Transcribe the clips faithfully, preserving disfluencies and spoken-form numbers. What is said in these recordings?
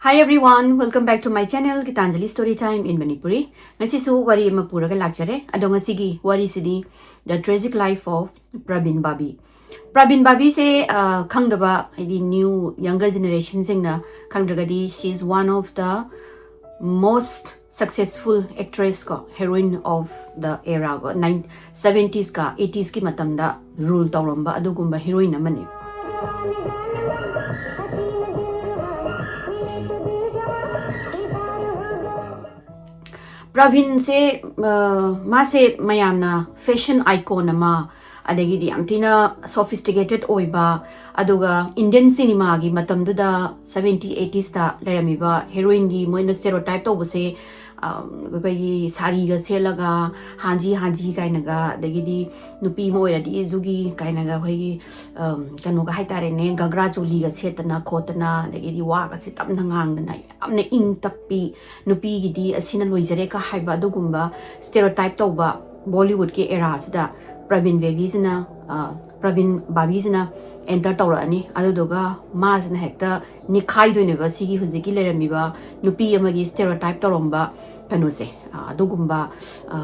Hi everyone, welcome back to my channel Gitanjali Story Time in Manipuri. ꯉꯁꯤꯁꯨ ꯋꯥꯔꯤ ꯑꯃ ꯄꯨꯔꯒ ꯂꯥꯛꯆꯔꯦ꯫ ꯑꯗꯣ ꯉꯁꯤꯒꯤ ꯋꯥꯔꯤꯁꯤꯗꯤ The Tragic Life of Prabin Babi. Praveen ꯕꯥꯕꯤꯁꯦ ꯑ, ꯈꯪꯗꯕ ꯍꯥꯏꯗꯤ new younger generation ꯁꯤꯡꯅ ꯈꯪꯗ꯭ꯔꯒꯗꯤ, she is one of the most successful actress ꯀꯣ, heroine of the era ꯀꯣ, ꯅꯥꯏꯟ ꯁꯚꯦꯟꯇꯤꯁꯀ ꯑꯩꯠꯇꯤꯁꯀꯤ ꯃꯇꯝꯗ ꯔꯨꯜ ꯇꯧꯔꯝꯕ ꯑꯗꯨꯒꯨꯝꯕ ꯍꯤꯔꯣꯏꯟ ꯑꯃꯅꯤ꯫ ꯄ꯭ꯔꯕꯤꯟꯁꯦ ꯑ, ꯃꯥꯁꯦ ꯃꯌꯥꯝꯅ ꯐꯦꯁꯟ ꯑꯥꯏꯀꯣꯟ ꯑꯃ, ꯑꯗꯒꯤꯗꯤ ꯌꯥꯝ ꯊꯤꯅ ꯁꯣꯐꯤꯁꯇꯤꯀꯦꯇꯦꯠ ꯑꯣꯏꯕ, ꯑꯗꯨꯒ ꯏꯟꯗꯤꯌꯟ ꯁꯤꯅꯦꯃꯥꯒꯤ ꯃꯇꯝꯗꯨꯗ ꯁꯚꯦꯟꯇꯤ ꯑꯩꯠꯇꯤꯁꯇ ꯂꯩꯔꯝꯃꯤꯕ ꯍꯦꯔꯣꯏꯟꯒꯤ ꯃꯣꯏꯅ ꯁ꯭ꯇꯦꯔꯤꯑꯣꯇꯥꯏꯞ ꯇꯧꯕꯁꯦ, ꯑ, ꯑꯩꯈꯣꯏꯒꯤ ꯁꯥꯔꯤꯒ ꯁꯦꯠꯂꯒ ꯍꯥꯟꯖꯤ ꯍꯥꯟꯖꯤ ꯀꯥꯏꯅꯒ, ꯑꯗꯒꯤꯗꯤ ꯅꯨꯄꯤ ꯑꯃ ꯑꯣꯏꯔꯗꯤ ꯖꯨꯒꯤ ꯀꯥꯏꯅꯒ ꯑꯩꯈꯣꯏꯒꯤ, ꯑꯝ, ꯀꯩꯅꯣꯒ ꯍꯥꯏꯇꯥꯔꯦꯅꯦ, ꯒꯒ꯭ꯔꯥ ꯆꯣꯂꯤꯒ ꯁꯦꯠꯇꯅ ꯈꯣꯠꯇꯅ, ꯑꯗꯒꯤꯗꯤ ꯋꯥꯒꯁꯦ ꯇꯞꯅ ꯉꯥꯡꯗꯅ ꯌꯥꯝꯅ ꯏꯪ ꯇꯞꯄꯤ, ꯅꯨꯄꯤꯒꯤꯗꯤ ꯑꯁꯤꯅ ꯂꯣꯏꯖꯔꯦ ꯀ ꯍꯥꯏꯕ ꯑꯗꯨꯒꯨꯝꯕ ꯁ꯭ꯇꯦꯔꯤꯑꯣꯇꯥꯏꯞ ꯇꯧꯕ ꯕꯣꯂꯤꯋꯨꯗꯀꯤ ꯑꯦꯔꯥꯁꯤꯗ ꯄ꯭ꯔꯕꯤꯟ ꯕꯦꯕꯤꯁꯤꯅ, ꯑ, ꯄ꯭ꯔꯕꯤꯟ ꯕꯥꯕꯤꯁꯤꯅ ꯑꯦꯟꯇꯔ ꯇꯧꯔꯛꯑꯅꯤ꯫ ꯑꯗꯨꯗꯨꯒ ꯃꯥꯁꯤꯅ ꯍꯦꯛꯇ ꯅꯤꯛꯈꯥꯏꯗꯣꯏꯅꯦꯕ ꯁꯤꯒꯤ ꯍꯧꯖꯤꯛꯀꯤ ꯂꯩꯔꯝꯃꯤꯕ ꯅꯨꯄꯤ ꯑꯃꯒꯤ ꯁ꯭ꯇꯦꯔꯤꯑꯣꯇꯥꯏꯞ ꯇꯧꯔꯝꯕ ꯀꯩꯅꯣꯁꯦ, ꯑ, ꯑꯗꯨꯒꯨꯝꯕ, ꯑ,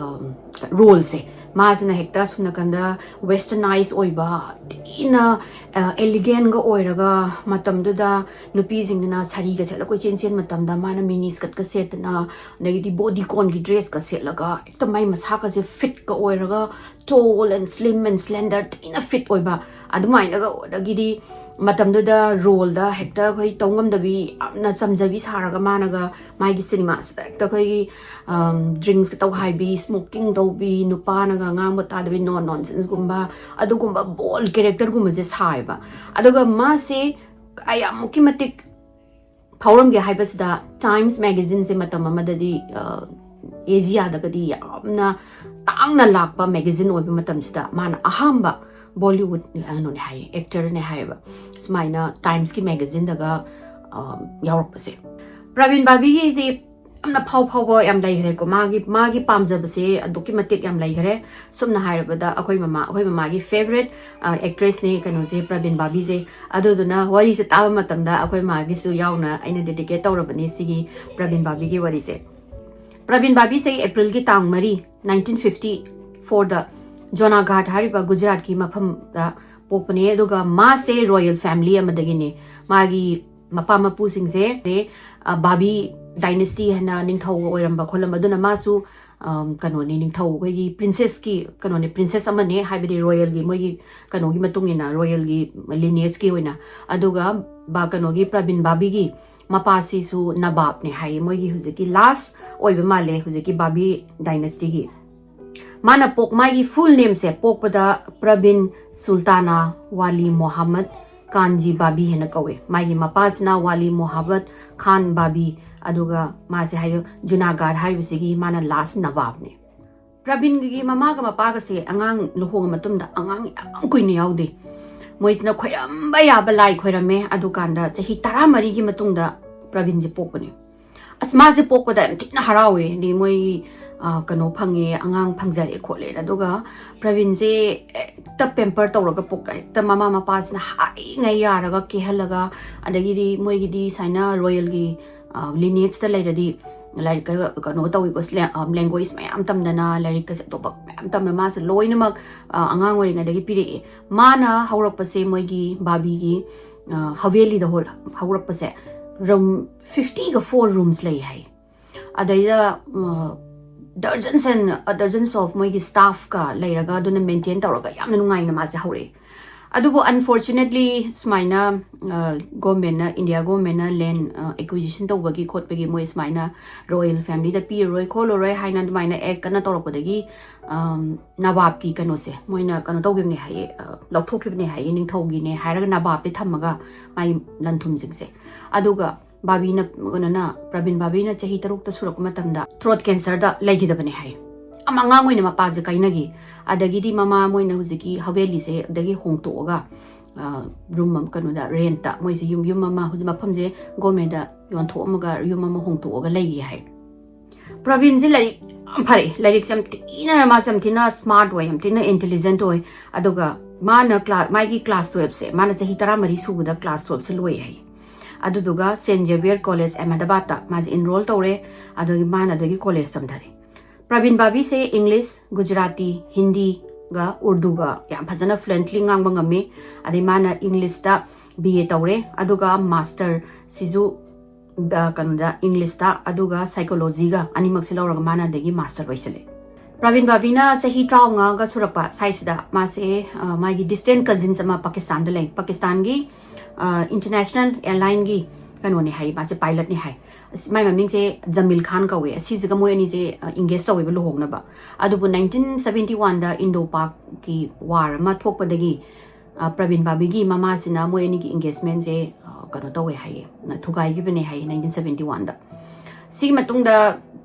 ꯔꯣꯜꯁꯦ꯫ ꯃꯥꯁꯤꯅ ꯍꯦꯛꯇ ꯁꯣꯝ ꯅꯥꯀꯟꯗ ꯋꯦꯁꯇꯔꯅꯥꯏꯁ ꯑꯣꯏꯕ, ꯊꯤꯅ, ꯑ, ꯑꯦꯂꯤꯒꯦꯟꯒ ꯑꯣꯏꯔꯒ, ꯃꯇꯝꯗꯨꯗ ꯅꯨꯄꯤꯁꯤꯡꯗꯨꯅ ꯁꯥꯔꯤꯒ ꯁꯦꯠꯂ ꯀꯣꯏꯆꯦꯟ ꯆꯦꯟ ꯃꯇꯝꯗ ꯃꯥꯅ ꯃꯤꯅꯤ ꯁ꯭ꯀꯔꯠꯀ ꯁꯦꯠꯇꯅ, ꯑꯗꯒꯤꯗꯤ ꯕꯣꯗꯤ ꯀꯣꯟꯒꯤ ꯗ꯭ꯔꯦꯁꯀ ꯁꯦꯠꯂꯒ ꯍꯦꯛꯇ ꯃꯥꯏ ꯃꯁꯥꯒꯁꯦ ꯐꯤꯠꯀ ꯑꯣꯏꯔꯒ, tall and slim and slender, ꯊꯤꯅ ꯐꯤꯠ ꯑꯣꯏꯕ, ꯑꯗꯨꯃꯥꯏꯅꯒ ꯑꯣꯏꯔꯒꯗꯤ ꯃꯇꯝꯗꯨꯗ ꯔꯣꯜꯗ ꯍꯦꯛꯇ ꯑꯩꯈꯣꯏ ꯇꯧ ꯉꯝꯗꯕꯤ, ꯌꯥꯝꯅ ꯆꯝꯖꯕꯤ ꯁꯥꯔꯒ ꯃꯥꯅꯒ ꯃꯥꯒꯤ ꯁꯤꯅꯦꯃꯥꯁꯤꯗ ꯍꯦꯛꯇ ꯑꯩꯈꯣꯏꯒꯤ, ꯑꯝ, ꯗ꯭ꯔꯤꯡꯁꯀ ꯇꯧꯈꯥꯏꯕꯤ, ꯁ꯭ꯃꯣꯀꯤꯡ ꯇꯧꯕꯤ, ꯅꯨꯄꯥꯅꯒ ꯉꯥꯡꯕ ꯇꯥꯗꯕꯤ, ꯅꯣ ꯅꯣꯟꯁꯦꯟꯁꯀꯨꯝꯕ, ꯑꯗꯨꯒꯨꯝꯕ ꯕꯣꯜ ꯀꯦꯔꯦꯛꯇꯔꯒꯨꯝꯕꯁꯦ ꯁꯥꯏꯕ꯫ ꯑꯗꯨꯒ ꯃꯥꯁꯦ ꯀꯌꯥꯃꯨꯛꯀꯤ ꯃꯇꯤꯛ ꯐꯥꯎꯔꯝꯒꯦ ꯍꯥꯏꯕꯁꯤꯗ, ꯇꯥꯏꯝꯁ ꯃꯦꯒꯥꯖꯤꯟꯁꯦ ꯃꯇꯝ ꯑꯃꯗꯗꯤ, ꯑ, ꯑꯦꯖꯤꯌꯥꯗꯒꯗꯤ ꯌꯥꯝꯅ ꯇꯥꯡꯅ ꯂꯥꯛꯄ ꯃꯦꯒꯥꯖꯤꯟ ꯑꯣꯏꯕ ꯃꯇꯝꯁꯤꯗ ꯃꯥꯅ ꯑꯍꯥꯟꯕ ꯕꯣꯂꯤꯋꯨꯗ, ꯀꯩꯅꯣꯅꯦ ꯍꯥꯏꯌꯦ, ꯑꯦꯛꯇꯔꯅꯦ ꯍꯥꯏꯌꯦꯕ, ꯁꯨꯃꯥꯏꯅ ꯇꯥꯏꯝꯁꯀꯤ ꯃꯦꯒꯥꯖꯤꯟꯗꯒ, ꯑ, ꯌꯥꯎꯔꯛꯄꯁꯦ꯫ ꯄ꯭ꯔꯕꯤꯟ ꯕꯥꯕꯤꯒꯤꯁꯤ ꯌꯥꯝꯅ ꯐꯥꯎ ꯐꯥꯎꯕ ꯌꯥꯝ ꯂꯩꯈ꯭ꯔꯦꯀꯣ꯫ ꯃꯥꯒꯤ ꯃꯥꯒꯤ ꯄꯥꯝꯖꯕꯁꯦ ꯑꯗꯨꯛꯀꯤ ꯃꯇꯤꯛ ꯌꯥꯝ ꯂꯩꯈ꯭ꯔꯦ꯫ ꯁꯝꯅ ꯍꯥꯏꯔꯕꯗ ꯑꯩꯈꯣꯏ ꯃꯃꯥ ꯑꯩꯈꯣꯏ ꯃꯃꯥꯒꯤ ꯐꯦꯕꯔꯦꯠ ꯑꯦꯛꯇ꯭ꯔꯦꯁꯅꯦ ꯀꯩꯅꯣꯁꯦ, ꯄ꯭ꯔꯕꯤꯟ ꯕꯥꯕꯤꯁꯦ꯫ ꯑꯗꯨꯗꯨꯅ ꯋꯥꯔꯤꯁꯦ ꯇꯥꯕ ꯃꯇꯝꯗ ꯑꯩꯈꯣꯏ ꯃꯥꯒꯤꯁꯨ ꯌꯥꯎꯅ ꯑꯩꯅ ꯗꯦꯗꯤꯀꯦꯠ ꯇꯧꯔꯕꯅꯤ ꯁꯤꯒꯤ ꯄ꯭ꯔꯕꯤꯟ ꯕꯥꯕꯤꯒꯤ ꯋꯥꯔꯤꯁꯦ꯫ ꯄ꯭ꯔꯕꯤꯟ ꯕꯥꯕꯤꯁꯦ ꯑꯦꯄ꯭ꯔꯤꯜꯒꯤ ꯇꯥꯡ ꯃꯔꯤ, ꯅꯥꯏꯟꯇꯤꯟ ꯐꯤꯐꯇꯤ ꯐꯣꯔꯗ ꯖꯣꯅꯥꯒꯥꯠ ꯍꯥꯏꯔꯤꯕ ꯒꯨꯖꯔꯥꯠꯀꯤ ꯃꯐꯝꯗ ꯄꯣꯛꯄꯅꯦ꯫ ꯑꯗꯨꯒ ꯃꯥꯁꯦ ꯔꯣꯌꯦꯜ ꯐꯦꯃꯤꯂꯤ ꯑꯃꯗꯒꯤꯅꯦ꯫ ꯃꯥꯒꯤ ꯃꯄꯥ ꯃꯄꯨꯁꯤꯡꯁꯦ, ꯑ, ꯕꯥꯕꯤ ꯗꯥꯏꯅꯦꯁꯇꯤ ꯍꯥꯏꯅ ꯅꯤꯡꯊꯧ ꯑꯣꯏꯔꯝꯕ ꯈꯣꯠꯂꯝꯕ, ꯑꯗꯨꯅ ꯃꯥꯁꯨ, ꯑꯝ, ꯀꯩꯅꯣꯅꯦ, ꯅꯤꯡꯊꯧ ꯑꯩꯈꯣꯏꯒꯤ ꯄ꯭ꯔꯤꯟꯁꯦꯁꯀꯤ ꯀꯩꯅꯣꯅꯦ, ꯄ꯭ꯔꯤꯟꯁꯦꯁ ꯑꯃꯅꯦ, ꯍꯥꯏꯕꯗꯤ ꯔꯣꯌꯦꯜꯒꯤ ꯃꯣꯏꯒꯤ ꯀꯩꯅꯣꯒꯤ ꯃꯇꯨꯡ ꯏꯟꯅ, ꯔꯣꯌꯦꯜꯒꯤ ꯂꯤꯅꯦꯖꯀꯤ ꯑꯣꯏꯅ꯫ ꯑꯗꯨꯒ ꯕꯥ-, ꯀꯩꯅꯣꯒꯤ ꯄ꯭ꯔꯕꯤꯟ ꯕꯥꯕꯤꯒꯤ ꯃꯄꯥꯁꯤꯁꯨ ꯅꯕꯥꯞꯅꯦ ꯍꯥꯏꯌꯦ, ꯃꯣꯏꯒꯤ ꯍꯧꯖꯤꯛꯀꯤ ꯂꯥꯁ ꯑꯣꯏꯕ ꯃꯥꯜꯂꯦ ꯍꯧꯖꯤꯛꯀꯤ ꯕꯥꯕꯤ ꯗꯥꯏꯅꯦꯁꯇꯤꯒꯤ꯫ ꯃꯥꯅ ꯄꯣꯛ ꯃꯥꯒꯤ ꯐꯨꯜ ꯅꯦꯝꯁꯦ ꯄꯣꯛꯄꯗ ꯄ꯭ꯔꯕꯤꯟ ꯁꯨꯜꯇꯥꯅꯥ ꯋꯥꯂꯤ ꯃꯣꯍꯥꯃꯠ ꯀꯥꯟꯖꯤ ꯕꯥꯕꯤ ꯍꯥꯏꯅ ꯀꯧꯋꯦ꯫ ꯃꯥꯒꯤ ꯃꯄꯥꯁꯤꯅ ꯋꯥꯂꯤ ꯃꯣꯍꯥꯃꯠ ꯈꯥꯟ ꯕꯥꯕꯤ, ꯑꯗꯨꯒ ꯃꯥꯁꯦ ꯍꯥꯏꯌꯨ ꯖꯨꯅꯥꯒꯥꯗ ꯍꯥꯏꯔꯤꯕꯁꯤꯒꯤ ꯃꯥꯅ ꯂꯥꯁ ꯅꯕꯥꯕꯅꯦ꯫ ꯄ꯭ꯔꯕꯤꯟꯒꯤ ꯃꯃꯥꯒ ꯃꯄꯥꯒꯁꯦ ꯑꯉꯥꯡ ꯂꯨꯍꯣꯡꯉ ꯃꯇꯨꯡꯗ ꯑꯉꯥꯡ ꯌꯥꯝ ꯀꯨꯏꯅ ꯌꯥꯎꯗꯦ꯫ ꯃꯣꯏꯁꯤꯅ ꯈꯣꯏꯔꯝꯕ ꯌꯥꯕ ꯂꯥꯏ ꯈꯣꯏꯔꯝꯃꯦ꯫ ꯑꯗꯨꯀꯥꯟꯗ ꯆꯍꯤ ꯇꯔꯥꯃꯔꯤꯒꯤ ꯃꯇꯨꯡꯗ ꯄ꯭ꯔꯕꯤꯟꯁꯦ ꯄꯣꯛꯄꯅꯦ꯫ ꯑꯁ, ꯃꯥꯁꯦ ꯄꯣꯛꯄꯗ ꯌꯥꯝ ꯊꯤꯅ ꯍꯔꯥꯎꯋꯦ꯫ ꯍꯥꯏꯗꯤ ꯃꯣꯏ, ꯑ, ꯀꯩꯅꯣ ꯐꯪꯉꯦ, ꯑꯉꯥꯡ ꯐꯪꯖꯔꯦ ꯈꯣꯠꯂꯦꯅ꯫ ꯑꯗꯨꯒ ꯄ꯭ꯔꯕꯤꯟꯁꯦ ꯍꯦꯛꯇ ꯄꯦꯝꯄꯔ ꯇꯧꯔꯒ ꯄꯣꯛ-, ꯍꯦꯛꯇ ꯃꯃꯥ ꯃꯄꯥꯁꯤꯅ ꯍꯥꯏꯉꯩ ꯌꯥꯔꯒ ꯀꯦꯍꯜꯂꯒ, ꯑꯗꯒꯤꯗꯤ ꯃꯣꯏꯒꯤꯗꯤ ꯁꯨꯃꯥꯏꯅ ꯔꯣꯌꯦꯜꯒꯤ, ꯑ, ꯂꯤꯅꯦꯖꯇ ꯂꯩꯔꯗꯤ ꯂꯥꯏꯔꯤꯛ ꯀ-, ꯀꯩꯅꯣ ꯇꯧꯋꯤꯀꯣ, ꯁ꯭ꯂꯦ-, ꯑ, ꯂꯦꯡꯒ꯭ꯋꯦꯖ ꯃꯌꯥꯝ ꯇꯝꯗꯅ, ꯂꯥꯏꯔꯤꯛꯀꯁꯦ ꯑꯇꯣꯞꯄ ꯃꯌꯥꯝ ꯇꯝꯗꯅ ꯃꯥꯁꯦ ꯂꯣꯏꯅꯃꯛ, ꯑ, ꯑꯉꯥꯡ ꯑꯣꯏꯔꯤꯉꯩꯗꯒꯤ ꯄꯤꯔꯛꯑꯦ꯫ ꯃꯥꯅ ꯍꯧꯔꯛꯄꯁꯦ ꯃꯣꯏꯒꯤ ꯕꯥꯕꯤꯒꯤ, ꯑ, ꯍꯕꯦꯂꯤꯗ ꯍꯧꯔꯛꯄꯁꯦ ꯔꯨꯝ ꯐꯤꯐꯇꯤꯒ ꯐꯣꯔ ꯔꯨꯝꯁ ꯂꯩ ꯍꯥꯏ꯫ ꯑꯗꯩꯗ, ꯑ, dozens and dozens of ꯃꯣꯏꯒꯤ ꯁ꯭ꯇꯥꯐꯀ ꯂꯩꯔꯒ, ꯑꯗꯨꯅ ꯃꯦꯟꯇꯦꯟ ꯇꯧꯔꯒ ꯌꯥꯝꯅ ꯅꯨꯡꯉꯥꯏꯅ ꯃꯥꯁꯦ ꯍꯧꯔꯛꯑꯦ꯫ ꯑꯗꯨꯕꯨ unfortunately ꯁꯨꯃꯥꯏꯅ, ꯑ, ꯒꯣꯔꯃꯦꯟꯅ, ꯏꯟꯗꯤꯌꯥ ꯒꯣꯔꯃꯦꯟꯅ ꯂꯦꯟ, ꯑ, ꯑꯦꯀ꯭ꯋꯤꯖꯤꯁꯟ ꯇꯧꯕꯒꯤ ꯈꯣꯠꯄꯒꯤ ꯃꯣꯏ ꯁꯨꯃꯥꯏꯅ ꯔꯣꯌꯦꯜ ꯐꯦꯃꯤꯂꯤꯗ ꯄꯤꯔꯔꯣꯏ ꯈꯣꯠꯂꯔꯣꯏ ꯍꯥꯏꯅ ꯑꯗꯨꯃꯥꯏꯅ ꯑꯦꯛ ꯀꯟꯅ ꯇꯧꯔꯛꯄꯗꯒꯤ, ꯑꯝ, ꯅꯕꯥꯞꯀꯤ ꯀꯩꯅꯣꯁꯦ ꯃꯣꯏꯅ ꯀꯩꯅꯣ ꯇꯧꯈꯤꯕꯅꯦ ꯍꯥꯏꯌꯦ, ꯑ, ꯂꯧꯊꯣꯛꯈꯤꯕꯅꯦ ꯍꯥꯏꯌꯦ, ꯅꯤꯡꯊꯧꯒꯤꯅꯦ ꯍꯥꯏꯔꯒ ꯅꯕꯥꯞꯇꯤ ꯊꯝꯃꯒ ꯃꯥꯒꯤ ꯂꯟ ꯊꯨꯝꯁꯤꯡꯁꯦ꯫ ꯑꯗꯨꯒ ꯕꯥꯕꯤꯅ, ꯀꯩꯅꯣꯅ, ꯄ꯭ꯔꯕꯤꯟ ꯕꯥꯕꯤꯅ ꯆꯍꯤ ꯇꯔꯨꯛꯇ ꯁꯨꯔꯛꯄ ꯃꯇꯝꯗ ꯊ꯭ꯔꯣꯠ ꯀꯦꯟꯁꯔꯗ ꯂꯩꯈꯤꯗꯕꯅꯦ ꯍꯥꯏ꯫ ꯌꯥꯝ ꯑꯉꯥꯡ ꯑꯣꯏꯅ ꯃꯄꯥꯁꯦ ꯀꯥꯏꯅꯈꯤ꯫ ꯑꯗꯒꯤꯗꯤ ꯃꯃꯥ ꯃꯣꯏꯅ ꯍꯧꯖꯤꯛꯀꯤ ꯍꯕꯦꯂꯤꯁꯦ ꯑꯗꯒꯤ ꯍꯣꯡꯇꯣꯛꯑꯒ, ꯑ, ꯔꯨꯝ ꯑꯃ, ꯀꯩꯅꯣꯗ, ꯔꯦꯟꯠꯇ ꯃꯣꯏꯁꯦ ꯌꯨꯝ, ꯌꯨꯝ ꯑꯃ, ꯍꯧꯖꯤꯛ ꯃꯐꯝꯁꯦ ꯒꯣꯔꯃꯦꯟꯗ ꯌꯣꯟꯊꯣꯛꯑꯝꯃꯒ ꯌꯨꯝ ꯑꯃ ꯍꯣꯡꯇꯣꯛꯑꯒ ꯂꯩꯈꯤ ꯍꯥꯏ꯫ ꯄ꯭ꯔꯕꯤꯟꯁꯦ ꯂꯥꯏꯔꯤꯛ ꯌꯥꯝ ꯐꯔꯛꯑꯦ꯫ ꯂꯥꯏꯔꯤꯛꯁꯦ ꯌꯥꯝ ꯊꯤꯅ, ꯃꯥꯁꯦ ꯌꯥꯝ ꯊꯤꯅ smart ꯑꯣꯏ, ꯌꯥꯝ ꯊꯤꯅ intelligent ꯑꯣꯏ꯫ ꯑꯗꯨꯒ ꯃꯥꯅ ꯀ꯭ꯂꯥ- ꯃꯥꯒꯤ class twelve ꯁꯦ, ꯃꯥꯅ ꯆꯍꯤ ꯇꯔꯥꯃꯔꯤ ꯁꯨꯕꯗ class twelve ꯁꯦ ꯂꯣꯏ ꯍꯥꯏ꯫ ꯑꯗꯨꯗꯨꯒ Saint Xavier College Ahmedabad ꯇ ꯃꯥꯁꯦ enroll ꯇꯧꯔꯦ꯫ ꯑꯗꯨꯒꯤ ꯃꯥꯅ ꯑꯗꯒꯤ college ꯇꯝꯊꯔꯦ꯫ ꯄ꯭ꯔꯕꯤꯟ ꯕꯥꯕꯤꯁꯦ English, Gujarati, ꯍꯤꯟꯗꯤꯒ ꯎꯔꯗꯨꯒ ꯌꯥꯝ ꯐꯖꯅ fluently ꯉꯥꯡꯕ ꯉꯝꯃꯤ꯫ ꯑꯗꯩ ꯃꯥꯅ English ꯇ B A ꯇꯧꯔꯦ, ꯑꯗꯨꯒ master ꯁꯤꯁꯨ, ꯑ, ꯀꯩꯅꯣꯗ, English ꯇ, ꯑꯗꯨꯒ psychology ꯒ ꯑꯅꯤꯃꯛꯁꯦ ꯂꯧꯔꯒ ꯃꯥꯅ ꯑꯗꯒꯤ master ꯂꯣꯏꯁꯤꯜꯂꯦ꯫ ꯄ꯭ꯔꯕꯤꯟ ꯕꯥꯕꯤꯅ ꯆꯍꯤ ꯇꯔꯥꯃꯉꯥꯒ ꯁꯨꯔꯛꯄ ꯁ꯭ꯋꯥꯏꯁꯤꯗ ꯃꯥꯁꯦ, ꯑ, ꯃꯥꯒꯤ distant cousins ꯑꯃ ꯄꯥꯀꯤꯁꯇꯥꯟꯗ ꯂꯩ, ꯄꯥꯀꯤꯁꯇꯥꯟꯒꯤ, ꯑ, international airline ꯒꯤ ꯀꯩꯅꯣꯅꯦ ꯍꯥꯏ, ꯃꯥꯁꯦ pilot ꯅꯦ ꯍꯥꯏ꯫ ꯑꯁ, ꯃꯥꯏ ꯃꯃꯤꯡꯁꯦ ꯖꯃꯤꯜ ꯈꯥꯟ ꯀꯧꯋꯦ꯫ ꯑꯁꯤꯁꯤꯒ ꯃꯣꯏ ꯑꯅꯤꯁꯦ, ꯑ, engage ꯇꯧꯋꯦꯕ ꯂꯨꯍꯣꯡꯅꯕ꯫ ꯑꯗꯨꯕꯨ nineteen seventy one ꯗ Indo Pak ꯀꯤ war ꯑꯃ ꯊꯣꯛꯄꯗꯒꯤ, ꯑ, ꯄ꯭ꯔꯕꯤꯟ ꯕꯥꯕꯤꯒꯤ ꯃꯃꯥꯁꯤꯅ ꯃꯣꯏ ꯑꯅꯤꯒꯤ engagement ꯁꯦ, ꯑ, ꯀꯩꯅꯣ ꯇꯧꯋꯦ ꯍꯥꯏꯌꯦ, ꯊꯨꯒꯥꯏꯈꯤꯕꯅꯦ ꯍꯥꯏꯌꯦ nineteen seventy one ꯗ꯫ ꯁꯤꯒꯤ ꯃꯇꯨꯡꯗ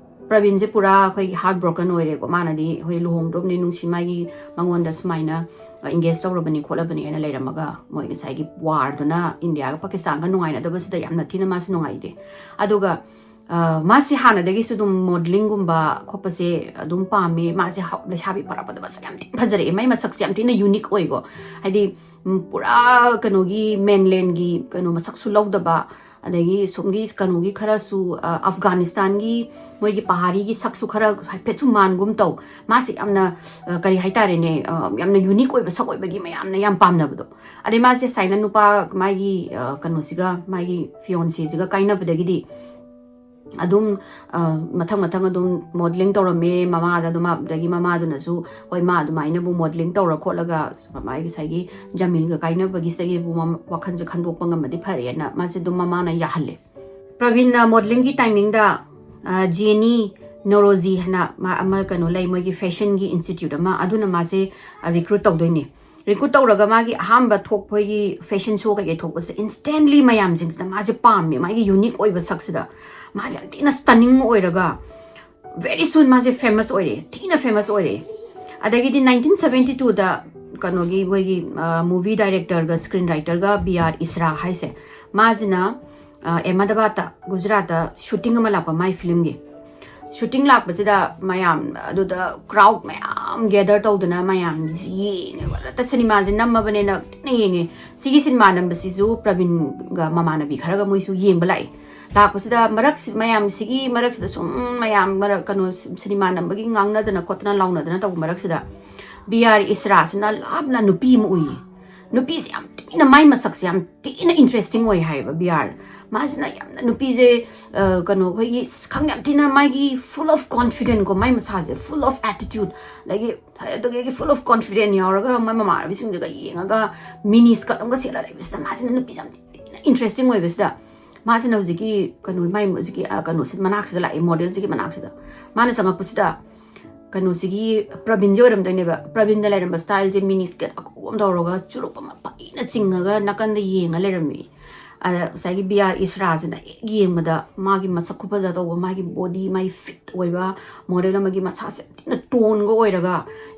ꯄ꯭ꯔꯕꯤꯟꯁꯦ ꯄꯨꯔꯥ ꯑꯩꯈꯣꯏꯒꯤ heart broken ꯑꯣꯏꯔꯦꯀꯣ꯫ ꯃꯥꯅꯗꯤ ꯑꯩꯈꯣꯏ ꯂꯨꯍꯣꯡꯗ꯭ꯔꯣꯕꯅꯤ, ꯅꯨꯡꯁꯤ, ꯃꯥꯒꯤ ꯃꯉꯣꯟꯗ ꯁꯨꯃꯥꯏꯅ engage ꯇꯧꯔꯕꯅꯤ ꯈꯣꯠꯂꯕꯅꯤ ꯍꯥꯏꯅ ꯂꯩꯔꯝꯃꯒ, ꯃꯣꯏ ꯉꯁꯥꯏꯒꯤ war ꯗꯨꯅ ꯏꯟꯗꯤꯌꯥꯒ ꯄꯥꯀꯤꯁꯇꯥꯟꯒ ꯅꯨꯡꯉꯥꯏꯅꯗꯕꯁꯤꯗ ꯌꯥꯝꯅ ꯊꯤꯅ ꯃꯥꯁꯨ ꯅꯨꯡꯉꯥꯏꯇꯦ꯫ ꯑꯗꯨꯒ, ꯑ, ꯃꯥꯁꯦ ꯍꯥꯟꯅꯗꯒꯤꯁꯨ ꯑꯗꯨꯝ modelling ꯒꯨꯝꯕ ꯈꯣꯠꯄꯁꯦ ꯑꯗꯨꯝ ꯄꯥꯝꯃꯦ꯫ ꯃꯥꯁꯦ ꯍ-, ꯂꯩꯁꯥꯕꯤ ꯐꯔꯛꯄꯗ ꯃꯁꯛ ꯌꯥꯝ ꯊꯤꯅ ꯐꯖꯔꯛꯑꯦ꯫ ꯃꯥꯏ ꯃꯁꯛꯁꯦ ꯌꯥꯝ ꯊꯤꯅ unique ꯑꯣꯏꯀꯣ꯫ ꯍꯥꯏꯗꯤ, ꯎꯝ, ꯄꯨꯔꯥ ꯀꯩꯅꯣꯒꯤ mainland ꯒꯤ ꯀꯩꯅꯣ ꯃꯁꯛꯁꯨ ꯂꯧꯗꯕ, ꯑꯗꯒꯤ ꯁꯣꯝꯒꯤ ꯀꯩꯅꯣꯒꯤ ꯈꯔꯁꯨ, ꯑ, ꯑꯐꯒꯥꯅꯤꯁꯇꯥꯟꯒꯤ ꯃꯣꯏꯒꯤ ꯄꯍꯥꯔꯤꯒꯤ ꯁꯛꯁꯨ ꯈꯔ ꯍꯥꯏꯐꯦꯠꯁꯨ ꯃꯥꯟꯒꯨꯝ ꯇꯧ꯫ ꯃꯥꯁꯦ ꯌꯥꯝꯅ, ꯑ, ꯀꯔꯤ ꯍꯥꯏꯇꯥꯔꯦꯅꯦ, ꯑ, ꯌꯥꯝꯅ unique ꯑꯣꯏꯕ ꯁꯛ ꯑꯣꯏꯕꯒꯤ ꯃꯌꯥꯝꯅ ꯌꯥꯝ ꯄꯥꯝꯅꯕꯗꯣ꯫ ꯑꯗꯩ ꯃꯥꯁꯦ ꯁꯥꯏꯅ ꯅꯨꯄꯥ ꯃꯥꯒꯤ, ꯑ, ꯀꯩꯅꯣꯁꯤꯒ, ꯃꯥꯒꯤ fiancé ꯁꯤꯒ ꯀꯥꯏꯅꯕꯗꯒꯤꯗꯤ ꯑꯗꯨꯝ, ꯑ, ꯃꯊꯪ ꯃꯊꯪ ꯑꯗꯨꯝ modelling ꯇꯧꯔꯝꯃꯦ ꯃꯃꯥꯗ ꯑꯗꯨꯝ, ꯑꯗꯒꯤ ꯃꯃꯥꯗꯨꯅꯁꯨ, "ꯍꯣꯏ, ꯃꯥ ꯑꯗꯨꯃꯥꯏꯅꯕꯨ modelling ꯇꯧꯔ ꯈꯣꯠꯂꯒ ꯃꯥꯒꯤ ꯉꯁꯥꯏꯒꯤ ꯖꯃꯤꯜꯒ ꯀꯥꯏꯅꯕꯒꯤꯁꯤꯗꯒꯤꯕꯨ ꯃꯝ-, ꯋꯥꯈꯜꯁꯦ ꯈꯟꯗꯣꯛꯄ ꯉꯝꯃꯗꯤ ꯐꯔꯦꯅ" ꯃꯥꯁꯦ ꯑꯗꯨꯝ ꯃꯃꯥꯅ ꯌꯥꯍꯜꯂꯦ꯫ ꯄ꯭ꯔꯕꯤꯟꯅ modelling ꯒꯤ timing ꯗ, ꯑ, ꯖꯦꯅꯤ ꯅꯣꯔꯣꯖꯤ ꯍꯥꯏꯅ ꯃꯥ ꯑꯃ ꯀꯩꯅꯣ ꯂꯩ, ꯃꯣꯏꯒꯤ fashion ꯒꯤ institute ꯑꯃ, ꯑꯗꯨꯅ ꯃꯥꯁꯦ, ꯑ, recruit ꯇꯧꯗꯣꯏꯅꯦ꯫ Recruit ꯇꯧꯔꯒ ꯃꯥꯒꯤ ꯑꯍꯥꯟꯕ ꯊꯣꯛꯄꯒꯤ fashion show ꯀꯩꯀꯩ ꯊꯣꯛꯄꯁꯦ instantly ꯃꯌꯥꯝꯁꯤꯡꯁꯤꯗ ꯃꯥꯁꯦ ꯄꯥꯝꯃꯦ, ꯃꯥꯒꯤ unique ꯑꯣꯏꯕ ꯁꯛꯁꯤꯗ ꯃꯥꯁꯦ ꯌꯥꯝ ꯊꯤꯅ stunning ꯑꯣꯏꯔꯒ very soon ꯃꯥꯁꯦ famous ꯑꯣꯏꯔꯦ, ꯊꯤꯅ famous ꯑꯣꯏꯔꯦ꯫ ꯑꯗꯒꯤꯗꯤ nineteen seventy two ꯗ ꯀꯩꯅꯣꯒꯤ ꯃꯣꯏꯒꯤ, ꯑ, movie director ꯒ screenwriter ꯒ B R ꯏꯁ꯭ꯔꯥ ꯍꯥꯏꯁꯦ, ꯃꯥꯁꯤꯅ, ꯑ, ꯑꯍꯃꯗꯕꯥꯗꯇ, ꯒꯨꯖꯔꯥꯠꯇ shooting ꯑꯃ ꯂꯥꯛꯄ ꯃꯥꯏ film ꯒꯤ꯫ ꯁꯨꯇꯤꯡ ꯂꯥꯛꯄꯁꯤꯗ ꯃꯌꯥꯝ ꯑꯗꯨꯗ ꯀ꯭ꯔꯥꯎꯗ ꯃꯌꯥꯝ ꯒꯦꯗꯔ ꯇꯧꯗꯅ ꯃꯌꯥꯝ ꯌꯦꯡꯉꯦ꯫ ꯍꯦꯛꯇ ꯁꯤꯅꯦꯃꯥꯁꯦ ꯅꯝꯃꯕꯅꯤꯅ ꯊꯤꯅ ꯌꯦꯡꯉꯦ꯫ ꯁꯤꯒꯤ ꯁꯤꯅꯦꯃꯥ ꯅꯝꯕꯁꯤꯁꯨ ꯄ꯭ꯔꯕꯤꯟꯒ ꯃꯃꯥꯟꯅꯕꯤ ꯈꯔꯒ ꯃꯣꯏꯁꯨ ꯌꯦꯡꯕ ꯂꯥꯛꯑꯦ꯫ ꯂꯥꯛꯄꯁꯤꯗ ꯃꯔꯛꯁꯤ ꯃꯌꯥꯝꯁꯤꯒꯤ ꯃꯔꯛꯁꯤꯗ ꯁꯨꯝ ꯃꯌꯥꯝ ꯃꯔꯛ ꯀꯩꯅꯣ ꯁꯤꯅꯦꯃꯥ ꯅꯝꯕꯒꯤ ꯉꯥꯡꯅꯗꯅ ꯈꯣꯠꯇꯅ ꯂꯥꯎꯅꯗꯅ ꯇꯧꯕ ꯃꯔꯛꯁꯤꯗ ꯕꯤ ꯑꯥꯔ ꯏꯁꯔꯥꯁꯤꯅ ꯂꯥꯞꯅ ꯅꯨꯄꯤ ꯑꯃ ꯎꯏꯌꯦ꯫ ꯅꯨꯄꯤꯁꯦ ꯌꯥꯝ ꯊꯤꯅ ꯃꯥꯏ ꯃꯁꯛꯁꯦ ꯌꯥꯝ ꯊꯤꯅ ꯏꯟꯇꯔꯦꯁꯇꯤꯡ ꯑꯣꯏ ꯍꯥꯏꯌꯦꯕ ꯕꯤ ꯑꯥꯔ꯫ ꯃꯥꯁꯤꯅ ꯌꯥꯝꯅ ꯅꯨꯄꯤꯁꯦ ꯑ, ꯀꯩꯅꯣ ꯑꯩꯈꯣꯏꯒꯤ ꯈꯪꯗꯦ ꯌꯥꯝ ꯊꯤꯅ ꯃꯥꯒꯤ full of confident ꯀꯣ, ꯃꯥꯏ ꯃꯁꯥꯁꯦ full of attitude, ꯑꯗꯒꯤ ꯑꯗꯨꯗꯒꯤ full of confident ꯌꯥꯎꯔꯒ ꯃꯥꯏ ꯃꯃꯥꯟꯅꯕꯤꯁꯤꯡꯗꯨꯒ ꯌꯦꯡꯉꯒ ꯃꯤꯅꯤ ꯁ꯭ꯀꯔꯠ ꯑꯃꯒ ꯁꯦꯠꯂ ꯂꯩꯕꯁꯤꯗ ꯃꯥꯁꯤꯅ ꯅꯨꯄꯤꯁꯦ ꯌꯥꯝ ꯊꯤꯅ ꯏꯟꯇꯔꯦꯁꯇꯤꯡ ꯑꯣꯏꯕꯁꯤꯗ ꯃꯥꯁꯤꯅ ꯍꯧꯖꯤꯛꯀꯤ ꯀꯩꯅꯣ ꯃꯥꯏ ꯍꯧꯖꯤꯛꯀꯤ ꯑ, ꯀꯩꯅꯣꯁꯤ ꯃꯅꯥꯛꯁꯤꯗ ꯂꯥꯛꯑꯦ, ꯃꯣꯗꯦꯜꯁꯤꯒꯤ ꯃꯅꯥꯛꯁꯤꯗ꯫ ꯃꯥꯅ ꯆꯪꯉꯛꯄꯁꯤꯗ ꯀꯩꯅꯣꯁꯤꯒꯤ ꯄ꯭ꯔꯕꯤꯟꯁꯦ ꯑꯣꯏꯔꯝꯗꯣꯏꯅꯦꯕ꯫ ꯄ꯭ꯔꯕꯤꯟꯗ ꯂꯩꯔꯝꯕ ꯁ꯭ꯇꯥꯏꯜꯁꯦ ꯃꯤꯅꯤ ꯁ꯭ꯀꯔꯠ ꯑꯀꯧꯕ ꯑꯃ ꯇꯧꯔꯒ ꯆꯨꯔꯨꯞ ꯑꯃ ꯐꯩꯅ ꯆꯤꯡꯉꯒ ꯅꯥꯀꯟꯗ ꯌꯦꯡꯉ ꯂꯩꯔꯝꯃꯤ꯫ ꯑꯗ ꯉꯁꯥꯏꯒꯤ ꯕꯤ ꯑꯥꯔ ꯏꯁꯔꯥꯁꯤꯅ ꯍꯦꯛ ꯌꯦꯡꯕꯗ ꯃꯥꯒꯤ ꯃꯁꯛ ꯈꯨꯐꯖ ꯇꯧꯕ, ꯃꯥꯒꯤ ꯕꯣꯗꯤ, ꯃꯥꯒꯤ ꯐꯤꯠ ꯑꯣꯏꯕ ꯃꯣꯗꯦꯜ ꯑꯃꯒꯤ ꯃꯁꯥꯁꯦ ꯌꯥꯝ ꯊꯤꯅ ꯇꯣꯟꯒ ꯑꯣꯏꯔꯒ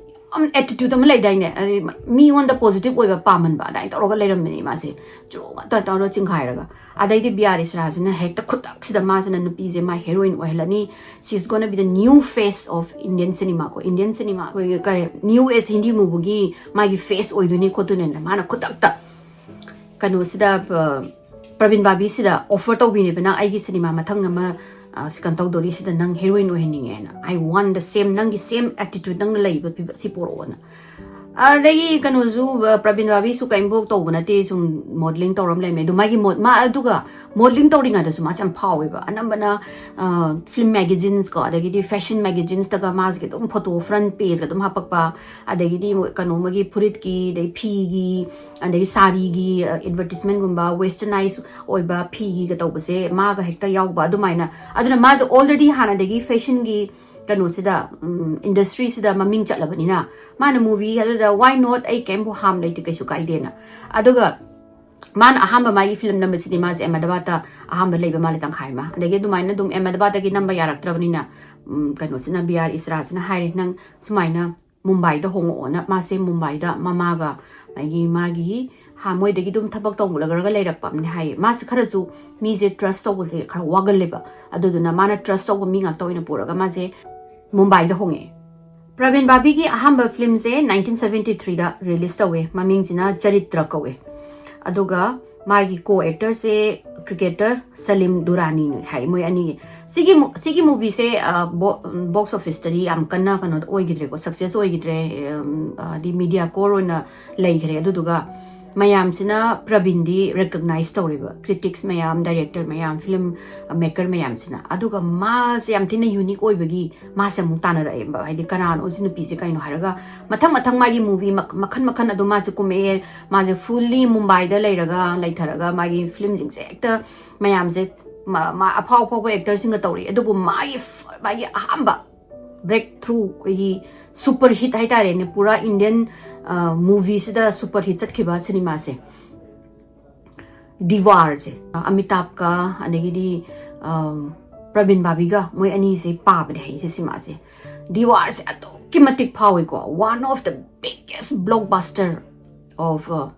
ꯌꯥꯝ ꯑꯦꯇꯤꯇ꯭ꯌꯨꯠ ꯑꯃ ꯂꯩꯗꯥꯏꯅꯦ, ꯑꯗꯩ ꯃꯤꯉꯣꯟꯗ ꯄꯣꯖꯤꯇꯤꯚ ꯑꯣꯏꯕ ꯄꯥꯝꯍꯟꯕ ꯑꯗꯨꯃꯥꯏꯅ ꯇꯧꯔꯒ ꯂꯩꯔꯝꯕꯅꯤ ꯃꯥꯁꯦ꯫ ꯆꯨꯔꯨꯞ ꯉꯥꯛꯇ ꯇꯧꯔ ꯆꯤꯡꯈꯥꯏꯔꯒ꯫ ꯑꯗꯩꯗꯤ ꯕꯤ ꯑꯥꯔ ꯏꯁꯔꯥꯁꯤꯅ ꯍꯦꯛꯇ ꯈꯨꯗꯛꯁꯤꯗ ꯃꯥꯁꯤꯅ ꯅꯨꯄꯤꯁꯦ ꯃꯥ heroine ꯑꯣꯏꯍꯜꯂꯅꯤ꯫ She is gonna be the new face of Indian cinema ꯀꯣ, ꯏꯟꯗꯤꯌꯟ ꯁꯤꯅꯦꯃꯥ ꯑꯩꯈꯣꯏꯒꯤ ꯀꯩ ꯅ꯭ꯌꯨ ꯑꯦꯖ ꯍꯤꯟꯗꯤ ꯃꯨꯚꯤꯒꯤ ꯃꯥꯒꯤ ꯐꯦꯁ ꯑꯣꯏꯗꯣꯏꯅꯤ ꯈꯣꯠꯇꯣꯏꯅꯦꯅ ꯃꯥꯅ ꯈꯨꯗꯛꯇ ꯀꯩꯅꯣꯁꯤꯗ ꯑ, ꯄ꯭ꯔꯕꯤꯟ ꯕꯥꯕꯤꯁꯤꯗ ꯑꯣꯐꯔ ꯇꯧꯕꯤꯅꯦꯕ, "ꯅꯪ ꯑꯩꯒꯤ ꯁꯤꯅꯦꯃꯥ ꯃꯊꯪ ꯑꯃ ꯑ, ꯁꯤ ꯀꯩꯅꯣ ꯇꯧꯗꯣꯔꯤ, ꯁꯤꯗ ꯅꯪ heroine ꯑꯣꯏꯍꯟꯅꯤꯡꯉꯦꯅ꯫ I want the same, ꯅꯪꯒꯤ ꯁꯦꯝ ꯑꯦꯇꯤꯇ꯭ꯌꯨꯠ ꯅꯪꯅ ꯂꯩꯕ ꯐꯤꯕ-, ꯁꯤ ꯄꯣꯔꯛꯑꯣꯅ"꯫ ꯑꯗꯒꯤ ꯀꯩꯅꯣꯁꯨ ꯑ, ꯄ꯭ꯔꯕꯤꯟ ꯕꯥꯕꯤꯁꯨ ꯀꯔꯤꯝꯐꯥꯎ ꯇꯧꯕ ꯅꯠꯇꯦ, ꯁꯨꯝ ꯃꯣꯗꯦꯂꯤꯡ ꯇꯧꯔꯝ ꯂꯩꯔꯝꯃꯦ꯫ ꯑꯗꯨ ꯃꯥꯒꯤ ꯃꯣ-, ꯃꯥ ꯑꯗꯨꯒ ꯃꯣꯗꯦꯂꯤꯡ ꯇꯧꯔꯤꯉꯩꯗꯁꯨ ꯃꯥꯁꯦ ꯌꯥꯝ ꯐꯥꯎꯋꯦꯕ꯫ ꯑꯅꯝꯕꯅ ꯐꯤꯂꯝ ꯃꯦꯒꯥꯖꯤꯟꯁꯀꯣ, ꯑꯗꯒꯤꯗꯤ ꯐꯦꯁꯟ ꯃꯦꯒꯥꯖꯤꯟꯁꯇꯒ ꯃꯥꯁꯦ ꯑꯗꯨꯝ ꯐꯣꯇꯣ ꯐ꯭ꯔꯟ ꯄꯦꯖꯀ ꯑꯗꯨꯝ ꯍꯥꯞꯄꯛꯄ, ꯑꯗꯒꯤꯗꯤ ꯃꯣꯏ ꯀꯩꯅꯣ ꯑꯃꯒꯤ ꯐꯨꯔꯤꯠꯀꯤ, ꯑꯗꯩ ꯐꯤꯒꯤ, ꯑꯗꯒꯤ ꯁꯥꯔꯤꯒꯤ ꯑꯦꯗꯚꯔꯇꯤꯁꯃꯦꯟꯒꯨꯝꯕ, ꯋꯦꯁꯇꯔꯅꯥꯏꯁ ꯑꯣꯏꯕ ꯐꯤꯒꯤꯒ ꯇꯧꯕꯁꯦ ꯃꯥꯒ ꯍꯦꯛꯇ ꯌꯥꯎꯕ꯫ ꯑꯗꯨꯃꯥꯏꯅ, ꯑꯗꯨꯅ ꯃꯥꯁꯦ ꯑꯣꯜꯔꯦꯗꯤ ꯍꯥꯟꯅꯗꯒꯤ ꯐꯦꯁꯟꯒꯤ ꯀꯩꯅꯣꯁꯤꯗ, ꯏꯟꯗꯁꯇ꯭ꯔꯤꯁꯤꯗ ꯃꯃꯤꯡ ꯆꯠꯂꯕꯅꯤꯅ ꯃꯥꯅ ꯃꯨꯚꯤ ꯑꯗꯨꯗ why not, ꯑꯩ ꯀꯩꯝꯕꯨ ꯍꯥꯝ ꯂꯩꯇꯦ, ꯀꯩꯁꯨ ꯀꯥꯏꯗꯦꯅ꯫ ꯑꯗꯨꯒ ꯃꯥꯅ ꯑꯍꯥꯟꯕ ꯃꯥꯒꯤ ꯐꯤꯂꯝ ꯅꯝꯕꯁꯤꯗꯤ ꯃꯥꯁꯦ ꯑꯍꯃꯗꯕꯥꯗꯇ ꯑꯍꯥꯟꯕ ꯂꯩꯕ ꯃꯥꯜꯂꯦ ꯇꯪꯈꯥꯏ ꯑꯃ꯫ ꯑꯗꯒꯤ ꯑꯗꯨꯃꯥꯏꯅ ꯑꯗꯨꯝ ꯑꯍꯃꯗꯕꯥꯗꯇꯒꯤ ꯅꯝꯕ ꯌꯥꯔꯛꯇ꯭ꯔꯕꯅꯤꯅ, ꯎꯝ, ꯀꯩꯅꯣꯁꯤꯅ, ꯕꯤ ꯑꯥꯔ ꯏꯁꯔꯥꯁꯤꯅ ꯍꯥꯏꯔꯦ, "ꯅꯪ ꯁꯨꯃꯥꯏꯅ ꯃꯨꯝꯕꯥꯏꯗ ꯍꯣꯡꯉꯛꯑꯣꯅ", ꯃꯥꯁꯦ ꯃꯨꯝꯕꯥꯏꯗ ꯃꯃꯥꯒ, ꯑꯗꯒꯤ ꯃꯥꯒꯤ ꯍꯥ, ꯃꯣꯏꯗꯒꯤ ꯑꯗꯨꯝ ꯊꯕꯛ ꯇꯧꯔꯒ ꯂꯩꯔꯛꯄ ꯑꯃꯅꯦ ꯍꯥꯏꯌꯦ꯫ ꯃꯥꯁꯦ ꯈꯔꯁꯨ ꯃꯤꯁꯦ ꯇ꯭ꯔꯁ ꯇꯧꯕꯁꯦ ꯈꯔ ꯋꯥꯒꯜꯂꯦꯕ꯫ ꯑꯗꯨꯗꯨꯅ ꯃꯥꯅ ꯇ꯭ꯔꯁ ꯇꯧꯕ ꯃꯤ ꯉꯥꯛꯇ ꯑꯣꯏꯅ ꯄꯨꯔꯒ ꯃꯥꯁꯦ ꯃꯨꯝꯕꯥꯏꯗ ꯍꯣꯡꯉꯛꯑꯦ꯫ ꯄ꯭ꯔꯕꯤꯟ ꯕꯥꯕꯤꯒꯤ ꯑꯍꯥꯟꯕ ꯐꯤꯂꯝꯁꯦ ꯅꯥꯏꯟꯇꯤꯟ ꯁꯕꯦꯟꯇꯤ ꯊ꯭ꯔꯤꯗ ꯔꯤꯂꯤꯁ ꯇꯧꯋꯦ꯫ ꯃꯃꯤꯡꯁꯤꯅ ꯆꯔꯤꯇ꯭ꯔ ꯀꯧꯋꯦ꯫ ꯑꯗꯨꯒ ꯃꯥꯒꯤ ꯀꯣ ꯑꯦꯛꯇꯔꯁꯦ ꯀ꯭ꯔꯤꯀꯦꯇꯔ ꯁꯂꯤꯝ ꯗꯨꯔꯥꯅꯤꯅꯤ ꯍꯥꯏ, ꯃꯣꯏ ꯑꯅꯤꯒꯤ꯫ ꯁꯤꯒꯤ ꯃꯨ-, ꯁꯤꯒꯤ ꯃꯨꯚꯤꯁꯦ, ꯑ, ꯕꯣ-, ꯕꯣꯛꯁ ꯑꯣꯐꯤꯁꯇꯗꯤ ꯌꯥꯝ ꯀꯟꯅ ꯀꯩꯅꯣ ꯑꯣꯏꯈꯤꯗ꯭ꯔꯦꯀꯣ, ꯁꯛꯁꯦꯁ ꯑꯣꯏꯈꯤꯗ꯭ꯔꯦ꯫ ꯑꯝ, ꯍꯥꯏꯗꯤ ꯃꯤꯗꯤꯌꯥ ꯀꯣꯔ ꯑꯣꯏꯅ ꯂꯩꯈ꯭ꯔꯦ꯫ ꯑꯗꯨꯗꯨꯒ ꯃꯌꯥꯝꯁꯤꯅ ꯄ꯭ꯔꯕꯤꯟꯗꯤ ꯔꯦꯀꯒꯅꯥꯏꯁ ꯇꯧꯔꯦꯕ, ꯀ꯭ꯔꯤꯇꯤꯛꯁ ꯃꯌꯥꯝ, ꯗꯥꯏꯔꯦꯛꯇꯔ ꯃꯌꯥꯝ, ꯐꯤꯂꯝ ꯃꯦꯀꯔ ꯃꯌꯥꯝꯁꯤꯅ꯫ ꯑꯗꯨꯒ ꯃꯥꯁꯦ ꯌꯥꯝ ꯊꯤꯅ ꯌꯨꯅꯤꯛ ꯑꯣꯏꯕꯒꯤ ꯃꯥꯁꯦ ꯑꯃꯨꯛ ꯇꯥꯟꯅꯔꯛꯑꯦꯕ꯫ ꯍꯥꯏꯗꯤ ꯀꯅꯥꯅꯣ ꯁꯤ ꯅꯨꯄꯤꯁꯦ, ꯀꯩꯅꯣ ꯍꯥꯏꯔꯒ ꯃꯊꯪ ꯃꯊꯪ ꯃꯥꯒꯤ ꯃꯨꯚꯤ ꯃꯈꯜ ꯃꯈꯜ ꯑꯗꯨꯝ ꯃꯥꯁꯦ ꯀꯨꯝꯃꯛꯑꯦ꯫ ꯃꯥꯁꯦ ꯐꯨꯜꯂꯤ ꯃꯨꯝꯕꯥꯏꯗ ꯂꯩꯔꯒ, ꯂꯩꯊꯔꯒ ꯃꯥꯒꯤ ꯐꯤꯂꯝꯁꯤꯡꯁꯦ ꯍꯦꯛꯇ ꯃꯌꯥꯝꯁꯦ ꯃ-, ꯃꯥ ꯑꯐꯥꯎ ꯑꯐꯥꯎꯕ ꯑꯦꯛꯇꯔꯁꯤꯡꯒ ꯇꯧꯔꯛꯑꯦ꯫ ꯑꯗꯨꯕꯨ ꯃꯥꯒꯤ ꯐ-, ꯃꯥꯒꯤ ꯑꯍꯥꯟꯕ ꯕ꯭ꯔꯦꯛ ꯊ꯭ꯔꯨ, ꯑꯩꯈꯣꯏꯒꯤ ꯁꯨꯄꯔ ꯍꯤꯠ ꯍꯥꯏꯇꯥꯔꯦꯅꯦ, ꯄꯨꯔꯥ ꯏꯟꯗꯤꯌꯟ, ꯑ, ꯃꯨꯚꯤꯁꯤꯗ ꯁꯨꯄꯔ ꯍꯤꯠ ꯆꯠꯈꯤꯕ ꯁꯤꯅꯦꯃꯥꯁꯦ ꯗꯤꯋꯥꯔꯁꯦ꯫ ꯑꯃꯤꯇꯥꯕꯀ ꯑꯗꯒꯤꯗꯤ, ꯑ, ꯄ꯭ꯔꯕꯤꯟ ꯕꯥꯕꯤꯒ ꯃꯣꯏ ꯑꯅꯤꯁꯦ ꯄꯥꯕꯅꯦ ꯍꯥꯏꯁꯦ ꯁꯤꯃꯥꯁꯦ꯫ ꯗꯤꯋꯥꯔꯁꯦ ꯑꯗꯨꯛꯀꯤ ꯃꯇꯤꯛ ꯐꯥꯎꯏꯀꯣ, one of the biggest blockbuster of, ꯑ,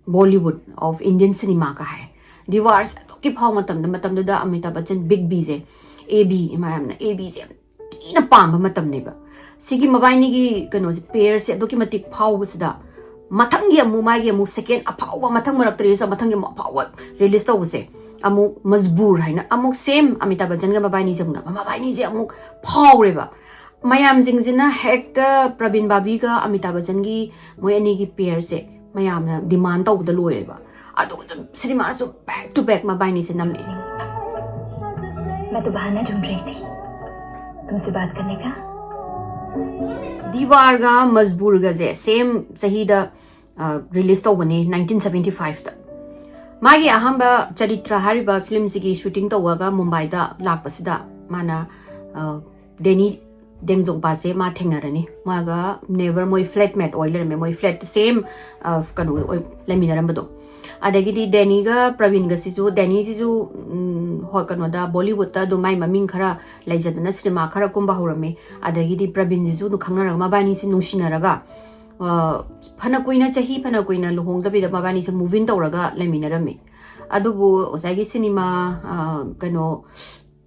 Bollywood of Indian cinema ꯀ ꯍꯥꯏ꯫ ꯗꯤꯋꯥꯔꯁꯦ ꯑꯗꯨꯛꯀꯤ ꯐꯥꯎ ꯃꯇꯝꯗ, ꯃꯇꯝꯗꯨꯗ ꯑꯃꯤꯇꯥꯕ ꯕꯆꯟ ꯕꯤꯛ ꯕꯤꯁꯦ, ꯑꯦ ꯕꯤ, ꯃꯌꯥꯝꯅ ꯑꯦ ꯕꯤꯁꯦ ꯌꯥꯝ ꯊꯤꯅ ꯄꯥꯝꯕ ꯃꯇꯝꯅꯦꯕ꯫ ꯁꯤꯒꯤ ꯃꯕꯥꯏꯅꯤꯒꯤ ꯀꯩꯅꯣꯁꯦ, ꯄꯦꯌꯔꯁꯦ ꯑꯗꯨꯛꯀꯤ ꯃꯇꯤꯛ ꯐꯥꯎꯕꯁꯤꯗ ꯃꯊꯪꯒꯤ ꯑꯃꯨꯛ ꯃꯥꯒꯤ ꯑꯃꯨꯛ ꯁꯦꯀꯦꯟ ꯑꯐꯥꯎꯕ, ꯃꯊꯪ ꯃꯔꯛꯇ ꯔꯤꯂꯤꯁ, ꯃꯊꯪꯒꯤ ꯑꯃꯨꯛ ꯑꯐꯥꯎꯕ ꯔꯤꯂꯤꯁ ꯇꯧꯕꯁꯦ ꯑꯃꯨꯛ ꯃꯖꯕꯨꯔ ꯍꯥꯏꯅ ꯑꯃꯨꯛ ꯁꯦꯝ ꯑꯃꯤꯇꯥꯕ ꯕꯆꯟꯒ ꯃꯕꯥꯏꯅꯤꯁꯦ ꯑꯃꯨꯛ, ꯃꯕꯥꯏꯅꯤꯁꯦ ꯑꯃꯨꯛ ꯐꯥꯎꯔꯦꯕ꯫ ꯃꯌꯥꯝꯁꯤꯡꯁꯤꯅ ꯍꯦꯛꯇ ꯄ꯭ꯔꯕꯤꯟ ꯕꯥꯕꯤꯒ ꯑꯃꯤꯇꯥꯕ ꯕꯆꯟꯒꯤ ꯃꯣꯏ ꯑꯅꯤꯒꯤ ꯄꯦꯌꯔꯁꯦ ꯃꯌꯥꯝꯅ ꯗꯤꯃꯥꯟ ꯇꯧꯕꯗ ꯂꯣꯏꯔꯦꯕ꯫ ꯑꯗꯨꯒ ꯑꯗꯨꯝ ꯁꯤꯅꯦꯃꯥꯁꯨ ꯕꯦꯛ ꯇꯨ ꯕꯦꯛ ꯃꯕꯥꯏꯅꯤꯁꯦ ꯅꯝꯃꯛꯑꯦ꯫ मैं तो बहाना ढूंढ रही थी तुमसे बात करने का। ꯗꯤꯋꯥꯔꯒ ꯃꯖꯕꯨꯔꯒꯁꯦ ꯁꯦꯝ ꯆꯍꯤꯗ, ꯑ, ꯔꯤꯂꯤꯁ ꯇꯧꯕꯅꯦ ꯅꯥꯏꯟꯇꯤꯟ ꯁꯕꯦꯟꯇꯤ ꯐꯥꯏꯚꯇ꯫ ꯃꯥꯒꯤ ꯑꯍꯥꯟꯕ ꯆꯔꯤꯇ꯭ꯔ ꯍꯥꯏꯔꯤꯕ ꯐꯤꯂꯝꯁꯤꯒꯤ ꯁꯨꯇꯤꯡ ꯇꯧꯕꯒ ꯃꯨꯝꯕꯥꯏꯗ ꯂꯥꯛꯄꯁꯤꯗ ꯃꯥꯅ, ꯑ, ꯗꯦꯅꯤ ꯗꯦꯡꯖꯣꯡꯄꯥꯁꯦ ꯃꯥ ꯊꯦꯡꯅꯔꯅꯤ꯫ ꯃꯥꯒ ꯅꯦꯚꯔ ꯃꯣꯏ ꯐ꯭ꯂꯦꯠꯃꯦꯠ ꯑꯣꯏ ꯂꯩꯔꯝꯃꯦ, ꯃꯣꯏ ꯐ꯭ꯂꯦꯠ ꯁꯦꯝ, ꯑ, ꯀꯩꯅꯣ ꯑꯣꯏ ꯂꯩꯃꯤꯟꯅꯔꯝꯕꯗꯣ꯫ ꯑꯗꯒꯤꯗꯤ ꯗꯦꯅꯤꯒ ꯄ꯭ꯔꯕꯤꯟꯒꯁꯤꯁꯨ, ꯗꯦꯅꯤꯁꯤꯁꯨ, ꯎꯝ, ꯍꯣꯏ, ꯀꯩꯅꯣꯗ, ꯕꯣꯂꯤꯋꯨꯗꯇ ꯑꯗꯨꯝ ꯃꯥꯏ ꯃꯃꯤꯡ ꯈꯔ ꯂꯩꯖꯗꯅ ꯁꯤꯅꯦꯃꯥ ꯈꯔ ꯀꯨꯝꯕ ꯍꯧꯔꯝꯃꯦ꯫ ꯑꯗꯒꯤꯗꯤ ꯄ꯭ꯔꯕꯤꯟꯁꯤꯁꯨ ꯑꯗꯨꯝ ꯈꯪꯅꯔꯒ ꯃꯕꯥꯅꯤꯁꯤ ꯅꯨꯡꯁꯤꯅꯔꯒ ꯐꯅ ꯀꯨꯏꯅ, ꯆꯍꯤ ꯐꯅ ꯀꯨꯏꯅ ꯂꯨꯍꯣꯡꯗꯕꯤꯗ ꯃꯕꯥꯅꯤꯁꯦ ꯃꯨꯚ ꯏꯟ ꯇꯧꯔꯒ ꯂꯩꯃꯤꯟꯅꯔꯝꯃꯤ꯫ ꯑꯗꯨꯕꯨ ꯉꯁꯥꯏꯒꯤ ꯁꯤꯅꯦꯃꯥ, ꯑ, ꯀꯩꯅꯣ,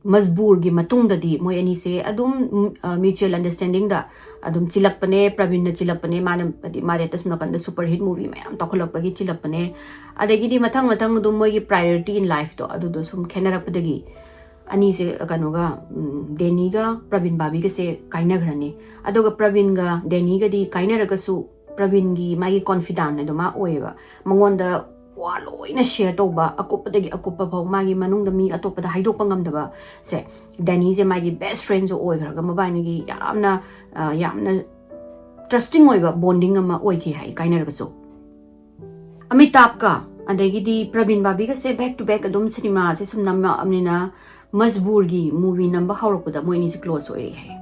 ꯃꯖꯕꯨꯔꯒꯤ ꯃꯇꯨꯡꯗꯗꯤ ꯃꯣꯏ ꯑꯅꯤꯁꯦ ꯑꯗꯨꯝ, ꯎꯝ, ꯑ, mutual understanding ꯗ ꯑꯗꯨꯝ ꯆꯤꯜꯂꯛꯄꯅꯦ꯫ ꯄ꯭ꯔꯕꯤꯟꯅ ꯆꯤꯜꯂꯛꯄꯅꯦ, ꯃꯥꯅ, ꯍꯥꯏꯗꯤ, ꯃꯥꯗꯤ ꯍꯦꯛꯇ ꯁꯨꯝ ꯅꯥꯀꯟꯗ ꯁꯨꯄꯔ ꯍꯤꯠ ꯃꯨꯚꯤ ꯃꯌꯥꯝ ꯇꯧꯈꯠꯂꯛꯄꯒꯤ ꯆꯤꯜꯂꯛꯄꯅꯦ꯫ ꯑꯗꯒꯤꯗꯤ ꯃꯊꯪ ꯃꯊꯪ ꯑꯗꯨꯝ ꯃꯣꯏꯒꯤ priority in life ꯇꯣ ꯑꯗꯨꯗꯣ ꯁꯨꯝ ꯈꯦꯠꯅꯔꯛꯄꯗꯒꯤ ꯑꯅꯤꯁꯦ, ꯀꯩꯅꯣꯒ, ꯎꯝ, ꯗꯦꯅꯤꯒ ꯄ꯭ꯔꯕꯤꯟ ꯕꯥꯕꯤꯒꯁꯦ ꯀꯥꯏꯅꯈ꯭ꯔꯅꯤ꯫ ꯑꯗꯨꯒ ꯄ꯭ꯔꯕꯤꯟꯒ ꯗꯦꯅꯤꯒꯗꯤ ꯀꯥꯏꯅꯔꯒꯁꯨ ꯄ꯭ꯔꯕꯤꯟꯒꯤ ꯃꯥꯒꯤ confidant ꯑꯗꯣ ꯃꯥ ꯑꯣꯏꯌꯦꯕ꯫ ꯃꯉꯣꯟꯗ ꯋꯥ ꯂꯣꯏꯅ ꯁꯤꯌꯔ ꯇꯧꯕ, ꯑꯀꯨꯞꯄꯗꯒꯤ ꯑꯀꯨꯞꯄ ꯐꯥꯎ, ꯃꯥꯒꯤ ꯃꯅꯨꯡꯗ ꯃꯤ ꯑꯇꯣꯞꯄꯗ ꯍꯥꯏꯗꯣꯛꯄ ꯉꯝꯗꯕꯁꯦ, ꯗꯦꯅꯤꯁꯦ ꯃꯥꯒꯤ ꯕꯦꯁ ꯐ꯭ꯔꯦꯟꯁꯨ ꯑꯣꯏꯈ꯭ꯔꯒ ꯃꯕꯥꯅꯤꯒꯤ ꯌꯥꯝꯅ, ꯑ, ꯌꯥꯝꯅ ꯇ꯭ꯔꯁꯇꯤꯡ ꯑꯣꯏꯕ ꯕꯣꯟꯗꯤꯡ ꯑꯃ ꯑꯣꯏꯈꯤ ꯍꯥꯏ, ꯀꯥꯏꯅꯔꯒꯁꯨ꯫ ꯑꯃꯤꯇꯥꯕꯀ ꯑꯗꯒꯤꯗꯤ ꯄ꯭ꯔꯕꯤꯟ ꯕꯥꯕꯤꯒꯁꯦ back to back ꯑꯗꯨꯝ ꯁꯤꯅꯦꯃꯥꯁꯦ ꯁꯨꯝ ꯅꯝꯃꯛꯑꯕꯅꯤꯅ, ꯃꯖꯕꯨꯔꯒꯤ ꯃꯨꯚꯤ ꯅꯝꯕ ꯍꯧꯔꯛꯄꯗ ꯃꯣꯏ ꯑꯅꯤꯁꯦ ꯀ꯭ꯂꯣꯁ ꯑꯣꯏꯔꯛꯑꯦ ꯍꯥꯏ꯫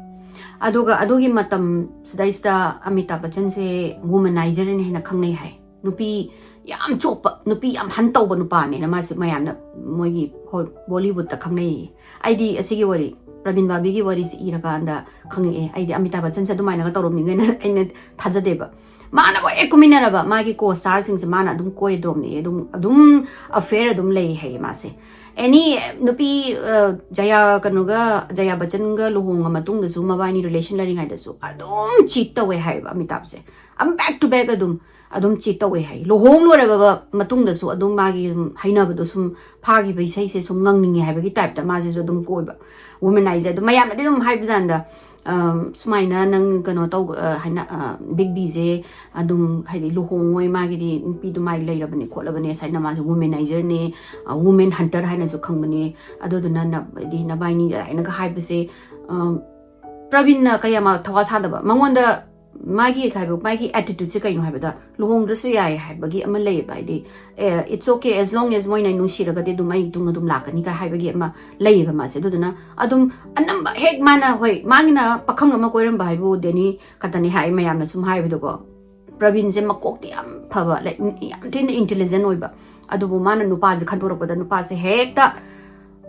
ꯑꯗꯨꯒ ꯑꯗꯨꯒꯤ ꯃꯇꯝ ꯁꯤꯗꯩꯁꯤꯗ ꯑꯃꯤꯇꯥꯕ ꯕꯆꯟꯁꯦ ꯋꯨꯃꯅꯥꯏꯖꯔꯅ ꯍꯦꯟꯅ ꯈꯪꯅꯩ ꯍꯥꯏ꯫ ꯅꯨꯄꯤ ꯌꯥꯝ ꯆꯣꯞꯄ, ꯅꯨꯄꯤ ꯌꯥꯝ ꯍꯟ ꯇꯧꯕ ꯅꯨꯄꯥꯅꯦꯅ ꯃꯥꯁꯦ ꯃꯌꯥꯝꯅ ꯃꯣꯏꯒꯤ ꯍꯣ-, ꯕꯣꯂꯤꯋꯨꯗꯇ ꯈꯪꯅꯩꯌꯦ꯫ ꯑꯩꯗꯤ ꯑꯁꯤꯒꯤ ꯋꯥꯔꯤ, ꯄ꯭ꯔꯕꯤꯟ ꯕꯥꯕꯤꯒꯤ ꯋꯥꯔꯤꯁꯦ ꯏꯔꯀꯥꯟꯗ ꯈꯪꯉꯛꯑꯦ꯫ ꯑꯩꯗꯤ ꯑꯃꯤꯇꯥꯕ ꯕꯆꯟꯁꯦ ꯑꯗꯨꯃꯥꯏꯅꯒ ꯇꯧꯔꯝꯅꯤꯡꯉꯦꯅ ꯑꯩꯅ ꯊꯥꯖꯗꯦꯕ꯫ ꯃꯥꯅ ꯂꯣꯏ ꯀꯨꯝꯃꯤꯟꯅꯔꯕ, ꯃꯥꯒꯤ ꯀꯣ ꯁ꯭ꯇꯥꯔꯁꯤꯡꯁꯦ ꯃꯥꯅ ꯑꯗꯨꯝ ꯀꯣꯏꯗ꯭ꯔꯣꯝꯅꯦ, ꯑꯗꯨꯝ, ꯑꯗꯨꯝ ꯑꯐꯦꯌꯔ ꯑꯗꯨꯝ ꯂꯩ ꯍꯥꯏꯌꯦ ꯃꯥꯁꯦ꯫ ꯑꯦꯅꯤ ꯅꯨꯄꯤ, ꯑ, ꯖꯌꯥ, ꯀꯩꯅꯣꯒ, ꯖꯌꯥ ꯕꯆꯟꯒ ꯂꯨꯍꯣꯡꯉ ꯃꯇꯨꯡꯗꯁꯨ ꯃꯕꯥꯅꯤ ꯔꯤꯂꯦꯁꯟ ꯂꯩꯔꯤꯉꯩꯗꯁꯨ ꯑꯗꯨꯝ ꯆꯤꯠ ꯇꯧꯋꯦ ꯍꯥꯏꯌꯦꯕ ꯑꯃꯤꯇꯥꯕꯁꯦ꯫ ꯑꯗꯨꯝ back to back ꯑꯗꯨꯝ, ꯑꯗꯨꯝ ꯆꯤꯠ ꯇꯧꯋꯦ ꯍꯥꯏꯌꯦ꯫ ꯂꯨꯍꯣꯡ ꯂꯣꯏꯔꯕ ꯃꯇꯨꯡꯗꯁꯨ ꯑꯗꯨꯝ ꯃꯥꯒꯤ ꯁꯨꯝ ꯍꯩꯅꯕꯗꯣ ꯁꯨꯝ ꯐꯥꯈꯤꯕ ꯏꯁꯩꯁꯦ ꯁꯨꯝ ꯉꯪꯅꯤꯡꯉꯦ ꯍꯥꯏꯕꯒꯤ ꯇꯥꯏꯞꯇ ꯃꯥꯁꯤꯁꯨ ꯑꯗꯨꯝ ꯀꯣꯏꯕ꯫ ꯋꯨꯃꯦꯅꯥꯏꯖꯔ ꯑꯗꯨꯝ ꯃꯌꯥꯝꯅꯗꯤ ꯑꯗꯨꯝ ꯍꯥꯏꯕꯖꯥꯟꯗ, ꯑꯝ, ꯁꯨꯃꯥꯏꯅ ꯅꯪ ꯀꯩꯅꯣ ꯇꯧ, ꯑ, ꯍꯥꯏꯅ, ꯑ, ꯕꯤꯒ ꯕꯤꯁꯦ ꯑꯗꯨꯝ ꯍꯥꯏꯗꯤ ꯂꯨꯍꯣꯡꯉꯣꯏ, ꯃꯥꯒꯤꯗꯤ ꯅꯨꯄꯤꯗꯨ ꯃꯥꯒꯤ ꯂꯩꯔꯕꯅꯤ ꯈꯣꯠꯂꯕꯅꯦ, ꯁꯥꯏꯅ ꯃꯥꯁꯦ ꯋꯨꯃꯦꯅꯥꯏꯖꯔꯅꯦ, ꯑ, ꯋꯨꯃꯦꯟ ꯍꯟꯇꯔ ꯍꯥꯏꯅꯁꯨ ꯈꯪꯕꯅꯦ꯫ ꯑꯗꯨꯗꯨꯅ ꯅ-, ꯍꯥꯏꯗꯤ ꯅꯕꯥꯏꯅꯤ ꯑꯗꯨꯃꯥꯏꯅꯒ ꯍꯥꯏꯕꯁꯦ, ꯑꯝ, ꯄ꯭ꯔꯕꯤꯟꯅ ꯀꯌꯥ ꯃꯥ ꯊꯋꯥ ꯁꯥꯗꯕ, ꯃꯉꯣꯟꯗ ꯃꯥꯒꯤ ꯍꯥꯏꯕ, ꯃꯥꯒꯤ attitude ꯁꯦ ꯀꯩꯅꯣ ꯍꯥꯏꯕꯗ, ꯂꯨꯍꯣꯡꯗ꯭ꯔꯁꯨ ꯌꯥꯏ ꯍꯥꯏꯕꯒꯤ ꯑꯃ ꯂꯩꯌꯦꯕ, ꯍꯥꯏꯗꯤ, ꯑꯦ, it's okay, as long as ꯃꯣꯏꯅ ꯅꯨꯡꯁꯤꯔꯒꯗꯤ ꯑꯗꯨꯝ ꯑꯩ ꯇꯨꯡ ꯑꯗꯨꯝ ꯂꯥꯛꯀꯅꯤꯒ ꯍꯥꯏꯕꯒꯤ ꯑꯃ ꯂꯩꯌꯦꯕ ꯃꯥꯁꯦ꯫ ꯑꯗꯨꯗꯨꯅ ꯑꯗꯨꯝ ꯑꯅꯝꯕ ꯍꯦꯛ ꯃꯥꯅ, ꯍꯣꯏ, ꯃꯥꯒꯤꯅ ꯄꯥꯈꯪ ꯑꯃ ꯀꯣꯏꯔꯝꯕ ꯍꯥꯏꯕꯨ ꯗꯦꯅꯤ ꯈꯛꯇꯅꯤ ꯍꯥꯏ ꯃꯌꯥꯝꯅ ꯁꯨꯝ ꯍꯥꯏꯕꯗꯣꯀꯣ꯫ ꯄ꯭ꯔꯕꯤꯟꯁꯦ ꯃꯀꯣꯛꯇꯤ ꯌꯥꯝ ꯐꯕ, like, ꯌꯥꯝ ꯊꯤꯅ intelligent ꯑꯣꯏꯕ, ꯑꯗꯨꯕꯨ ꯃꯥꯅ ꯅꯨꯄꯥꯁꯦ ꯈꯟꯗꯣꯔꯛꯄꯗ ꯅꯨꯄꯥꯁꯦ ꯍꯦꯛꯇ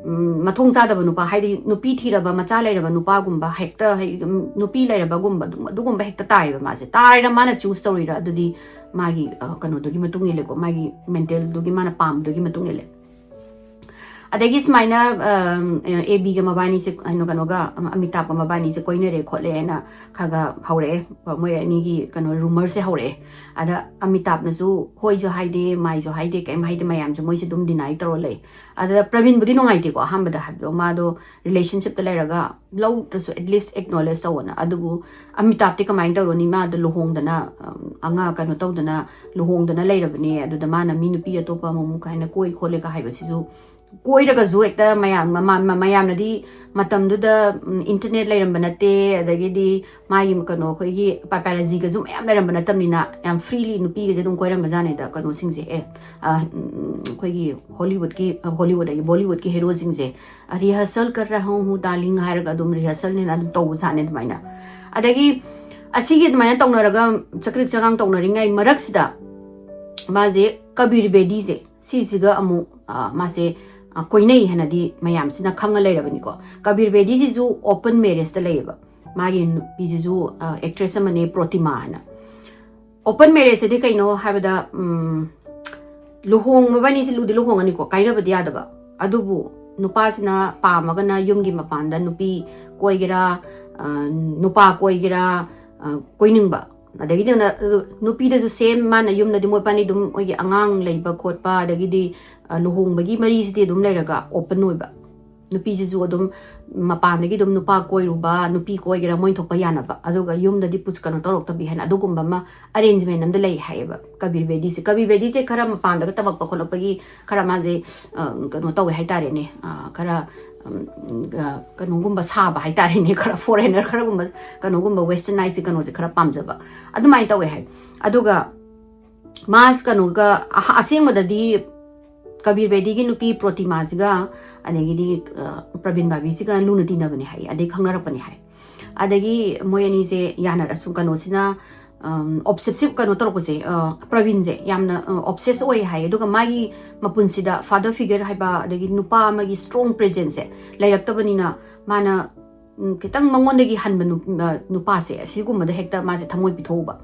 ꯎꯝ, ꯃꯊꯣꯡ ꯆꯥꯗꯕ ꯅꯨꯄꯥ, ꯍꯥꯏꯗꯤ ꯅꯨꯄꯤ ꯊꯤꯔꯕ, ꯃꯆꯥ ꯂꯩꯔꯕ ꯅꯨꯄꯥꯒꯨꯝꯕ ꯍꯦꯛꯇ, ꯍꯥꯏꯗꯤ, ꯎꯝ, ꯅꯨꯄꯤ ꯂꯩꯔꯕꯒꯨꯝꯕ, ꯑꯗꯨꯝ, ꯑꯗꯨꯒꯨꯝꯕ ꯍꯦꯛꯇ ꯇꯥꯏꯌꯦꯕ ꯃꯥꯁꯦ꯫ ꯇꯥꯏꯔ ꯃꯥꯅ ꯆꯨꯁ ꯇꯧꯔꯤꯔ, ꯑꯗꯨꯗꯤ ꯃꯥꯒꯤ, ꯑ, ꯀꯩꯅꯣꯗꯨꯒꯤ ꯃꯇꯨꯡ ꯏꯜꯂꯦꯀꯣ, ꯃꯥꯒꯤ ꯃꯦꯟꯇꯦꯜꯗꯨꯒꯤ ꯃꯥꯅ ꯄꯥꯝꯕꯗꯨꯒꯤ ꯃꯇꯨꯡ ꯏꯜꯂꯦ꯫ ꯑꯗꯒꯤ ꯁꯨꯃꯥꯏꯅ, ꯑꯝ, ꯑꯦ ꯕꯤꯒ ꯃꯕꯥꯅꯤꯁꯦ, ꯀꯩꯅꯣ, ꯀꯩꯅꯣꯒ, ꯑꯃ, ꯑꯃꯤꯇꯥꯕꯒ ꯃꯕꯥꯅꯤꯁꯦ ꯀꯣꯏꯅꯔꯦ ꯈꯣꯠꯂꯦ ꯍꯥꯏꯅ ꯈꯔ ꯈꯔ ꯍꯧꯔꯛꯑꯦ꯫ ꯃꯣꯏ ꯑꯅꯤꯒꯤ, ꯀꯩꯅꯣ, ꯔꯨꯃꯔꯁꯦ ꯍꯧꯔꯛꯑꯦ꯫ ꯑꯗ ꯑꯃꯤꯇꯥꯕꯅꯁꯨ ꯍꯣꯏꯁꯨ ꯍꯥꯏꯗꯦ, ꯃꯥꯏꯁꯨ ꯍꯥꯏꯗꯦ, ꯀꯩꯝ ꯍꯥꯏꯗꯦ, ꯃꯌꯥꯝꯁꯦ ꯃꯣꯏꯁꯦ ꯑꯗꯨꯝ ꯗꯤꯅꯥꯏ ꯇꯧꯔ ꯂꯩ꯫ ꯑꯗ ꯄ꯭ꯔꯕꯤꯟꯕꯨꯗꯤ ꯅꯨꯡꯉꯥꯏꯇꯦꯀꯣ, ꯑꯍꯥꯟꯕꯗ ꯍꯥꯏꯕꯗꯣ, ꯃꯥꯗꯣ ꯔꯤꯂꯦꯁꯟꯁꯤꯞꯇ ꯂꯩꯔꯒ ꯂꯧꯗ꯭ꯔꯁꯨ at least acknowledge ꯇꯧꯑꯣꯅ꯫ ꯑꯗꯨꯕꯨ ꯑꯃꯤꯇꯥꯕꯇꯤ ꯀꯃꯥꯏꯅ ꯇꯧꯔꯨꯅꯤ? ꯃꯥꯗꯣ ꯂꯨꯍꯣꯡꯗꯅ, ꯑꯝ, ꯑꯉꯥꯡ ꯀꯩꯅꯣ ꯇꯧꯗꯅ, ꯂꯨꯍꯣꯡꯗꯅ ꯂꯩꯔꯕꯅꯦ꯫ ꯑꯗꯨꯗ ꯃꯥꯅ ꯃꯤ ꯅꯨꯄꯤ ꯑꯇꯣꯞꯄ ꯑꯃꯃꯨꯛ ꯀꯥꯏꯅ ꯀꯣꯏ ꯈꯣꯠꯂꯦꯒ ꯍꯥꯏꯕꯁꯤꯁꯨ, ꯀꯣꯏꯔꯒꯁꯨ ꯍꯦꯛꯇ ꯃꯌꯥꯝ, ꯃꯃꯥ-, ꯃ-, ꯃꯌꯥꯝꯅꯗꯤ ꯃꯇꯝꯗꯨꯗ, ꯎꯝ, ꯏꯟꯇꯔꯅꯦꯠ ꯂꯩꯔꯝꯕ ꯅꯠꯇꯦ, ꯑꯗꯒꯤꯗꯤ ꯃꯥꯒꯤ ꯀꯩꯅꯣ, ꯑꯩꯈꯣꯏꯒꯤ ꯄꯥꯄꯥꯔꯥꯖꯤꯒꯁꯨ ꯃꯌꯥꯝ ꯂꯩꯔꯝꯕ ꯅꯠꯇꯕꯅꯤꯅ, ꯌꯥꯝ freely ꯅꯨꯄꯤꯒꯁꯦ ꯑꯗꯨꯝ ꯀꯣꯏꯔꯝꯕꯖꯥꯠꯅꯤꯗ, ꯀꯩꯅꯣꯁꯤꯡꯁꯦ, ꯑꯦ, ꯑ, ꯎꯝ, ꯑꯩꯈꯣꯏꯒꯤ ꯍꯣꯂꯤꯋꯨꯗꯀꯤ, ꯑ, ꯍꯣꯂꯤꯋꯨꯗ ꯑꯌꯦ, ꯕꯣꯂꯤꯋꯨꯗꯀꯤ ꯍꯦꯔꯣꯁꯤꯡꯁꯦ, "ꯔꯤꯍꯔꯁꯜ ꯀꯔ ꯔꯍꯥ ꯍꯨ ꯗꯥꯔꯂꯤꯡ" ꯍꯥꯏꯔꯒ ꯑꯗꯨꯝ ꯔꯤꯍꯔꯁꯜꯅꯦꯅ ꯑꯗꯨꯝ ꯇꯧꯕꯖꯥꯠꯅꯦ ꯑꯗꯨꯃꯥꯏꯅ꯫ ꯑꯗꯒꯤ ꯑꯁꯤꯒꯤ ꯑꯗꯨꯃꯥꯏꯅ ꯇꯧꯅꯔꯒ, ꯆꯀ꯭ꯔꯤꯛ ꯆꯀꯥꯡ ꯇꯧꯅꯔꯤꯉꯩ ꯃꯔꯛꯁꯤꯗ, ꯃꯥꯁꯦ ꯀꯕꯤꯔ ꯕꯦꯗꯤꯁꯦ, ꯁꯤꯁꯤꯒ ꯑꯃꯨꯛ, ꯑ, ꯃꯥꯁꯦ, ꯑ, ꯀꯣꯏꯅꯩ ꯍꯥꯏꯅꯗꯤ ꯃꯌꯥꯝꯁꯤꯅ ꯈꯪꯉ ꯂꯩꯔꯕꯅꯤꯀꯣ꯫ ꯀꯕꯤꯔ ꯕꯦꯗꯤꯁꯤꯁꯨ open marriageꯇ ꯂꯩꯌꯦꯕ꯫ ꯃꯥꯒꯤ ꯅꯨꯄꯤꯁꯤꯁꯨ, ꯑ, actress ꯑꯃꯅꯦ, ꯄ꯭ꯔꯣꯇꯤꯃꯥ ꯍꯥꯏꯅ꯫ Open marriageꯁꯤꯗꯤ ꯀꯩꯅꯣ ꯍꯥꯏꯕꯗ, ꯎꯝ, ꯂꯨꯍꯣꯡꯕ ꯃꯕꯥꯅꯤꯁꯤ ꯂꯨꯗꯤ ꯂꯨꯍꯣꯡꯉꯅꯤꯀꯣ, ꯀꯥꯏꯅꯕꯗꯤ ꯌꯥꯗꯕ꯫ ꯑꯗꯨꯕꯨ ꯅꯨꯄꯥꯁꯤꯅ ꯄꯥꯝꯃꯒꯅ ꯌꯨꯝꯒꯤ ꯃꯄꯥꯟꯗ ꯅꯨꯄꯤ ꯀꯣꯏꯒꯦꯔꯥ, ꯑ, ꯅꯨꯄꯥ ꯀꯣꯏꯒꯦꯔꯥ, ꯑ, ꯀꯣꯏꯅꯤꯡꯕ꯫ ꯑꯗꯒꯤꯗꯤ ꯅ-, ꯅꯨꯄꯤꯗꯁꯨ same, ꯃꯥꯅ ꯌꯨꯝꯗꯗꯤ ꯃꯣꯏꯕꯥꯅꯤ ꯑꯗꯨꯝ ꯃꯣꯏꯒꯤ ꯑꯉꯥꯡ ꯂꯩꯕ ꯈꯣꯠꯄ, ꯑꯗꯒꯤꯗꯤ, ꯑ, ꯂꯨꯍꯣꯡꯕꯒꯤ ꯃꯔꯤꯁꯤꯗꯤ ꯑꯗꯨꯝ ꯂꯩꯔꯒ open ꯑꯣꯏꯕ꯫ ꯅꯨꯄꯤꯁꯤꯁꯨ ꯑꯗꯨꯝ ꯃꯄꯥꯟꯗꯒꯤ ꯑꯗꯨꯝ ꯅꯨꯄꯥ ꯀꯣꯏꯔꯨꯕ, ꯅꯨꯄꯤ ꯀꯣꯏꯒꯦꯔꯥ, ꯃꯣꯏ ꯊꯣꯛꯄ ꯌꯥꯅꯕ, ꯑꯗꯨꯒ ꯌꯨꯝꯗꯗꯤ ꯄꯨꯁ-, ꯀꯩꯅꯣ ꯇꯧꯔꯛꯇꯕꯤ ꯍꯥꯏꯅ ꯑꯗꯨꯒꯨꯝꯕ ꯑꯃ arrangement ꯑꯃꯗ ꯂꯩ ꯍꯥꯏꯌꯦꯕ ꯀꯕꯤꯔ ꯕꯦꯗꯤꯁꯦ꯫ ꯀꯕꯤꯔ ꯕꯦꯗꯤꯁꯦ ꯈꯔ ꯃꯄꯥꯟꯗꯒ ꯇꯝꯃꯛꯄ ꯈꯣꯠꯂꯛꯄꯒꯤ ꯈꯔ ꯃꯥꯁꯦ, ꯑ, ꯀꯩꯅꯣ ꯇꯧꯋꯦ ꯍꯥꯏꯇꯥꯔꯦꯅꯦ, ꯑ, ꯈꯔ, ꯎꯝ, ꯑ, ꯀꯩꯅꯣꯒꯨꯝꯕ ꯁꯥꯕ ꯍꯥꯏꯇꯥꯔꯦꯅꯦ, ꯈꯔ foreigner ꯈꯔꯒꯨꯝꯕ, ꯀꯩꯅꯣꯒꯨꯝꯕ westernized ꯀꯩꯅꯣꯁꯦ ꯈꯔ ꯄꯥꯝꯖꯕ ꯑꯗꯨꯃꯥꯏꯅ ꯇꯧꯋꯦ ꯍꯥꯏ꯫ ꯑꯗꯨꯒ ꯃꯥꯁ ꯀꯩꯅꯣꯒ, ꯑꯍ-, ꯑꯁꯦꯡꯕꯗꯗꯤ ꯀꯕꯤꯔ ꯕꯦꯗꯤꯒꯤ ꯅꯨꯄꯤ ꯄ꯭ꯔꯣꯇꯤꯃꯥꯁꯤꯒ, ꯑꯗꯒꯤꯗꯤ, ꯑ, ꯄ꯭ꯔꯕꯤꯟ ꯕꯥꯕꯤꯁꯤꯒ ꯂꯨꯅ ꯇꯤꯟꯅꯕꯅꯦ ꯍꯥꯏ, ꯑꯗꯩ ꯈꯪꯅꯔꯛꯄꯅꯦ ꯍꯥꯏ꯫ ꯑꯗꯒꯤ ꯃꯣꯏ ꯑꯅꯤꯁꯦ ꯌꯥꯅꯔꯁꯨ, ꯀꯩꯅꯣꯁꯤꯅ, ꯑꯣꯞꯁꯦꯁꯤꯞ ꯀꯩꯅꯣ ꯇꯧꯔꯛꯄꯁꯦ, ꯄ꯭ꯔꯕꯤꯟꯁꯦ ꯌꯥꯝꯅ ꯑꯣꯞꯁꯦꯁ ꯑꯣꯏ ꯍꯥꯏ꯫ ꯑꯗꯨꯒ ꯃꯥꯒꯤ ꯃꯄꯨꯟꯁꯤꯗ ꯐꯥꯗꯔ ꯐꯤꯒꯔ ꯍꯥꯏꯕ, ꯑꯗꯒꯤ ꯅꯨꯄꯥ ꯑꯃꯒꯤ ꯁ꯭ꯇ꯭ꯔꯣꯡ ꯄ꯭ꯔꯦꯖꯦꯟꯁꯁꯦ ꯂꯩꯔꯛꯇꯕꯅꯤꯅ, ꯃꯥꯅ ꯎꯝ, ꯈꯤꯇꯪ ꯃꯉꯣꯟꯗꯒꯤ ꯍꯟꯕ ꯅꯨ-, ꯑ, ꯅꯨꯄꯥꯁꯦ, ꯑꯁꯤꯒꯨꯝꯕꯗ ꯍꯦꯛꯇ ꯃꯥꯁꯦ ꯊꯃꯣꯏ ꯄꯤꯊꯣꯛꯎꯕ꯫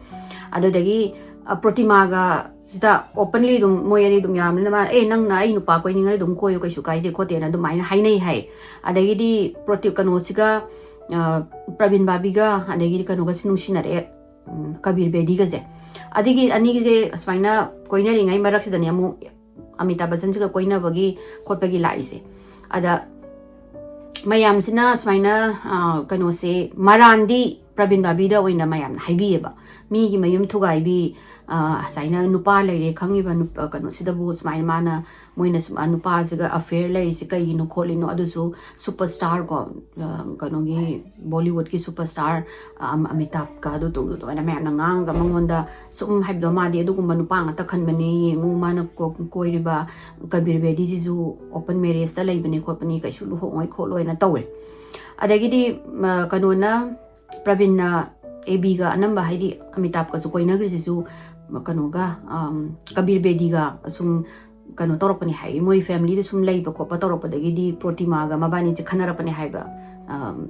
ꯑꯗꯨꯗꯒꯤ, ꯑ, ꯄ꯭ꯔꯣꯇꯤꯃꯥꯒ ꯁꯤꯗ ꯑꯣꯄꯟꯂꯤ ꯑꯗꯨꯝ ꯃꯣꯏ ꯑꯅꯤ ꯑꯗꯨꯝ ꯌꯥꯝꯕꯅꯤꯅ ꯃꯥꯅ, "ꯑꯦ, ꯅꯪꯅ ꯑꯩ ꯅꯨꯄꯥ ꯀꯣꯏꯅꯤꯡꯉꯗꯤ ꯑꯗꯨꯝ ꯀꯣꯏꯌꯨ, ꯀꯩꯁꯨ ꯀꯥꯏꯗꯦ" ꯈꯣꯠꯇꯦꯅ ꯑꯗꯨꯃꯥꯏꯅ ꯍꯥꯏꯅꯩ ꯍꯥꯏ꯫ ꯑꯗꯒꯤꯗꯤ ꯄ꯭ꯔꯣꯇꯤ-, ꯀꯩꯅꯣꯁꯤꯒ, ꯑ, ꯄ꯭ꯔꯕꯤꯟ ꯕꯥꯕꯤꯒ ꯑꯗꯒꯤꯗꯤ ꯀꯩꯅꯣꯒꯁꯤ ꯅꯨꯡꯁꯤꯅꯔꯛꯑꯦ, ꯎꯝ, ꯀꯕꯤꯔ ꯕꯦꯗꯤꯒꯁꯦ꯫ ꯑꯗꯒꯤ ꯑꯅꯤꯒꯤꯁꯦ ꯑꯁꯨꯃꯥꯏꯅ ꯀꯣꯏꯅꯔꯤꯉꯩ ꯃꯔꯛꯁꯤꯗꯅꯦ ꯑꯃꯨꯛ ꯑꯃꯤꯇꯥꯕ ꯕꯆꯟꯁꯤꯒ ꯀꯣꯏꯅꯕꯒꯤ ꯈꯣꯠꯄꯒꯤ ꯂꯥꯛꯏꯁꯦ꯫ ꯑꯗ ꯃꯌꯥꯝꯁꯤꯅ ꯁꯨꯃꯥꯏꯅ, ꯑ, ꯀꯩꯅꯣꯁꯦ, ꯃꯔꯥꯟꯗꯤ ꯄ꯭ꯔꯕꯤꯟ ꯕꯥꯕꯤꯗ ꯑꯣꯏꯅ ꯃꯌꯥꯝꯅ ꯍꯥꯏꯕꯤꯌꯦꯕ꯫ ꯃꯤꯒꯤ ꯃꯌꯨꯝ ꯊꯨꯒꯥꯏꯕꯤ, ꯑ, ꯁꯨꯃꯥꯏꯅ ꯅꯨꯄꯥ ꯂꯩꯔꯦ ꯈꯪꯉꯤꯕ ꯅꯨꯞ-, ꯑ, ꯀꯩꯅꯣꯁꯤꯗꯕꯨ ꯁꯨꯃꯥꯏꯅ ꯃꯥꯅ, ꯃꯣꯏꯅ ꯁꯨꯝ, ꯑ, ꯅꯨꯄꯥꯁꯤꯒ ꯑꯐꯦꯌꯔ ꯂꯩꯔꯤꯁꯤ ꯀꯩꯒꯤꯅꯣ ꯈꯣꯠꯂꯤꯅꯣ, ꯑꯗꯨꯁꯨ ꯁꯨꯄꯔ ꯁ꯭ꯇꯥꯔ ꯀꯣ, ꯑ, ꯀꯩꯅꯣꯒꯤ ꯕꯣꯂꯤꯋꯨꯗꯀꯤ ꯁꯨꯄꯔ ꯁ꯭ꯇꯥꯔ, ꯑ, ꯑꯃꯤꯇꯥꯕꯀ ꯑꯗꯨ ꯇꯧꯗꯨ ꯑꯗꯨꯃꯥꯏꯅ ꯃꯌꯥꯝꯅ ꯉꯥꯡꯉꯒ ꯃꯉꯣꯟꯗ ꯁꯨꯝ ꯍꯥꯏꯕꯗꯣ, ꯃꯥꯗꯤ ꯑꯗꯨꯒꯨꯝꯕ ꯅꯨꯄꯥ ꯉꯥꯛꯇ ꯈꯟꯕꯅꯤ, ꯌꯦꯡꯉꯨ ꯃꯥꯅ ꯀꯣ-, ꯀꯣꯏꯔꯤꯕ ꯀꯕꯤꯔ ꯕꯦꯗꯤꯁꯤꯁꯨ ꯑꯣꯄꯟ ꯃꯦꯔꯦꯖꯇ ꯂꯩꯕꯅꯤ ꯈꯣꯠꯄꯅꯤ, ꯀꯩꯁꯨ ꯂꯨꯍꯣꯡꯉꯣꯏ ꯈꯣꯠꯂꯣꯏꯅ ꯇꯧꯋꯦ꯫ ꯑꯗꯒꯤꯗꯤ, ꯃ, ꯀꯩꯅꯣꯅ, ꯄ꯭ꯔꯕꯤꯟꯅ ꯑꯦ ꯕꯤꯒ ꯑꯅꯝꯕ, ꯍꯥꯏꯗꯤ ꯑꯃꯤꯇꯥꯕꯀꯁꯨ ꯀꯣꯏꯅꯈ꯭ꯔꯤꯁꯤꯁꯨ, ꯃ, ꯀꯩꯅꯣꯒ, ꯑꯝ, ꯀꯕꯤꯔ ꯕꯦꯗꯤꯒ ꯁꯨꯝ ꯀꯩꯅꯣ ꯇꯧꯔꯛꯄꯅꯦ ꯍꯥꯏ, ꯃꯣꯏ ꯐꯦꯃꯤꯂꯤꯗ ꯁꯨꯝ ꯂꯩꯕ ꯈꯣꯠꯄ ꯇꯧꯔꯛꯄꯗꯒꯤꯗꯤ ꯄ꯭ꯔꯣꯇꯤꯃꯥꯒ ꯃꯕꯥꯅꯤꯁꯦ ꯈꯟꯅꯔꯛꯄꯅꯦ ꯍꯥꯏꯕ, ꯑꯝ,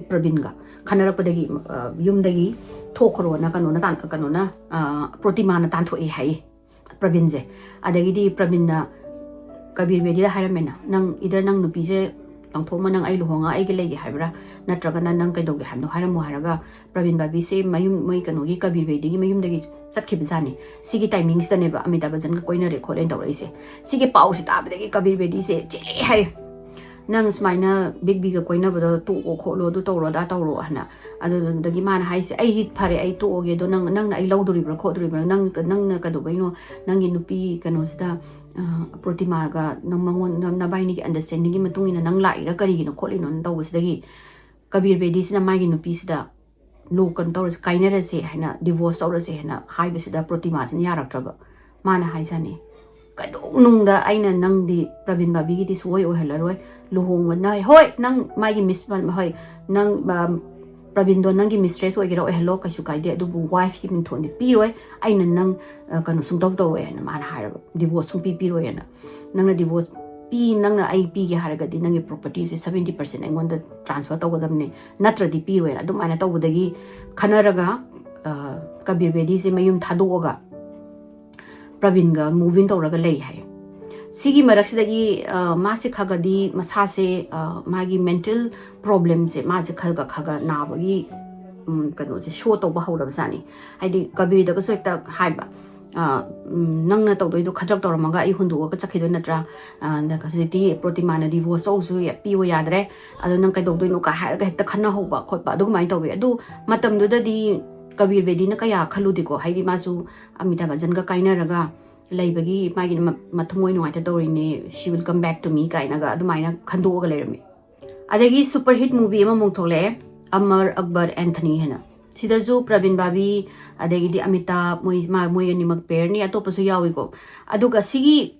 ꯄ꯭ꯔꯕꯤꯟꯒ ꯈꯟꯅꯔꯛꯄꯗꯒꯤ, ꯑ, ꯌꯨꯝꯗꯒꯤ ꯊꯣꯛꯈ꯭ꯔꯣꯅ ꯀꯩꯅꯣꯅ ꯇꯥꯟ-, ꯀꯩꯅꯣꯅ, ꯑ, ꯄ꯭ꯔꯣꯇꯤꯃꯥꯅ ꯇꯥꯟꯊꯣꯛꯑꯦ ꯍꯥꯏꯌꯦ ꯄ꯭ꯔꯕꯤꯟꯁꯦ꯫ ꯑꯗꯒꯤꯗꯤ ꯄ꯭ꯔꯕꯤꯟꯅ ꯀꯕꯤꯔ ꯕꯦꯗꯤꯗ ꯍꯥꯏꯔꯝꯃꯦꯅ, "ꯅꯪ either ꯅꯪ ꯅꯨꯄꯤꯁꯦ ꯂꯪꯊꯣꯛꯑꯝꯃ ꯅꯪ ꯑꯩ ꯂꯨꯍꯣꯡꯉ ꯑꯩꯒꯤ ꯂꯩꯒꯦ ꯍꯥꯏꯕ꯭ꯔꯥ, ꯅꯠꯇ꯭ꯔꯒꯅ ꯅꯪ ꯀꯩꯗꯧꯒꯦ ꯍꯥꯏꯕꯅꯣ ꯍꯥꯏꯔꯝꯃꯣ" ꯍꯥꯏꯔꯒ ꯄ꯭ꯔꯕꯤꯟ ꯕꯥꯕꯤꯁꯦ ꯃꯌꯨꯝ, ꯃꯣꯏ ꯀꯩꯅꯣꯒꯤ ꯀꯕꯤꯔ ꯕꯦꯗꯤꯒꯤ ꯃꯌꯨꯝꯗꯒꯤ ꯆꯠꯈꯤꯕꯖꯥꯠꯅꯤ꯫ ꯁꯤꯒꯤ ꯇꯥꯏꯃꯤꯡꯁꯤꯗꯅꯦꯕ ꯑꯃꯤꯇꯥꯕ ꯕꯆꯟꯒ ꯀꯣꯏꯅꯔꯦ ꯈꯣꯠꯂꯦꯅ ꯇꯧꯔꯛꯏꯁꯦ꯫ ꯁꯤꯒꯤ ꯄꯥꯎꯁꯦ ꯇꯥꯕꯗꯒꯤ ꯀꯕꯤꯔ ꯕꯦꯗꯤꯁꯦ ꯆꯦꯜꯂꯦ ꯍꯥꯏ꯫ "ꯅꯪ ꯁꯨꯃꯥꯏꯅ ꯕꯤꯒ ꯕꯤꯒ ꯀꯣꯏꯅꯕꯗꯣ ꯇꯣꯛꯑꯣ ꯈꯣꯠꯂꯣ, ꯑꯗꯨ ꯇꯧꯔꯣ ꯑꯗꯥ ꯇꯧꯔꯣ" ꯍꯥꯏꯅ꯫ ꯑꯗꯨꯗꯒꯤ ꯃꯥꯅ ꯍꯥꯏꯁꯦ, "ꯑꯩꯗꯤ ꯐꯔꯦ, ꯑꯩ ꯇꯣꯛꯑꯒꯦ, ꯑꯗꯣ ꯅꯪ, ꯅꯪꯅ ꯑꯩ ꯂꯧꯗꯣꯔꯤꯕ꯭ꯔꯥ ꯈꯣꯠꯇꯣꯔꯤꯕ꯭ꯔꯥ, ꯅꯪ, ꯅꯪꯅ ꯀꯩꯗꯧꯕꯩꯅꯣ ꯅꯪꯒꯤ ꯅꯨꯄꯤ ꯀꯩꯅꯣꯁꯤꯗ, ꯑ, ꯄ꯭ꯔꯣꯇꯤꯃꯥꯒ ꯅꯪ ꯃꯉꯣꯟ-, ꯅ-, ꯅꯕꯥꯏꯅꯤꯒꯤ ꯑꯟꯗꯔꯁ꯭ꯇꯦꯟꯗꯤꯡꯒꯤ ꯃꯇꯨꯡ ꯏꯟꯅ ꯅꯪ ꯂꯥꯛꯏꯔꯥ, ꯀꯔꯤꯒꯤꯅꯣ ꯈꯣꯠꯂꯤꯅꯣꯅ" ꯇꯧꯕꯁꯤꯗꯒꯤ ꯀꯕꯤꯔ ꯕꯦꯗꯤꯁꯤꯅ ꯃꯥꯒꯤ ꯅꯨꯄꯤꯁꯤꯗ ꯂꯣ ꯀꯩꯅꯣ ꯇꯧꯔꯁꯦ, ꯀꯥꯏꯅꯔꯁꯦ ꯍꯥꯏꯅ, ꯗꯤꯚꯣꯔꯁ ꯇꯧꯔꯁꯦ ꯍꯥꯏꯅ ꯍꯥꯏꯕꯁꯤꯗ ꯄ꯭ꯔꯣꯇꯤꯃꯥꯁꯤꯅ ꯌꯥꯔꯛꯇ꯭ꯔꯕ꯫ ꯃꯥꯅ ꯍꯥꯏꯖꯥꯅꯤ, "ꯀꯩꯗꯧꯅꯨꯡꯗ ꯑꯩꯅ ꯅꯪꯗꯤ ꯄ꯭ꯔꯕꯤꯟ ꯕꯥꯕꯤꯒꯤꯗꯤ ꯁꯨꯡꯑꯣꯏ ꯑꯣꯏꯍꯜꯂꯔꯣꯏ, ꯂꯨꯍꯣꯡꯕꯅ, ꯍꯣꯏ, ꯅꯪ ꯃꯥꯒꯤ ꯃꯤꯁ, ꯍꯣꯏ, ꯅꯪ, ꯑꯝ, ꯄ꯭ꯔꯕꯤꯟꯗꯣ ꯅꯪꯒꯤ ꯃꯤꯁꯇ꯭ꯔꯦꯁ ꯑꯣꯏꯒꯦꯔꯥ ꯑꯣꯏꯍꯜꯂꯣ, ꯀꯩꯁꯨ ꯀꯥꯏꯗꯦ, ꯑꯗꯨꯕꯨ ꯋꯥꯏꯐꯀꯤ ꯃꯤꯡꯊꯣꯟꯗꯤ ꯄꯤꯔꯣꯏ, ꯑꯩꯅ ꯅꯪ ꯑ, ꯀꯩꯅꯣ ꯁꯨꯡꯇꯧ ꯇꯧꯔꯣꯏ ꯍꯥꯏꯅ ꯃꯥꯅ ꯍꯥꯏꯔꯕ, ꯗꯤꯚꯣꯔꯁ ꯁꯨꯡꯄꯤ ꯄꯤꯔꯣꯏ ꯍꯥꯏꯅ꯫ ꯅꯪꯅ ꯗꯤꯚꯣꯔꯁ ꯄꯤ, ꯅꯪꯅ ꯑꯩ ꯄꯤꯒꯦ ꯍꯥꯏꯔꯒꯗꯤ ꯅꯪꯒꯤ ꯄ꯭ꯔꯣꯄꯔꯇꯤꯁꯦ ꯁꯕꯦꯟꯇꯤ ꯄꯥꯔꯁꯦꯟ ꯑꯩꯉꯣꯟꯗ ꯇ꯭ꯔꯥꯟꯁꯐꯔ ꯇꯧꯒꯗꯕꯅꯦ, ꯅꯠꯇ꯭ꯔꯗꯤ ꯄꯤꯔꯣꯏꯅ꯫ ꯑꯗꯨꯃꯥꯏꯅ ꯇꯧꯕꯗꯒꯤ ꯈꯟꯅꯔꯒ ꯑ, ꯀꯕꯤꯔ ꯕꯦꯗꯤꯁꯦ ꯃꯌꯨꯝ ꯊꯥꯗꯣꯛꯑꯒ ꯄ꯭ꯔꯕꯤꯟꯒ ꯃꯨꯚ ꯏꯟ ꯇꯧꯔꯒ ꯂꯩ ꯍꯥꯏ꯫ ꯁꯤꯒꯤ ꯃꯔꯛꯁꯤꯗꯒꯤ ꯑ, ꯃꯥꯁꯦ ꯈꯒꯗꯤ ꯃꯁꯥꯁꯦ ꯑ, ꯃꯥꯒꯤ ꯃꯦꯟꯇꯦꯜ ꯄ꯭ꯔꯣꯕ꯭ꯂꯦꯝꯁꯦ ꯃꯥꯁꯦ ꯈꯔ ꯈꯔ ꯈꯔ ꯈꯔ ꯅꯥꯕꯒꯤ ꯎꯝ, ꯀꯩꯅꯣꯁꯦ ꯁꯣ ꯇꯧꯕ ꯍꯧꯔꯕꯖꯥꯠꯅꯤ꯫ ꯍꯥꯏꯗꯤ ꯀꯕꯤꯔꯗꯒꯁꯨ ꯍꯦꯛꯇ ꯍꯥꯏꯕ, ꯑ, ꯎꯝ, "ꯅꯪꯅ ꯇꯧꯗꯣꯏꯗꯣ ꯈꯗ꯭ꯔꯛ ꯇꯧꯔꯝꯃꯒ ꯑꯩ ꯍꯨꯟꯗꯣꯛꯑꯒ ꯆꯠꯈꯤꯗꯣꯏ ꯅꯠꯇ꯭ꯔꯥ? ꯑ, ꯅ-, ꯍꯧꯖꯤꯛꯇꯤ ꯄ꯭ꯔꯣꯇꯤꯃꯥꯅ ꯗꯤꯚꯣꯔꯁ ꯇꯧꯔꯁꯨ ꯌꯥ-, ꯄꯤꯌꯣ ꯌꯥꯗ꯭ꯔꯦ, ꯑꯗꯣ ꯅꯪ ꯀꯩꯗꯧꯗꯣꯏꯅꯣ?" ꯀꯥꯏ ꯍꯥꯏꯔꯒ ꯍꯦꯛꯇ ꯈꯟꯅꯍꯧꯕ ꯈꯣꯠꯄ ꯑꯗꯨꯃꯥꯏꯅ ꯇꯧꯋꯤ꯫ ꯑꯗꯨ ꯃꯇꯝꯗꯨꯗꯗꯤ ꯀꯕꯤꯔ ꯕꯦꯗꯤꯅ ꯀꯌꯥ ꯈꯜꯂꯨꯗꯦꯀꯣ, ꯍꯥꯏꯗꯤ ꯃꯥꯁꯨ ꯑꯃꯤꯇꯥꯕ ꯕꯆꯟꯒ ꯀꯥꯏꯅꯔꯒ ꯂꯩꯕꯒꯤ ꯃꯥꯒꯤ ꯃ-, ꯃꯊꯃꯣꯏ ꯅꯨꯡꯉꯥꯏꯇ ꯇꯧꯔꯤꯅꯦ, "She will come back to me" ꯀꯥꯏꯅꯒ ꯑꯗꯨꯃꯥꯏꯅ ꯈꯟꯗꯣꯛꯑꯒ ꯂꯩꯔꯝꯃꯤ꯫ ꯑꯗꯒꯤ ꯁꯨꯄꯔ ꯍꯤꯠ ꯃꯨꯚꯤ ꯑꯃꯃꯨꯛ ꯊꯣꯛꯂꯛꯑꯦ, ꯑꯃꯔ ꯑꯛꯕꯔ ꯑꯦꯟꯊꯅꯤ ꯍꯥꯏꯅ꯫ ꯁꯤꯗꯁꯨ ꯄ꯭ꯔꯕꯤꯟ ꯕꯥꯕꯤ, ꯑꯗꯒꯤꯗꯤ ꯑꯃꯤꯇꯥꯕ, ꯃꯣꯏ, ꯃꯥ-, ꯃꯣꯏ ꯑꯅꯤꯃꯛ ꯄꯦꯌꯔꯅꯤ, ꯑꯇꯣꯞꯄꯁꯨ ꯌꯥꯎꯏꯀꯣ꯫ ꯑꯗꯨꯒ ꯁꯤꯒꯤ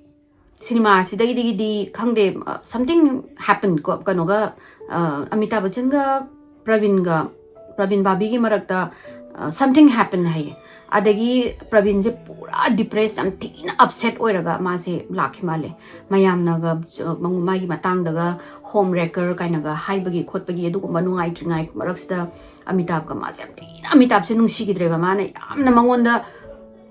ꯁꯤꯅꯦꯃꯥꯁꯤꯗꯒꯤꯗꯤ ꯈꯪꯗꯦ, ꯑ, something happen ꯀꯣ, ꯀꯩꯅꯣꯒ, ꯑ, ꯑꯃꯤꯇꯥꯕ ꯕꯆꯟꯒ ꯄ꯭ꯔꯕꯤꯟꯒ, ꯄ꯭ꯔꯕꯤꯟ ꯕꯥꯕꯤꯒꯤ ꯃꯔꯛꯇ, ꯑ, something happen ꯍꯥꯏꯌꯦ꯫ ꯑꯗꯒꯤ ꯄ꯭ꯔꯕꯤꯟꯁꯦ ꯄꯨꯔꯥ ꯗꯤꯄ꯭ꯔꯦꯁ, ꯌꯥꯝ ꯊꯤꯅ ꯑꯞꯁꯦꯠ ꯑꯣꯏꯔꯒ ꯃꯥꯁꯦ ꯂꯥꯛꯈꯤ ꯃꯥꯜꯂꯦ꯫ ꯃꯌꯥꯝꯅꯒ, ꯑ, ꯃꯥꯒꯤ ꯃꯇꯥꯡꯗꯒ ꯍꯣꯝ ꯔꯦꯀꯔ ꯀꯥꯏꯅꯒ ꯍꯥꯏꯕꯒꯤ ꯈꯣꯠꯄꯒꯤ ꯑꯗꯨꯒꯨꯝꯕ ꯅꯨꯡꯉꯥꯏꯇ꯭ꯔꯤꯉꯥꯏ ꯃꯔꯛꯁꯤꯗ ꯑꯃꯤꯇꯥꯕꯀ ꯃꯥꯁꯦ ꯌꯥꯝ ꯊꯤꯅ, ꯑꯃꯤꯇꯥꯕꯁꯦ ꯅꯨꯡꯁꯤꯈꯤꯗ꯭ꯔꯦꯕ꯫ ꯃꯥꯅ ꯌꯥꯝꯅ ꯃꯉꯣꯟꯗ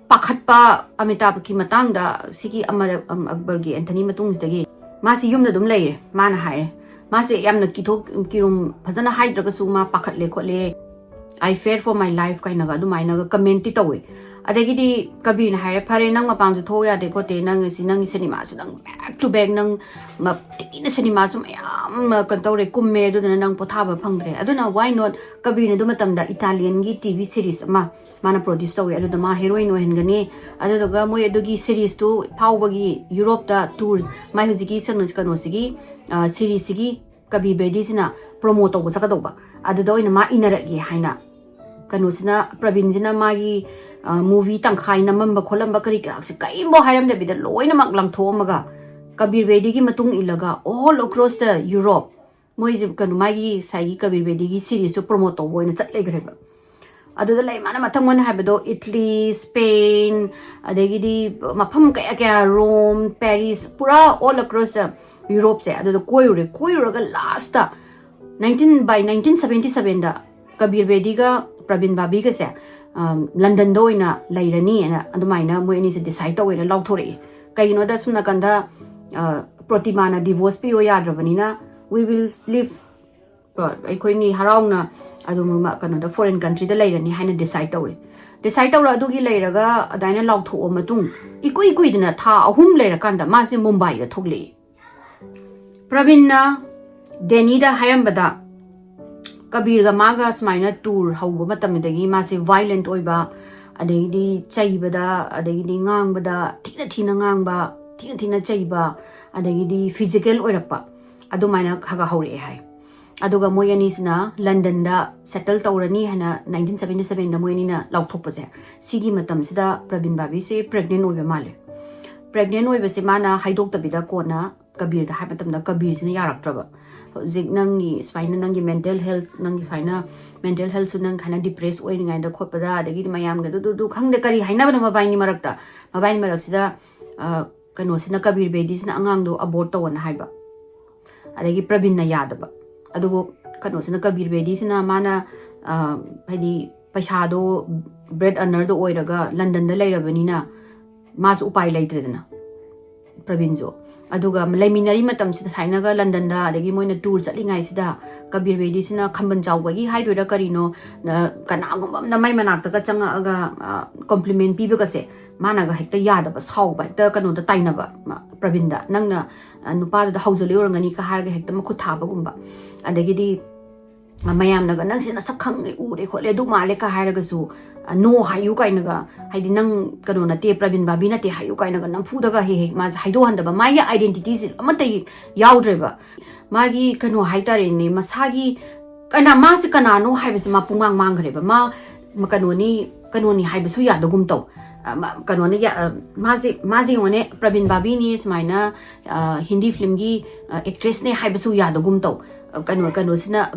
ꯄꯥꯈꯠꯄ ꯑꯃꯤꯇꯥꯕꯀꯤ ꯃꯇꯥꯡꯗ ꯁꯤꯒꯤ ꯑꯃꯔ-, ꯑꯝ, ꯑꯛꯕꯔꯒꯤ ꯑꯦꯟꯊꯅꯤ ꯃꯇꯨꯡꯁꯤꯗꯒꯤ ꯃꯥꯁꯤ ꯌꯨꯝꯗ ꯑꯗꯨꯝ ꯂꯩꯔꯦ꯫ ꯃꯥꯅ ꯍꯥꯏꯔꯦ, ꯃꯥꯁꯦ ꯌꯥꯝꯅ ꯀꯤꯊꯣꯛ ꯀꯤꯔꯨꯝ ꯐꯖꯅ ꯍꯥꯏꯗ꯭ꯔꯒꯁꯨ ꯃꯥ ꯄꯥꯈꯠꯂꯦ ꯈꯣꯠꯂꯦ, "I fear for my life" ꯀꯥꯏꯅꯒ ꯑꯗꯨꯃꯥꯏꯅꯒ ꯀꯃꯦꯟꯇꯤ ꯇꯧꯋꯦ꯫ ꯑꯗꯒꯤꯗꯤ ꯀꯕꯤꯔꯅ ꯍꯥꯏꯔꯦ, "ꯐꯔꯦ, ꯅꯪ ꯃꯄꯥꯟꯁꯨ ꯊꯣꯛ ꯌꯥꯗꯦ ꯈꯣꯠꯇꯦ, ꯅꯪ ꯁꯤ, ꯅꯪꯒꯤ ꯁꯤꯅꯦꯃꯥꯁꯨ ꯅꯪ back to back ꯅꯪ ꯃ-, ꯊꯤꯅ ꯁꯤꯅꯦꯃꯥꯁꯨ ꯃꯌꯥꯝ ꯑꯃ ꯀꯩꯅꯣ ꯇꯧꯔꯦ, ꯀꯨꯝꯃꯦ, ꯑꯗꯨꯗꯨꯅ ꯅꯪ ꯄꯣꯊꯥꯕ ꯐꯪꯗ꯭ꯔꯦ꯫ ꯑꯗꯨꯅ why not" ꯀꯕꯤꯔꯅ ꯑꯗꯨ ꯃꯇꯝꯗ ꯏꯇꯥꯂꯤꯌꯟꯒꯤ ꯇꯤ ꯚꯤ ꯁꯤꯔꯤꯁ ꯑꯃ ꯃꯥꯅ ꯄ꯭ꯔꯣꯗ꯭ꯌꯨꯁ ꯇꯧꯋꯦ꯫ ꯑꯗꯨꯗ ꯃꯥ ꯍꯦꯔꯣꯏꯟ ꯑꯣꯏꯍꯟꯒꯅꯤ꯫ ꯑꯗꯨꯗꯨꯒ ꯃꯣꯏ ꯑꯗꯨꯒꯤ ꯁꯤꯔꯤꯁꯇꯨ ꯐꯥꯎꯕꯒꯤ ꯌꯨꯔꯣꯞꯇ ꯇꯨꯔ, ꯃꯥꯏ ꯍꯧꯖꯤꯛꯀꯤ ꯁꯪ-, ꯀꯩꯅꯣꯁꯤꯒꯤ, ꯑ, ꯁꯤꯔꯤꯁꯁꯤꯒꯤ ꯀꯕꯤꯔ ꯕꯦꯗꯤꯁꯤꯅ ꯄ꯭ꯔꯣꯃꯣ ꯇꯧꯕ ꯆꯠꯀꯗꯧꯕ꯫ ꯑꯗꯨꯗ ꯑꯣꯏꯅ ꯃꯥ ꯏꯟꯅꯔꯛꯑꯦ ꯍꯥꯏꯅ ꯀꯩꯅꯣꯁꯤꯅ, ꯄ꯭ꯔꯕꯤꯟꯁꯤꯅ ꯃꯥꯒꯤ, ꯑ, ꯃꯨꯚꯤ ꯇꯪꯈꯥꯏ ꯅꯝꯃꯝꯕ ꯈꯣꯠꯂꯝꯕ ꯀꯔꯤ ꯀꯔꯥꯁꯦ ꯀꯔꯤꯝꯐꯥꯎ ꯍꯥꯏꯔꯝꯗꯕꯤꯗ ꯂꯣꯏꯅꯃꯛ ꯂꯪꯊꯣꯛꯑꯝꯃꯒ ꯀꯕꯤꯔ ꯕꯦꯗꯤꯒꯤ ꯃꯇꯨꯡ ꯏꯜꯂꯒ all across the Europe ꯃꯣꯏꯁꯦ ꯀꯩꯅꯣ, ꯃꯥꯒꯤ ꯉꯁꯥꯏꯒꯤ ꯀꯕꯤꯔ ꯕꯦꯗꯤꯒꯤ ꯁꯤꯔꯤꯁꯁꯨ ꯄ꯭ꯔꯣꯃꯣꯠ ꯇꯧꯕ ꯑꯣꯏꯅ ꯆꯠ ꯂꯩꯈ꯭ꯔꯦꯕ꯫ ꯑꯗꯨꯗ ꯂꯩ, ꯃꯥꯅ ꯃꯊꯪ ꯃꯣꯏꯅ ꯍꯥꯏꯕꯗꯣ, ꯏꯠꯂꯤ, ꯁ꯭ꯄꯦꯟ, ꯑꯗꯒꯤꯗꯤ ꯃꯐꯝ ꯀꯌꯥ ꯀꯌꯥ, ꯔꯣꯝ, ꯄꯦꯔꯤꯁ, ꯄꯨꯔꯥ all across ꯌꯨꯔꯣꯞꯁꯦ ꯑꯗꯨꯗ ꯀꯣꯏꯔꯨꯔꯦ꯫ ꯀꯣꯏꯔꯨꯔꯒ ꯂꯥꯁꯇ ꯅꯥꯏꯟꯇꯤꯟ ꯕꯥꯏ ꯅꯥꯏꯟꯇꯤꯟ ꯁꯕꯦꯟꯇꯤ ꯁꯕꯦꯟꯗ ꯀꯕꯤꯔ ꯕꯦꯗꯤꯒ ꯄ꯭ꯔꯕꯤꯟ ꯕꯥꯕꯤꯒꯁꯦ ꯂꯟꯗꯟꯗ ꯑꯣꯏꯅ ꯂꯩꯔꯅꯤꯅ ꯑꯗꯨꯃꯥꯏꯅ ꯃꯣꯏ ꯑꯅꯤꯁꯦ ꯗꯤꯁꯥꯏꯠ ꯇꯧꯋꯦꯅ ꯂꯥꯎꯊꯣꯔꯛꯑꯦ꯫ ꯀꯩꯒꯤꯅꯣꯗ ꯁꯨꯝ ꯅꯥꯀꯟꯗ ꯄ꯭ꯔꯣꯇꯤꯃꯥꯅ ꯗꯤꯚꯣꯔꯁ ꯄꯤꯌꯣ ꯌꯥꯗ꯭ꯔꯕꯅꯤꯅ, "We will live, ꯑꯩꯈꯣꯏꯅꯤ ꯍꯔꯥꯎꯅ ꯑꯗꯨꯝ ꯀꯩꯅꯣꯗ, ꯐꯣꯔꯦꯟ ꯀꯟꯇ꯭ꯔꯤꯗ ꯂꯩꯔꯅꯤ" ꯍꯥꯏꯅ ꯗꯤꯁꯥꯏꯠ ꯇꯧꯔꯦ꯫ ꯗꯤꯁꯥꯏꯠ ꯇꯧꯔ ꯑꯗꯨꯒꯤ ꯂꯩꯔꯒ ꯑꯗꯨꯃꯥꯏꯅ ꯂꯥꯎꯊꯣꯛꯑ ꯃꯇꯨꯡ, ꯏꯀꯨꯏ ꯀꯨꯏꯗꯅ ꯊꯥ ꯑꯍꯨꯝ ꯂꯩꯔꯀꯥꯟꯗ ꯃꯥꯁꯦ ꯃꯨꯝꯕꯥꯏꯗ ꯊꯣꯛꯂꯛꯏ꯫ ꯄ꯭ꯔꯕꯤꯟꯅ ꯗꯦꯅꯤꯗ ꯍꯥꯏꯔꯝꯕꯗ, ꯀꯕꯤꯔꯒ ꯃꯥꯒ ꯁꯨꯃꯥꯏꯅ ꯇꯨꯔ ꯍꯧꯕ ꯃꯇꯝꯗꯒꯤ ꯃꯥꯁꯦ ꯚꯥꯏꯂꯦꯟꯠ ꯑꯣꯏꯕ, ꯑꯗꯒꯤꯗꯤ ꯆꯩꯕꯗ, ꯑꯗꯒꯤꯗꯤ ꯉꯥꯡꯕꯗ ꯊꯤꯅ ꯊꯤꯅ ꯉꯥꯡꯕ, ꯊꯤꯅ ꯊꯤꯅ ꯆꯩꯕ, ꯑꯗꯒꯤꯗꯤ ꯐꯤꯖꯤꯀꯦꯜ ꯑꯣꯏꯔꯛꯄ, ꯑꯗꯨꯃꯥꯏꯅ ꯈꯔ ꯈꯔ ꯍꯧꯔꯛꯑꯦ ꯍꯥꯏ꯫ ꯑꯗꯨꯒ ꯃꯣꯏ ꯑꯅꯤꯁꯤꯅ ꯂꯟꯗꯟꯗ ꯁꯦꯇꯜ ꯇꯧꯔꯅꯤ ꯍꯥꯏꯅ ꯅꯥꯏꯟꯇꯤꯟ ꯁꯕꯦꯟꯇꯤ ꯁꯕꯦꯟꯗ ꯃꯣꯏ ꯑꯅꯤꯅ ꯂꯥꯎꯊꯣꯛꯄꯁꯦ, ꯁꯤꯒꯤ ꯃꯇꯝꯁꯤꯗ ꯄ꯭ꯔꯕꯤꯟ ꯕꯥꯕꯤꯁꯦ ꯄ꯭ꯔꯦꯒꯅꯦꯟ ꯑꯣꯏꯕ ꯃꯥꯜꯂꯦ꯫ ꯄ꯭ꯔꯦꯒꯅꯦꯟ ꯑꯣꯏꯕꯁꯦ ꯃꯥꯅ ꯍꯥꯏꯗꯣꯛꯇꯕꯤꯗ ꯀꯣꯟꯅ ꯀꯕꯤꯔꯗ ꯍꯥꯏꯕ ꯃꯇꯝꯗ, ꯀꯕꯤꯔꯁꯤꯅ ꯌꯥꯔꯛꯇ꯭ꯔꯕ꯫ "ꯍꯧꯖꯤꯛ ꯅꯪꯒꯤ ꯁꯨꯃꯥꯏꯅ, ꯅꯪꯒꯤ ꯃꯦꯟꯇꯦꯜ ꯍꯦꯜꯠ, ꯅꯪꯒꯤ ꯁꯨꯃꯥꯏꯅ ꯃꯦꯟꯇꯦꯜ ꯍꯦꯜꯠꯁꯨ ꯅꯪ ꯍꯥꯏꯅ ꯗꯤꯄ꯭ꯔꯦꯁ ꯑꯣꯏꯔꯤꯉꯩꯗ ꯈꯣꯠꯄꯗ, ꯑꯗꯒꯤꯗꯤ ꯃꯌꯥꯝꯒ ꯑꯗꯨ, ꯑꯗꯨ, ꯑꯗꯨ ꯈꯪꯗꯦ ꯀꯔꯤ ꯍꯥꯏꯅꯕꯅꯣ ꯃꯕꯥꯏꯅꯤ ꯃꯔꯛꯇ, ꯃꯕꯥꯏꯅꯤ ꯃꯔꯛꯁꯤꯗ, ꯑ, ꯀꯩꯅꯣꯁꯤꯅ, ꯀꯕꯤꯔ ꯕꯦꯗꯤꯁꯤꯅ ꯑꯉꯥꯡꯗꯣ ꯑꯕꯣꯔꯠ ꯇꯧꯑꯣꯅ ꯍꯥꯏꯕ, ꯑꯗꯒꯤ ꯄ꯭ꯔꯕꯤꯟꯅ ꯌꯥꯗꯕ꯫ ꯑꯗꯨꯕꯨ ꯀꯩꯅꯣꯁꯤꯅ, ꯀꯕꯤꯔ ꯕꯦꯗꯤꯁꯤꯅ ꯃꯥꯅ, ꯑ, ꯍꯥꯏꯗꯤ ꯄꯩꯁꯥꯗꯣ, ꯕ꯭ꯔꯦꯗ ꯑꯔꯅꯔꯗꯣ ꯑꯣꯏꯔꯒ ꯂꯟꯗꯟꯗ ꯂꯩꯔꯕꯅꯤꯅ ꯃꯥꯁꯨ ꯎꯄꯥꯏ ꯂꯩꯇ꯭ꯔꯦꯗꯅ, ꯄ꯭ꯔꯕꯤꯟꯁꯨ꯫ ꯑꯗꯨꯒ ꯂꯩꯃꯤꯟꯅꯔꯤ ꯃꯇꯝꯁꯤꯗ ꯁꯥꯏꯅꯒ ꯂꯟꯗꯟꯗ, ꯑꯗꯒꯤ ꯃꯣꯏꯅ ꯇꯨꯔ ꯆꯠꯂꯤꯉꯩꯁꯤꯗ ꯀꯕꯤꯔ ꯕꯦꯗꯤꯁꯤꯅ ꯈꯝꯕꯟ ꯆꯥꯎꯕꯒꯤ ꯍꯥꯏꯗꯣꯏꯔꯥ ꯀꯔꯤꯅꯣ, ꯑ, ꯀꯅꯥꯒꯨꯝꯕ ꯑꯃꯅ ꯃꯥꯏ ꯃꯅꯥꯛꯇꯒ ꯆꯪꯉꯛꯑꯒ, ꯑ, ꯀꯣꯝꯄ꯭ꯂꯤꯃꯦꯟ ꯄꯤꯕꯒꯁꯦ ꯃꯥꯅꯒ ꯍꯦꯛꯇ ꯌꯥꯗꯕ, ꯁꯥꯎꯕ, ꯍꯦꯛꯇ ꯀꯩꯅꯣꯗ ꯇꯥꯏꯅꯕ, ꯃ-, ꯄ꯭ꯔꯕꯤꯟꯗ, "ꯅꯪꯅ, ꯑ, ꯅꯨꯄꯥꯗꯨꯗ ꯍꯧꯖꯤꯜꯂꯤ ꯑꯣꯏꯔꯝꯒꯅꯤꯒ" ꯍꯥꯏꯔꯒ ꯍꯦꯛꯇ ꯃꯈꯨꯠ ꯊꯥꯕꯒꯨꯝꯕ꯫ ꯑꯗꯒꯤꯗꯤ ꯃꯌꯥꯝꯅꯒ, "ꯅꯪꯁꯦ ꯅꯁꯛ ꯈꯪꯉꯦ, ꯎꯔꯦ ꯈꯣꯠꯂꯦ, ꯑꯗꯨ ꯃꯥꯜꯂꯦ" ꯀ ꯍꯥꯏꯔꯒꯁꯨ, ꯑ, "No" ꯍꯥꯏꯌꯨ ꯀꯥꯏꯅꯒ, ꯍꯥꯏꯗꯤ, "ꯅꯪ ꯀꯩꯅꯣ ꯅꯠꯇꯦ, ꯄ꯭ꯔꯕꯤꯟ ꯕꯥꯕꯤ ꯅꯠꯇꯦ" ꯍꯥꯏꯌꯨ ꯀꯥꯏꯅꯒ ꯅꯝꯐꯨꯗꯒ ꯍꯦꯛ ꯍꯦꯛ ꯃꯥꯁꯦ ꯍꯥꯏꯗꯣꯛꯍꯟꯗꯕ, ꯃꯥꯒꯤ ꯑꯥꯏꯗꯦꯟꯇꯤꯇꯤꯁꯦ ꯑꯃꯠꯇ ꯌꯥꯎꯗ꯭ꯔꯦꯕ꯫ ꯃꯥꯒꯤ ꯀꯩꯅꯣ ꯍꯥꯏꯇꯥꯔꯦꯅꯦ, ꯃꯁꯥꯒꯤ ꯀꯅꯥ, ꯃꯥꯁꯦ ꯀꯅꯥꯅꯣ ꯍꯥꯏꯕꯁꯦ ꯃꯥ ꯄꯨꯡꯃꯥꯡ ꯃꯥꯡꯈ꯭ꯔꯦꯕ꯫ ꯃꯥ, ꯃ-, ꯀꯩꯅꯣꯅꯤ, ꯀꯩꯅꯣꯅꯤ ꯍꯥꯏꯕꯁꯨ ꯌꯥꯗꯒꯨꯝ ꯇꯧ꯫ ꯑ, ꯃ-, ꯀꯩꯅꯣꯅ ꯌꯥ-, ꯑ, ꯃꯥꯁꯦ, ꯃꯥꯁꯦ ꯌꯦꯡꯉꯣꯅꯦ, ꯄ꯭ꯔꯕꯤꯟ ꯕꯥꯕꯤꯅꯤ, ꯁꯨꯃꯥꯏꯅ, ꯑ, ꯍꯤꯟꯗꯤ ꯐꯤꯂꯝꯒꯤ, ꯑ, ꯑꯦꯛꯇ꯭ꯔꯦꯁꯅꯦ ꯍꯥꯏꯕꯁꯨ ꯌꯥꯗꯒꯨꯝ ꯇꯧ꯫ ꯀꯩꯅꯣ ꯀꯩꯅꯣꯁꯤꯅ,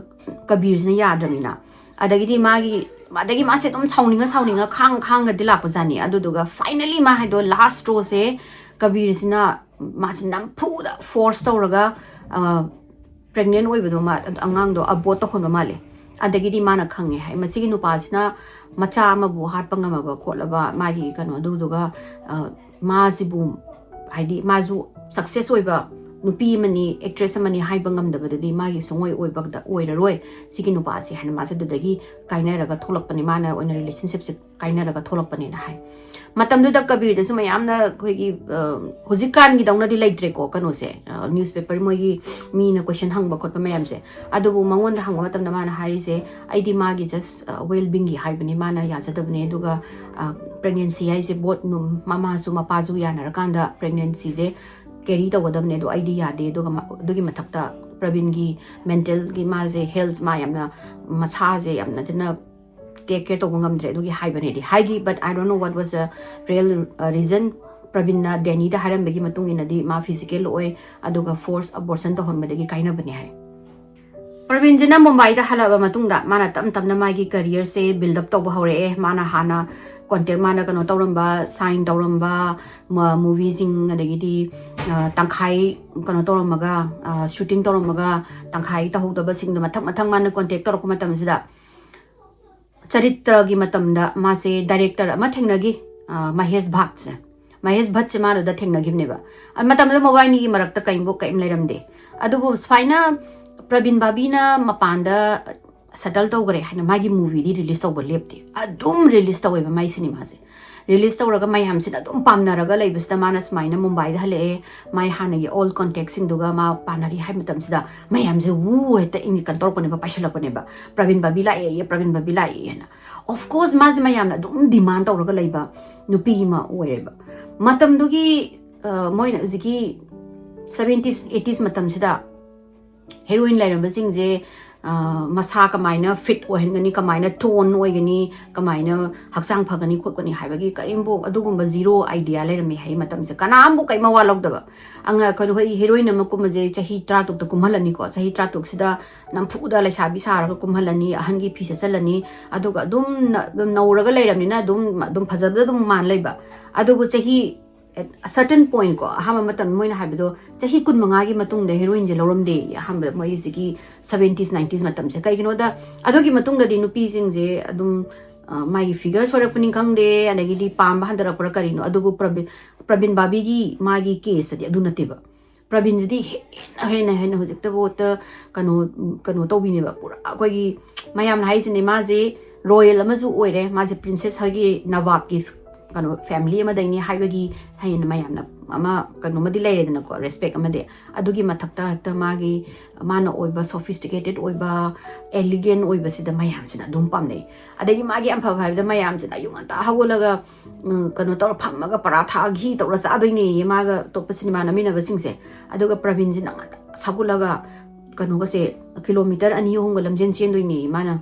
ꯀꯕꯤꯔꯁꯤꯅ ꯌꯥꯗ꯭ꯔꯕꯅꯤꯅ꯫ ꯑꯗꯒꯤꯗꯤ ꯃꯥꯒꯤ ꯑꯗꯒꯤ ꯃꯥꯁꯦ ꯑꯗꯨꯝ ꯁꯥꯎꯅꯤꯡꯉ ꯁꯥꯎꯅꯤꯡꯉ ꯈꯥꯡ ꯈꯥꯡꯒꯗꯤ ꯂꯥꯛꯄꯖꯥꯠꯅꯤ꯫ ꯑꯗꯨꯗꯨꯒ finally ꯃꯥ ꯍꯥꯏꯗꯣ last straw ꯁꯦ ꯀꯕꯤꯔꯁꯤꯅ ꯃꯥꯁꯤ ꯅꯝꯐꯨꯗ force ꯇꯧꯔꯒ pregnant ꯑꯣꯏꯕꯗꯣ, ꯃꯥ ꯑꯉꯥꯡꯗꯣ abort ꯇꯧꯍꯟꯕ ꯃꯥꯜꯂꯦ꯫ ꯑꯗꯒꯤꯗꯤ ꯃꯥꯅ ꯈꯪꯉꯦ ꯍꯥꯏ, ꯃꯁꯤꯒꯤ ꯅꯨꯄꯥꯁꯤꯅ ꯃꯆꯥ ꯑꯃꯕꯨ ꯍꯥꯠꯄ ꯉꯝꯃꯕ ꯈꯣꯠꯂꯕ ꯃꯥꯒꯤ ꯀꯩꯅꯣꯗꯨꯗꯨꯒ, ꯑ, ꯃꯥꯁꯤꯕꯨ, ꯍꯥꯏꯗꯤ ꯃꯥꯁꯨ success ꯑꯣꯏꯕ ꯅꯨꯄꯤ ꯑꯃꯅꯤ, actress ꯑꯃꯅꯤ ꯍꯥꯏꯕ ꯉꯝꯗꯕꯗꯨꯗꯤ ꯃꯥꯒꯤ ꯁꯨꯡꯑꯣꯏ ꯑꯣꯏꯕꯗ ꯑꯣꯏꯔꯔꯣꯏ ꯁꯤꯒꯤ ꯅꯨꯄꯥꯁꯦ ꯍꯥꯏꯅ ꯃꯥꯁꯦ ꯑꯗꯨꯗꯒꯤ ꯀꯥꯏꯅꯔꯒ ꯊꯣꯛꯂꯛꯄꯅꯤ꯫ ꯃꯥꯅ ꯑꯣꯏꯅ relationship ꯁꯦ ꯀꯥꯏꯅꯔꯒ ꯊꯣꯛꯂꯛꯄꯅꯦꯅ ꯍꯥꯏ꯫ ꯃꯇꯝꯗꯨꯗ ꯀꯕꯤꯔꯗꯁꯨ ꯃꯌꯥꯝꯅ ꯑꯩꯈꯣꯏꯒꯤ, ꯑ, ꯍꯧꯖꯤꯛꯀꯥꯟꯒꯤꯗꯧꯅꯗꯤ ꯂꯩꯇ꯭ꯔꯦꯀꯣ ꯀꯩꯅꯣꯁꯦ, ꯑ, newspaper ꯃꯣꯏꯒꯤ ꯃꯤꯅ question ꯍꯪꯕ ꯈꯣꯠꯄ ꯃꯌꯥꯝꯁꯦ꯫ ꯑꯗꯨꯕꯨ ꯃꯉꯣꯟꯗ ꯍꯪꯕ ꯃꯇꯝꯗ ꯃꯥꯅ ꯍꯥꯏꯔꯤꯁꯦ, "ꯑꯩꯗꯤ ꯃꯥꯒꯤ just, ꯑ, well being ꯒꯤ ꯍꯥꯏꯕꯅꯤ, ꯃꯥꯅ ꯌꯥꯖꯗꯕꯅꯦ꯫ ꯑꯗꯨꯒ, ꯑ, pregnancy ꯍꯥꯏꯁꯦ both ꯅꯨ-, ꯃꯃꯥꯁꯨ ꯃꯄꯥꯁꯨ ꯌꯥꯅꯔꯀꯥꯟꯗ pregnancy ꯁꯦ carry ꯇꯧꯒꯗꯕꯅꯦ, ꯑꯗꯣ ꯑꯩꯗꯤ ꯌꯥꯗꯦ꯫ ꯑꯗꯨꯒ ꯃ-, ꯑꯗꯨꯒꯤ ꯃꯊꯛꯇ ꯄ꯭ꯔꯕꯤꯟꯒꯤ mental ꯒꯤ ꯃꯥꯁꯦ health, ꯃꯥ ꯌꯥꯝꯅ ꯃꯁꯥꯁꯦ ꯌꯥꯝꯅ ꯊꯤꯅ take care ꯇꯧꯕ ꯉꯝꯗ꯭ꯔꯦ ꯑꯗꯨꯒꯤ ꯍꯥꯏꯕꯅꯦꯗꯤ ꯍꯥꯏꯈꯤ꯫ But I don't know what was the real, uh, reason꯫ ꯄ꯭ꯔꯕꯤꯟꯅ ꯗꯦꯅꯤꯗ ꯍꯥꯏꯔꯝꯕꯒꯤ ꯃꯇꯨꯡ ꯏꯟꯅꯗꯤ ꯃꯥ physical ꯑꯣꯏ, ꯑꯗꯨꯒ force abortion ꯇꯧꯍꯟꯕꯗꯒꯤ ꯀꯥꯏꯅꯕꯅꯦ ꯍꯥꯏ꯫ ꯄ꯭ꯔꯕꯤꯟꯁꯤꯅ ꯃꯨꯝꯕꯥꯏꯗ ꯍꯜꯂꯛꯑꯕ ꯃꯇꯨꯡꯗ ꯃꯥꯅ ꯇꯞ ꯇꯞꯅ ꯃꯥꯒꯤ career ꯁꯦ build up ꯇꯧꯕ ꯍꯧꯔꯛꯑꯦ꯫ ꯃꯥꯅ ꯍꯥꯟꯅ contact, ꯃꯥꯅ ꯀꯩꯅꯣ ꯇꯧꯔꯝꯕ, sign ꯇꯧꯔꯝꯕ ꯃ-, movie ꯁꯤꯡ, ꯑꯗꯒꯤꯗꯤ, ꯑ, ꯇꯪꯈꯥꯏ ꯀꯩꯅꯣ ꯇꯧꯔꯝꯃꯒ, ꯑ, shooting ꯇꯧꯔꯝꯃꯒ ꯇꯪꯈꯥꯏ ꯇꯧꯍꯧꯗꯕꯁꯤꯡꯗꯣ ꯃꯊꯪ ꯃꯊꯪ ꯃꯥꯅ contact ꯇꯧꯔꯛꯄ ꯃꯇꯝꯁꯤꯗ, ꯆꯔꯤꯇ꯭ꯔꯒꯤ ꯃꯇꯝꯗ ꯃꯥꯁꯦ director ꯑꯃ ꯊꯦꯡꯅꯈꯤ, ꯑ, ꯃꯍꯦꯁ ꯚꯥꯠꯁꯦ꯫ ꯃꯍꯦꯁ ꯚꯠꯁꯦ ꯃꯥꯗꯨꯗ ꯊꯦꯡꯅꯈꯤꯕꯅꯦꯕ꯫ ꯑ, ꯃꯇꯝꯗꯨꯗ ꯃꯕꯥꯏꯅꯤꯒꯤ ꯃꯔꯛꯇ ꯀꯔꯤꯝꯕꯨ ꯀꯔꯤꯝ ꯂꯩꯔꯝꯗꯦ꯫ ꯑꯗꯨꯕꯨ ꯁꯨꯃꯥꯏꯅ ꯄ꯭ꯔꯕꯤꯟ ꯕꯥꯕꯤꯅ ꯃꯄꯥꯟꯗ settle ꯇꯧꯈ꯭ꯔꯦ ꯍꯥꯏꯅ ꯃꯥꯒꯤ movie ꯗꯤ release ꯇꯧꯕ ꯂꯦꯞꯇꯦ꯫ ꯑꯗꯨꯝ release ꯇꯧꯋꯦꯕ ꯃꯥꯏ ꯁꯤꯅꯦꯃꯥꯁꯦ꯫ Release ꯇꯧꯔꯒ ꯃꯌꯥꯝꯁꯤꯅ ꯑꯗꯨꯝ ꯄꯥꯝꯅꯔꯒ ꯂꯩꯕꯁꯤꯗ ꯃꯥꯅ ꯁꯨꯃꯥꯏꯅ ꯃꯨꯝꯕꯥꯏꯗ ꯍꯜꯂꯛꯑꯦ, ꯃꯥꯏ ꯍꯥꯟꯅꯒꯤ old contact ꯁꯤꯡꯗꯨꯒ ꯃꯥ ꯄꯥꯟꯅꯔꯤ ꯍꯥꯏꯕ ꯃꯇꯝꯁꯤꯗ ꯃꯌꯥꯝꯁꯦ ꯋꯨ ꯍꯦꯛꯇ ꯏꯪꯒꯤꯀꯟ ꯇꯧꯔꯛꯄꯅꯦꯕ, ꯄꯥꯏꯁꯤꯜꯂꯛꯄꯅꯦꯕ, "ꯄ꯭ꯔꯕꯤꯟ ꯕꯥꯕꯤ ꯂꯥꯛꯑꯦ, ꯄ꯭ꯔꯕꯤꯟ ꯕꯥꯕꯤ ꯂꯥꯛꯑꯦꯅ"꯫ Of course ꯃꯥꯁꯦ ꯃꯌꯥꯝꯅ ꯑꯗꯨꯝ demand ꯇꯧꯔꯒ ꯂꯩꯕ ꯅꯨꯄꯤ ꯑꯃ ꯑꯣꯏꯔꯦꯕ꯫ ꯃꯇꯝꯗꯨꯒꯤ, ꯑ, ꯃꯣꯏꯅ ꯍꯧꯖꯤꯛꯀꯤ seventies eighties ꯃꯇꯝꯁꯤꯗ heroine ꯂꯩꯔꯝꯕꯁꯤꯡꯁꯦ ꯃꯁꯥ ꯀꯃꯥꯏꯅ ꯐꯤꯠ ꯑꯣꯏꯍꯟꯒꯅꯤ, ꯀꯃꯥꯏꯅ ꯇꯣꯟ ꯑꯣꯏꯒꯅꯤ, ꯀꯃꯥꯏꯅ ꯍꯛꯆꯥꯡ ꯐꯒꯅꯤ ꯈꯣꯠꯀꯅꯤ ꯍꯥꯏꯕꯒꯤ ꯀꯔꯤꯝꯐꯥꯎ ꯑꯗꯨꯒꯨꯝꯕ ꯖꯤꯔꯣ ꯑꯥꯏꯗꯤꯌꯥ ꯂꯩꯔꯝꯃꯤ ꯍꯥꯏ ꯃꯇꯝꯁꯦ꯫ ꯀꯅꯥꯝꯕꯨ ꯀꯩ ꯃꯋꯥ ꯂꯧꯗꯕ꯫ ꯑꯉ-, ꯀꯩꯅꯣ, ꯑꯩꯈꯣꯏ ꯍꯦꯔꯣꯏꯟ ꯑꯃ ꯀꯨꯝꯕꯁꯦ ꯆꯍꯤ ꯇꯔꯥꯇꯔꯨꯛꯇ ꯀꯨꯝꯍꯜꯂꯅꯤꯀꯣ꯫ ꯆꯍꯤ ꯇꯔꯥꯇꯔꯨꯛꯁꯤꯗ ꯅꯝꯐꯨꯗ ꯂꯩꯁꯥꯕꯤ ꯁꯥꯔꯒ ꯀꯨꯝꯍꯜꯂꯅꯤ, ꯑꯍꯟꯒꯤ ꯐꯤ ꯁꯦꯠꯆꯜꯂꯅꯤ, ꯑꯗꯨꯒ ꯑꯗꯨꯝ ꯅ-, ꯑꯗꯨꯝ ꯅꯧꯔꯒ ꯂꯩꯔꯕꯅꯤꯅ ꯑꯗꯨꯝ, ꯑꯗꯨꯝ ꯐꯖꯕꯗ ꯑꯗꯨꯝ ꯃꯥꯟ ꯂꯩꯕ꯫ ꯑꯗꯨꯕꯨ ꯆꯍꯤ, at a certain point ꯀꯣ, ꯑꯍꯥꯟꯕ ꯃꯇꯝ ꯃꯣꯏꯅ ꯍꯥꯏꯕꯗꯣ ꯆꯍꯤ ꯀꯨꯟꯃꯉꯥꯒꯤ ꯃꯇꯨꯡꯗ ꯍꯦꯔꯣꯏꯟꯁꯦ ꯂꯧꯔꯝꯗꯦ꯫ ꯑꯍꯥꯟꯕꯗ ꯃꯣꯏꯒꯤ ꯍꯧꯖꯤꯛꯀꯤ seventies nineties ꯃꯇꯝꯁꯦ꯫ ꯀꯩꯒꯤꯅꯣꯗ, ꯑꯗꯨꯒꯤ ꯃꯇꯨꯡꯗꯗꯤ ꯅꯨꯄꯤꯁꯤꯡꯁꯦ ꯑꯗꯨꯝ, ꯑ, ꯃꯥꯒꯤ ꯐꯤꯒꯔ ꯁꯣꯏꯔꯛꯄꯅꯤ ꯈꯪꯗꯦ, ꯑꯗꯒꯤꯗꯤ ꯄꯥꯝꯕ ꯍꯟꯊꯔꯛꯄ꯭ꯔꯥ ꯀꯔꯤꯅꯣ, ꯑꯗꯨꯕꯨ ꯄ꯭ꯔꯕꯤꯟ, ꯄ꯭ꯔꯕꯤꯟ ꯕꯥꯕꯤꯒꯤ ꯃꯥꯒꯤ ꯀꯦꯁꯇꯗꯤ ꯑꯗꯨ ꯅꯠꯇꯦꯕ꯫ ꯄ꯭ꯔꯕꯤꯟꯁꯤꯗꯤ ꯍꯦꯟꯅ, ꯍꯦꯟꯅ, ꯍꯦꯟꯅ ꯍꯧꯖꯤꯛꯇꯐꯥꯎꯗ ꯀꯩꯅꯣ, ꯀꯩꯅꯣ ꯇꯧꯕꯤꯅꯦꯕ꯫ ꯄꯨꯔꯥ ꯑꯩꯈꯣꯏꯒꯤ ꯃꯌꯥꯝꯅ ꯍꯥꯏꯁꯤꯅꯦ, ꯃꯥꯁꯦ ꯔꯣꯌꯦꯜ ꯑꯃꯁꯨ ꯑꯣꯏꯔꯦ, ꯃꯥꯁꯦ ꯄ꯭ꯔꯤꯟꯁꯦꯁ ꯍꯣꯏꯒꯤ ꯅꯋꯥꯕꯀꯤ ꯀꯩꯅꯣ ꯐꯦꯃꯤꯂꯤ ꯑꯃꯗꯩꯅꯤ ꯍꯥꯏꯕꯒꯤ ꯍꯦꯟꯅ ꯃꯌꯥꯝꯅ ꯑꯃ ꯀꯩꯅꯣꯃꯗꯤ ꯂꯩꯔꯦꯗꯅꯀꯣ, ꯔꯦꯁꯄꯦꯛ ꯑꯃꯗꯤ꯫ ꯑꯗꯨꯒꯤ ꯃꯊꯛꯇ ꯍꯦꯛꯇ ꯃꯥꯒꯤ, ꯃꯥꯅ ꯑꯣꯏꯕ ꯁꯣꯐꯤꯁꯇꯤꯀꯦꯇꯦꯠ ꯑꯣꯏꯕ, ꯑꯦꯂꯤꯒꯦꯟ ꯑꯣꯏꯕꯁꯤꯗ ꯃꯌꯥꯝꯁꯤꯅ ꯑꯗꯨꯝ ꯄꯥꯝꯅꯩ꯫ ꯑꯗꯒꯤ ꯃꯥꯒꯤ ꯌꯥꯝ ꯐꯕ ꯍꯥꯏꯕꯗ ꯃꯌꯥꯝꯁꯤꯅ ꯑꯌꯨꯛ ꯉꯟꯇꯥ ꯍꯧꯒꯠꯂꯒ, ꯎꯝ, ꯀꯩꯅꯣ ꯇꯧꯔ ꯐꯝꯃꯒ ꯄꯔꯥꯊꯥ ꯘꯤ ꯇꯧꯔ ꯆꯥꯗꯣꯏꯅꯦꯌꯦ ꯃꯥꯒ ꯑꯇꯣꯞꯄ ꯁꯤꯅꯦꯃꯥ ꯅꯝꯃꯤꯟꯅꯕꯁꯤꯡꯁꯦ꯫ ꯑꯗꯨꯒ ꯄ꯭ꯔꯕꯤꯟꯁꯤꯅ ꯉꯟꯇꯥ ꯍꯧꯒꯠꯂꯒ ꯀꯩꯅꯣꯒꯁꯦ, ꯀꯤꯂꯣꯃꯤꯇꯔ ꯑꯅꯤ ꯑꯍꯨꯝꯒ ꯂꯝꯖꯦꯟ ꯆꯦꯟꯗꯣꯏꯅꯦ ꯃꯥꯅ,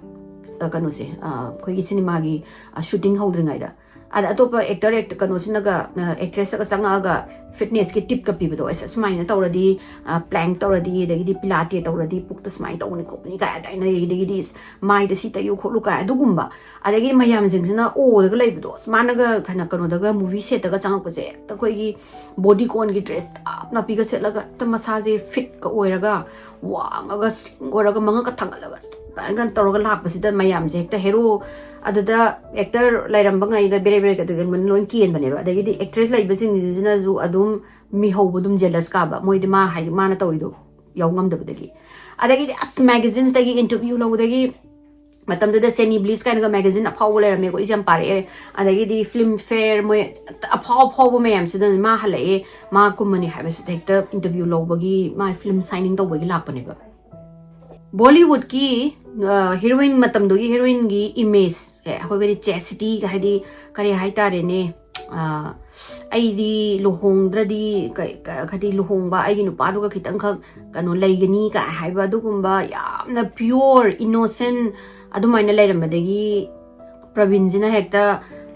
ꯑ, ꯀꯩꯅꯣꯁꯦ, ꯑ, ꯑꯩꯈꯣꯏꯒꯤ ꯁꯤꯅꯦꯃꯥꯒꯤ, ꯑ, ꯁꯨꯇꯤꯡ ꯍꯧꯗ꯭ꯔꯤꯉꯩꯗ꯫ ꯑꯗ ꯑꯇꯣꯞꯄ ꯑꯦꯛꯇꯔ, ꯑꯦꯛꯇ-, ꯀꯩꯅꯣꯁꯤꯅꯒ, ꯑ, ꯑꯦꯛꯇ꯭ꯔꯦꯁꯇꯒ ꯆꯪꯉꯛꯑꯒ ꯐꯤꯠꯅꯦꯁꯀꯤ ꯇꯤꯞꯀ ꯄꯤꯕꯗꯣ, "ꯑꯁ, ꯑꯁꯨꯃꯥꯏꯅ ꯇꯧꯔꯗꯤ, ꯑ, ꯄ꯭ꯂꯦꯡꯛ ꯇꯧꯔꯗꯤ, ꯑꯗꯒꯤꯗꯤ ꯄꯤꯂꯥꯇꯦ ꯇꯧꯔꯗꯤ ꯄꯨꯛꯇ ꯁꯨꯃꯥꯏꯅ ꯇꯧꯕꯅꯤ ꯈꯣꯠꯄꯅꯤ" ꯀꯥꯏ ꯇꯥꯏꯅꯔꯤ, ꯑꯗꯒꯤꯗꯤ "ꯑꯁ, ꯃꯥꯏꯗ ꯁꯤ ꯇꯩꯌꯨ ꯈꯣꯠꯂꯨ" ꯀꯥꯏ ꯑꯗꯨꯒꯨꯝꯕ꯫ ꯑꯗꯒꯤ ꯃꯌꯥꯝꯁꯤꯡꯁꯤꯅ ꯑꯣꯗꯒ ꯂꯩꯕꯗꯣ, ꯑꯁ, ꯃꯥꯅꯒ ꯀꯩꯅꯣ, ꯀꯩꯅꯣꯗꯒ movie setꯇꯒ ꯆꯪꯉꯛꯄꯁꯦ, ꯍꯦꯛꯇ ꯑꯩꯈꯣꯏꯒꯤ body conꯒꯤ dress ꯇꯞ ꯅꯥꯄꯤꯒ ꯁꯦꯠꯂꯒ ꯍꯦꯛꯇ ꯃꯁꯥꯁꯦ ꯐꯤꯠꯀ ꯑꯣꯏꯔꯒ, ꯋꯥꯡꯉꯒ slim ꯑꯣꯏꯔꯒ ꯃꯉꯛꯀ ꯊꯥꯡꯒꯠꯂꯒ ꯑꯗꯨꯃꯥꯏꯅ ꯇꯧꯔꯒ ꯂꯥꯛꯄꯁꯤꯗ ꯃꯌꯥꯝꯁꯦ ꯍꯦꯛꯇ ꯍꯦꯔꯣ ꯑꯗꯨꯗ ꯑꯦꯛꯇꯔ ꯂꯩꯔꯝꯕ ꯉꯩꯗ ꯕꯦꯔꯦ ꯕꯦꯔꯦ ꯑꯗꯨꯒ ꯂꯣꯏ ꯀꯦꯟꯕꯅꯦꯕ꯫ ꯑꯗꯒꯤꯗꯤ ꯑꯦꯛꯇ꯭ꯔꯦꯁ ꯂꯩꯕꯁꯤꯡꯁꯤꯅꯁꯨ ꯑꯗꯨꯝ ꯃꯤꯍꯧꯕ ꯑꯗꯨꯝ ꯖꯦꯂꯁ ꯀꯥꯕ, ꯃꯣꯏꯗꯤ ꯃꯥ ꯍꯥꯏ-, ꯃꯥꯅ ꯇꯧꯔꯤꯗꯣ ꯌꯥꯎ ꯉꯝꯗꯕꯗꯒꯤ꯫ ꯑꯗꯒꯤꯗꯤ ꯑꯁ, ꯃꯦꯒꯥꯖꯤꯟꯁꯇꯒꯤ ꯏꯟꯇꯔꯚ꯭ꯌꯨ ꯂꯧꯕꯗꯒꯤ, ꯃꯇꯝꯗꯨꯗ ꯁꯦꯅꯤ ꯕ꯭ꯂꯤꯁ ꯀꯥꯏꯅꯒ ꯃꯦꯒꯥꯖꯤꯟ ꯑꯐꯥꯎꯕ ꯂꯩꯔꯝꯃꯦꯀꯣ, ꯑꯩꯁꯨ ꯌꯥꯝ ꯄꯥꯔꯛꯑꯦ꯫ ꯑꯗꯒꯤꯗꯤ ꯐꯤꯜꯝ ꯐꯦꯌꯔ, ꯃꯣꯏ ꯑꯐꯥꯎ ꯑꯐꯥꯎꯕ ꯃꯌꯥꯝꯁꯤꯗ ꯃꯥ ꯍꯜꯂꯛꯑꯦ, ꯃꯥ ꯀꯨꯝꯃꯅꯤ ꯍꯥꯏꯕꯁꯤꯗ ꯍꯦꯛꯇ ꯏꯟꯇꯔꯚ꯭ꯌꯨ ꯂꯧꯕꯒꯤ, ꯃꯥ ꯐꯤꯜꯝ ꯁꯥꯏꯅꯤꯡ ꯇꯧꯕꯒꯤ ꯂꯥꯛꯄꯅꯦꯕ꯫ ꯕꯣꯂꯤꯋꯨꯗꯀꯤ, ꯑ, ꯍꯤꯔꯣꯏꯟ, ꯃꯇꯝꯗꯨꯒꯤ ꯍꯤꯔꯣꯏꯟꯒꯤ ꯏꯃꯦꯖ, ꯑꯦ, ꯑꯩꯈꯣꯏꯒꯗꯤ ꯆꯦꯁꯇꯤꯒ ꯍꯥꯏꯗꯤ ꯀꯔꯤ ꯍꯥꯏꯇꯥꯔꯦꯅꯦ, ꯑꯩꯗꯤ ꯂꯨꯍꯣꯡꯗ꯭ꯔꯗꯤ ꯍꯥꯏꯗꯤ ꯂꯨꯍꯣꯡꯕ ꯑꯩꯒꯤ ꯅꯨꯄꯥꯗꯨꯒ ꯈꯤꯇꯪꯈꯛ ꯀꯩꯅꯣ ꯂꯩꯒꯅꯤ ꯀꯥꯏ ꯍꯥꯏꯕ ꯑꯗꯨꯒꯨꯝꯕ ꯌꯥꯝꯅ pure innocent ꯑꯗꯨꯃꯥꯏꯅ ꯂꯩꯔꯝꯕꯗꯒꯤ ꯄ꯭ꯔꯕꯤꯟꯁꯤꯅ ꯍꯦꯛꯇ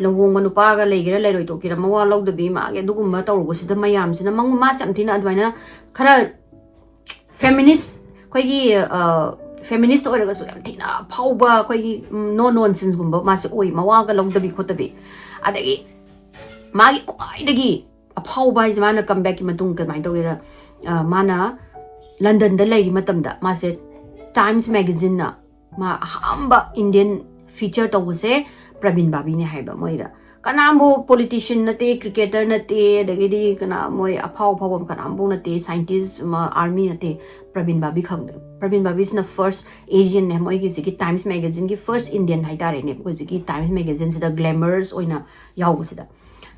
ꯂꯨꯍꯣꯡꯕ ꯅꯨꯄꯥꯒ ꯂꯩꯒꯦꯔꯥ ꯂꯩꯔꯣꯏ ꯇꯣꯛꯀꯦꯔꯥ ꯃꯋꯥ ꯂꯧꯗꯕꯤ ꯃꯥꯒꯤ ꯑꯗꯨꯒꯨꯝꯕ ꯇꯧꯔꯨꯕꯁꯤꯗ ꯃꯌꯥꯝꯁꯤꯅ ꯃꯥꯁꯦ ꯌꯥꯝ ꯊꯤꯅ ꯑꯗꯨꯃꯥꯏꯅ ꯈꯔ feminist ꯑꯩꯈꯣꯏꯒꯤ feminist ꯑꯣꯏꯔꯒꯁꯨ ꯌꯥꯝ ꯊꯤꯅ ꯐꯥꯎꯕ ꯑꯩꯈꯣꯏꯒꯤ no nonsenseꯒꯨꯝꯕ ꯃꯥꯁꯦ ꯑꯣꯏ ꯃꯋꯥꯒ ꯂꯧꯗꯕꯤ ꯈꯣꯠꯇꯕꯤ ꯑꯗꯒꯤ ꯃꯥꯒꯤ ꯈ꯭ꯋꯥꯏꯗꯒꯤ ꯑꯐꯥꯎꯕ ꯍꯥꯏꯁꯦ ꯃꯥꯅ comebackꯀꯤ ꯃꯇꯨꯡ ꯀꯃꯥꯏꯅ ꯇꯧꯒꯦꯗ ꯃꯥꯅ ꯂꯟꯗꯟꯗ ꯂꯩꯔꯤ ꯃꯇꯝꯗ ꯃꯥꯁꯦ Times magazineꯅ ꯃꯥ ꯑꯍꯥꯟꯕ Indian feature ꯇꯧꯕꯁꯦ ꯄ꯭ꯔꯕꯤꯟ ꯕꯥꯕꯤꯅꯦ ꯍꯥꯏꯕ ꯃꯣꯏꯗ ꯀꯅꯥꯝꯕꯨ politician ꯅꯠꯇꯦ cricketer ꯅꯠꯇꯦ ꯑꯗꯒꯤꯗꯤ ꯀꯅꯥ ꯃꯣꯏ ꯑꯐꯥꯎ ꯑꯐꯥꯎꯕ ꯀꯅꯥꯝꯕꯨ ꯅꯠꯇꯦ scientist ꯑꯃ army ꯅꯠꯇꯦ ꯄ꯭ꯔꯕꯤꯟ ꯕꯥꯕꯤ ꯈꯪꯗꯦ Praveen ꯕꯥꯕꯤꯁꯤꯅ first Asianꯅꯦ ꯃꯣꯏꯒꯤꯁꯤꯒꯤ Times magazineꯒꯤ first Indian ꯍꯥꯏꯇꯥꯔꯦꯅꯦ ꯑꯩꯈꯣꯏ ꯍꯧꯖꯤꯛꯀꯤ Times magazineꯁꯤꯗ glamours ꯑꯣꯏꯅ ꯌꯥꯎꯕꯁꯤꯗ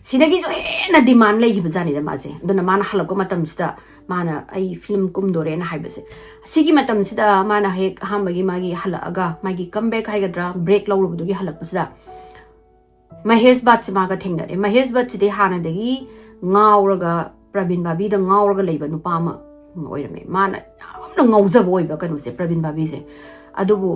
ꯁꯤꯗꯒꯤꯁꯨ ꯍꯦꯟꯅ demand ꯂꯩꯈꯤꯕ ꯖꯥꯠꯅꯤꯗ ꯃꯥꯁꯦ ꯑꯗꯨꯅ ꯃꯥꯅ ꯍꯜꯂꯛꯄ ꯃꯇꯝꯁꯤꯗ ꯃꯥꯅ ꯑꯩ film ꯀꯨꯝꯗꯣꯔꯦꯅ ꯍꯥꯏꯕꯁꯦ ꯑꯁꯤꯒꯤ ꯃꯇꯝꯁꯤꯗ ꯃꯥꯅ ꯍꯦꯛ ꯑꯍꯥꯟꯕꯒꯤ ꯃꯥꯒꯤ ꯍꯜꯂꯛꯑꯒ ꯃꯥꯒꯤ comeback ꯍꯥꯏꯒꯗ꯭ꯔꯥ break ꯂꯧꯔꯨꯕꯗꯨꯒꯤ ꯍꯜꯂꯛꯄꯁꯤꯗ ꯃꯍꯦꯁ ꯚꯠꯁꯦ ꯃꯥꯒ ꯊꯦꯡꯅꯔꯦ ꯃꯍꯦꯁ ꯚꯠꯁꯤꯗꯤ ꯍꯥꯟꯅꯗꯒꯤ ꯉꯥꯎꯔꯒ ꯄ꯭ꯔꯕꯤꯟ ꯕꯥꯕꯤꯗ ꯉꯥꯎꯔꯒ ꯂꯩꯕ ꯅꯨꯄꯥ ꯑꯃ ꯑꯣꯏꯔꯝꯃꯦ ꯃꯥꯅ ꯌꯥꯝꯅ ꯉꯥꯎꯖꯕ ꯑꯣꯏꯕ ꯀꯩꯅꯣꯁꯦ ꯄ꯭ꯔꯕꯤꯟ ꯕꯥꯕꯤꯁꯦ ꯑꯗꯨꯕꯨ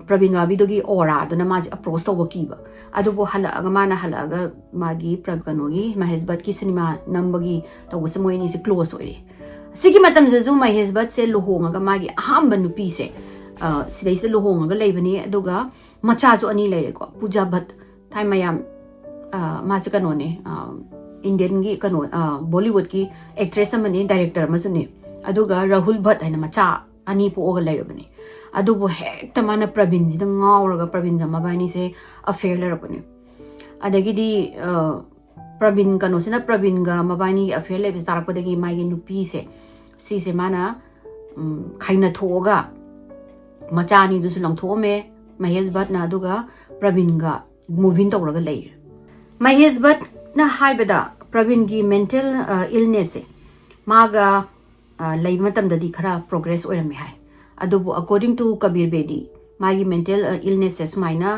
ꯄ꯭ꯔꯕꯤꯟ ꯕꯥꯕꯤꯗꯨꯒꯤ auraꯗꯨꯅ ꯃꯥꯁꯦ approach ꯇꯧꯕ ꯀꯤꯕ ꯑꯗꯨꯕꯨ ꯍꯜꯂꯛꯑꯒ ꯃꯥꯅ ꯍꯜꯂꯛꯑꯒ ꯃꯥꯒꯤ ꯀꯩꯅꯣꯒꯤ ꯃꯍꯦꯁ ꯚꯠꯀꯤ cinema ꯅꯝꯕꯒꯤ ꯇꯧꯕꯁꯦ ꯃꯣꯏ ꯑꯅꯤꯁꯦ close ꯑꯣꯏꯔꯦ ꯁꯤꯒꯤ ꯃꯇꯝꯁꯤꯗꯁꯨ ꯃꯍꯦꯁ ꯚꯠꯁꯦ ꯂꯨꯍꯣꯡꯉꯒ ꯃꯥꯒꯤ ꯑꯍꯥꯟꯕ ꯅꯨꯄꯤꯁꯦ ꯁꯤꯗꯩꯁꯤꯗ ꯂꯨꯍꯣꯡꯉꯒ ꯂꯩꯕꯅꯤ ꯑꯗꯨꯒ ꯃꯆꯥꯁꯨ ꯑꯅꯤ ꯂꯩꯔꯦꯀꯣ ꯄꯨꯖꯥ ꯚꯠ ꯊꯥꯏ ꯃꯌꯥꯝ ꯃꯥꯁꯦ ꯀꯩꯅꯣꯅꯦ Indianꯒꯤ ꯀꯩꯅꯣ Bollywoodꯀꯤ actress ꯑꯃꯅꯤ director ꯑꯃꯁꯨꯅꯤ ꯑꯗꯨꯒ ꯔꯥꯍꯨꯜ ꯚꯠ ꯍꯥꯏꯅ ꯃꯆꯥ ꯑꯅꯤ ꯄꯣꯛꯑꯒ ꯂꯩꯔꯕꯅꯤ ꯑꯗꯨꯕꯨ ꯍꯦꯛꯇ ꯃꯥꯅ ꯄ꯭ꯔꯕꯤꯟꯁꯤꯗ ꯉꯥꯎꯔꯒ ꯄ꯭ꯔꯕꯤꯟꯒ ꯃꯕꯥꯅꯤꯁꯦ affair ꯂꯩꯔꯛꯄꯅꯤ ꯑꯗꯒꯤꯗꯤ ꯄ꯭ꯔꯕꯤꯟ ꯀꯩꯅꯣꯁꯤꯅ ꯄ꯭ꯔꯕꯤꯟꯒ ꯃꯕꯥꯅꯤꯒꯤ affair ꯂꯩꯕꯁꯤ ꯇꯥꯔꯛꯄꯗꯒꯤ ꯃꯥꯒꯤ ꯅꯨꯄꯤꯁꯦ ꯁꯤꯁꯦ ꯃꯥꯅ ꯈꯥꯏꯅꯊꯣꯛꯑꯒ ꯃꯆꯥ ꯑꯅꯤꯗꯨꯁꯨ ꯂꯪꯊꯣꯛꯑꯝꯃꯦ ꯃꯍꯦꯁ ꯚꯠꯅ ꯑꯗꯨꯒ ꯄ꯭ꯔꯕꯤꯟꯒ move in ꯇꯧꯔꯒ ꯂꯩꯔꯦ ꯃꯍꯦꯁ ꯚꯠꯅ ꯍꯥꯏꯕꯗ ꯄ꯭ꯔꯕꯤꯟꯒꯤ mental illnessꯁꯦ ꯃꯥꯒ ꯂꯩꯕ ꯃꯇꯝꯗꯗꯤ ꯈꯔ progress ꯑꯣꯏꯔꯝꯃꯦ ꯍꯥꯏ ꯑꯗꯨꯕꯨ according to Kabir Bedi ꯃꯥꯒꯤ mental illnessꯁꯦ ꯁꯨꯃꯥꯏꯅ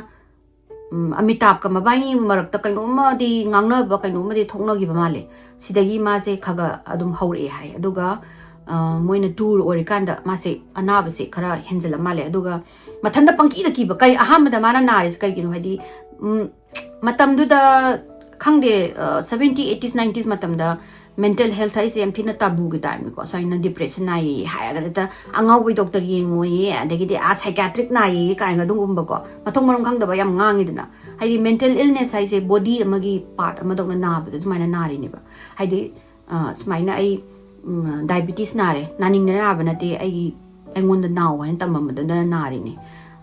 ꯎꯝ, ꯑꯃꯤꯇꯥꯕꯀ ꯃꯕꯥꯏꯅꯤ ꯃꯔꯛꯇ ꯀꯩꯅꯣꯝꯃꯗꯤ ꯉꯥꯡꯅꯕ, ꯀꯩꯅꯣꯝꯃꯗꯤ ꯊꯣꯛꯅꯈꯤꯕ ꯃꯥꯜꯂꯦ꯫ ꯁꯤꯗꯒꯤ ꯃꯥꯁꯦ ꯈꯒ ꯑꯗꯨꯝ ꯍꯧꯔꯛꯑꯦ ꯍꯥꯏ꯫ ꯑꯗꯨꯒ, ꯑ, ꯃꯣꯏꯅ ꯇꯨꯔ ꯑꯣꯏꯔꯤꯀꯥꯟꯗ ꯃꯥꯁꯦ ꯑꯅꯥꯕꯁꯦ ꯈꯔ ꯍꯦꯟꯖꯜꯂ ꯃꯥꯜꯂꯦ꯫ ꯑꯗꯨꯒ ꯃꯊꯟꯇ ꯄꯪꯀꯤꯗ ꯀꯤꯕ, ꯀꯩ ꯑꯍꯥꯟꯕꯗ ꯃꯥꯅ ꯅꯥꯔꯤꯁꯦ ꯀꯩꯒꯤꯅꯣ? ꯍꯥꯏꯗꯤ, ꯎꯝ, ꯃꯇꯝꯗꯨꯗ ꯈꯪꯗꯦ, ꯑ, seventy, eighties, nineties ꯃꯇꯝꯗ mental health ꯍꯥꯏꯁꯦ ꯌꯥꯝ ꯊꯤꯅ tabooꯒꯤ typeꯅꯤꯀꯣ꯫ ꯁꯨꯃꯥꯏꯅ depression ꯅꯥꯏꯌꯦ ꯍꯥꯏꯔꯒꯗꯤ ꯍꯦꯛꯇ ꯑꯉꯥꯎꯕꯤ doctor ꯌꯦꯡꯉꯣꯌꯦ, ꯑꯗꯒꯤꯗꯤ ꯑꯥ psychiatric ꯅꯥꯏꯌꯦ ꯀꯥꯏꯅ ꯑꯗꯨꯒꯨꯝꯕꯀꯣ, ꯃꯊꯣꯡ ꯃꯔꯝ ꯈꯪꯗꯕ ꯌꯥꯝ ꯉꯥꯡꯉꯤꯗꯅ꯫ ꯍꯥꯏꯗꯤ mental illness ꯍꯥꯏꯁꯦ body ꯑꯃꯒꯤ part ꯑꯃꯗꯧꯅ ꯅꯥꯕꯗ ꯁꯨꯃꯥꯏꯅ ꯅꯥꯔꯤꯅꯦꯕ꯫ ꯍꯥꯏꯗꯤ, ꯑ, ꯁꯨꯃꯥꯏꯅ ꯑꯩ, ꯎꯝ, diabetes ꯅꯥꯔꯦ, ꯅꯥꯅꯤꯡꯗꯅ ꯅꯥꯕ ꯅꯠꯇꯦ, ꯑꯩꯒꯤ, ꯑꯩꯉꯣꯟꯗ ꯅꯥꯎ ꯍꯥꯏꯅ ꯇꯝꯃꯝꯕꯗꯨꯅ ꯅꯥꯔꯤꯅꯦ꯫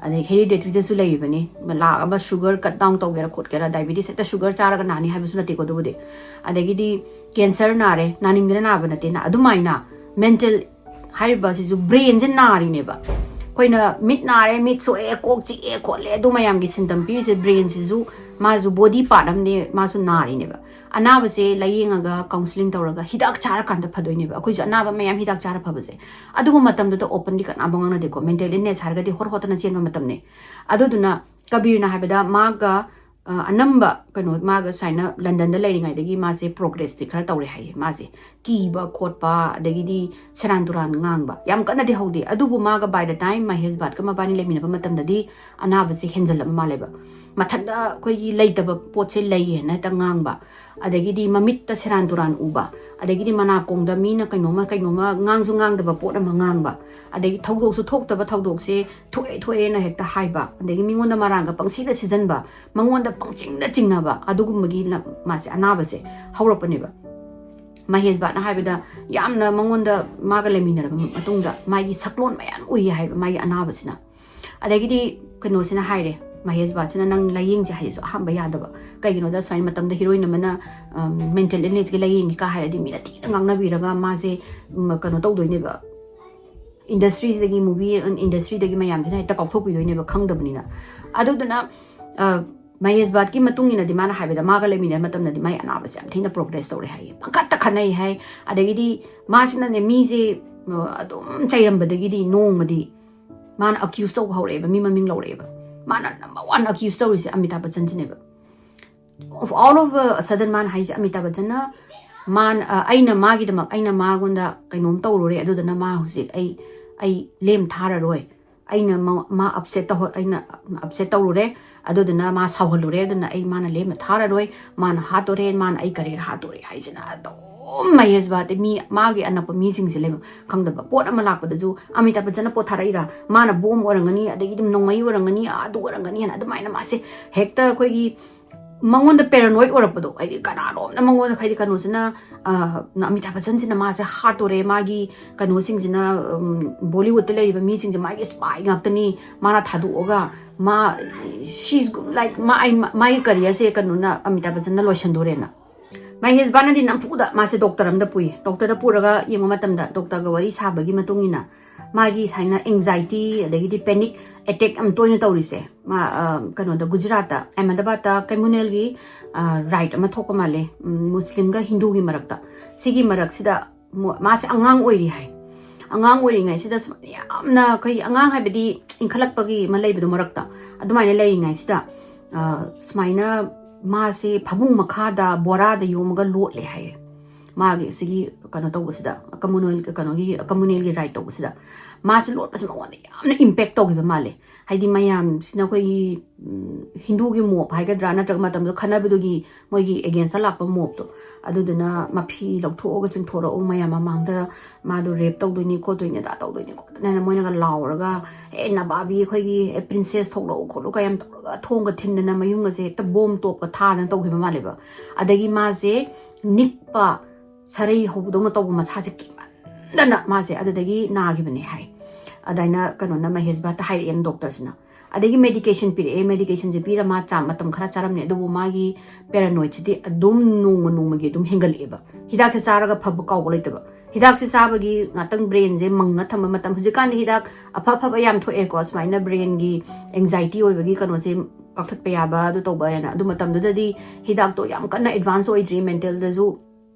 ꯑꯗꯩ hereditaryꯗꯁꯨ ꯂꯩꯔꯤꯕꯅꯤ, ꯂꯥꯛ ꯑꯃ sugar cut down ꯇꯧꯒꯦꯔꯥ ꯈꯣꯠꯀꯦꯔꯥ, diabetes ꯍꯦꯛꯇ sugar ꯆꯥꯔꯒ ꯅꯥꯅꯤ ꯍꯥꯏꯕꯁꯨ ꯅꯠꯇꯦꯀꯣ꯫ ꯑꯗꯨꯕꯨꯗꯤ, ꯑꯗꯒꯤꯗꯤ cancer ꯅꯥꯔꯦ, ꯅꯥꯅꯤꯡꯗꯅ ꯅꯥꯕ ꯅꯠꯇꯦꯅ꯫ ꯑꯗꯨꯃꯥꯏꯅ mental ꯍꯥꯏꯔꯤꯕ ꯑꯁꯤꯁꯨ brainꯁꯦ ꯅꯥꯔꯤꯅꯦꯕ꯫ ꯑꯩꯈꯣꯏꯅ ꯃꯤꯠ ꯅꯥꯔꯦ, ꯃꯤꯠ ꯁꯣꯛꯑꯦ, ꯀꯣꯛ ꯆꯤꯛꯑꯦ ꯈꯣꯠꯂꯦ, ꯑꯗꯨ ꯃꯌꯥꯝꯒꯤ symptom ꯄꯤꯔꯤꯁꯦ brainꯁꯤꯁꯨ, ꯃꯥꯁꯨ body part ꯑꯃꯅꯦ, ꯃꯥꯁꯨ ꯅꯥꯔꯤꯅꯦꯕ꯫ ꯑꯅꯥꯕꯁꯦ ꯂꯥꯌꯦꯡꯉꯒ counselling ꯇꯧꯔꯒ ꯍꯤꯗꯥꯛ ꯆꯥꯔꯀꯥꯟꯗ ꯐꯗꯣꯏꯅꯦꯕ꯫ ꯑꯩꯈꯣꯏꯁꯨ ꯑꯅꯥꯕ ꯃꯌꯥꯝ ꯍꯤꯗꯥꯛ ꯆꯥꯔ ꯐꯕꯁꯦ꯫ ꯑꯗꯨꯕꯨ ꯃꯇꯝꯗꯨꯗ openly ꯀꯅꯥꯕꯨ ꯉꯥꯡꯅꯗꯦꯀꯣ꯫ Mental illness ꯍꯥꯏꯔꯒꯗꯤ ꯍꯣꯠ ꯍꯣꯠꯇꯅ ꯆꯦꯟꯕ ꯃꯇꯝꯅꯤ꯫ ꯑꯗꯨꯗꯨꯅ ꯀꯕꯤꯔꯅ ꯍꯥꯏꯕꯗ ꯃꯥꯒ, ꯑ, ꯑꯅꯝꯕ ꯀꯩꯅꯣ, ꯃꯥꯒ ꯁꯨꯃꯥꯏꯅ Londonꯗ ꯂꯩꯔꯤꯉꯩꯗꯒꯤ ꯃꯥꯁꯦ progressꯇꯤ ꯈꯔ ꯇꯧꯔꯦ ꯍꯥꯏꯌꯦ꯫ ꯃꯥꯁꯦ ꯀꯤꯕ ꯈꯣꯠꯄ, ꯑꯗꯒꯤꯗꯤ ꯁꯦꯔꯥꯟ ꯇꯨꯔꯥꯟ ꯉꯥꯡꯕ ꯌꯥꯝ ꯀꯟꯅꯗꯤ ꯍꯧꯗꯦ꯫ ꯑꯗꯨꯕꯨ ꯃꯥꯒ by the time ꯃꯍꯦꯁ ꯚꯥꯠꯀ ꯃꯕꯥꯅꯤ ꯂꯩꯃꯤꯟꯅꯕ ꯃꯇꯝꯗꯗꯤ ꯑꯅꯥꯕꯁꯦ ꯍꯦꯟꯖꯜꯂꯕ ꯃꯥꯜꯂꯦꯕ꯫ ꯃꯊꯟꯇ ꯑꯩꯈꯣꯏꯒꯤ ꯂꯩꯇꯕ ꯄꯣꯠꯁꯦ ꯂꯩꯌꯦꯅ ꯍꯦꯛꯇ ꯉꯥꯡꯕ, ꯑꯗꯒꯤꯗꯤ ꯃꯃꯤꯠꯇ ꯁꯦꯔꯥꯟ ꯇꯨꯔꯥꯟ ꯎꯕ, ꯑꯗꯒꯤꯗꯤ ꯃꯅꯥꯀꯣꯡꯗ ꯃꯤꯅ ꯀꯩꯅꯣꯝꯃ, ꯀꯩꯅꯣꯝꯃ ꯉꯥꯡꯁꯨ ꯉꯥꯡꯗꯕ ꯄꯣꯠ ꯑꯃ ꯉꯥꯡꯕ, ꯑꯗꯒꯤ ꯊꯧꯗꯣꯛꯁꯨ ꯊꯣꯛꯇꯕ ꯊꯧꯗꯣꯛꯁꯦ ꯊꯣꯛꯑꯦ ꯊꯣꯛꯑꯦꯅ ꯍꯦꯛꯇ ꯍꯥꯏꯕ, ꯑꯗꯒꯤ ꯃꯤꯉꯣꯟꯗ ꯃꯔꯥꯡꯒ ꯄꯪꯁꯤꯗ ꯁꯤꯖꯟꯕ, ꯃꯉꯣꯟꯗ ꯄꯪꯆꯤꯡꯗ ꯆꯤꯡꯅꯕ, ꯑꯗꯨꯒꯨꯝꯕꯒꯤ ꯂꯝ-, ꯃꯥꯁꯦ ꯑꯅꯥꯕꯁꯦ ꯍꯧꯔꯛꯄꯅꯦꯕ꯫ ꯃꯍꯦꯁ ꯚꯥꯠꯅ ꯍꯥꯏꯕꯗ ꯌꯥꯝꯅ ꯃꯉꯣꯟꯗ, ꯃꯥꯒ ꯂꯩꯃꯤꯟꯅꯔꯕ ꯃꯇꯨꯡꯗ ꯃꯥꯒꯤ ꯁꯛꯂꯣꯟ ꯃꯌꯥꯝ ꯎꯏ ꯍꯥꯏꯕ ꯃꯥꯒꯤ ꯑꯅꯥꯕꯁꯤꯅ꯫ ꯑꯗꯒꯤꯗꯤ ꯀꯩꯅꯣꯁꯤꯅ ꯍꯥꯏꯔꯦ, ꯃꯍꯦꯁ ꯚꯥꯠꯁꯤꯅ, "ꯅꯪ ꯂꯥꯏꯌꯦꯡꯁꯦ ꯍꯥꯏꯁꯤꯁꯨ ꯑꯍꯥꯟꯕ ꯌꯥꯗꯕ꯫ ꯀꯩꯒꯤꯅꯣꯗ ꯁꯨꯃꯥꯏꯅ ꯃꯇꯝꯗ heroine ꯑꯃꯅ, ꯑꯝ, mental illnessꯀꯤ ꯂꯥꯏꯌꯦꯡꯒꯦ ꯀꯥ ꯍꯥꯏꯔꯗꯤ ꯃꯤꯅ ꯊꯤꯅ ꯉꯥꯡꯅꯕꯤꯔꯒ ꯃꯥꯁꯦ, ꯎꯝ, ꯀꯩꯅꯣ ꯇꯧꯗꯣꯏꯅꯦꯕ, industryꯗꯒꯤ, movie industryꯗꯒꯤ ꯃꯌꯥꯝꯁꯤꯅ ꯍꯦꯛꯇ ꯀꯥꯎꯊꯣꯛꯄꯤꯗꯣꯏꯅꯦꯕ ꯈꯪꯗꯕꯅꯤꯅ"꯫ ꯑꯗꯨꯗꯨꯅ, ꯑ, ꯃꯍꯦꯁ ꯚꯥꯠꯀꯤ ꯃꯇꯨꯡ ꯏꯟꯅꯗꯤ ꯃꯥꯅ ꯍꯥꯏꯕꯗ ꯃꯥꯒ ꯂꯩꯃꯤꯟꯅꯕ ꯃꯇꯝꯗꯗꯤ ꯃꯥꯒꯤ ꯑꯅꯥꯕꯁꯦ ꯌꯥꯝ ꯊꯤꯅ progress ꯇꯧꯔꯦ ꯍꯥꯏꯌꯦ꯫ ꯄꯪꯈꯠꯇ ꯈꯠꯅꯩ ꯍꯥꯏ꯫ ꯑꯗꯒꯤꯗꯤ ꯃꯥꯁꯤꯅꯅꯦ ꯃꯤꯁꯦ, ꯑ, ꯑꯗꯨꯝ ꯆꯩꯔꯝꯕꯗꯒꯤꯗꯤ ꯅꯣꯡꯃꯗꯤ ꯃꯥꯅ accuse ꯇꯧꯕ ꯍꯧꯔꯛꯑꯦꯕ, ꯃꯤ ꯃꯃꯤꯡ ꯂꯧꯔꯛꯑꯦꯕ꯫ ꯃꯥꯅ number one accuse ꯇꯧꯔꯤꯁꯦ ꯑꯃꯤꯇꯥꯕ ꯕꯆꯟꯁꯤꯅꯦꯕ꯫ Of all of a sudden ꯃꯥꯅ ꯍꯥꯏꯁꯦ, ꯑꯃꯤꯇꯥꯕ ꯕꯆꯟꯅ ꯃꯥꯅ ꯑ, ꯑꯩꯅ ꯃꯥꯒꯤꯗꯃꯛ, ꯑꯩꯅ ꯃꯉꯣꯟꯗ ꯀꯩꯅꯣꯝ ꯇꯧꯔꯨꯔꯦ, ꯑꯗꯨꯗꯨꯅ ꯃꯥ ꯍꯧꯖꯤꯛ ꯑꯩ ꯑꯩ ꯂꯦꯝ ꯊꯥꯔꯔꯣꯏ꯫ ꯑꯩꯅ ꯃꯥ ꯑꯞꯁꯦꯠ ꯇꯧꯍ ꯑꯩꯅ ꯑꯞꯁꯦꯠ ꯇꯧꯔꯨꯔꯦ, ꯑꯗꯨꯗꯨꯅ ꯃꯥ ꯁꯥꯎꯍꯜꯂꯨꯔꯦ, ꯑꯗꯨꯅ ꯑꯩ ꯃꯥꯅ ꯂꯦꯝꯅ ꯊꯥꯔꯔꯣꯏ꯫ ꯃꯥꯅ ꯍꯥꯠꯇꯣꯔꯦ, ꯃꯥꯅ ꯑꯩ ꯀꯔꯤꯌꯔ ꯍꯥꯠꯇꯣꯔꯦ ꯍꯥꯏꯁꯤꯅ ꯑꯗꯨꯝ ꯃꯍꯦꯁ ꯕꯥꯠꯇꯤ ꯃꯤ, ꯃꯥꯒꯤ ꯑꯅꯛꯄ ꯃꯤꯁꯤꯡꯁꯦ ꯂꯩꯕ ꯈꯪꯗꯕ꯫ ꯄꯣꯠ ꯑꯃ ꯂꯥꯛꯄꯗꯁꯨ ꯑꯃꯤꯇꯥꯕ ꯕꯆꯟꯅ ꯄꯣꯠ ꯊꯥꯔꯛꯏꯔꯥ, ꯃꯥꯅ ꯕꯣꯝ ꯑꯣꯏꯔꯝꯒꯅꯤ, ꯑꯗꯒꯤ ꯑꯗꯨꯝ ꯅꯣꯡꯃꯩ ꯑꯣꯏꯔꯝꯒꯅꯤ, ꯑꯗꯨ ꯑꯣꯏꯔꯝꯒꯅꯤ ꯍꯥꯏꯅ ꯑꯗꯨꯃꯥꯏꯅ ꯃꯥꯁꯦ ꯍꯦꯛꯇ ꯑꯩꯈꯣꯏꯒꯤ ꯃꯉꯣꯟꯗ paranoid ꯑꯣꯏꯔꯛꯄꯗꯣ, ꯍꯥꯏꯗꯤ ꯀꯅꯥꯅꯣꯝꯅ ꯃꯉꯣꯟꯗ, ꯍꯥꯏꯗꯤ ꯀꯩꯅꯣꯁꯤꯅ, ꯑ, ꯑꯃꯤꯇꯥꯕ ꯕꯆꯟꯁꯤꯅ ꯃꯥꯁꯦ ꯍꯥꯠꯇꯣꯔꯦ, ꯃꯥꯒꯤ ꯀꯩꯅꯣꯁꯤꯡꯁꯤꯅ, ꯎꯝ, ꯕꯣꯂꯤꯋꯨꯗꯇ ꯂꯩꯔꯤꯕ ꯃꯤꯁꯤꯡꯁꯦ ꯃꯥꯒꯤ spy ꯉꯥꯛꯇꯅꯤ, ꯃꯥꯅ ꯊꯥꯗꯣꯛꯑꯒ ꯃꯥ, she's like, ꯃꯥ, ꯑꯩ, ꯃꯥꯒꯤ careerꯁꯦ ꯀꯩꯅꯣꯅ, ꯑꯃꯤꯇꯥꯕ ꯕꯆꯟꯅ ꯂꯣꯏꯁꯟꯗꯣꯔꯦꯅ꯫ ꯃꯍꯦꯁ ꯕꯥꯠꯅꯗꯤ ꯅꯝꯐꯨꯗ ꯃꯥꯁꯦ ꯗꯣꯛꯇꯔ ꯑꯃꯗ ꯄꯨꯏ꯫ ꯗꯣꯛꯇꯔꯗ ꯄꯨꯔꯒ ꯌꯦꯡꯕ ꯃꯇꯝꯗ ꯗꯣꯛꯇꯔꯒ ꯋꯥꯔꯤ ꯁꯥꯕꯒꯤ ꯃꯇꯨꯡ ꯏꯟꯅ ꯃꯥꯒꯤ ꯁꯨꯃꯥꯏꯅ anxiety ꯑꯗꯒꯤꯗꯤ panic attack ꯌꯥꯝ ꯇꯣꯏꯅ ꯇꯧꯔꯤꯁꯦ꯫ ꯃꯥ, ꯑ, ꯀꯩꯅꯣꯗ, ꯒꯨꯖꯔꯥꯠꯇ, ꯑꯍꯃꯗꯥꯕꯥꯗꯇ communalꯒꯤ, ꯑ, riot ꯑꯃ ꯊꯣꯛꯄ ꯃꯥꯜꯂꯦ, ꯎꯝ, ꯃꯨꯁꯂꯤꯝꯒ ꯍꯤꯟꯗꯨꯒꯤ ꯃꯔꯛꯇ꯫ ꯁꯤꯒꯤ ꯃꯔꯛꯁꯤꯗ ꯃꯣ-, ꯃꯥꯁꯦ ꯑꯉꯥꯡ ꯑꯣꯏꯔꯤ ꯍꯥꯏ꯫ ꯑꯉꯥꯡ ꯑꯣꯏꯔꯤꯉꯩꯁꯤꯗ ꯁꯨꯃꯥꯏꯅ ꯌꯥꯝꯅ, ꯑꯩꯈꯣꯏ ꯑꯉꯥꯡ ꯍꯥꯏꯕꯗꯤ ꯏꯟꯈꯠꯂꯛꯄꯒꯤ ꯑꯃ ꯂꯩꯕꯗꯣ ꯃꯔꯛꯇ, ꯑꯗꯨꯃꯥꯏꯅ ꯂꯩꯔꯤꯉꯩꯁꯤꯗ, ꯑ, ꯁꯨꯃꯥꯏꯅ ꯃꯥꯁꯦ ꯐꯃꯨꯡ ꯃꯈꯥꯗ ꯕꯣꯔꯥꯗ ꯌꯣꯝꯃꯒ ꯂꯣꯠꯂꯦ ꯍꯥꯏꯌꯦ꯫ ꯃꯥꯒꯤ ꯁꯤꯒꯤ ꯀꯩꯅꯣ ꯇꯧꯕꯁꯤꯗ, communal, ꯀꯩꯅꯣꯒꯤ, communalꯒꯤ riot ꯇꯧꯕꯁꯤꯗ ꯃꯥꯁꯦ ꯂꯣꯠꯄꯁꯦ ꯃꯉꯣꯟꯗ ꯌꯥꯝꯅ impact ꯇꯧꯈꯤꯕ ꯃꯥꯜꯂꯦ꯫ ꯍꯥꯏꯗꯤ ꯃꯌꯥꯝꯁꯤꯅ ꯑꯩꯈꯣꯏꯒꯤ, ꯎꯝ, ꯍꯤꯟꯗꯨꯒꯤ mob ꯍꯥꯏꯒꯗ꯭ꯔꯥ, ꯅꯠꯇ꯭ꯔꯒ ꯃꯇꯝꯗꯨꯗ ꯈꯠꯅꯕꯗꯨꯒꯤ ꯃꯣꯏꯒꯤ againstꯇ ꯂꯥꯛꯄ mobꯇꯣ, ꯑꯗꯨꯗꯨꯅ ꯃꯐꯤ ꯂꯧꯊꯣꯛꯑꯒ ꯆꯤꯡꯊꯣꯔꯛꯎ, ꯃꯌꯥꯝ ꯃꯃꯥꯡꯗ ꯃꯥꯗꯣ rape ꯇꯧꯗꯣꯏꯅꯤ, ꯈꯣꯠꯇꯣꯏꯅꯤ, ꯑꯗꯥ ꯇꯧꯗꯣꯏꯅꯤ, ꯈꯣꯠꯇꯣꯏꯅꯤ ꯍꯥꯏꯅ ꯃꯣꯏꯅꯒ ꯂꯥꯎꯔꯒ, "ꯑꯦ, ꯅꯕꯥꯕꯤ, ꯑꯩꯈꯣꯏꯒꯤ, ꯑꯦ, princess ꯊꯣꯛꯂꯛꯎ, ꯈꯣꯠꯂꯨ" ꯀ ꯌꯥꯝ ꯇꯧꯔꯒ ꯊꯣꯡꯒ ꯊꯤꯟꯗꯅ ꯃꯌꯨꯝꯒꯁꯦ ꯍꯦꯛꯇ ꯕꯣꯝ ꯇꯣꯞꯀ ꯊꯥꯗꯅ ꯇꯧꯈꯤꯕ ꯃꯥꯜꯂꯦꯕ꯫ ꯑꯗꯒꯤ ꯃꯥꯁꯦ ꯅꯤꯛꯄ, ꯁꯔꯩ ꯍꯧꯕꯗꯧꯅ ꯇꯧꯕ, ꯃꯁꯥꯁꯦ ꯀꯤꯃꯟꯗꯅ ꯃꯥꯁꯦ ꯑꯗꯨꯗꯒꯤ ꯅꯥꯈꯤꯕꯅꯦ ꯍꯥꯏ꯫ ꯑꯗꯨꯃꯥꯏꯅ ꯀꯩꯅꯣꯅ, ꯃꯍꯦꯁ ꯚꯠꯇ ꯍꯥꯏꯔꯛꯑꯦꯅ ꯗꯣꯛꯇꯔꯁꯤꯅ꯫ ꯑꯗꯒꯤ medication ꯄꯤꯔꯛꯑꯦ, medicationsꯦ ꯄꯤꯔ ꯃꯥ ꯆꯥ-, ꯃꯇꯝ ꯈꯔ ꯆꯥꯔꯝꯃꯦ, ꯑꯗꯨꯕꯨ ꯃꯥꯒꯤ paranoidꯁꯤꯗꯤ ꯑꯗꯨꯝ ꯅꯣꯡꯃ ꯅꯣꯡꯃꯒꯤ ꯑꯗꯨꯝ ꯍꯦꯟꯒꯠꯂꯛꯑꯦꯕ꯫ ꯍꯤꯗꯥꯛꯁꯦ ꯆꯥꯔꯒ ꯐꯕ ꯀꯥꯎꯕ ꯂꯩꯇꯕ꯫ ꯍꯤꯗꯥꯛꯁꯦ ꯆꯥꯕꯒꯤ ꯉꯥꯛꯇꯪ brainꯁꯦ ꯃꯪꯉ ꯊꯝꯕ ꯃꯇꯝ, ꯍꯧꯖꯤꯛꯀꯥꯟꯗꯤ ꯍꯤꯗꯥꯛ ꯑꯐ ꯑꯐꯕ ꯌꯥꯝ ꯊꯣꯛꯑꯦꯀꯣ, ꯁꯨꯃꯥꯏꯅ brainꯒꯤ anxiety ꯑꯣꯏꯕꯒꯤ ꯀꯩꯅꯣꯁꯦ ꯀꯛꯊꯠꯄ ꯌꯥꯕ, ꯑꯗꯨ ꯇꯧꯕ ꯍꯥꯏꯅ꯫ ꯑꯗꯨ ꯃꯇꯝꯗꯨꯗꯗꯤ ꯍꯤꯗꯥꯛꯇꯣ ꯌꯥꯝ ꯀꯟꯅ advance ꯑꯣꯏꯗ꯭ꯔꯤ, mentalꯗꯁꯨ,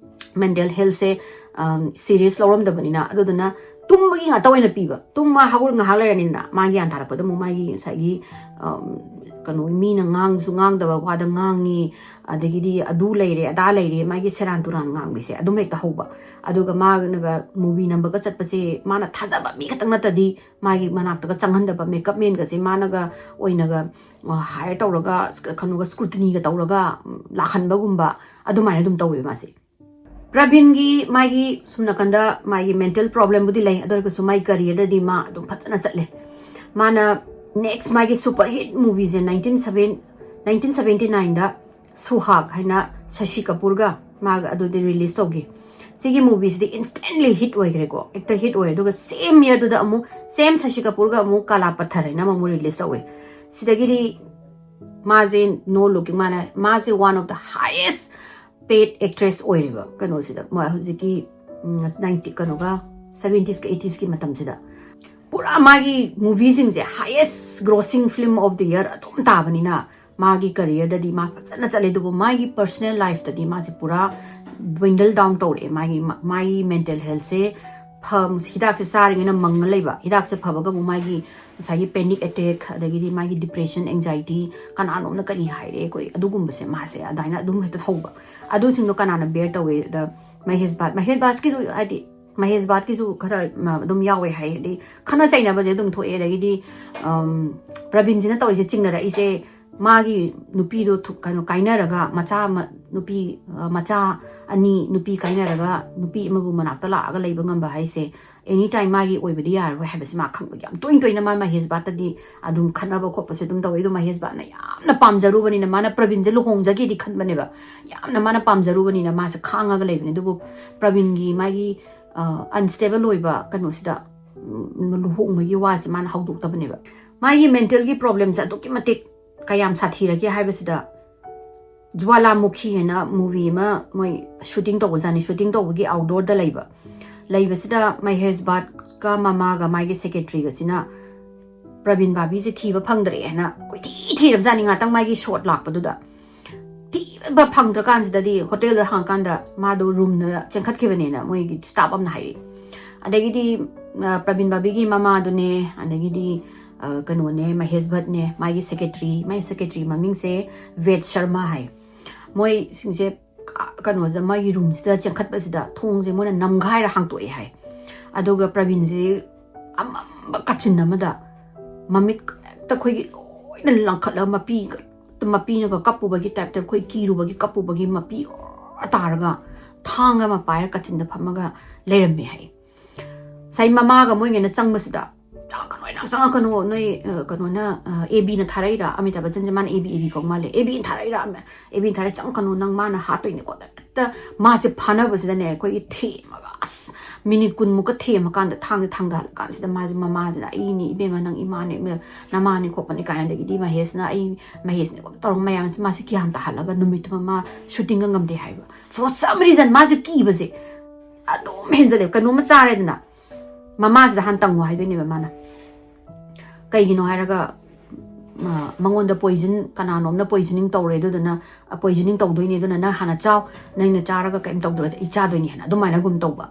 mental healthꯁꯦ, ꯑꯝ, serious ꯂꯧꯔꯝꯗꯕꯅꯤꯅ꯫ ꯑꯗꯨꯗꯨꯅ ꯇꯨꯝꯕꯒꯤ ꯉꯥꯛꯇ ꯑꯣꯏꯅ ꯄꯤꯕ꯫ ꯇꯨꯝ ꯃꯥ ꯍꯧꯒꯠ ꯉꯥꯏꯍꯥꯛ ꯂꯩꯔꯅꯤꯅ ꯃꯥ ꯒ꯭ꯌꯥꯟ ꯇꯥꯔꯛꯄꯗ ꯑꯃꯨꯛ ꯃꯥꯒꯤ ꯉꯁꯥꯏꯒꯤ, ꯑꯝ, ꯀꯩꯅꯣ, ꯃꯤꯅ ꯉꯥꯡꯁꯨ ꯉꯥꯡꯗꯕ ꯋꯥꯗ ꯉꯥꯡꯉꯤ, ꯑꯗꯒꯤꯗꯤ ꯑꯗꯨ ꯂꯩꯔꯦ ꯑꯗꯥ ꯂꯩꯔꯦ ꯃꯥꯒꯤ ꯁꯦꯔꯥꯟ ꯇꯨꯔꯥꯟ ꯉꯥꯡꯕꯁꯦ ꯑꯗꯨꯝ ꯍꯦꯛꯇ ꯍꯧꯕ꯫ ꯑꯗꯨꯒ ꯃꯥꯅꯒ movie ꯅꯝꯕꯒ ꯆꯠꯄꯁꯦ ꯃꯥꯅ ꯊꯥꯖꯕ ꯃꯤ ꯈꯛꯇꯪ ꯅꯠꯇꯗꯤ ꯃꯥꯒꯤ ꯃꯅꯥꯛꯇꯒ ꯆꯪꯍꯟꯗꯕ, makeup manꯒꯁꯦ ꯃꯥꯅꯒ ꯑꯣꯏꯅꯒ, ꯑ, hire ꯇꯧꯔꯒ ꯁ꯭ꯀ-, ꯀꯩꯅꯣꯒ scrutinyꯒ ꯇꯧꯔꯒ, ꯎꯝ, ꯂꯥꯛꯍꯟꯕꯒꯨꯝꯕ ꯑꯗꯨꯃꯥꯏꯅ ꯑꯗꯨꯝ ꯇꯧꯋꯦꯕ ꯃꯥꯁꯦ꯫ ꯄ꯭ꯔꯕꯤꯟꯒꯤ ꯃꯥꯒꯤ ꯁꯨꯝ ꯅꯥꯀꯟꯗ ꯃꯥꯒꯤ mental problemꯕꯨꯗꯤ ꯂꯩ, ꯑꯗꯨ ꯑꯣꯏꯔꯒꯁꯨ ꯃꯥꯒꯤ careerꯗꯗꯤ ꯃꯥ ꯑꯗꯨꯝ ꯐꯖꯅ ꯆꯠꯂꯦ꯫ ꯃꯥꯅ next ꯃꯥꯒꯤ super hit movieꯁꯦ nineteen seven, nineteen seventy nineꯗ ꯁꯨꯍꯥꯒ ꯍꯥꯏꯅ ꯁꯁꯤ ꯀꯄꯨꯔꯒ ꯃꯥꯒ ꯑꯗꯨꯗꯤ release ꯇꯧꯈꯤ꯫ ꯁꯤꯒꯤ movieꯁꯤꯗꯤ instantly hit ꯑꯣꯏꯈ꯭ꯔꯦꯀꯣ, ꯍꯦꯛꯇ hit ꯑꯣꯏꯔꯦ꯫ ꯑꯗꯨꯒ same yearꯗꯨꯗ ꯑꯃꯨꯛ same ꯁꯁꯤ ꯀꯄꯨꯔꯒ ꯑꯃꯨꯛ ꯀꯥꯂꯥ ꯄꯊꯔ ꯍꯥꯏꯅ ꯑꯃꯃꯨꯛ release ꯇꯧꯋꯦ꯫ ꯁꯤꯗꯒꯤꯗꯤ ꯃꯥꯁꯦ no looking, ꯃꯥꯅ, ꯃꯥꯁꯦ one of the highest paid actress ꯑꯣꯏꯔꯤꯕ ꯀꯩꯅꯣꯁꯤꯗ, ꯃꯥ ꯍꯧꯖꯤꯛꯀꯤ, ꯎꯝ, ninety, ꯀꯩꯅꯣꯒ, seventiesꯀ eightieski ꯃꯇꯝꯁꯤꯗ ꯄꯨꯔꯥ ꯃꯥꯒꯤ movieꯁꯤꯡꯁꯦ highest grossing film of the year ꯑꯗꯨꯝ ꯇꯥꯕꯅꯤꯅ ꯃꯥꯒꯤ careerꯗꯗꯤ ꯃꯥ ꯐꯖꯅ ꯆꯠꯂꯦ꯫ ꯑꯗꯨꯕꯨ ꯃꯥꯒꯤ personal lifeꯇꯗꯤ ꯃꯥꯁꯦ ꯄꯨꯔꯥ dwindle down ꯇꯧꯔꯛꯑꯦ꯫ ꯃꯥꯒꯤ, ꯃꯥꯒꯤ mental healthꯁꯦ ꯐ-, ꯍꯤꯗꯥꯛꯁꯦ ꯆꯥꯔꯤꯉꯩꯅ ꯃꯪꯉ ꯂꯩꯕ, ꯍꯤꯗꯥꯛꯁꯦ ꯐꯕꯒ ꯑꯃꯨꯛ ꯃꯥꯒꯤ ꯉꯁꯥꯏꯒꯤ panic attack, ꯑꯗꯒꯤꯗꯤ ꯃꯥꯒꯤ depression, anxiety, ꯀꯅꯥꯅꯣꯝꯅ ꯀꯔꯤ ꯍꯥꯏꯔꯦ ꯑꯩꯈꯣꯏ ꯑꯗꯨꯒꯨꯝꯕꯁꯦ ꯃꯥꯁꯦ ꯑꯗꯨꯃꯥꯏꯅ ꯑꯗꯨꯝ ꯍꯦꯛꯇ ꯍꯧꯕ꯫ ꯑꯗꯨꯁꯤꯡꯗꯣ ꯀꯅꯥꯅ bear ꯇꯧꯋꯦ? ꯑꯗ ꯃꯍꯦꯁ ꯚꯥꯠ, ꯃꯍꯦꯁ ꯚꯥꯠꯀꯤꯁꯨ, ꯍꯥꯏꯗꯤ ꯃꯍꯦꯁ ꯚꯥꯠꯀꯤꯁꯨ ꯈꯔ, ꯃ-, ꯑꯗꯨꯝ ꯌꯥꯎꯋꯦ ꯍꯥꯏ꯫ ꯍꯥꯏꯗꯤ ꯈꯠꯅ ꯆꯩꯅꯕꯁꯦ ꯑꯗꯨꯝ ꯊꯣꯛꯑꯦ꯫ ꯑꯗꯒꯤꯗꯤ, ꯑꯝ, ꯄ꯭ꯔꯕꯤꯟꯁꯤꯅ ꯇꯧꯔꯤꯁꯦ, ꯆꯤꯡꯅꯔꯛꯏꯁꯦ ꯃꯥꯒꯤ ꯅꯨꯄꯤꯗꯣ ꯊꯨ-, ꯀꯩꯅꯣ, ꯀꯥꯏꯅꯔꯒ ꯃꯆꯥ ꯑꯃ, ꯅꯨꯄꯤ, ꯑ, ꯃꯆꯥ ꯑꯅꯤ, ꯅꯨꯄꯤ ꯀꯥꯏꯅꯔꯒ ꯅꯨꯄꯤ ꯑꯃꯕꯨ ꯃꯅꯥꯛꯇ ꯂꯥꯛꯑꯒ ꯂꯩꯕ ꯉꯝꯕ ꯍꯥꯏꯁꯦ any time ꯃꯥꯒꯤ ꯑꯣꯏꯕꯗꯤ ꯌꯥꯔꯔꯣꯏ ꯍꯥꯏꯕꯁꯤ ꯃꯥ ꯈꯪꯕꯒꯤ ꯌꯥꯝ ꯇꯣꯏ ꯇꯣꯏꯅ ꯃꯥ ꯃꯍꯦꯁ ꯚꯥꯠꯇꯗꯤ ꯑꯗꯨꯝ ꯈꯠꯅꯕ ꯈꯣꯠꯄꯁꯦ ꯑꯗꯨꯝ ꯇꯧꯋꯦ꯫ ꯑꯗꯣ ꯃꯍꯦꯁ ꯚꯥꯠꯅ ꯌꯥꯝꯅ ꯄꯥꯝꯖꯔꯨꯕꯅꯤꯅ, ꯃꯥꯅ ꯄ꯭ꯔꯕꯤꯟꯁꯦ ꯂꯨꯍꯣꯡꯖꯒꯦꯗꯤ ꯈꯟꯕꯅꯦꯕ, ꯌꯥꯝꯅ ꯃꯥꯅ ꯄꯥꯝꯖꯔꯨꯕꯅꯤꯅ ꯃꯥꯁꯦ ꯈꯥꯡꯉꯒ ꯂꯩꯕꯅꯦ꯫ ꯑꯗꯨꯕꯨ ꯄ꯭ꯔꯕꯤꯟꯒꯤ ꯃꯥꯒꯤ, ꯑ, unstable ꯑꯣꯏꯕ ꯀꯩꯅꯣꯁꯤꯗ, ꯎꯝ, ꯂꯨꯍꯣꯡꯕꯒꯤ ꯋꯥꯁꯦ ꯃꯥꯅ ꯍꯧꯗꯣꯛꯇꯕꯅꯦꯕ꯫ ꯃꯥꯒꯤ mentalꯒꯤ problemꯁꯦ ꯑꯗꯨꯛꯀꯤ ꯃꯇꯤꯛ ꯀꯌꯥꯝ ꯁꯥꯊꯤꯔꯒꯦ ꯍꯥꯏꯕꯁꯤꯗ, ꯖ꯭ꯋꯥꯂꯥꯃꯨꯈꯤ ꯍꯥꯏꯅ movie ꯑꯃ ꯃꯣꯏ shooting ꯇꯧꯕꯖꯥꯠꯅꯤ꯫ Shooting ꯇꯧꯕꯒꯤ outdoorꯗ ꯂꯩꯕ, ꯂꯩꯕꯁꯤꯗ ꯃꯍꯦꯁ ꯚꯥꯠꯀ ꯃꯃꯥꯒ ꯃꯥꯒꯤ secretaryꯒꯁꯤꯅ ꯄ꯭ꯔꯕꯤꯟ ꯕꯥꯕꯤꯁꯦ ꯊꯤꯕ ꯐꯪꯗ꯭ꯔꯦ ꯍꯥꯏꯅ ꯀꯣꯏꯊꯤ ꯊꯤꯔꯕꯖꯥꯠꯅꯤ ꯉꯥꯛꯇꯪ ꯃꯥꯒꯤ shot ꯂꯥꯛꯄꯗꯨꯗ꯫ ꯊꯤꯕ ꯐꯪꯗ꯭ꯔꯀꯥꯟꯁꯤꯗꯗꯤ hotelꯗ ꯍꯥꯡꯀꯥꯟꯗ ꯃꯥꯗꯣ roomꯗ ꯆꯦꯟꯈꯠꯈꯤꯕꯅꯦꯅ ꯃꯣꯏꯒꯤ staff ꯑꯃꯅ ꯍꯥꯏꯔꯛꯏ꯫ ꯑꯗꯒꯤꯗꯤ ꯑ, ꯄ꯭ꯔꯕꯤꯟ ꯕꯥꯕꯤꯒꯤ ꯃꯃꯥꯗꯨꯅꯦ, ꯑꯗꯒꯤꯗꯤ, ꯑ, ꯀꯩꯅꯣꯅꯦ, ꯃꯍꯦꯁ ꯚꯠꯅꯦ, ꯃꯥꯒꯤ ꯁꯦꯀ꯭ꯔꯦꯇꯔꯤ, ꯃꯥꯒꯤ ꯁꯦꯀ꯭ꯔꯦꯇꯔꯤ ꯃꯃꯤꯡꯁꯦ ꯚꯦꯗ ꯁꯔꯃ ꯍꯥꯏ꯫ ꯃꯣꯏꯁꯤꯡꯁꯦ ꯀ-, ꯀꯩꯅꯣꯁꯤꯗ, ꯃꯥꯒꯤ ꯔꯨꯝꯁꯤꯗ ꯆꯦꯟꯈꯠꯄꯁꯤꯗ ꯊꯣꯡꯁꯦ ꯃꯣꯏꯅ ꯅꯝꯈꯥꯏꯔ ꯍꯥꯡꯇꯣꯛꯑꯦ ꯍꯥꯏ꯫ ꯑꯗꯨꯒ ꯄ꯭ꯔꯕꯤꯟꯁꯦ ꯑꯃꯝꯕ ꯀꯥꯆꯤꯟ ꯑꯃꯗ ꯃꯃꯤꯠ ꯍꯦꯛꯇ ꯑꯩꯈꯣꯏꯒꯤ ꯂꯣꯏꯅ ꯂꯪꯈꯠꯂꯒ ꯃꯄꯤ, ꯃꯄꯤꯅꯒ ꯀꯞꯄꯨꯕꯒꯤ ꯇꯥꯏꯞꯇ, ꯑꯩꯈꯣꯏ ꯀꯤꯔꯨꯕꯒꯤ ꯀꯞꯄꯨꯕꯒꯤ ꯃꯄꯤ ꯑꯣꯔ ꯇꯥꯔꯒ ꯊꯥꯡ ꯑꯃ ꯄꯥꯏꯔ ꯀꯥꯆꯤꯟꯗ ꯐꯝꯃꯒ ꯂꯩꯔꯝꯃꯦ ꯍꯥꯏ꯫ ꯉꯁꯥꯏ ꯃꯃꯥꯒ ꯃꯣꯏꯉꯩꯅ ꯆꯪꯕꯁꯤꯗ, "ꯆꯪꯉꯛꯀꯅꯣ, ꯅꯪ ꯆꯪꯉꯛꯀꯅꯣ, ꯅꯣꯏ, ꯑ, ꯀꯩꯅꯣꯅ, ꯑ, ꯑꯦ ꯕꯤꯅ ꯊꯥꯔꯛꯏꯔꯥ?" ꯑꯃꯤꯇꯥꯕ ꯕꯆꯟꯁꯦ ꯃꯥꯅ ꯑꯦ ꯕꯤ, ꯑꯦ ꯕꯤ ꯀꯧ ꯃꯥꯜꯂꯦ꯫ "ꯑꯦ ꯕꯤꯅ ꯊꯥꯔꯛꯏꯔꯥ? ꯑꯦ ꯕꯤꯅ ꯊꯥꯔꯛꯏ, ꯆꯪꯉꯛꯀꯅꯣ, ꯅꯪ ꯃꯥꯅ ꯍꯥꯠꯇꯣꯏꯅꯤꯀꯣ", ꯍꯦꯛꯇ ꯃꯥꯁꯦ ꯐꯥꯅꯕꯁꯤꯗꯅꯦ, ꯑꯩꯈꯣꯏꯒꯤ ꯊꯦꯝꯃꯒ, ꯑꯁ, ꯃꯤꯅꯤꯠ ꯀꯨꯟꯃꯨꯛꯀ ꯊꯦꯝꯃꯀꯥꯟꯗ ꯊꯥꯡꯁꯦ ꯊꯥꯡꯗꯍꯜꯂꯀꯥꯟꯁꯤꯗ ꯃꯥꯁꯦ, ꯃꯃꯥꯁꯤꯅ, "ꯑꯩꯅꯤ ꯏꯕꯦꯝꯃ, ꯅꯪ ꯏꯃꯥꯅꯦ, ꯏꯃ-, ꯅꯃꯥꯅꯦ ꯈꯣꯠꯄꯅꯦ" ꯀꯥꯏꯅ, ꯑꯗꯒꯤꯗꯤ ꯃꯍꯦꯁꯅ, ꯑꯩ, ꯃꯍꯦꯁꯅꯦ ꯈꯣꯠꯄ ꯇꯧꯔꯒ ꯃꯌꯥꯝꯁꯦ ꯃꯥꯁꯦ ꯒ꯭ꯌꯥꯟ ꯇꯥꯍꯜꯂꯒ ꯅꯨꯃꯤꯠꯇꯨꯃ ꯃꯥ ꯁꯨꯇꯤꯡꯒ ꯉꯝꯗꯦ ꯍꯥꯏꯕ꯫ For some reason ꯃꯥꯁꯦ ꯀꯤꯕꯁꯦ ꯑꯗꯨꯝ ꯍꯦꯟꯖꯜꯂꯦ꯫ ꯀꯩꯅꯣꯝꯃ ꯆꯥꯔꯦꯗꯅ, ꯃꯃꯥꯁꯤꯗ ꯍꯥꯟꯅ ꯇꯪꯉꯣ ꯍꯥꯏꯗꯣꯏꯅꯦꯕ ꯃꯥꯅ꯫ ꯀꯩꯒꯤꯅꯣ ꯍꯥꯏꯔꯒ, ꯃ-, ꯃꯉꯣꯟꯗ ꯄꯣꯏꯖꯟ, ꯀꯅꯥꯅꯣꯝꯅ ꯄꯣꯏꯖꯅꯤꯡ ꯇꯧꯔꯦ, ꯑꯗꯨꯗꯨꯅ, ꯑ, ꯄꯣꯏꯖꯅꯤꯡ ꯇꯧꯗꯣꯏꯅꯦ, ꯑꯗꯨꯅ ꯅꯪ ꯍꯥꯟꯅ ꯆꯥꯎ, ꯅꯪꯅ ꯆꯥꯔꯒ ꯀꯩꯝ ꯇꯧꯗ꯭ꯔꯗꯤ ꯑꯩ ꯆꯥꯗꯣꯏꯅꯦ ꯍꯥꯏꯅ ꯑꯗꯨꯃꯥꯏꯅꯒꯨꯝ ꯇꯧꯕ꯫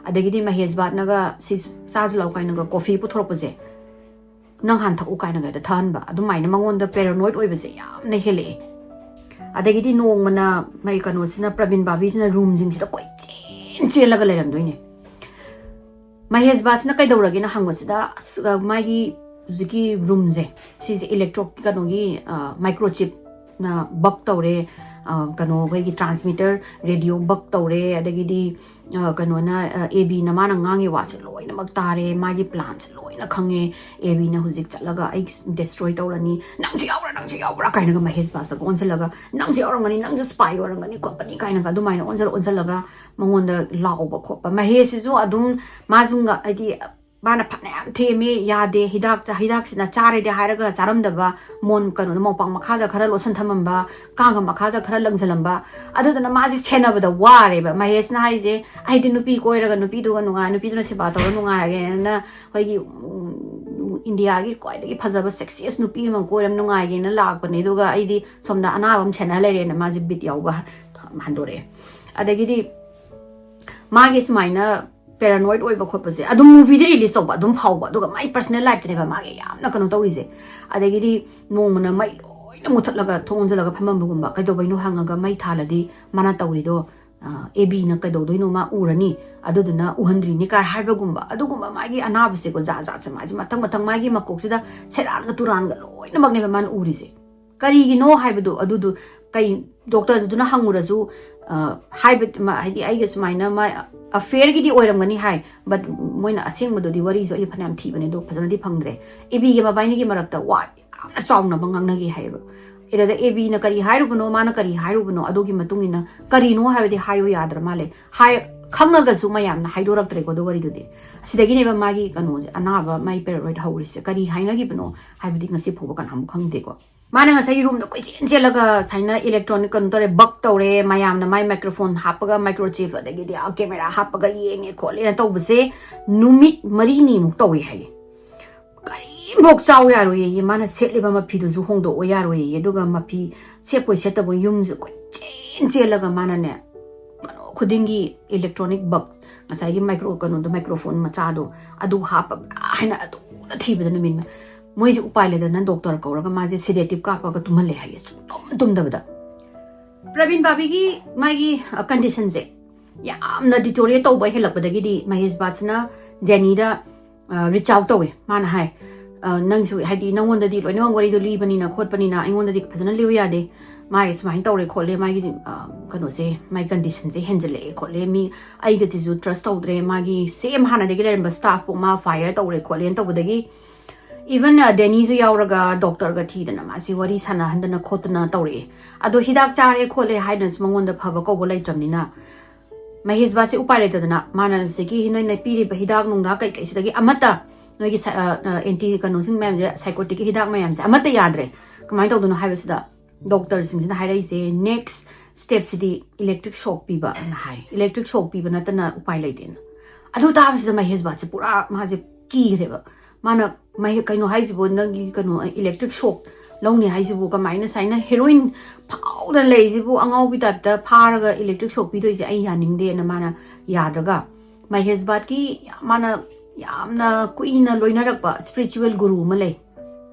ꯑꯗꯒꯤꯗꯤ ꯃꯍꯦꯁ ꯚꯠꯅꯒ ꯁꯤ ꯆꯥꯁꯤ ꯂꯥꯎ ꯀꯥꯏꯅꯒ ꯀꯣꯐꯤ ꯄꯨꯊꯣꯔꯛꯄꯁꯦ, "ꯅꯪ ꯍꯥꯟꯅ ꯊꯛꯎ" ꯀꯥꯏꯅꯒ ꯍꯦꯛꯇ ꯊꯛꯍꯟꯕ, ꯑꯗꯨꯃꯥꯏꯅ ꯃꯉꯣꯟꯗ ꯄꯦꯔꯥꯅꯣꯏꯗ ꯑꯣꯏꯕꯁꯦ ꯌꯥꯝꯅ ꯍꯦꯜꯂꯛꯑꯦ꯫ ꯑꯗꯒꯤꯗꯤ ꯅꯣꯡꯃꯅ ꯃꯩ ꯀꯩꯅꯣꯁꯤꯅ, ꯄ꯭ꯔꯕꯤꯟ ꯕꯥꯕꯤꯁꯤꯅ ꯔꯨꯝꯁꯤꯡꯁꯤꯗ ꯀꯣꯏꯆꯦꯟ ꯆꯦꯜꯂꯒ ꯂꯩꯔꯝꯗꯣꯏꯅꯦ꯫ ꯃꯍꯦꯁ ꯚꯠꯁꯤꯅ ꯀꯩꯗꯧꯔꯒꯦꯅ ꯍꯪꯕꯁꯤꯗ, ꯑꯁ, ꯑ, ꯃꯥꯒꯤ ꯍꯧꯖꯤꯛꯀꯤ ꯔꯨꯝꯁꯦ, ꯁꯤꯁꯦ ꯏꯂꯦꯛꯇ꯭ꯔꯣꯛ ꯀꯩꯅꯣꯒꯤ, ꯑ, ꯃꯥꯏꯀ꯭ꯔꯣꯆꯤꯞꯅ ꯕꯛ ꯇꯧꯔꯦ, ꯑ, ꯀꯩꯅꯣ, ꯑꯩꯈꯣꯏꯒꯤ ꯇ꯭ꯔꯥꯟꯁꯃꯤꯇꯔ ꯔꯦꯗꯤꯑꯣ ꯕꯛ ꯇꯧꯔꯦ, ꯑꯗꯒꯤꯗꯤ, ꯑ, ꯀꯩꯅꯣꯅ, ꯑ, ꯑꯦ ꯕꯤꯅ ꯃꯥꯅ ꯉꯥꯡꯉꯤ ꯋꯥꯁꯦ ꯂꯣꯏꯅꯃꯛ ꯇꯥꯔꯦ, ꯃꯥꯒꯤ ꯄ꯭ꯂꯥꯟꯁꯦ ꯂꯣꯏꯅ ꯈꯪꯉꯦ꯫ ꯑꯦ ꯕꯤꯅ ꯍꯧꯖꯤꯛ ꯆꯠꯂꯒ ꯑꯩ ꯗꯦꯁꯇ꯭ꯔꯣꯏ ꯇꯧꯔꯅꯤ, "ꯅꯪꯁꯨ ꯌꯥꯎꯕ꯭ꯔꯥ, ꯅꯪꯁꯨ ꯌꯥꯎꯕ꯭ꯔꯥ?" ꯀꯥꯏꯅꯒ ꯃꯍꯦꯁ ꯚꯠꯁꯤꯒ ꯑꯣꯟꯁꯤꯜꯂꯒ, "ꯅꯪꯁꯨ ꯌꯥꯎꯔꯝꯒꯅꯤ, ꯅꯪꯁꯨ ꯁ꯭ꯄꯥꯏ ꯑꯣꯏꯔꯝꯒꯅꯤ ꯈꯣꯠꯄꯅꯤ" ꯀꯥꯏꯅꯒ ꯑꯗꯨꯃꯥꯏꯅ ꯑꯣꯟꯁꯤꯜ ꯑꯣꯟꯁꯤꯜꯂꯒ ꯃꯉꯣꯟꯗ ꯂꯥꯎꯕ ꯈꯣꯠꯄ꯫ ꯃꯍꯦꯁꯁꯤꯁꯨ ꯑꯗꯨꯝ ꯃꯥꯁꯨ ꯉ-, ꯍꯥꯏꯗꯤ ꯃꯥꯅ ꯐꯅꯌꯥꯝ ꯊꯦꯝꯃꯦ, ꯌꯥꯗꯦ, ꯍꯤꯗꯥꯛ ꯆꯥ-, ꯍꯤꯗꯥꯛꯁꯤꯅ ꯆꯥꯔꯦꯗꯤ ꯍꯥꯏꯔꯒ ꯆꯥꯔꯝꯗꯕ, ꯃꯣꯟ ꯀꯩꯅꯣꯗ, ꯃꯣꯝꯄꯥꯛ ꯃꯈꯥꯗ ꯈꯔ ꯂꯣꯠꯁꯟ ꯊꯝꯃꯝꯕ, ꯀꯥꯡꯒ ꯃꯈꯥꯗ ꯈꯔ ꯂꯪꯁꯤꯜꯂꯝꯕ, ꯑꯗꯨꯗꯨꯅ ꯃꯥꯁꯦ ꯁꯦꯟꯅꯕꯗ ꯋꯥꯔꯦꯕ꯫ ꯃꯍꯦꯁꯅ ꯍꯥꯏꯁꯦ, "ꯑꯩꯗꯤ ꯅꯨꯄꯤ ꯀꯣꯏꯔꯒ ꯅꯨꯄꯤꯗꯨꯒ ꯅꯨꯡꯉꯥꯏ-, ꯅꯨꯄꯤꯗꯨꯅ ꯁꯦꯕꯥ ꯇꯧꯔ ꯅꯨꯡꯉꯥꯏꯔꯒꯦꯅ ꯑꯩꯈꯣꯏꯒꯤ, ꯎꯝ, ꯏꯟꯗꯤꯌꯥꯒꯤ ꯈ꯭ꯋꯥꯏꯗꯒꯤ ꯐꯖꯕ ꯁꯦꯛꯁꯤꯌꯦꯁ ꯅꯨꯄꯤ ꯑꯃ ꯀꯣꯏꯔ ꯅꯨꯡꯉꯥꯏꯒꯦꯅ ꯂꯥꯛꯄꯅꯦ, ꯑꯗꯨꯒ ꯑꯩꯗꯤ ꯁꯣꯝꯗ ꯑꯅꯥꯕ ꯑꯃ ꯁꯦꯟꯅ ꯂꯩꯔꯦꯅ" ꯃꯥꯁꯦ ꯕꯤꯠ ꯌꯥꯎꯕ ꯍꯟꯗꯣꯔꯛꯑꯦ꯫ ꯑꯗꯒꯤꯗꯤ ꯃꯥꯒꯤ ꯁꯨꯃꯥꯏꯅ paranoid ꯑꯣꯏꯕ ꯈꯣꯠꯄꯁꯦ ꯑꯗꯨꯝ movieꯗ release ꯇꯧꯕ ꯑꯗꯨꯝ ꯐꯥꯎꯕ, ꯑꯗꯨꯒ ꯃꯥꯏ personal lifeꯇꯅꯦꯕ ꯃꯥꯒꯤ ꯌꯥꯝꯅ ꯀꯩꯅꯣ ꯇꯧꯔꯤꯁꯦ꯫ ꯑꯗꯒꯤꯗꯤ ꯅꯣꯡꯃꯅ ꯃꯩ ꯂꯣꯏꯅ ꯃꯨꯊꯠꯂꯒ ꯊꯣꯡ ꯂꯣꯟꯁꯤꯜꯂꯒ ꯐꯝꯃꯝꯕꯒꯨꯝꯕ, ꯀꯩꯗꯧꯕꯩꯅꯣ ꯍꯪꯉꯒ ꯃꯩ ꯊꯥꯜꯂꯗꯤ ꯃꯥꯅ ꯇꯧꯔꯤꯗꯣ ꯑꯦꯕꯤꯅ ꯀꯩꯗꯧꯗꯣꯏꯅꯣ ꯃꯥ ꯎꯔꯅꯤ, ꯑꯗꯨꯗꯨꯅ ꯎꯍꯟꯗ꯭ꯔꯤꯅꯤ ꯀꯥꯏ ꯍꯥꯏꯕꯒꯨꯝꯕ꯫ ꯑꯗꯨꯒꯨꯝꯕ ꯃꯥꯒꯤ ꯑꯅꯥꯕꯁꯦꯀꯣ, ꯖꯥꯠ ꯖꯥꯠꯁꯦ ꯃꯥꯁꯦ ꯃꯊꯪ ꯃꯊꯪ ꯃꯥꯒꯤ ꯃꯀꯣꯛꯁꯤꯗ ꯁꯦꯔꯥꯟꯒ ꯇꯨꯔꯥꯟꯒ ꯂꯣꯏꯅꯃꯛꯅꯦꯕ ꯃꯥꯅ ꯎꯔꯤꯁꯦ꯫ ꯀꯔꯤꯒꯤꯅꯣ ꯍꯥꯏꯕꯗꯣ ꯑꯗꯨꯗꯨ ꯀꯩ, doctorꯗꯨꯅ ꯍꯪꯉꯨꯔꯁꯨ, ꯑ, ꯍꯥꯏꯕ ꯃ-, ꯍꯥꯏꯗꯤ ꯑꯩꯒ ꯁꯨꯃꯥꯏꯅ ꯃꯥ affairꯒꯤꯗꯤ ꯑꯣꯏꯔꯝꯒꯅꯤ ꯍꯥꯏ, but ꯃꯣꯏꯅ ꯑꯁꯦꯡꯕꯗꯨꯗꯤ, ꯋꯥꯔꯤꯁꯨ ꯑꯩ ꯐꯅꯌꯥꯝ ꯊꯤꯕꯅꯦ ꯑꯗꯣ ꯐꯖꯅꯗꯤ ꯐꯪꯗ꯭ꯔꯦ꯫ ꯑꯦꯕꯤꯒ ꯃꯕꯥꯏꯅꯤꯒꯤ ꯃꯔꯛꯇ ꯋꯥ ꯌꯥꯝꯅ ꯆꯥꯎꯅꯕ ꯉꯥꯡꯅꯈꯤ ꯍꯥꯏꯌꯦꯕ꯫ ꯑꯗꯨꯗ ꯑꯦꯕꯤꯅ ꯀꯔꯤ ꯍꯥꯏꯔꯨꯕꯅꯣ, ꯃꯥꯅ ꯀꯔꯤ ꯍꯥꯏꯔꯨꯕꯅꯣ, ꯑꯗꯨꯒꯤ ꯃꯇꯨꯡ ꯏꯟꯅ ꯀꯔꯤꯅꯣ ꯍꯥꯏꯕꯗꯤ ꯍꯥꯏꯌꯣ ꯌꯥꯗ꯭ꯔ ꯃꯥꯜꯂꯦ꯫ ꯍꯥꯏ, ꯈꯪꯉꯒꯁꯨ ꯃꯌꯥꯝꯅ ꯍꯥꯏꯗꯣꯔꯛꯇ꯭ꯔꯦꯀꯣ ꯑꯗꯨ ꯋꯥꯔꯤꯗꯨꯗꯤ꯫ ꯁꯤꯗꯒꯤꯅꯦꯕ ꯃꯥꯒꯤ ꯀꯩꯅꯣꯁꯦ, ꯑꯅꯥꯕ, ꯃꯥꯏ paranoid ꯍꯧꯔꯤꯁꯦ꯫ ꯀꯔꯤ ꯍꯥꯏꯅꯈꯤꯕꯅꯣ ꯍꯥꯏꯕꯗꯤ ꯉꯁꯤ ꯐꯥꯎꯕ ꯀꯅꯥꯃꯨꯛ ꯈꯪꯗꯦꯀꯣ꯫ ꯃꯥꯅ ꯉꯁꯥꯏ roomꯗ ꯀꯣꯏꯆꯦꯟ ꯆꯦꯜꯂꯒ ꯁꯨꯃꯥꯏꯅ electronic ꯀꯩꯅꯣ ꯇꯧꯔꯦ, bug ꯇꯧꯔꯦ, ꯃꯌꯥꯝꯅ ꯃꯥꯏ microphone ꯍꯥꯞꯄꯒ, microchip, ꯑꯗꯒꯤꯗꯤ camera ꯍꯥꯞꯄꯒ ꯌꯦꯡꯉꯦ ꯈꯣꯠꯂꯦꯅ ꯇꯧꯕꯁꯦ ꯅꯨꯃꯤꯠ ꯃꯔꯤꯅꯤꯃꯨꯛ ꯇꯧꯋꯦ ꯍꯥꯏꯌꯦ꯫ ꯀꯔꯤꯝꯐꯥꯎ ꯆꯥꯎ ꯌꯥꯔꯣꯏꯌꯦ, ꯃꯥꯅ ꯁꯦꯠꯂꯤꯕ ꯃꯐꯤꯗꯨꯁꯨ ꯍꯣꯡꯗꯣꯛꯑꯣ ꯌꯥꯔꯣꯏꯌꯦ, ꯑꯗꯨꯒ ꯃꯐꯤ ꯁꯦꯠꯄꯣꯏ ꯁꯦꯠꯇꯕꯣꯏ ꯌꯨꯝꯁꯦ ꯀꯣꯏꯆꯦꯟ ꯆꯦꯜꯂꯒ ꯃꯥꯅꯅꯦ, ꯀꯩꯅꯣ ꯈꯨꯗꯤꯡꯒꯤ electronic bug, ꯉꯁꯥꯏꯒꯤ micro, ꯀꯩꯅꯣꯗꯣ, microphone ꯃꯆꯥꯗꯣ, ꯑꯗꯨ ꯍꯥꯞꯄꯕ꯭ꯔꯥ ꯍꯥꯏꯅ ꯑꯗꯨꯅ ꯊꯤꯕꯗ ꯅꯨꯃꯤꯠ ꯃ-, ꯃꯣꯏꯁꯦ ꯎꯄꯥꯏ ꯂꯩꯇꯗꯅ doctor ꯀꯧꯔꯒ ꯃꯥꯁꯦ sedative ꯀꯥꯞꯄꯒ ꯇꯨꯝꯍꯜꯂꯦ ꯍꯥꯏꯌꯦ, ꯁꯨꯡꯇꯨꯝ ꯇꯨꯝꯗꯕꯗ꯫ ꯄ꯭ꯔꯕꯤꯟ ꯕꯥꯕꯤꯒꯤ ꯃꯥꯒꯤ, ꯑ, conditionꯁꯦ ꯌꯥꯝꯅ deteriorate ꯇꯧꯕ ꯍꯦꯜꯂꯛꯄꯗꯒꯤꯗꯤ ꯃꯍꯦꯁ ꯕꯥꯠꯁꯤꯅ ꯖꯦꯅꯤꯗ, ꯑ, reach out ꯇꯧꯋꯦ꯫ ꯃꯥꯅ ꯍꯥꯏ, ꯑ, "ꯅꯪꯁꯨ, ꯍꯥꯏꯗꯤ, ꯅꯪꯉꯣꯟꯗꯗꯤ ꯂꯣꯏꯅꯃꯛ ꯋꯥꯔꯤꯗꯣ ꯂꯤꯕꯅꯤꯅ ꯈꯣꯠꯄꯅꯤꯅ ꯑꯩꯉꯣꯟꯗꯗꯤ ꯐꯖꯅ ꯂꯤꯌꯨ ꯌꯥꯗꯦ꯫ ꯃꯥꯒꯤ ꯁꯨꯃꯥꯏꯅ ꯇꯧꯔꯦ ꯈꯣꯠꯂꯦ, ꯃꯥꯒꯤ, ꯑ, ꯀꯩꯅꯣꯁꯦ, ꯃꯥꯒꯤ conditionꯁꯦ ꯍꯦꯟꯖꯜꯂꯛꯑꯦ ꯈꯣꯠꯂꯦ, ꯃꯤ ꯑꯩꯒꯁꯤꯁꯨ trust ꯇꯧꯗ꯭ꯔꯦ, ꯃꯥꯒꯤ same ꯍꯥꯟꯅꯗꯒꯤ ꯂꯩꯔꯝꯕ staffꯄꯨ ꯃꯥ fire ꯇꯧꯔꯦ ꯈꯣꯠꯂꯦꯅ" ꯇꯧꯕꯗꯒꯤ, even, ꯑ, ꯗꯦꯅꯤꯁꯨ ꯌꯥꯎꯔꯒ doctorꯒ ꯊꯤꯗꯅ ꯃꯥꯁꯤ ꯋꯥꯔꯤ ꯁꯥꯟꯅꯍꯟꯗꯅ ꯈꯣꯠꯇꯅ ꯇꯧꯔꯛꯑꯦ꯫ ꯑꯗꯣ ꯍꯤꯗꯥꯛ ꯆꯥꯔꯦ ꯈꯣꯠꯂꯦ ꯍꯥꯏꯗꯅꯁꯨ ꯃꯉꯣꯟꯗ ꯐꯕ ꯀꯧꯕ ꯂꯩꯇ꯭ꯔꯕꯅꯤꯅ, ꯃꯍꯦꯁ ꯕꯥꯁꯤ ꯎꯄꯥꯏ ꯂꯩꯇꯗꯅ ꯃꯥꯅ ꯍꯧꯖꯤꯛꯀꯤ ꯅꯣꯏꯅ ꯄꯤꯔꯤꯕ ꯍꯤꯗꯥꯛ ꯅꯨꯡꯗꯥꯛ ꯀꯩꯀꯩꯁꯤꯗꯒꯤ ꯑꯃꯠꯇ, ꯅꯣꯏꯒꯤ psy-, ꯑ, ꯑ, anti ꯀꯩꯅꯣꯁꯤꯡ ꯃꯌꯥꯝꯁꯦ, psychoticꯀꯤ ꯍꯤꯗꯥꯛ ꯃꯌꯥꯝꯁꯦ ꯑꯃꯠꯇ ꯌꯥꯗ꯭ꯔꯦ꯫ ꯀꯃꯥꯏꯅ ꯇꯧꯗꯣꯏꯅꯣ ꯍꯥꯏꯕꯁꯤꯗ, doctorꯁꯤꯡꯁꯤꯅ ꯍꯥꯏꯔꯛꯏꯁꯦ, next stepꯁꯤꯗꯤ electric shock ꯄꯤꯕ ꯑꯅ ꯍꯥꯏ꯫ Electric shock ꯄꯤꯕ ꯅꯠꯇꯅ ꯎꯄꯥꯏ ꯂꯩꯇꯦꯅ꯫ ꯑꯗꯨ ꯇꯥꯕꯁꯤꯗ ꯃꯍꯦꯁ ꯕꯥꯠꯁꯦ ꯄꯨꯔꯥ ꯃꯥꯁꯦ ꯀꯤꯈ꯭ꯔꯦꯕ꯫ ꯃꯥꯅ, "ꯃꯍꯦ-, ꯀꯩꯅꯣ ꯍꯥꯏꯁꯤꯕꯣ, ꯅꯪꯒꯤ ꯀꯩꯅꯣ, electric shock ꯂꯧꯅꯤ ꯍꯥꯏꯁꯤꯕꯨ ꯀꯃꯥꯏꯅ, ꯁꯨꯃꯥꯏꯅ heroine ꯐꯥꯎꯗꯅ ꯂꯩꯔꯤꯁꯤꯕꯨ ꯑꯉꯥꯎꯕꯤ typeꯇ ꯐꯥꯔꯒ electric shock ꯄꯤꯗꯣꯏꯁꯦ ꯑꯩ ꯌꯥꯅꯤꯡꯗꯦꯅ" ꯃꯥꯅ ꯌꯥꯗ꯭ꯔꯒ, ꯃꯍꯦꯁ ꯚꯥꯠꯀꯤ ꯃꯥꯅ ꯌꯥꯝꯅ ꯀꯨꯏꯅ ꯂꯣꯏꯅꯔꯛꯄ ꯁ꯭ꯄꯤꯔꯤꯆꯨꯋꯦꯜ ꯒꯨꯔꯨ ꯑꯃ ꯂꯩ꯫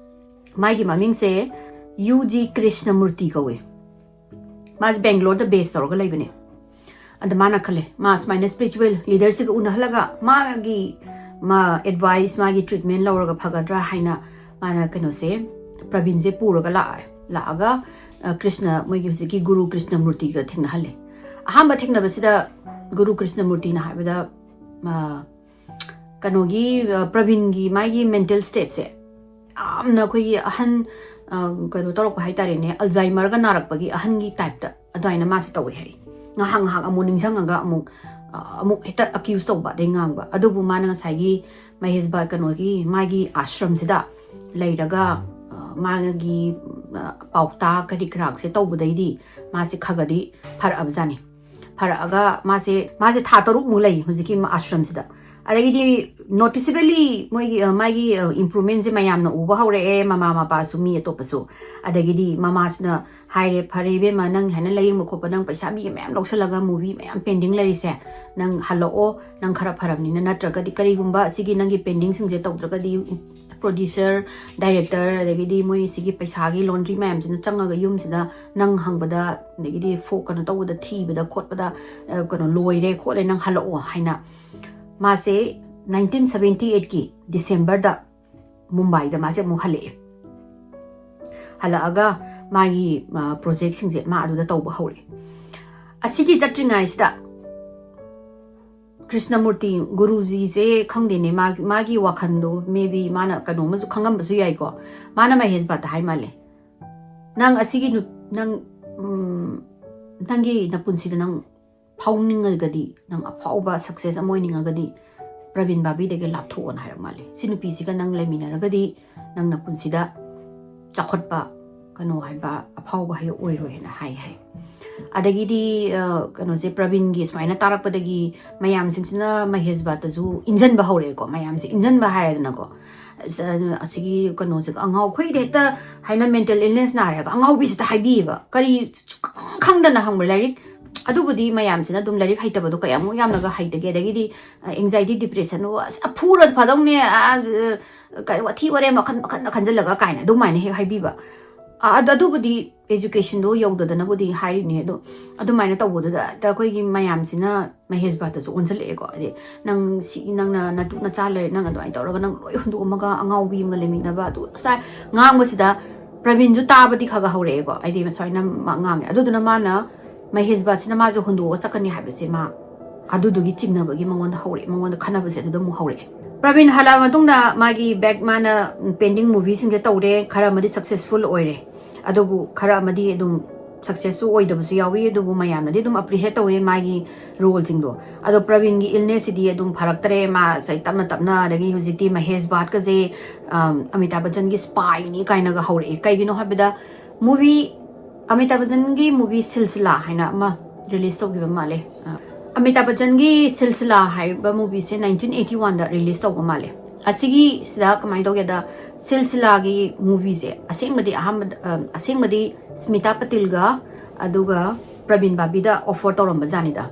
ꯃꯥꯒꯤ ꯃꯃꯤꯡꯁꯦ ꯌꯨ ꯖꯤ ꯀ꯭ꯔꯤꯁꯅꯃꯨꯔꯇꯤ ꯀꯧꯏ꯫ ꯃꯥꯁꯦ ꯕꯦꯡꯒ꯭ꯂꯣꯔꯗ ꯕꯦꯁ ꯇꯧꯔꯒ ꯂꯩꯕꯅꯦ꯫ ꯑꯗ ꯃꯥꯅ ꯈꯜꯂꯦ, ꯃꯥ ꯁꯨꯃꯥꯏꯅ ꯁ꯭ꯄꯤꯔꯤꯆꯨꯋꯦꯜ ꯂꯤꯗꯔꯁꯤꯒ ꯎꯅꯍꯜꯂꯒ ꯃꯥꯒꯤ ꯃꯥ ꯑꯦꯗꯚꯥꯏꯁ, ꯃꯥꯒꯤ ꯇ꯭ꯔꯤꯠꯃꯦꯟ ꯂꯧꯔꯒ ꯐꯒꯗ꯭ꯔꯥ ꯍꯥꯏꯅ ꯃꯥꯅ ꯀꯩꯅꯣꯁꯦ, ꯄ꯭ꯔꯕꯤꯟꯁꯦ ꯄꯨꯔꯒ ꯂꯥꯛꯑꯦ꯫ ꯂꯥꯛꯑꯒ ꯑ, ꯀ꯭ꯔꯤꯁꯅ, ꯃꯣꯏꯒꯤ ꯍꯧꯖꯤꯛꯀꯤ ꯒꯨꯔꯨ ꯀ꯭ꯔꯤꯁꯅꯃꯨꯔꯇꯤꯒ ꯊꯦꯡꯅꯍꯜꯂꯦ꯫ ꯑꯍꯥꯟꯕ ꯊꯦꯡꯅꯕꯁꯤꯗ ꯒꯨꯔꯨ ꯀ꯭ꯔꯤꯁꯅꯃꯨꯔꯇꯤꯅ ꯍꯥꯏꯕꯗ, ꯑ, ꯀꯩꯅꯣꯒꯤ, ꯑ, ꯄ꯭ꯔꯕꯤꯟꯒꯤ ꯃꯥꯒꯤ ꯃꯦꯟꯇꯦꯜ ꯁ꯭ꯇꯦꯠꯁꯦ ꯌꯥꯝꯅ ꯑꯩꯈꯣꯏꯒꯤ ꯑꯍꯟ, ꯑ, ꯀꯩꯅꯣ ꯇꯧꯔꯛꯄ ꯍꯥꯏꯇꯥꯔꯦꯅꯦ, ꯑꯜꯖꯥꯏꯃꯔꯒ ꯅꯥꯔꯛꯄꯒꯤ ꯑꯍꯟꯒꯤ ꯇꯥꯏꯞꯇ ꯑꯗꯨꯃꯥꯏꯅ ꯃꯥꯁꯦ ꯇꯧꯋꯦ ꯍꯥꯏ꯫ ꯉꯥꯏꯍꯥꯛ ꯉꯥꯏꯍꯥꯛ ꯑꯃꯨꯛ ꯅꯤꯡꯁꯤꯡꯉꯒ ꯑꯃꯨꯛ, ꯑ, ꯑꯃꯨꯛ ꯍꯦꯛꯇ ꯑꯦꯀ꯭ꯌꯨꯁ ꯇꯧꯕ ꯑꯗꯩ ꯉꯥꯡꯕ꯫ ꯑꯗꯨꯕꯨ ꯃꯥꯅ ꯉꯁꯥꯏꯒꯤ ꯃꯍꯦꯁ ꯚꯥꯠ ꯀꯩꯅꯣꯒꯤ ꯃꯥꯒꯤ ꯑꯥꯁ꯭ꯔꯝꯁꯤꯗ ꯂꯩꯔꯒ, ꯑ, ꯃꯥꯒꯤ, ꯑ, ꯄꯥꯎꯇꯥꯛ ꯀꯔꯤ ꯀꯔꯥꯛꯁꯦ ꯇꯧꯕꯗꯩꯗꯤ ꯃꯥꯁꯦ ꯈꯒꯗꯤ ꯐꯔꯛꯑꯕꯖꯥꯠꯅꯤ꯫ ꯐꯔꯛꯑꯒ ꯃꯥꯁꯦ, ꯃꯥꯁꯦ ꯊꯥ ꯇꯔꯨꯛꯃꯨꯛ ꯂꯩ ꯍꯧꯖꯤꯛꯀꯤ ꯑꯥꯁ꯭ꯔꯝꯁꯤꯗ꯫ ꯑꯗꯒꯤꯗꯤ ꯅꯣꯇꯤꯁꯤꯕꯂꯤ ꯃꯣꯏꯒꯤ, ꯑ, ꯃꯥꯒꯤ, ꯑ, ꯏꯝꯄ꯭ꯔꯨꯚꯃꯦꯟꯁꯦ ꯃꯌꯥꯝꯅ ꯎꯕ ꯍꯧꯔꯛꯑꯦ, ꯃꯃꯥ ꯃꯄꯥꯁꯨ ꯃꯤ ꯑꯇꯣꯞꯄꯁꯨ꯫ ꯑꯗꯒꯤꯗꯤ ꯃꯃꯥꯁꯤꯅ ꯍꯥꯏꯔꯦ, "ꯐꯔꯦ ꯏꯕꯦꯝꯃ, ꯅꯪ ꯍꯥꯏꯅ ꯂꯥꯏꯌꯦꯡꯕ ꯈꯣꯠꯄ, ꯅꯪ ꯄꯩꯁꯥ ꯃꯤꯒꯤ ꯃꯌꯥꯝ ꯂꯧꯁꯜꯂꯒ movie ꯃꯌꯥꯝ pending ꯂꯩꯔꯤꯁꯦ, ꯅꯪ ꯍꯜꯂꯛꯑꯣ, ꯅꯪ ꯈꯔ ꯐꯔꯕꯅꯤꯅ, ꯅꯠꯇ꯭ꯔꯒꯗꯤ ꯀꯔꯤꯒꯨꯝꯕ ꯑꯁꯤꯒꯤ ꯅꯪꯒꯤ pendingꯁꯤꯡꯁꯦ ꯇꯧꯗ꯭ꯔꯒꯗꯤ producer, director, ꯑꯗꯒꯤꯗꯤ ꯃꯣꯏ ꯁꯤꯒꯤ ꯄꯩꯁꯥꯒꯤ laundry ꯃꯌꯥꯝꯁꯤꯅ ꯆꯪꯉꯒ ꯌꯨꯝꯁꯤꯗ ꯅꯪ ꯍꯪꯕꯗ, ꯑꯗꯒꯤꯗꯤ ꯐꯣ-, ꯀꯩꯅꯣ ꯇꯧꯕꯗ, ꯊꯤꯕꯗ ꯈꯣꯠꯄꯗ, ꯑ, ꯀꯩꯅꯣ ꯂꯣꯏꯔꯦ ꯈꯣꯠꯂꯦ, ꯅꯪ ꯍꯜꯂꯛꯑꯣ" ꯍꯥꯏꯅ꯫ ꯃꯥꯁꯦ nineteen seventy eightꯀꯤ Decemberꯗ ꯃꯨꯝꯕꯥꯏꯗ ꯃꯥꯁꯦ ꯑꯃꯨꯛ ꯍꯜꯂꯛꯑꯦ꯫ ꯍꯜꯂꯛꯑꯒ ꯃꯥꯒꯤ, ꯑ, projectꯁꯤꯡꯁꯦ ꯃꯥ ꯑꯗꯨꯗ ꯇꯧꯕ ꯍꯧꯔꯛꯑꯦ꯫ ꯑꯁꯤꯒꯤ ꯆꯠꯇ꯭ꯔꯤꯉꯩꯁꯤꯗ ꯀ꯭ꯔꯤꯁꯅꯃꯨꯔꯇꯤ ꯒꯨꯔꯨꯖꯤꯁꯦ ꯈꯪꯗꯦꯅꯦ, ꯃꯥ-, ꯃꯥꯒꯤ ꯋꯥꯈꯜꯗꯣ maybe ꯃꯥꯅ ꯀꯩꯅꯣꯝꯃꯁꯨ ꯈꯪꯉꯝꯕꯁꯨ ꯌꯥꯏꯀꯣ꯫ ꯃꯥꯅ ꯃꯍꯦꯁ ꯚꯥꯠꯇ ꯍꯥꯏ ꯃꯥꯜꯂꯦ, "ꯅꯪ ꯑꯁꯤꯒꯤ ꯅꯨ-, ꯅꯪ, ꯎꯝ, ꯅꯪꯒꯤ ꯅꯄꯨꯟꯁꯤꯗ ꯅꯪ ꯐꯥꯎꯅꯤꯡꯉꯒꯗꯤ, ꯅꯪ ꯑꯐꯥꯎꯕ success ꯑꯃ ꯑꯣꯏꯅꯤꯡꯉꯒꯗꯤ ꯄ꯭ꯔꯕꯤꯟ ꯕꯥꯕꯤꯗꯒꯤ ꯂꯥꯞꯊꯣꯛꯑꯣꯅ" ꯍꯥꯏꯔꯛ ꯃꯥꯜꯂꯦ꯫ "ꯁꯤ ꯅꯨꯄꯤꯁꯤꯒ ꯅꯪ ꯂꯩꯃꯤꯟꯅꯔꯒꯗꯤ ꯅꯪ ꯅꯄꯨꯟꯁꯤꯗ ꯆꯥꯎꯈꯠꯄ, ꯀꯩꯅꯣ ꯍꯥꯏꯕ, ꯑꯐꯥꯎꯕ ꯍꯥꯏꯕ ꯑꯣꯏꯔꯣꯏꯅ" ꯍꯥꯏ ꯍꯥꯏ꯫ ꯑꯗꯒꯤꯗꯤ, ꯑ, ꯀꯩꯅꯣꯁꯦ, ꯄ꯭ꯔꯕꯤꯟꯒꯤ ꯁꯨꯃꯥꯏꯅ ꯇꯥꯔꯛꯄꯗꯒꯤ ꯃꯌꯥꯝꯁꯤꯡꯁꯤꯅ ꯃꯍꯦꯁ ꯚꯥꯠꯇꯁꯨ ꯏꯟꯖꯟꯕ ꯍꯧꯔꯛꯑꯦꯀꯣ, ꯃꯌꯥꯝꯁꯦ ꯏꯟꯖꯟꯕ ꯍꯥꯏꯔꯦꯗꯅꯀꯣ꯫ ꯑꯁ, ꯑ, ꯑꯁꯤꯒꯤ ꯀꯩꯅꯣꯁꯦ, ꯑꯉꯥꯎ-, ꯑꯩꯈꯣꯏꯗꯤ ꯍꯦꯛꯇ ꯍꯥꯏꯅ mental illness ꯅꯥꯔꯦꯕ, ꯑꯉꯥꯎꯕꯤꯁꯤꯗ ꯍꯥꯏꯕꯤꯌꯦꯕ, ꯀꯔꯤ ꯁꯨꯈꯪ ꯈꯪꯗꯅ, ꯈꯪꯕ꯭ꯔꯥ, ꯂꯥꯏꯔꯤꯛ ꯑꯗꯨꯕꯨꯗꯤ ꯃꯌꯥꯝꯁꯤꯅ ꯑꯗꯨꯝ ꯂꯥꯏꯔꯤꯛ ꯍꯩꯇꯕꯗꯣ ꯀꯌꯥꯃꯨꯛ ꯌꯥꯝꯅꯒ ꯍꯩꯗꯒꯦ, ꯑꯗꯒꯤꯗꯤ ꯑꯦꯡꯖꯥꯏꯇꯤ, ꯗꯤꯄ꯭ꯔꯦꯁꯟ, ꯑꯁ, ꯐꯨꯔ ꯐꯗꯧꯅꯦ, ꯑ, ꯑ, ꯀꯩ ꯋꯥꯊꯤ ꯋꯥꯔꯦꯝ ꯃꯈꯟ ꯃꯈꯟ ꯈꯟꯖꯜꯂꯒ ꯀꯥꯏꯅ ꯑꯗꯨꯃꯥꯏꯅ ꯍꯦꯛ ꯍꯥꯏꯕꯤꯕ꯫ ꯑ, ꯑꯗ-, ꯑꯗꯨꯕꯨꯗꯤ ꯑꯦꯖꯨꯀꯦꯁꯟꯗꯣ ꯌꯧꯗꯗꯅꯕꯨꯗꯤ ꯍꯥꯏꯔꯤꯅꯦ, ꯑꯗꯣ ꯑꯗꯨꯃꯥꯏꯅ ꯇꯧꯕꯗꯨꯗ ꯍꯦꯛꯇ ꯑꯩꯈꯣꯏꯒꯤ ꯃꯌꯥꯝꯁꯤꯅ ꯃꯍꯦꯁ ꯚꯥꯠꯇꯁꯨ ꯑꯣꯟꯁꯤꯜꯂꯛꯑꯦꯀꯣ꯫ ꯍꯥꯏꯗꯤ, "ꯅꯪ ꯁꯤ, ꯅꯪꯅ ꯅꯇꯨ ꯅꯆꯥ ꯂꯩꯔꯦ, ꯅꯪ ꯑꯗꯨꯃꯥꯏꯅ ꯇꯧꯔꯒ ꯅꯪ ꯂꯣꯏ ꯍꯨꯟꯗꯣꯛꯑꯝꯃꯒ ꯑꯉꯥꯎꯕꯤ ꯑꯃꯒ ꯂꯩꯃꯤꯟꯅꯕ", ꯑꯗꯨ ꯉꯁꯥꯏ ꯉꯥꯡꯕꯁꯤꯗ ꯄ꯭ꯔꯕꯤꯟꯁꯨ ꯇꯥꯕꯗꯤ ꯈꯔ ꯈꯔ ꯍꯧꯔꯛꯑꯦꯀꯣ꯫ ꯍꯥꯏꯗꯤ, ꯁꯨꯃꯥꯏꯅ ꯃꯥ ꯉꯥꯡꯉꯦ꯫ ꯑꯗꯨꯗꯨꯅ ꯃꯥꯅ, ꯃꯍꯦꯁ ꯚꯥꯠꯁꯤꯅ ꯃꯥꯁꯦ ꯍꯨꯟꯗꯣꯛꯑꯒ ꯆꯠꯀꯅꯤ ꯍꯥꯏꯕꯁꯦ ꯃꯥ ꯑꯗꯨꯗꯨꯒꯤ ꯆꯤꯡꯅꯕꯒꯤ ꯃꯉꯣꯟꯗ ꯍꯧꯔꯛꯑꯦ, ꯃꯉꯣꯟꯗ ꯈꯠꯅꯕꯁꯦ ꯑꯗꯨꯗ ꯑꯃꯨꯛ ꯍꯧꯔꯛꯑꯦ꯫ ꯄ꯭ꯔꯕꯤꯟ ꯍꯜꯂꯛꯑ ꯃꯇꯨꯡꯗ ꯃꯥꯒꯤ ꯕꯦꯛ, ꯃꯥꯅ ꯄꯦꯟꯗꯤꯡ ꯃꯨꯚꯤꯁꯤꯡꯁꯦ ꯇꯧꯔꯦ, ꯈꯔ ꯑꯃꯗꯤ ꯁꯛꯁꯦꯁꯐꯨꯜ ꯑꯣꯏꯔꯦ, ꯑꯗꯨꯕꯨ ꯈꯔ ꯑꯃꯗꯤ ꯑꯗꯨꯝ ꯁꯛꯁꯦꯁꯁꯨ ꯑꯣꯏꯗꯕꯁꯨ ꯌꯥꯎꯏ, ꯑꯗꯨꯕꯨ ꯃꯌꯥꯝꯅꯗꯤ ꯑꯗꯨꯝ ꯑꯦꯄ꯭ꯔꯤꯁꯤꯌꯦꯠ ꯇꯧꯋꯦ ꯃꯥꯒꯤ ꯔꯣꯜꯁꯤꯡꯗꯣ꯫ ꯑꯗꯣ ꯄ꯭ꯔꯕꯤꯟꯒꯤ ꯏꯜꯅꯦꯁꯁꯤꯗꯤ ꯑꯗꯨꯝ ꯐꯔꯛꯇ꯭ꯔꯦ, ꯃꯥ ꯉꯁꯥꯏ ꯇꯞꯅ ꯇꯞꯅ, ꯑꯗꯒꯤ ꯍꯧꯖꯤꯛꯇꯤ ꯃꯍꯦꯁ ꯚꯥꯠꯀꯁꯦ, ꯑꯝ, ꯑꯃꯤꯇꯥꯕ ꯕꯆꯟꯒꯤ ꯁ꯭ꯄꯥꯏꯅꯤ ꯀꯥꯏꯅꯒ ꯍꯧꯔꯛꯑꯦ꯫ ꯀꯩꯒꯤꯅꯣ ꯍꯥꯏꯕꯗ, ꯃꯨꯚꯤ, ꯑꯃꯤꯇꯥꯕ ꯕꯆꯟꯒꯤ ꯃꯨꯚꯤ ꯁꯤꯜꯁꯤꯂꯥ ꯍꯥꯏꯅ ꯑꯃ ꯔꯤꯂꯤꯁ ꯇꯧꯈꯤꯕ ꯃꯥꯜꯂꯦ꯫ ꯑ, ꯑꯃꯤꯇꯥꯕ ꯕꯆꯟꯒꯤ ꯁꯤꯜꯁꯤꯂꯥ ꯍꯥꯏꯕ ꯃꯨꯚꯤꯁꯦ ꯅꯥꯏꯟꯇꯤꯟ ꯑꯩꯠꯇꯤ ꯋꯥꯟꯗ ꯔꯤꯂꯤꯁ ꯇꯧꯕ ꯃꯥꯜꯂꯦ꯫ ꯑꯁꯤꯒꯤꯁꯤꯗ ꯀꯃꯥꯏꯅ ꯇꯧꯒꯦꯗ, ꯁꯤꯜꯁꯤꯂꯥꯒꯤ ꯃꯨꯚꯤꯁꯦ ꯑꯁꯦꯡꯕꯗꯤ ꯑꯍꯥꯟꯕꯗ, ꯑ, ꯑꯁꯦꯡꯕꯗꯤ ꯁ꯭ꯃꯤꯇꯥ ꯄꯇꯤꯜꯒ ꯑꯗꯨꯒ ꯄ꯭ꯔꯕꯤꯟ ꯕꯥꯕꯤꯗ ꯑꯣꯐꯔ ꯇꯧꯔꯝꯕ ꯖꯥꯠꯅꯤꯗ꯫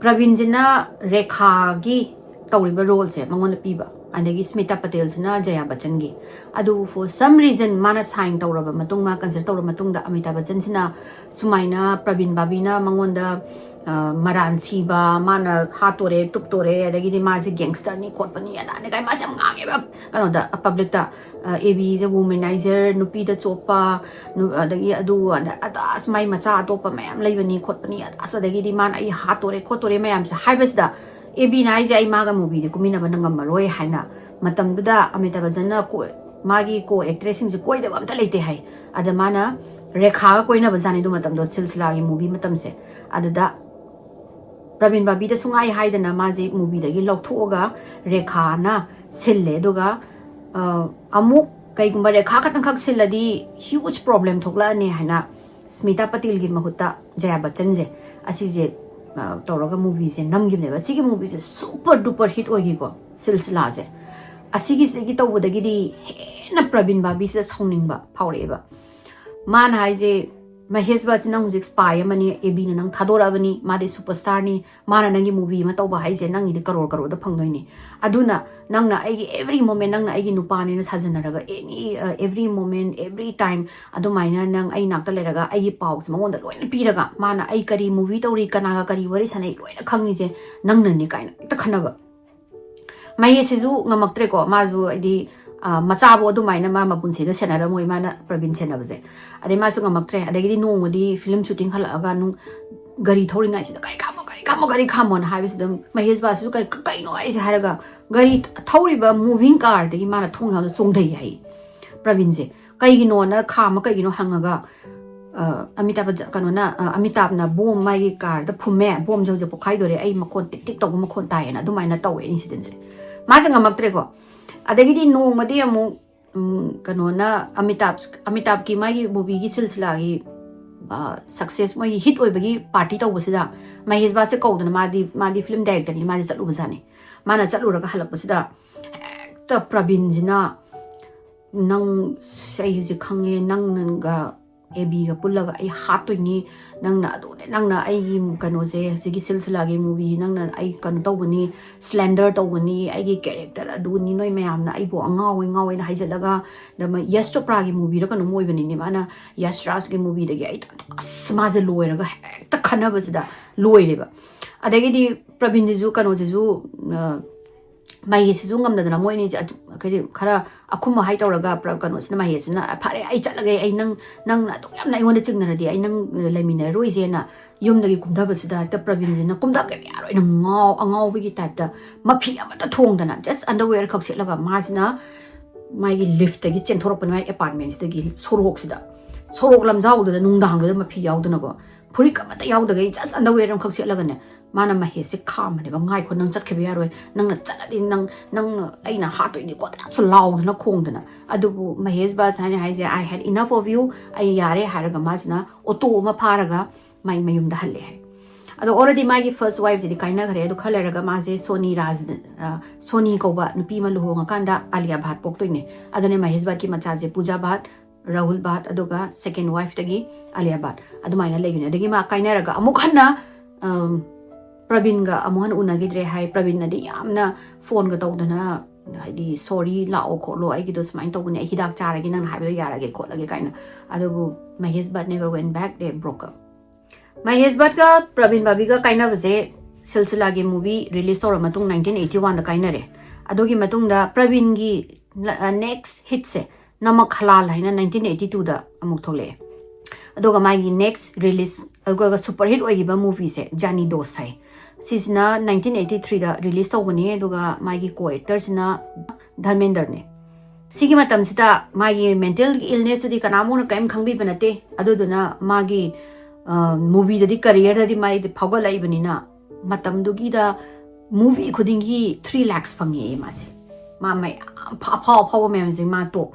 ꯄ꯭ꯔꯕꯤꯟꯁꯤꯅ ꯔꯦꯈꯥꯒꯤ ꯇꯧꯔꯤꯕ ꯔꯣꯜꯁꯦ ꯃꯉꯣꯟꯗ ꯄꯤꯕ, ꯑꯗꯒꯤ ꯁ꯭ꯃꯤꯇꯥ ꯄꯇꯦꯜꯁꯤꯅ ꯖꯌꯥ ꯕꯆꯟꯒꯤ꯫ ꯑꯗꯨꯕꯨ for some reason ꯃꯥꯅ ꯁꯥꯏꯟ ꯇꯧꯔꯕ ꯃꯇꯨꯡ, ꯃꯥ ꯀꯟꯁꯜ ꯇꯧꯔꯕ ꯃꯇꯨꯡꯗ, ꯑꯃꯤꯇꯥꯕ ꯕꯆꯟꯁꯤꯅ ꯁꯨꯃꯥꯏꯅ ꯄ꯭ꯔꯕꯤꯟ ꯕꯥꯕꯤꯅ ꯃꯉꯣꯟꯗ, ꯑ, ꯃꯔꯥꯟ ꯁꯤꯕ, ꯃꯥꯅ ꯍꯥꯠꯇꯣꯔꯦ, ꯇꯨꯞꯇꯣꯔꯦ, ꯑꯗꯒꯤꯗꯤ ꯃꯥꯁꯦ ꯒꯦꯡꯁꯇꯔꯅꯤ ꯈꯣꯠꯄꯅꯤ ꯑꯗꯥꯅꯤ ꯀꯥꯏ ꯃꯥꯁꯦ ꯌꯥꯝ ꯉꯥꯡꯉꯦꯕ ꯀꯩꯅꯣꯗ, ꯄꯕ꯭ꯂꯤꯛꯇ꯫ ꯑꯦ ꯕꯤꯁꯦ ꯋꯨꯃꯦꯅꯥꯏꯖꯔ, ꯅꯨꯄꯤꯗ ꯆꯣꯞꯄ, ꯅꯨ-, ꯑꯗꯒꯤ ꯑꯗꯨ ꯑꯗ, ꯑꯗ ꯑꯁ ꯃꯥꯏ ꯃꯆꯥ ꯑꯇꯣꯞꯄ ꯃꯌꯥꯝ ꯂꯩꯕꯅꯤ ꯈꯣꯠꯄꯅꯤ, ꯑꯗ ꯑꯁ ꯑꯗꯒꯤꯗꯤ ꯃꯥꯅ ꯑꯩ ꯍꯥꯠꯇꯣꯔꯦ ꯈꯣꯠꯇꯣꯔꯦ ꯃꯌꯥꯝꯁꯦ ꯍꯥꯏꯕꯁꯤꯗ, ꯑꯦ ꯕꯤꯅ ꯍꯥꯏꯁꯦ ꯑꯩ ꯃꯥꯒ ꯃꯨꯚꯤꯗꯤ ꯀꯨꯝꯃꯤꯟꯅꯕ ꯉꯝꯃꯔꯣꯏ ꯍꯥꯏꯅ, ꯃꯇꯝꯗꯨꯗ ꯑꯃꯤꯇꯥꯕ ꯕꯆꯟꯅ ꯀꯣ-, ꯃꯥꯒꯤ ꯀꯣ ꯑꯦꯛꯇ꯭ꯔꯦꯁꯁꯤꯡꯁꯦ ꯀꯣꯏꯗꯕ ꯑꯝꯇ ꯂꯩꯇꯦ ꯍꯥꯏ꯫ ꯑꯗ ꯃꯥꯅ ꯔꯦꯈꯥꯒ ꯀꯣꯏꯅꯕ ꯖꯥꯠꯅꯤ ꯑꯗꯨ ꯃꯇꯝꯗꯣ, ꯁꯤꯜꯁꯤꯂꯥꯒꯤ ꯃꯨꯚꯤ ꯃꯇꯝꯁꯦ꯫ ꯑꯗꯨꯗ ꯄ꯭ꯔꯕꯤꯟ ꯕꯥꯕꯤꯗ ꯁꯨꯡꯍꯥꯏ ꯍꯥꯏꯗꯅ ꯃꯥꯁꯦ ꯃꯨꯚꯤꯗꯒꯤ ꯂꯧꯊꯣꯛꯑꯒ ꯔꯦꯈꯥꯅ ꯁꯤꯜꯂꯦ꯫ ꯑꯗꯨꯒ, ꯑ, ꯑꯃꯨꯛ ꯀꯩꯒꯨꯝꯕ ꯔꯦꯈꯥ ꯈꯛꯇꯪꯈꯛ ꯁꯤꯜꯂꯗꯤ ꯍ꯭ꯌꯨꯖ ꯄ꯭ꯔꯣꯕ꯭ꯂꯦꯝ ꯊꯣꯛꯂꯛꯑꯅꯤ ꯍꯥꯏꯅ ꯁ꯭ꯃꯤꯇꯥ ꯄꯇꯤꯜꯒꯤ ꯃꯍꯨꯠꯇ ꯖꯌꯥ ꯕꯆꯟꯁꯦ, ꯑꯁꯤꯁꯦ, ꯑ, ꯇꯧꯔꯒ ꯃꯨꯚꯤꯁꯦ ꯅꯝꯈꯤꯕꯅꯦꯕ꯫ ꯁꯤꯒꯤ ꯃꯨꯚꯤꯁꯦ ꯁꯨꯄꯔ ꯗꯨꯄꯔ ꯍꯤꯠ ꯑꯣꯏꯈꯤꯀꯣ, ꯁꯤꯜꯁꯤꯂꯥꯁꯦ꯫ ꯑꯁꯤꯒꯤꯁꯤꯒꯤ ꯇꯧꯕꯗꯒꯤꯗꯤ ꯍꯦꯟꯅ ꯄ꯭ꯔꯕꯤꯟ ꯕꯥꯕꯤꯁꯤꯗ ꯁꯥꯎꯅꯤꯡꯕ ꯐꯥꯎꯔꯛꯑꯦꯕ꯫ ꯃꯥꯅ ꯍꯥꯏꯁꯦ, ꯃꯍꯦꯁ ꯕꯠꯁꯤ ꯅꯪ ꯍꯧꯖꯤꯛ spy ꯑꯃꯅꯤ, ꯑꯦꯕꯤꯅ ꯅꯪ ꯊꯥꯗꯣꯔꯛꯑꯕꯅꯤ, ꯃꯥꯗꯤ superstarꯅꯤ, ꯃꯥꯅ ꯅꯪꯒꯤ movie ꯑꯃ ꯇꯧꯕ ꯍꯥꯏꯁꯦ ꯅꯪꯒꯤꯗꯤ ꯀꯔꯣꯔ ꯀꯔꯣꯔꯗ ꯐꯪꯗꯣꯏꯅꯤ꯫ ꯑꯗꯨꯅ ꯅꯪꯅ ꯑꯩꯒꯤ every moment, ꯅꯪꯅ ꯑꯩꯒꯤ ꯅꯨꯄꯥꯅꯦꯅ ꯁꯥꯖꯟꯅꯔꯒ any, uh, every moment, every time ꯑꯗꯨꯃꯥꯏꯅ ꯅꯪ ꯑꯩ ꯅꯥꯛꯇ ꯂꯩꯔꯒ ꯑꯩꯒꯤ ꯄꯥꯎꯁꯦ ꯃꯉꯣꯟꯗ ꯂꯣꯏꯅ ꯄꯤꯔꯒ ꯃꯥꯅ ꯑꯩ ꯀꯔꯤ movie ꯇꯧꯔꯤ, ꯀꯅꯥꯒ ꯀꯔꯤ ꯋꯥꯔꯤ ꯁꯥꯟꯅꯩ ꯂꯣꯏꯅ ꯈꯪꯉꯤꯁꯦ ꯅꯪꯅꯅꯤ ꯀꯥꯏꯅ ꯍꯦꯛꯇ ꯈꯟꯅꯕ꯫ ꯃꯍꯦꯁꯁꯤꯁꯨ ꯉꯝꯃꯛꯇ꯭ꯔꯦꯀꯣ, ꯃꯥꯁꯨ ꯍꯥꯏꯗꯤ, ꯑ, ꯃꯆꯥꯕꯨ ꯑꯗꯨꯃꯥꯏꯅ ꯃꯥ ꯃꯄꯨꯟꯁꯤꯗ ꯁꯦꯟꯅꯔꯝꯃꯣꯏ ꯃꯥꯅ ꯄ꯭ꯔꯕꯤꯟ ꯁꯦꯟꯅꯕꯁꯦ꯫ ꯑꯗꯩ ꯃꯥꯁꯨ ꯉꯝꯃꯛꯇ꯭ꯔꯦ꯫ ꯑꯗꯒꯤꯗꯤ ꯅꯣꯡꯃꯗꯤ film shooting ꯍꯜꯂꯛꯑꯒ ꯅꯨꯡ-, ꯒꯥꯔꯤ ꯊꯧꯔꯤꯉꯩꯁꯤꯗ "ꯒꯥꯔꯤ ꯈꯥꯝꯃꯣ, ꯒꯥꯔꯤ ꯈꯥꯝꯃꯣ, ꯒꯥꯔꯤ ꯈꯥꯝꯃꯣꯅ" ꯍꯥꯏꯕꯁꯤꯗ ꯃꯍꯦꯁ ꯕꯥꯁꯤꯁꯨ "ꯀꯩ-, ꯀꯩꯅꯣ ꯍꯥꯏꯁꯦ?" ꯍꯥꯏꯔꯒ ꯒꯥꯔꯤ ꯊꯧꯔꯤꯕ moving carꯗꯒꯤ ꯃꯥꯅ ꯊꯣꯡ ꯌꯥꯎꯅ ꯆꯣꯡꯊꯩ ꯍꯥꯏ ꯄ꯭ꯔꯕꯤꯟꯁꯦ꯫ ꯀꯩꯒꯤꯅꯣꯅ ꯈꯥꯝꯃ ꯀꯩꯒꯤꯅꯣ ꯍꯪꯉꯒ, ꯑ, ꯑꯃꯤꯇꯥꯕ ꯖ-, ꯀꯩꯅꯣꯅ, ꯑ, ꯑꯃꯤꯇꯥꯕꯅ ꯕꯣꯝ ꯃꯥꯒꯤ carꯗ ꯐꯨꯝꯃꯦ, ꯕꯣꯝꯁꯦ ꯍꯧꯖꯤꯛ ꯄꯣꯛꯈꯥꯏꯗꯣꯔꯦ, ꯑꯩ ꯃꯈꯣꯟ ꯇꯤꯛ ꯇꯤꯛ ꯇꯧꯕ ꯃꯈꯣꯟ ꯇꯥꯏꯌꯦꯅ ꯑꯗꯨꯃꯥꯏꯅ ꯇꯧꯋꯦ incidentꯁꯦ꯫ ꯃꯥꯁꯦ ꯉꯝꯃꯛꯇ꯭ꯔꯦꯀꯣ꯫ ꯑꯗꯒꯤꯗꯤ ꯅꯣꯡꯃꯗꯤ ꯑꯃꯨꯛ, ꯎꯝ, ꯀꯩꯅꯣꯅ ꯑꯃꯤꯇꯥꯕ, ꯑꯃꯤꯇꯥꯕꯀꯤ ꯃꯥꯒꯤ movieꯒꯤ ꯁꯤꯜꯁꯤꯂꯥꯒꯤ, ꯑ, success, ꯃꯣꯏꯒꯤ hit ꯑꯣꯏꯕꯒꯤ party ꯇꯧꯕꯁꯤꯗ ꯃꯍꯦꯁ ꯕꯥꯁꯦ ꯀꯧꯗꯅ, ꯃꯥꯗꯤ, ꯃꯥꯗꯤ film directorꯅꯤ, ꯃꯥꯁꯦ ꯆꯠꯂꯨꯕꯖꯥꯠꯅꯤ꯫ ꯃꯥꯅ ꯆꯠꯂꯨꯔꯒ ꯍꯜꯂꯛꯄꯁꯤꯗ ꯍꯦꯛꯇ ꯄ꯭ꯔꯕꯤꯟꯁꯤꯅ "ꯅꯪ, ꯑꯩ ꯍꯧꯖꯤꯛ ꯈꯪꯉꯦ, ꯅꯪꯒ ꯑꯦꯕꯤꯒ ꯄꯨꯜꯂꯒ ꯑꯩ ꯍꯥꯠꯇꯣꯏꯅꯤ, ꯅꯪꯅ ꯑꯗꯨꯅꯦ, ꯅꯪꯅ ꯑꯩꯒꯤ ꯀꯩꯅꯣꯁꯦ, ꯍꯧꯖꯤꯛꯀꯤ ꯁꯤꯜꯁꯤꯂꯥꯒꯤ movie ꯅꯪꯅ ꯑꯩ ꯀꯩꯅꯣ ꯇꯧꯕꯅꯤ, slander ꯇꯧꯕꯅꯤ, ꯑꯩꯒꯤ character ꯑꯗꯨꯅꯤ, ꯅꯣꯏ ꯃꯌꯥꯝꯅ ꯑꯩꯕꯨ ꯑꯉꯥꯎꯋꯦ ꯉꯥꯎꯋꯦꯅ ꯍꯥꯏꯖꯜꯂꯒ", ꯑꯗ ꯃ-, ꯌꯁ ꯆꯣꯄ꯭ꯔꯥꯒꯤ movieꯔ ꯀꯩꯅꯣꯝ ꯑꯣꯏꯕꯅꯤꯅꯦ, ꯃꯥꯅ ꯌꯁ ꯔꯥꯖꯀꯤ movieꯗꯒꯤ ꯑꯩ, ꯑꯁ, ꯃꯥꯁꯦ ꯂꯣꯏꯔꯒ ꯍꯦꯛꯇ ꯈꯟꯅꯕꯁꯤꯗ ꯂꯣꯏꯔꯦꯕ꯫ ꯑꯗꯒꯤꯗꯤ ꯄ꯭ꯔꯕꯤꯟꯁꯤꯁꯨ ꯀꯩꯅꯣꯁꯤꯁꯨ, ꯑ, ꯃꯍꯦꯁꯁꯤꯁꯨ ꯉꯝꯗꯗꯅ ꯃꯣꯏ ꯑꯅꯤꯁꯦ ꯑꯗꯨ-, ꯍꯥꯏꯗꯤ ꯈꯔ ꯑꯈꯨꯝ ꯑꯍꯥꯏ ꯇꯧꯔꯒ ꯄ꯭ꯔ-, ꯀꯩꯅꯣꯁꯤꯅ, ꯃꯍꯦꯁꯁꯤꯅ, "ꯐꯔꯦ, ꯑꯩ ꯆꯠꯂꯒꯦ, ꯑꯩ ꯅꯪ, ꯅꯪꯅ ꯑꯗꯨꯛ ꯌꯥꯝꯅ ꯑꯩꯉꯣꯟꯗ ꯆꯤꯡꯅꯔꯗꯤ ꯑꯩ ꯅꯪ ꯂꯩꯃꯤꯟꯅꯔꯔꯣꯏꯁꯦꯅ" ꯌꯨꯝꯗꯒꯤ ꯀꯨꯝꯊꯕꯁꯤꯗ ꯍꯦꯛꯇ ꯄ꯭ꯔꯕꯤꯟꯁꯤꯅ "ꯀꯨꯝꯊꯒꯦ ꯌꯥꯔꯣꯏ, ꯅꯪ ꯉꯥꯎ-, ꯑꯉꯥꯎꯕꯒꯤ typeꯇ ꯃꯐꯤ ꯑꯃꯠꯇ ꯊꯣꯡꯗꯅ just underwear ꯈꯛ ꯁꯦꯠꯂꯒ ꯃꯥꯁꯤꯅ ꯃꯥꯒꯤ liftꯇꯒꯤ ꯆꯦꯟꯊꯣꯔꯛꯄꯅꯤ, ꯃꯥꯒꯤ apartmentꯁꯤꯗꯒꯤ ꯁꯣꯔꯣꯛꯁꯤꯗ, ꯁꯣꯔꯣꯛ ꯂꯝꯖꯥꯎꯗꯨꯗ ꯅꯨꯡꯗꯥꯡꯗꯨꯗ ꯃꯐꯤ ꯌꯥꯎꯗꯅꯀꯣ, ꯐꯨꯔꯤꯠ ꯑꯃꯠꯇ ꯌꯥꯎꯗꯒꯩ just underwear ꯑꯃꯈꯛ ꯁꯦꯠꯂꯒꯅꯦ, ꯃꯥꯅ ꯃꯍꯦꯁꯁꯦ ꯈꯥꯝꯕꯅꯦꯕ, "ꯉꯥꯏꯈꯣ, ꯅꯪ ꯆꯠꯈꯤꯕ ꯌꯥꯔꯣꯏ, ꯅꯪꯅ ꯆꯠꯂꯗꯤ ꯅꯪ, ꯅꯪꯅ ꯑꯩꯅ ꯍꯥꯠꯇꯣꯏꯅꯤꯀꯣ" ꯑꯁ ꯂꯥꯎꯗꯅ ꯈꯣꯡꯗꯅ꯫ ꯑꯗꯨꯕꯨ ꯃꯍꯦꯁ ꯕꯥꯁ ꯍꯥꯏꯅ ꯍꯥꯏꯁꯦ, "I had enough of you, ꯑꯩ ꯌꯥꯔꯦ" ꯍꯥꯏꯔꯒ ꯃꯥꯁꯤꯅ auto ꯑꯃ ꯐꯥꯔꯒ ꯃꯥꯏ ꯃꯌꯨꯝꯗ ꯍꯜꯂꯦ ꯍꯥꯏ꯫ ꯑꯗꯣ already ꯃꯥꯒꯤ first wifeꯁꯤꯗꯤ ꯀꯥꯏꯅꯈ꯭ꯔꯦ꯫ ꯑꯗꯣ ꯈꯔ ꯂꯩꯔꯒ ꯃꯥꯁꯦ ꯁꯣꯅꯤ ꯔꯥꯖ, ꯑ, ꯁꯣꯅꯤ ꯀꯧꯕ ꯅꯨꯄꯤ ꯑꯃ ꯂꯨꯍꯣꯡꯉꯀꯥꯟꯗ ꯑꯥꯂꯤꯌꯥ ꯚꯥꯠ ꯄꯣꯛꯇꯣꯏꯅꯦ꯫ ꯑꯗꯨꯅꯦ ꯃꯍꯦꯁ ꯚꯥꯠꯀꯤ ꯃꯆꯥꯁꯦ ꯄꯨꯖꯥ ꯚꯥꯠ, ꯔꯥꯍꯨꯜ ꯚꯥꯠ, ꯑꯗꯨꯒ second wife ꯇꯒꯤ ꯑꯂꯤꯌꯥ ꯚꯥꯠ, ꯑꯗꯨꯃꯥꯏꯅ ꯂꯩꯒꯅꯤ꯫ ꯑꯗꯒꯤ ꯃꯥ ꯀꯥꯏꯅꯔꯒ ꯑꯃꯨꯛ ꯍꯟꯅ ꯎꯝ, ꯄ꯭ꯔꯕꯤꯟꯒ ꯑꯃꯨꯛ ꯍꯟꯅ ꯎꯅꯈꯤꯗ꯭ꯔꯦ ꯍꯥꯏ꯫ ꯄ꯭ꯔꯕꯤꯟꯅꯗꯤ ꯌꯥꯝꯅ ꯐꯣꯟꯒ ꯇꯧꯗꯅ, ꯍꯥꯏꯗꯤ, "ꯁꯣꯔꯤ, ꯂꯥꯛꯑꯣ ꯈꯣꯠꯂꯣ, ꯑꯩꯒꯤꯗꯣ ꯁꯨꯃꯥꯏꯅ ꯇꯧꯕꯅꯦ, ꯑꯩ ꯍꯤꯗꯥꯛ ꯆꯥꯔꯒꯦ, ꯅꯪꯅ ꯍꯥꯏꯕꯗꯣ ꯌꯥꯔꯒꯦ ꯈꯣꯠꯂꯒꯦ" ꯀꯥꯏꯅ꯫ ꯑꯗꯨꯕꯨ Mahesh ꯚꯠ never went back, they broke up. Mahesh ꯚꯠꯀ Praveen ꯕꯥꯕꯤꯒ ꯀꯥꯏꯅꯕꯁꯦ ꯁꯤꯜꯁꯤꯂꯥꯒꯤ movie release ꯇꯧꯔ ꯃꯇꯨꯡ nineteen eighty one ꯗ ꯀꯥꯏꯅꯔꯦ꯫ ꯑꯗꯨꯒꯤ ꯃꯇꯨꯡꯗ ꯄ꯭ꯔꯕꯤꯟꯒꯤ ꯅ-, ꯑ, next hit ꯁꯦ ꯅꯃꯛ ꯍꯂꯥꯜ ꯍꯥꯏꯅ nineteen eighty two ꯗ ꯑꯃꯨꯛ ꯊꯣꯛꯂꯛꯑꯦ꯫ ꯑꯗꯨꯒ ꯃꯥꯒꯤ next release, ꯑꯗꯨꯒ super hit ꯑꯣꯏꯈꯤꯕ movie ꯁꯦ ꯖꯥꯅꯤ ꯗꯣꯁ ꯍꯥꯏ꯫ ꯁꯤꯁꯤꯅ nineteen eighty three ꯗ release ꯇꯧꯕꯅꯤ, ꯑꯗꯨꯒ ꯃꯥꯒꯤ co-actor ꯁꯤꯅ ꯙꯔꯃꯦꯟꯗ꯭ꯔꯅꯦ꯫ ꯁꯤꯒꯤ ꯃꯇꯝꯁꯤꯗ ꯃꯥꯒꯤ mental illness ꯇꯨꯗꯤ ꯀꯅꯥꯃꯨꯛꯅ ꯀꯔꯤꯝ ꯈꯪꯕꯤꯕ ꯅꯠꯇꯦ꯫ ꯑꯗꯨꯗꯨꯅ ꯃꯥꯒꯤ, ꯑ, movie ꯗꯗꯤ, career ꯗꯗꯤ ꯃꯥꯏꯗꯤ ꯐꯥꯎꯒꯠꯂꯛꯏꯕꯅꯤꯅ, ꯃꯇꯝꯗꯨꯒꯤꯗ movie ꯈꯨꯗꯤꯡꯒꯤ three lakhs ꯐꯪꯉꯦ ꯃꯥꯁꯦ꯫ ꯃꯥ ꯃꯌꯥꯝ ꯐ-, ꯑꯐꯥꯎ ꯑꯐꯥꯎꯕ ꯃꯌꯥꯝꯁꯦ ꯃꯥ top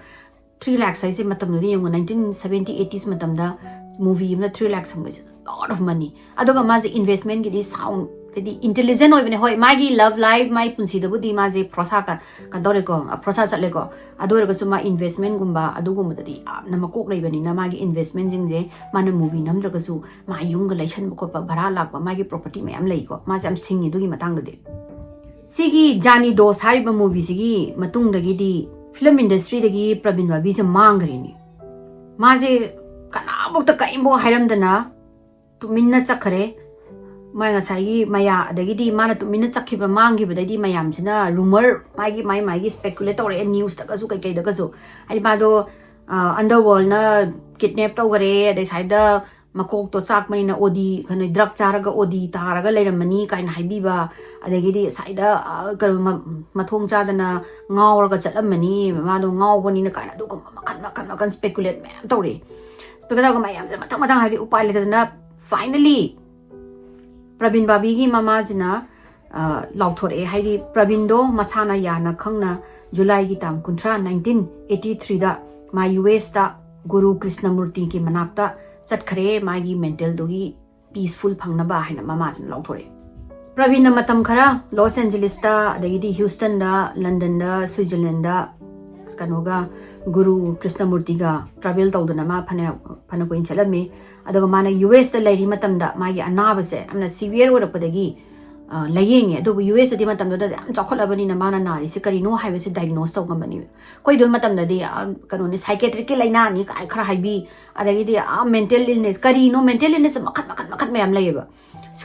three lakhs ꯍꯥꯏꯁꯦ ꯃꯇꯝꯗꯨꯗ ꯌꯦꯡꯉꯨ, nineteen seventy eighties ꯃꯇꯝꯗ movie ꯑꯃꯅ three lakhs ꯐꯪꯕꯁꯦ lot of money꯫ ꯑꯗꯨꯒ ꯃꯥꯁꯦ investment ꯒꯤꯗꯤ sound, ꯍꯥꯏꯗꯤ intelligent ꯑꯣꯏꯕꯅꯦ꯫ ꯍꯣꯏ, ꯃꯥꯒꯤ love life, ꯃꯥꯒꯤ ꯄꯨꯟꯁꯤꯗꯕꯨꯗꯤ ꯃꯥꯁꯦ ꯐꯣꯔꯁꯥ ꯀ-, ꯀꯩꯅꯣ ꯇꯧꯔꯦꯀꯣ, ꯐꯣꯔꯁꯥ ꯆꯠꯂꯦꯀꯣ꯫ ꯑꯗꯨ ꯑꯣꯏꯔꯒꯁꯨ ꯃꯥ investment ꯒꯨꯝꯕ ꯑꯗꯨꯒꯨꯝꯕꯗꯗꯤ ꯌꯥꯝꯅ ꯃꯀꯣꯛ ꯂꯩꯕꯅꯤꯅ ꯃꯥꯒꯤ investment ꯁꯤꯡꯁꯦ ꯃꯥꯅ movie ꯅꯝꯗ꯭ꯔꯒꯁꯨ ꯃꯥ ꯌꯨꯝꯒ ꯂꯩꯁꯟꯕ ꯈꯣꯠꯄ, ꯚꯔꯥ ꯂꯥꯛꯄ, ꯃꯥꯒꯤ property ꯃꯌꯥꯝ ꯂꯩꯀꯣ꯫ ꯃꯥꯁꯦ ꯌꯥꯝ ꯁꯤꯡꯉꯤ ꯑꯗꯨꯒꯤ ꯃꯇꯥꯡꯗꯗꯤ꯫ ꯁꯤꯒꯤ ꯖꯥꯅꯤ ꯗꯣꯁ ꯍꯥꯏꯔꯤꯕ movie ꯁꯤꯒꯤ ꯃꯇꯨꯡꯗꯒꯤꯗꯤ film industry ꯗꯒꯤ ꯄ꯭ꯔꯕꯤꯟ ꯕꯥꯕꯤꯁꯦ ꯃꯥꯡꯈ꯭ꯔꯦꯅꯦ꯫ ꯃꯥꯁꯦ ꯀꯅꯥꯃꯨꯛꯇ ꯀꯔꯤꯝꯐꯥꯎ ꯍꯥꯏꯔꯝꯗꯅ ꯇꯨꯃꯤꯟꯅ ꯆꯠꯈ꯭ꯔꯦ꯫ ꯃꯥ ꯉꯁꯥꯏꯒꯤ ꯃꯌꯥ-, ꯑꯗꯒꯤꯗꯤ ꯃꯥꯅ ꯇꯨꯃꯤꯟꯅ ꯆꯠꯈꯤꯕ, ꯃꯥꯡꯈꯤꯕꯗꯩꯗꯤ ꯃꯌꯥꯝꯁꯤꯅ rumor, ꯃꯥꯒꯤ, ꯃꯥꯒꯤ, ꯃꯥꯒꯤ speculate ꯇꯧꯔꯛꯑꯦ, news ꯇꯒꯁꯨ ꯀꯩꯀꯩꯗꯒꯁꯨ꯫ ꯍꯥꯏꯗꯤ ꯃꯥꯗꯣ, ꯑ, underworld ꯅ kidnap ꯇꯧꯈꯔꯦ, ꯑꯗꯩ ꯁ꯭ꯋꯥꯏꯗ ꯃꯀꯣꯛꯇꯣ ꯆꯥꯛꯄꯅꯤꯅ OD, ꯀꯩꯅꯣ, drug ꯆꯥꯔꯒ OD ꯇꯥꯔꯒ ꯂꯩꯔꯝꯃꯅꯤ ꯀꯥꯏꯅ ꯍꯥꯏꯕꯤꯕ, ꯑꯗꯒꯤꯗꯤ ꯁ꯭ꯋꯥꯏꯗ, ꯑ, ꯀꯩꯅꯣ, ꯃ-, ꯃꯊꯣꯡ ꯆꯥꯗꯅ ꯉꯥꯎꯔꯒ ꯆꯠꯂꯝꯃꯅꯤ, ꯃꯥꯗꯣ ꯉꯥꯎꯕꯅꯤꯅ ꯀꯥꯏꯅ, ꯑꯗꯨꯒꯨꯝꯕ ꯃꯈꯜ, ꯃꯈꯜ, ꯃꯈꯜ speculate ꯃꯌꯥꯝ ꯇꯧꯔꯛꯑꯦ꯫ Speculate ꯇꯧꯔꯒ ꯃꯌꯥꯝꯁꯦ ꯃꯊꯪ ꯃꯊꯪ, ꯍꯥꯏꯗꯤ ꯎꯄꯥꯏ ꯂꯩꯇꯗꯅ finally ꯄ꯭ꯔꯕꯤꯟ ꯕꯥꯕꯤꯒꯤ ꯃꯃꯥꯁꯤꯅ, ꯑ, ꯂꯥꯎꯊꯣꯔꯛꯑꯦ꯫ ꯍꯥꯏꯗꯤ ꯄ꯭ꯔꯕꯤꯟꯗꯣ ꯃꯁꯥꯅ ꯌꯥꯅ ꯈꯪꯅ ꯖꯨꯂꯥꯏꯒꯤ ꯇꯥꯡ ꯀꯨꯟꯊ꯭ꯔꯥ, nineteen eighty three ꯗ ꯃꯥ US ꯇ ꯒꯨꯔꯨ ꯀ꯭ꯔꯤꯁꯅꯃꯨꯔꯇꯤꯒꯤ ꯃꯅꯥꯛꯇ ꯆꯠꯈ꯭ꯔꯦ, ꯃꯥꯒꯤ mental ꯗꯨꯒꯤ peaceful ꯐꯪꯅꯕ ꯍꯥꯏꯅ ꯃꯃꯥꯁꯤꯅ ꯂꯥꯎꯊꯣꯔꯛꯑꯦ꯫ ꯄ꯭ꯔꯕꯤꯟꯅ ꯃꯇꯝ ꯈꯔ ꯂꯣꯁ ꯑꯦꯟꯖꯦꯂꯤꯁꯇ, ꯑꯗꯒꯤꯗꯤ ꯍ꯭ꯌꯨꯁꯇꯟꯗ, ꯂꯟꯗꯟꯗ, ꯁ꯭ꯋꯤꯖꯔꯂꯦꯟꯗ ꯀꯩꯅꯣꯒ, ꯒꯨꯔꯨ ꯀ꯭ꯔꯤꯁꯅꯃꯨꯔꯇꯤꯒ travel ꯇꯧꯗꯅ ꯃꯥ ꯐꯅ ꯐꯅ ꯀꯨꯏꯅ ꯆꯠꯂꯝꯃꯤ꯫ ꯑꯗꯨꯒ ꯃꯥꯅ ꯌꯨ ꯑꯦꯁꯇ ꯂꯩꯔꯤ ꯃꯇꯝꯗ ꯃꯥꯒꯤ ꯑꯅꯥꯕꯁꯦ ꯌꯥꯝꯅ severe ꯑꯣꯏꯔꯛꯄꯗꯒꯤ, ꯑ, ꯂꯥꯌꯦꯡꯉꯦ꯫ ꯑꯗꯨꯕꯨ ꯌꯨ ꯑꯦꯁꯇꯗꯤ ꯃꯇꯝꯗꯨꯗ ꯌꯥꯝ ꯆꯥꯎꯈꯠꯂꯕꯅꯤꯅ ꯃꯥꯅ ꯅꯥꯔꯤꯁꯦ ꯀꯔꯤꯅꯣ ꯍꯥꯏꯕꯁꯦ diagnose ꯇꯧ ꯉꯝꯕꯅꯦꯕ꯫ ꯑꯩꯈꯣꯏꯗꯣ ꯃꯇꯝꯗꯗꯤ, ꯑ, ꯀꯩꯅꯣꯅꯤ, psychiatricꯀꯤ ꯂꯥꯏꯅꯥꯅꯤ ꯀꯥꯏ ꯈꯔ ꯍꯥꯏꯕꯤ, ꯑꯗꯒꯤꯗꯤ, ꯑ, mental illness, ꯀꯔꯤꯅꯣ mental illness ꯃꯈꯜ ꯃꯈꯜ ꯃꯈꯜ ꯃꯌꯥꯝ ꯂꯩꯌꯦꯕ꯫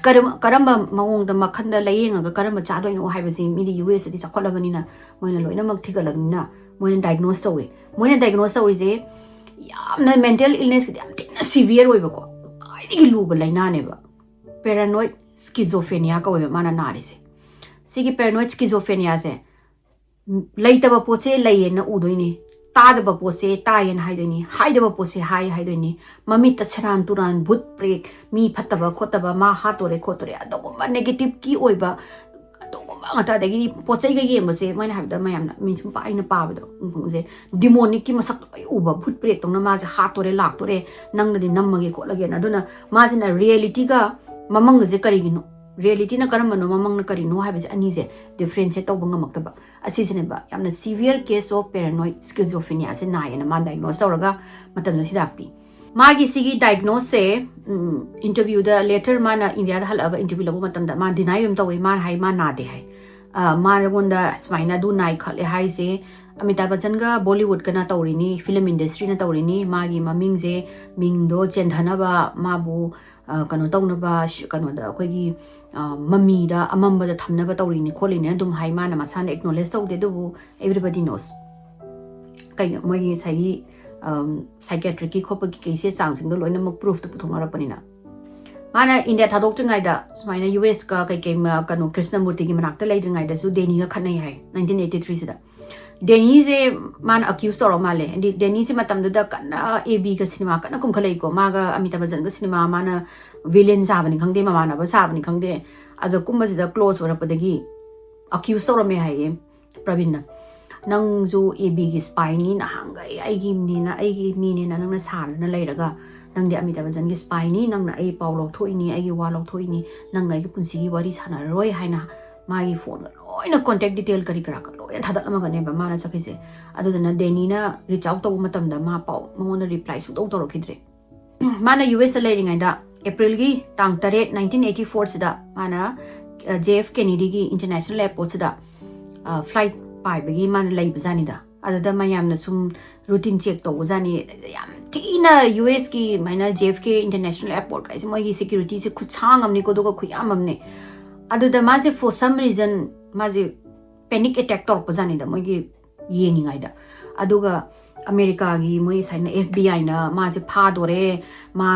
ꯀꯔꯝ-, ꯀꯔꯝꯕ ꯃꯑꯣꯡꯗ ꯃꯈꯜꯗ ꯂꯥꯌꯦꯡꯉꯒ ꯀꯔꯝꯕ ꯆꯥꯗꯣꯏꯅꯣ ꯍꯥꯏꯕꯁꯤ ꯃꯤꯗꯤ ꯌꯨ ꯑꯦꯁꯇꯗꯤ ꯆꯥꯎꯈꯠꯂꯕꯅꯤꯅ ꯃꯣꯏꯅ ꯂꯣꯏꯅꯃꯛ ꯊꯤꯒꯠꯂꯕꯅꯤꯅ ꯃꯣꯏꯅ diagnose ꯇꯧꯋꯦ꯫ ꯃꯣꯏꯅ diagnose ꯇꯧꯔꯤꯁꯦ ꯌꯥꯝꯅ mental illnessꯀꯤꯗꯤ ꯌꯥꯝ ꯊꯤꯅ severe ꯑꯣꯏꯕꯀꯣ, ꯈ꯭ꯋꯥꯏꯗꯒꯤ ꯂꯨꯕ ꯂꯥꯏꯅꯥꯅꯦꯕ꯫ Paranoid schizophrenia ꯀꯧꯋꯦꯕ ꯃꯥꯅ ꯅꯥꯔꯤꯁꯦ꯫ ꯁꯤꯒꯤ paranoid schizophreniaꯁꯦ, ꯂꯩꯇꯕ ꯄꯣꯠꯁꯦ ꯂꯩꯌꯦꯅ ꯎꯗꯣꯏꯅꯤ, ꯇꯥꯗꯕ ꯄꯣꯠꯁꯦ ꯇꯥꯏꯌꯦꯅ ꯍꯥꯏꯗꯣꯏꯅꯤ, ꯍꯥꯏꯗꯕ ꯄꯣꯠꯁꯦ ꯍꯥꯏ ꯍꯥꯏꯗꯣꯏꯅꯤ, ꯃꯃꯤꯠꯇ ꯁꯦꯔꯥꯟ ꯇꯨꯔꯥꯟ, ꯚꯨꯠ ꯄ꯭ꯔꯦꯠ, ꯃꯤ ꯐꯠꯇꯕ ꯈꯣꯠꯇꯕ, ꯃꯥ ꯍꯥꯠꯇꯣꯔꯦ ꯈꯣꯠꯇꯣꯔꯦ, ꯑꯗꯨꯒꯨꯝꯕ negativeꯀꯤ ꯑꯣꯏꯕ, ꯑꯗꯨꯒꯨꯝꯕ ꯉꯥꯛꯇ꯫ ꯑꯗꯒꯤꯗꯤ ꯄꯣꯠ ꯆꯩꯒ ꯌꯦꯡꯕꯁꯦ, ꯃꯣꯏꯅ ꯍꯥꯏꯕꯗ ꯃꯌꯥꯝꯅ ꯃꯤ ꯁꯨꯝ ꯄꯥꯏꯅ ꯄꯥꯕꯗꯣ, ꯎꯄꯨꯁꯦ demonicꯀꯤ ꯃꯁꯛꯇꯣ ꯂꯣꯏ ꯎꯕ, ꯚꯨꯠ ꯄ꯭ꯔꯦꯠꯇꯧꯅ ꯃꯥꯁꯦ ꯍꯥꯠꯇꯣꯔꯦ ꯂꯥꯛꯇꯣꯔꯦ, ꯅꯪꯅꯗꯤ ꯅꯝꯃꯒꯦ ꯈꯣꯠꯂꯒꯦꯅ꯫ ꯑꯗꯨꯅ ꯃꯥꯁꯤꯅ realityꯒ ꯃꯃꯪꯒꯁꯦ ꯀꯔꯤꯒꯤꯅꯣ? Realityꯅ ꯀꯔꯝꯕꯅꯣ, ꯃꯃꯪꯅ ꯀꯔꯤꯅꯣ ꯍꯥꯏꯕꯁꯦ ꯑꯅꯤꯁꯦ differentiate ꯇꯧꯕ ꯉꯝꯃꯛꯇꯕ꯫ ꯑꯁꯤꯁꯤꯅꯦꯕ ꯌꯥꯝꯅ severe case of paranoid schizophreniaꯁꯦ ꯅꯥꯏꯌꯦꯅ ꯃꯥ diagnose ꯇꯧꯔꯒ ꯃꯇꯝꯗꯨꯗ ꯍꯤꯗꯥꯛ ꯄꯤ꯫ ꯃꯥꯒꯤ ꯁꯤꯒꯤ diagnoseꯁꯦ, ꯎꯝ, interviewꯗ later ꯃꯥꯅ ꯏꯟꯗꯤꯌꯥꯗ ꯍꯜꯂꯛꯑꯒ interview ꯂꯧꯕ ꯃꯇꯝꯗ ꯃꯥ deny ꯑꯗꯨꯝ ꯇꯧꯋꯤ, ꯃꯥꯅ ꯍꯥꯏ ꯃꯥ ꯅꯥꯗꯦ ꯍꯥꯏ꯫ ꯑ, ꯃꯥꯉꯣꯟꯗ ꯁꯨꯃꯥꯏꯅ ꯑꯗꯨ ꯅꯥꯏ ꯈꯣꯠꯂꯦ ꯍꯥꯏꯔꯤꯁꯦ ꯑꯃꯤꯇꯥꯕ ꯕꯆꯟꯒ Bollywoodꯀꯅ ꯇꯧꯔꯤꯅꯤ, film industryꯅ ꯇꯧꯔꯤꯅꯤ, ꯃꯥꯒꯤ ꯃꯃꯤꯡꯁꯦ, ꯃꯤꯡꯗꯣ ꯆꯦꯟꯊꯅꯕ, ꯃꯥꯕꯨ, ꯑ, ꯀꯩꯅꯣ ꯇꯧꯅꯕ, ꯁ-, ꯀꯩꯅꯣꯗ ꯑꯩꯈꯣꯏꯒꯤ, ꯑ, ꯃꯃꯤꯗ ꯑꯃꯝꯕꯗ ꯊꯝꯅꯕ ꯇꯧꯔꯤꯅꯤ ꯈꯣꯠꯂꯤꯅꯦ ꯑꯗꯨꯝ ꯍꯥꯏ, ꯃꯥꯅ ꯃꯁꯥꯅ acknowledge ꯇꯧꯗꯦ, ꯑꯗꯨꯕꯨ everybody knows꯫ ꯀꯩꯅꯣ ꯃꯣꯏꯒꯤ ꯉꯁꯥꯏꯒꯤ, ꯑꯝ, psychiatricꯀꯤ ꯈꯣꯠꯄꯒꯤ ꯀꯩꯁꯦ ꯆꯥꯡꯁꯤꯡꯗꯣ ꯂꯣꯏꯅꯃꯛ proofꯇ ꯄꯨꯊꯣꯛꯅꯔꯛꯄꯅꯤꯅ꯫ ꯃꯥꯅ ꯏꯟꯗꯤꯌꯥ ꯊꯥꯗꯣꯛꯇ꯭ꯔꯤꯉꯩꯗ ꯁꯨꯃꯥꯏꯅ ꯌꯨ ꯑꯦꯁꯀ ꯀꯩꯀꯩ ꯃ-, ꯀꯩꯅꯣ ꯀ꯭ꯔꯤꯁꯅꯃꯨꯔꯇꯤꯒꯤ ꯃꯅꯥꯛꯇ ꯂꯩꯗ꯭ꯔꯤꯉꯩꯗꯁꯨ ꯗꯦꯅꯤꯒ ꯈꯠꯅꯩ ꯍꯥꯏ, ꯅꯥꯏꯟꯇꯤꯟ ꯑꯩꯠꯇꯤ ꯊ꯭ꯔꯤꯁꯤꯗ꯫ ꯗꯦꯅꯤꯁꯦ ꯃꯥꯅ accuse ꯇꯧꯔ ꯃꯥꯜꯂꯦ꯫ ꯍꯥꯏꯗꯤ ꯗꯦꯅꯤꯁꯦ ꯃꯇꯝꯗꯨꯗ ꯀꯟꯅ ꯑꯦ ꯕꯤꯒ ꯁꯤꯅꯦꯃꯥ ꯀꯟꯅ ꯀꯨꯝꯈꯠꯂꯛꯏꯀꯣ꯫ ꯃꯥꯒ ꯑꯃꯤꯇꯥꯕ ꯕꯆꯟꯒ ꯁꯤꯅꯦꯃꯥ, ꯃꯥꯅ villain ꯁꯥꯕꯅꯤ ꯈꯪꯗꯦ, ꯃꯃꯥꯟꯅꯕ ꯁꯥꯕꯅꯤ ꯈꯪꯗꯦ, ꯑꯗꯣ ꯀꯨꯝꯕꯁꯤꯗ close ꯑꯣꯏꯔꯛꯄꯗꯒꯤ accuse ꯇꯧꯔꯝꯃꯦ ꯍꯥꯏꯌꯦ ꯄ꯭ꯔꯕꯤꯟꯅ꯫ "ꯅꯪꯁꯨ ꯑꯦ ꯕꯤꯒꯤ spyꯅꯤ, ꯅꯍꯥꯟꯈꯩ ꯑꯩꯒꯤ ꯃꯤꯅꯦꯅ, ꯑꯩꯒꯤ ꯃꯤꯅꯦꯅ ꯅꯪꯅ ꯁꯥꯗꯅ ꯂꯩꯔꯒ ꯅꯪꯗꯤ ꯑꯃꯤꯇꯥꯕ ꯕꯆꯟꯒꯤ spyꯅꯤ, ꯅꯪꯅ ꯑꯩ ꯄꯥꯎ ꯂꯧꯊꯣꯛꯏꯅꯤ, ꯑꯩꯒꯤ ꯋꯥ ꯂꯧꯊꯣꯛꯏꯅꯤ, ꯅꯪꯒ ꯑꯩꯒꯤ ꯄꯨꯟꯁꯤꯒꯤ ꯋꯥꯔꯤ ꯁꯥꯟꯅꯔꯔꯣꯏ" ꯍꯥꯏꯅ ꯃꯥꯒꯤ phoneꯒ ꯂꯣꯏꯅ contact detail ꯀꯔꯤ ꯀꯔꯥꯒ ꯂꯣꯏ ꯂꯣꯏꯅ ꯊꯥꯗꯠꯂꯝꯃꯒꯅꯦꯕ ꯃꯥꯅ ꯆꯠꯈꯤꯁꯦ꯫ ꯑꯗꯨꯗꯨꯅ ꯗꯦꯅꯤꯅ reach out ꯇꯧꯕ ꯃꯇꯝꯗ ꯃꯥ ꯄꯥꯎ, ꯃꯉꯣꯟꯗ reply ꯁꯨꯡꯇꯧ ꯇꯧꯔꯛꯈꯤꯗ꯭ꯔꯦ꯫ ꯃꯥꯅ ꯌꯨ ꯑꯦꯁꯇ ꯂꯩꯔꯤꯉꯩꯗ ꯑꯦꯄ꯭ꯔꯤꯜꯒꯤ ꯇꯥꯡ ꯇꯔꯦꯠ, nineteen eighty fourꯁꯤꯗ ꯃꯥꯅ ꯖꯦ ꯑꯦꯐ ꯀꯦꯅꯦꯗꯤꯒꯤ international airportꯁꯤꯗ flight ꯄꯥꯏꯕꯒꯤ ꯃꯥꯅ ꯂꯩꯕꯖꯥꯠꯅꯤꯗ꯫ ꯑꯗꯨꯗ ꯃꯌꯥꯝꯅ ꯁꯨꯝ routine check ꯇꯧꯕꯖꯥꯠꯅꯤ꯫ ꯌꯥꯝ ꯊꯤꯅ ꯌꯨ ꯑꯦꯁꯀꯤ ꯁꯨꯃꯥꯏꯅ ꯖꯦ ꯑꯦꯐ ꯀꯦ international airport ꯀꯥꯏꯁꯦ ꯃꯣꯏꯒꯤ securityꯁꯦ ꯈꯨꯠꯁꯥꯡ ꯑꯃꯅꯤꯀꯣ, ꯑꯗꯨꯒ ꯈꯨꯌꯥꯝ ꯑꯃꯅꯤ꯫ ꯑꯗꯨꯗ ꯃꯥꯁꯦ for some reason ꯃꯥꯁꯦ panic attack ꯇꯧꯔꯛꯄꯖꯥꯠꯅꯤꯗ ꯃꯣꯏꯒꯤ ꯌꯦꯡꯉꯤꯉꯩꯗ꯫ ꯑꯗꯨꯒ ꯑꯃꯦꯔꯤꯀꯥꯒꯤ ꯃꯣꯏ ꯁꯥꯏꯅ ꯑꯦꯐ ꯕꯤ ꯑꯥꯏꯅ ꯃꯥꯁꯦ ꯐꯥꯗꯣꯔꯦ, ꯃꯥ,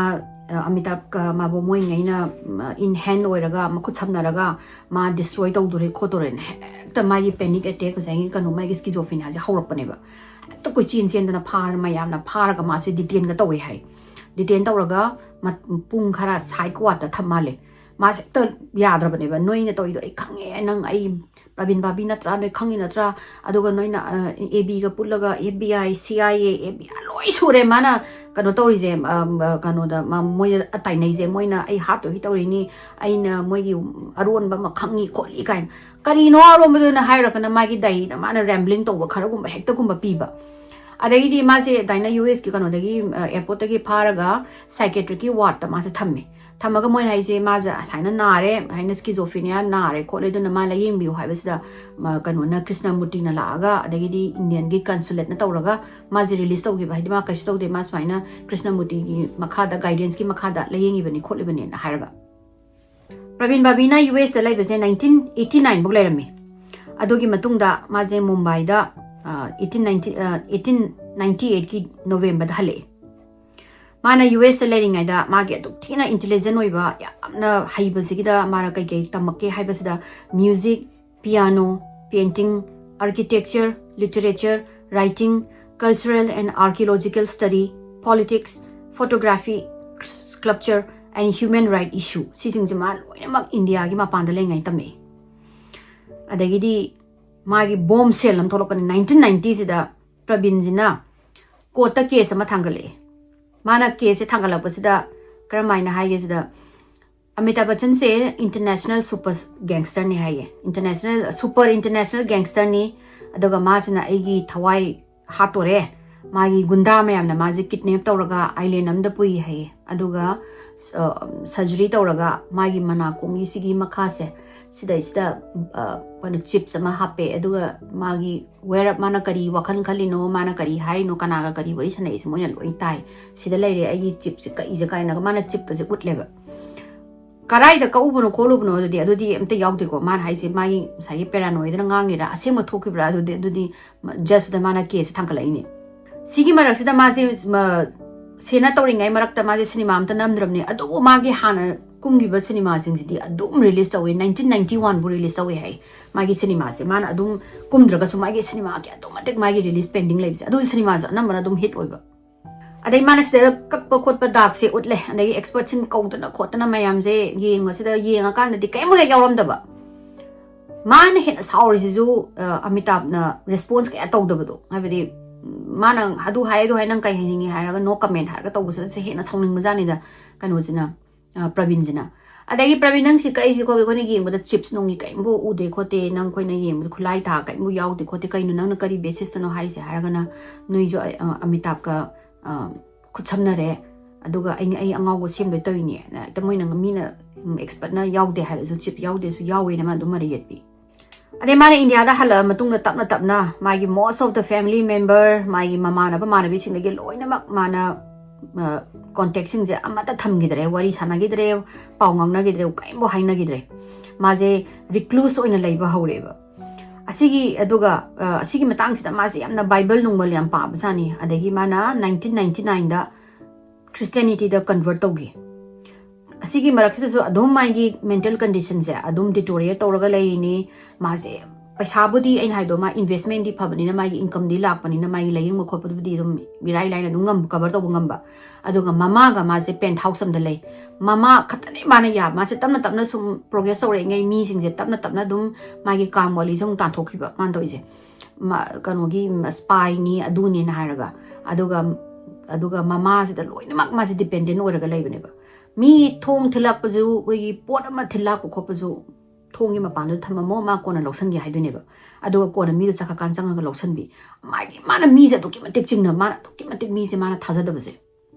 ꯑ, ꯑꯃꯤꯇꯥꯕꯀ ꯃꯥꯕꯣ ꯃꯣꯏꯉꯩꯅ, ꯎꯝ, in hand ꯑꯣꯏꯔꯒ ꯃꯈꯨꯠ ꯁꯝꯅꯔꯒ ꯃꯥ destroy ꯇꯧꯗꯣꯔꯦ ꯈꯣꯠꯇꯣꯔꯦꯅ ꯍꯦꯛꯇ ꯃꯥꯒꯤ panic attack, ꯉꯁꯥꯏꯒꯤ ꯀꯩꯅꯣ, ꯃꯥꯒꯤ schizophreniaꯁꯦ ꯍꯧꯔꯛꯄꯅꯦꯕ꯫ ꯍꯦꯛꯇ ꯀꯣꯏꯆꯦꯟ ꯆꯦꯟꯗꯅ ꯐꯥꯔ ꯃꯌꯥꯝꯅ ꯐꯥꯔꯒ ꯃꯥꯁꯦ detaineꯒ ꯇꯧꯋꯦ ꯍꯥꯏ꯫ Detain ꯇꯧꯔꯒ ꯃ-, ꯄꯨꯡ ꯈꯔ psych wardꯇ ꯊꯝ ꯃꯥꯜꯂꯦ꯫ ꯃꯥꯁꯦ ꯍꯦꯛꯇ ꯌꯥꯗ꯭ꯔꯕꯅꯦꯕ꯫ "ꯅꯣꯏꯅ ꯇꯧꯔꯤꯗꯣ ꯑꯩ ꯈꯪꯉꯦ, ꯅꯪ ꯑꯩ ꯄ꯭ꯔꯕꯤꯟ ꯕꯥꯕꯤ ꯅꯠꯇ꯭ꯔꯥ? ꯅꯣꯏ ꯈꯪꯉꯤ ꯅꯠꯇ꯭ꯔꯥ? ꯑꯗꯨꯒ ꯅꯣꯏꯅ, ꯑ, ꯑꯦ ꯕꯤꯒ ꯄꯨꯜꯂꯒ F B I, C I A, F B ꯑꯥꯏ ꯂꯣꯏ ꯁꯨꯔꯦ ꯃꯥꯅ ꯀꯩꯅꯣ ꯇꯧꯔꯤꯁꯦ, ꯑ, ꯑ, ꯀꯩꯅꯣꯗ, ꯃ-, ꯃꯣꯏꯗ ꯇꯥꯏꯅꯩꯁꯦ꯫ ꯃꯣꯏꯅ ꯑꯩ ꯍꯥꯠꯇꯣꯏꯒꯤ ꯇꯧꯔꯤꯅꯤ, ꯑꯩꯅ ꯃꯣꯏꯒꯤ ꯑꯔꯣꯟꯕ ꯑꯃ ꯈꯪꯉꯤ ꯈꯣꯠꯂꯤ" ꯀꯥꯏꯅ꯫ ꯀꯔꯤꯅꯣ ꯑꯔꯣꯟꯕꯗꯨꯅ ꯍꯥꯏꯔꯒꯅ ꯃꯥꯒꯤ diaryꯗ ꯃꯥꯅ rambling ꯇꯧꯕ ꯈꯔꯒꯨꯝꯕ ꯍꯦꯛꯇꯒꯨꯝꯕ ꯄꯤꯕ꯫ ꯑꯗꯒꯤꯗꯤ ꯃꯥꯁꯦ ꯑꯗꯨꯃꯥꯏꯅ ꯌꯨ ꯑꯦꯁꯀꯤ ꯀꯩꯅꯣꯗꯒꯤ, ꯑ, airportꯇꯒꯤ ꯐꯥꯔꯒ psychiatricꯀꯤ wardꯇ ꯃꯥꯁꯦ ꯊꯝꯃꯦ꯫ ꯊꯝꯃꯒ ꯃꯣꯏꯅ ꯍꯥꯏꯁꯦ, ꯃꯥꯁꯦ ꯁꯨꯃꯥꯏꯅ ꯅꯥꯔꯦ, ꯍꯥꯏꯅ schizophrenia ꯅꯥꯔꯦ ꯈꯣꯠꯂꯦ, ꯑꯗꯨꯅ ꯃꯥ ꯂꯥꯌꯦꯡꯕꯤꯌꯨ ꯍꯥꯏꯕꯁꯤꯗ, ꯃ-, ꯀꯩꯅꯣꯅ, ꯀ꯭ꯔꯤꯁꯅꯃꯨꯔꯇꯤꯅ ꯂꯥꯛꯑꯒ, ꯑꯗꯒꯤꯗꯤ Indianꯒꯤ consulateꯅ ꯇꯧꯔꯒ ꯃꯥꯁꯦ release ꯇꯧꯈꯤꯕ, ꯍꯥꯏꯗꯤ ꯃꯥ ꯀꯩꯁꯨ ꯇꯧꯗꯦ, ꯃꯥ ꯁꯨꯃꯥꯏꯅ ꯀ꯭ꯔꯤꯁꯅꯃꯨꯔꯇꯤꯒꯤ ꯃꯈꯥꯗ, guidanceꯀꯤ ꯃꯈꯥꯗ ꯂꯥꯌꯦꯡꯉꯤꯕꯅꯤ ꯈꯣꯠꯂꯤꯕꯅꯦꯅ ꯍꯥꯏꯔꯒ꯫ ꯄ꯭ꯔꯕꯤꯟ ꯕꯥꯕꯤꯅ ꯌꯨ ꯑꯦꯁꯇ ꯂꯩꯕꯁꯦ nineteen eighty nine ꯐꯥꯎ ꯂꯩꯔꯝꯃꯤ꯫ ꯑꯗꯨꯒꯤ ꯃꯇꯨꯡꯗ ꯃꯥꯁꯦ ꯃꯨꯝꯕꯥꯏꯗ, ꯑ, eighteen ninety, ꯑ, eighteen ninety eightꯀꯤ Novemberꯗ ꯍꯜꯂꯛꯑꯦ꯫ ꯃꯥꯅ ꯌꯨ ꯑꯦꯁꯇ ꯂꯩꯔꯤꯉꯩꯗ ꯃꯥꯒꯤ ꯑꯗꯨꯛ ꯊꯤꯅ intelligent ꯑꯣꯏꯕ, ꯌꯥꯝꯅ ꯍꯩꯕꯁꯤꯒꯤꯗ ꯃꯥꯅ ꯀꯩꯀꯩ ꯇꯝꯃꯛꯀꯦ ꯍꯥꯏꯕꯁꯤꯗ, music, piano, painting, architecture, literature, writing, cultural and archaeological study, politics, photography, sculpture and human right issue, ꯁꯤꯁꯤꯡꯁꯦ ꯃꯥ ꯂꯣꯏꯅꯃꯛ ꯏꯟꯗꯤꯌꯥꯒꯤ ꯃꯄꯥꯟꯗ ꯂꯩꯉꯩ ꯇꯝꯃꯛꯑꯦ꯫ ꯑꯗꯒꯤꯗꯤ ꯃꯥꯒꯤ bombshell ꯑꯃ ꯊꯣꯛꯂꯛꯀꯅꯤ nineteen ninetyꯁꯤꯗ꯫ ꯄ꯭ꯔꯕꯤꯟꯁꯤꯅ courtꯇ case ꯑꯃ ꯊꯥꯡꯒꯠꯂꯛꯑꯦ꯫ ꯃꯥꯅ caseꯁꯦ ꯊꯥꯡꯒꯠꯂꯛꯄꯁꯤꯗ ꯀꯔꯝ ꯍꯥꯏꯅ ꯍꯥꯏꯒꯦ ꯁꯤꯗ, ꯑꯃꯤꯇꯥꯕ ꯕꯆꯟꯁꯦ international super gangsterꯅꯤ ꯍꯥꯏꯌꯦ, international super international gangsterꯅꯤ꯫ ꯑꯗꯨꯒ ꯃꯥꯁꯤꯅ ꯑꯩꯒꯤ ꯊꯋꯥꯏ ꯍꯥꯠꯇꯣꯔꯦ, ꯃꯥꯒꯤ ꯒꯨꯟꯗꯥ ꯃꯌꯥꯝꯅ ꯃꯥꯁꯦ ꯀꯤꯗꯅꯦꯞ ꯇꯧꯔꯒ ꯑꯥꯏꯂꯦꯟ ꯑꯃꯗ ꯄꯨꯏ ꯍꯥꯏꯌꯦ꯫ ꯑꯗꯨꯒ ꯁꯔꯖꯔꯤ ꯇꯧꯔꯒ ꯃꯥꯒꯤ ꯃꯅꯥꯀꯣꯡꯒꯤ ꯁꯤꯒꯤ ꯃꯈꯥꯁꯦ ꯁꯤꯗꯩꯁꯤꯗ ꯑ, ꯀꯩꯅꯣ ꯆꯤꯞꯁ ꯑꯃ ꯍꯥꯞꯄꯦ꯫ ꯑꯗꯨꯒ ꯃꯥꯒꯤ ꯋꯦꯔꯞ ꯃꯥꯅ ꯀꯔꯤ ꯋꯥꯈꯜ ꯈꯜꯂꯤꯅꯣ, ꯃꯥꯅ ꯀꯔꯤ ꯍꯥꯏꯔꯤꯅꯣ, ꯀꯅꯥꯒ ꯀꯔꯤ ꯋꯥꯔꯤ ꯁꯥꯟꯅꯩꯁꯦ ꯃꯣꯏꯅ ꯂꯣꯏ ꯇꯥꯏ꯫ ꯁꯤꯗ ꯂꯩꯔꯦ ꯑꯩꯒꯤ ꯆꯤꯞꯁꯦ ꯀꯛꯏꯁꯦ ꯀꯥꯏꯅꯒ ꯃꯥꯅ ꯆꯤꯞꯀꯁꯦ ꯎꯠꯂꯦꯕ꯫ ꯀꯔꯥꯏꯗ ꯀꯛꯎꯕꯅꯣ ꯈꯣꯠꯂꯨꯕꯅꯣ ꯑꯗꯨꯗꯤ ꯑꯗꯨꯗꯤ ꯑꯝꯇ ꯌꯥꯎꯗꯦꯀꯣ꯫ ꯃꯥꯅ ꯍꯥꯏꯁꯦ ꯃꯥꯒꯤ ꯉꯁꯥꯏꯒꯤ ꯄꯦꯔꯥꯅꯣꯏꯗꯅ ꯉꯥꯡꯉꯤꯔꯥ ꯑꯁꯦꯡꯕ ꯊꯣꯛꯈꯤꯕ꯭ꯔꯥ ꯑꯗꯨꯗꯤ ꯑꯗꯨꯗꯤ ꯖꯁꯇ ꯃꯥꯅ ꯀꯦꯁꯁꯦ ꯊꯥꯡꯒꯠꯂꯛꯏꯅꯦ꯫ ꯁꯤꯒꯤ ꯃꯔꯛꯁꯤꯗ ꯃꯥꯁꯦ ꯁꯦꯅ ꯇꯧꯔꯤꯉꯩ ꯃꯔꯛꯇ ꯃꯥꯁꯦ ꯁꯤꯅꯦꯃꯥ ꯑꯝꯇ ꯅꯝꯗ꯭ꯔꯕꯅꯦ꯫ ꯑꯗꯨꯕꯨ ꯃꯥꯒꯤ ꯍꯥꯟꯅ ꯀꯨꯝꯈꯤꯕ ꯁꯤꯅꯦꯃꯥꯁꯤꯡꯁꯤꯗꯤ ꯑꯗꯨꯝ ꯔꯤꯂꯤꯁ ꯇꯧꯋꯤ꯫ ꯅꯥꯏꯟꯇꯤꯟ ꯅꯥꯏꯟꯇꯤ ꯋꯥꯟꯕꯨ ꯔꯤꯂꯤꯁ ꯇꯧꯋꯤ ꯍꯥꯏ ꯃꯥꯒꯤ ꯁꯤꯅꯦꯃꯥꯁꯦ꯫ ꯃꯥꯅ ꯑꯗꯨꯝ ꯀꯨꯝꯗ꯭ꯔꯒꯁꯨ ꯃꯥꯒꯤ ꯁꯤꯅꯦꯃꯥꯒꯤ ꯑꯗꯨꯝ ꯃꯇꯤꯛ ꯃꯥꯒꯤ ꯔꯤꯂꯤꯁ ꯄꯦꯟꯗꯤꯡ ꯂꯩꯕꯁꯦ ꯑꯗꯨ ꯁꯤꯅꯦꯃꯥꯁꯨ ꯑꯅꯝꯕꯅ ꯑꯗꯨꯝ ꯍꯤꯠ ꯑꯣꯏꯕ꯫ ꯑꯗꯩ ꯃꯥꯅ ꯁꯤꯗ ꯀꯛꯄ ꯈꯣꯠꯄ ꯗꯥꯛꯁꯦ ꯎꯠꯂꯦ꯫ ꯑꯗꯒꯤ ꯑꯦꯛꯁꯄꯔꯠꯁꯤꯡ ꯀꯧꯗꯅ ꯈꯣꯠꯇꯅ ꯃꯌꯥꯝꯁꯦ ꯌꯦꯡꯕꯁꯤꯗ ꯌꯦꯡꯉꯀꯥꯟꯗꯗꯤ ꯀꯔꯤꯝ ꯍꯦꯛ ꯌꯥꯎꯔꯝꯗꯕ꯫ ꯃꯥꯅ ꯍꯦꯟꯅ ꯁꯥꯎꯔꯤꯁꯤꯁꯨ ꯑ, ꯑꯃꯤꯇꯥꯕꯅ ꯔꯦꯁꯄꯣꯟꯁ ꯀꯌꯥ ꯇꯧꯗꯕꯗꯣ꯫ ꯍꯥꯏꯕꯗꯤ ꯃꯥꯅ ꯑꯗꯨ ꯍꯥꯏ ꯑꯗꯨ ꯍꯥꯏ ꯅꯪ ꯀꯩ ꯍꯥꯏꯅꯤꯡꯉꯤ ꯍꯥꯏꯔꯒ ꯅꯣ ꯀꯃꯦꯟ ꯍꯥꯏꯔꯒ ꯇꯧꯕꯁꯤꯗꯁꯦ ꯍꯦꯟꯅ ꯁꯥꯎꯅꯤꯡꯕꯖꯥꯠꯅꯤꯗ ꯀꯩꯅꯣꯁꯤꯅ꯫ ꯑ, ꯄ꯭ꯔꯕꯤꯟꯁꯤꯅ꯫ ꯑꯗꯒꯤ ꯄ꯭ꯔꯕꯤꯟ ꯅꯪ ꯁꯤ ꯀꯛꯏꯁꯤ ꯈꯣꯠꯂꯤ ꯑꯩꯈꯣꯏꯅ ꯌꯦꯡꯕꯗ ꯆꯤꯞꯁ ꯅꯨꯡꯒꯤ ꯀꯔꯤꯝꯕꯨ ꯎꯗꯦ ꯈꯣꯠꯇꯦ, ꯅꯪ ꯑꯩꯈꯣꯏꯅ ꯌꯦꯡꯕꯗ ꯈꯨꯠꯂꯥꯏ ꯊꯥ ꯀꯔꯤꯝꯕꯨ ꯌꯥꯎꯗꯦ ꯈꯣꯠꯇꯦ, ꯀꯩꯅꯣ ꯅꯪꯅ ꯀꯔꯤ ꯕꯦꯁꯤꯁꯇꯅꯣ ꯍꯥꯏꯁꯦ ꯍꯥꯏꯔꯒꯅ ꯅꯣꯏꯁꯨ ꯑ, ꯑꯃꯤꯇꯥꯕꯀ ꯑ, ꯈꯨꯠꯁꯝꯅꯔꯦ꯫ ꯑꯗꯨꯒ ꯑꯩ ꯑꯩ ꯑꯉꯥꯎꯕ ꯁꯦꯝꯕꯩ ꯇꯧꯔꯤꯅꯦꯅ ꯍꯦꯛꯇ ꯃꯣꯏꯅ ꯃꯤꯅ ꯑꯦꯛꯁꯄꯔꯠꯅ ꯌꯥꯎꯗꯦ ꯍꯥꯏꯔꯁꯨ ꯆꯤꯞ ꯌꯥꯎꯗꯦꯁꯨ ꯌꯥꯎꯋꯦꯅ ꯃꯥ ꯑꯗꯨꯝ ꯃꯔꯩ ꯌꯦꯠꯄꯤ꯫ ꯑꯗꯩ ꯃꯥꯅ ꯏꯟꯗꯤꯌꯥꯗ ꯍꯜꯂꯛꯑ ꯃꯇꯨꯡꯗ ꯇꯞꯅ ꯇꯞꯅ ꯃꯥꯒꯤ most of the family member, ꯃꯥꯒꯤ ꯃꯃꯥꯟꯅꯕ ꯃꯥꯟꯅꯕꯤꯁꯤꯡꯗꯒꯤ ꯂꯣꯏꯅꯃꯛ ꯃꯥꯅ ꯀꯣꯟꯇꯦꯛꯁꯤꯡꯁꯦ ꯑꯃꯠꯇ ꯊꯝꯈꯤꯗ꯭ꯔꯦ, ꯋꯥꯔꯤ ꯁꯥꯟꯅꯈꯤꯗ꯭ꯔꯦ, ꯄꯥꯎ ꯉꯥꯡꯅꯈꯤꯗ꯭ꯔꯦ, ꯀꯔꯤꯝꯐꯥꯎ ꯍꯥꯏꯅꯈꯤꯗ꯭ꯔꯦ꯫ ꯃꯥꯁꯦ ꯔꯤꯀ꯭ꯂꯨꯁ ꯑꯣꯏꯅ ꯂꯩꯕ ꯍꯧꯔꯛꯑꯦꯕ꯫ ꯑꯁꯤꯒꯤ ꯑꯗꯨꯒ ꯑ, ꯑꯁꯤꯒꯤ ꯃꯇꯥꯡꯁꯤꯗ ꯃꯥꯁꯦ ꯌꯥꯝꯅ ꯕꯥꯏꯕꯜ ꯅꯨꯡꯕꯜ ꯌꯥꯝ ꯄꯥꯕꯖꯥꯠꯅꯤ꯫ ꯑꯗꯒꯤ ꯃꯥꯅ ꯅꯥꯏꯟꯇꯤꯟ ꯅꯥꯏꯟꯇꯤ ꯅꯥꯏꯟꯗ ꯈ꯭ꯔꯤꯁꯇꯤꯌꯥꯅꯤꯇꯤꯗ ꯀꯟꯚꯔꯠ ꯇꯧꯈꯤ꯫ ꯑꯁꯤꯒꯤ ꯃꯔꯛꯁꯤꯗꯁꯨ ꯑꯗꯨꯝ ꯃꯥꯒꯤ ꯃꯦꯟꯇꯦꯜ ꯀꯟꯗꯤꯁꯟꯁꯦ ꯑꯗꯨꯝ ꯗꯤꯇꯣꯔꯤꯌꯦꯠ ꯇꯧꯔꯒ ꯂꯩꯔꯤꯅꯤ꯫ ꯃꯥꯁꯦ ꯄꯩꯁꯥꯕꯨꯗꯤ ꯑꯩꯅ ꯍꯥꯏꯗꯣ ꯃꯥ ꯏꯟꯚꯦꯁꯃꯦꯟꯗꯤ ꯐꯕꯅꯤꯅ ꯃꯥꯒꯤ ꯏꯟꯀꯝꯗꯤ ꯂꯥꯛꯄꯅꯤꯅ ꯃꯥꯒꯤ ꯂꯥꯏꯌꯦꯡꯕ ꯈꯣꯠꯄꯗꯨꯕꯨꯗꯤ ꯑꯗꯨꯝ ꯏꯔꯥꯏ ꯂꯥꯏꯅ ꯑꯗꯨꯝ ꯉꯝ ꯀꯚꯔ ꯇꯧꯕ ꯉꯝꯕ꯫ ꯑꯗꯨꯒ ꯃꯃꯥꯒ ꯃꯥꯁꯦ ꯄꯦꯟꯠ ꯍꯥꯎꯁ ꯑꯝꯗ ꯂꯩ꯫ ꯃꯃꯥ ꯈꯛꯇꯅꯦ ꯃꯥꯅ ꯌꯥꯕ꯫ ꯃꯥꯁꯦ ꯇꯞꯅ ꯇꯞꯅ ꯁꯨꯝ ꯄ꯭ꯔꯣꯒ꯭ꯔꯦꯁ ꯇꯧꯔꯛꯏꯉꯩ ꯃꯤꯁꯤꯡꯁꯦ ꯇꯞꯅ ꯇꯞꯅ ꯑꯗꯨꯝ ꯃꯥꯒꯤ ꯀꯥꯝ ꯋꯥꯂꯤꯁꯦ ꯑꯃꯨꯛ ꯇꯥꯟꯊꯣꯛꯈꯤꯕ ꯃꯥꯅ ꯇꯧꯔꯤꯁꯦ꯫ ꯃꯥ ꯀꯩꯅꯣꯒꯤ ꯁ꯭ꯄꯥꯏꯅꯤ ꯑꯗꯨꯅꯦꯅ ꯍꯥꯏꯔꯒ꯫ ꯑꯗꯨꯒ ꯑꯗꯨꯒ ꯃꯃꯥꯁꯤꯗ ꯂꯣꯏꯅꯃꯛ ꯃꯥꯁꯦ ꯗꯤꯄꯦꯟꯗꯦꯟ ꯑꯣꯏꯔꯒ ꯂꯩꯕꯅꯦꯕ꯫ ꯃꯤ ꯊꯣꯡ ꯊꯤꯜꯂꯛꯄꯁꯨ, ꯑꯩꯈꯣꯏꯒꯤ ꯄꯣꯠ ꯑꯃ ꯊꯤꯜꯂꯛꯄ ꯈꯣꯠꯄꯁꯨ, ꯊꯣꯡꯒꯤ ꯃꯄꯥꯟꯗꯨꯗ ꯊꯝꯃꯝꯃꯣ, ꯃꯥ ꯀꯣꯟꯅ ꯂꯧꯁꯟꯒꯦ ꯍꯥꯏꯗꯣꯏꯅꯦꯕ꯫ ꯑꯗꯨꯒ ꯀꯣꯟꯅ ꯃꯤꯗꯣ ꯆꯠꯈ꯭ꯔꯀꯥꯟ ꯆꯪꯉꯒ ꯂꯧꯁꯟꯕꯤ꯫ ꯃꯥꯒꯤ, ꯃꯥꯅ ꯃꯤꯁꯦ ꯑꯗꯨꯛꯀꯤ ꯃꯇꯤꯛ ꯆꯤꯡꯅ, ꯃꯥꯅ ꯑꯗꯨꯛꯀꯤ ꯃꯇꯤꯛ ꯃꯤꯁꯦ ꯃꯥꯅ ꯊꯥꯖꯗꯕꯁꯦ꯫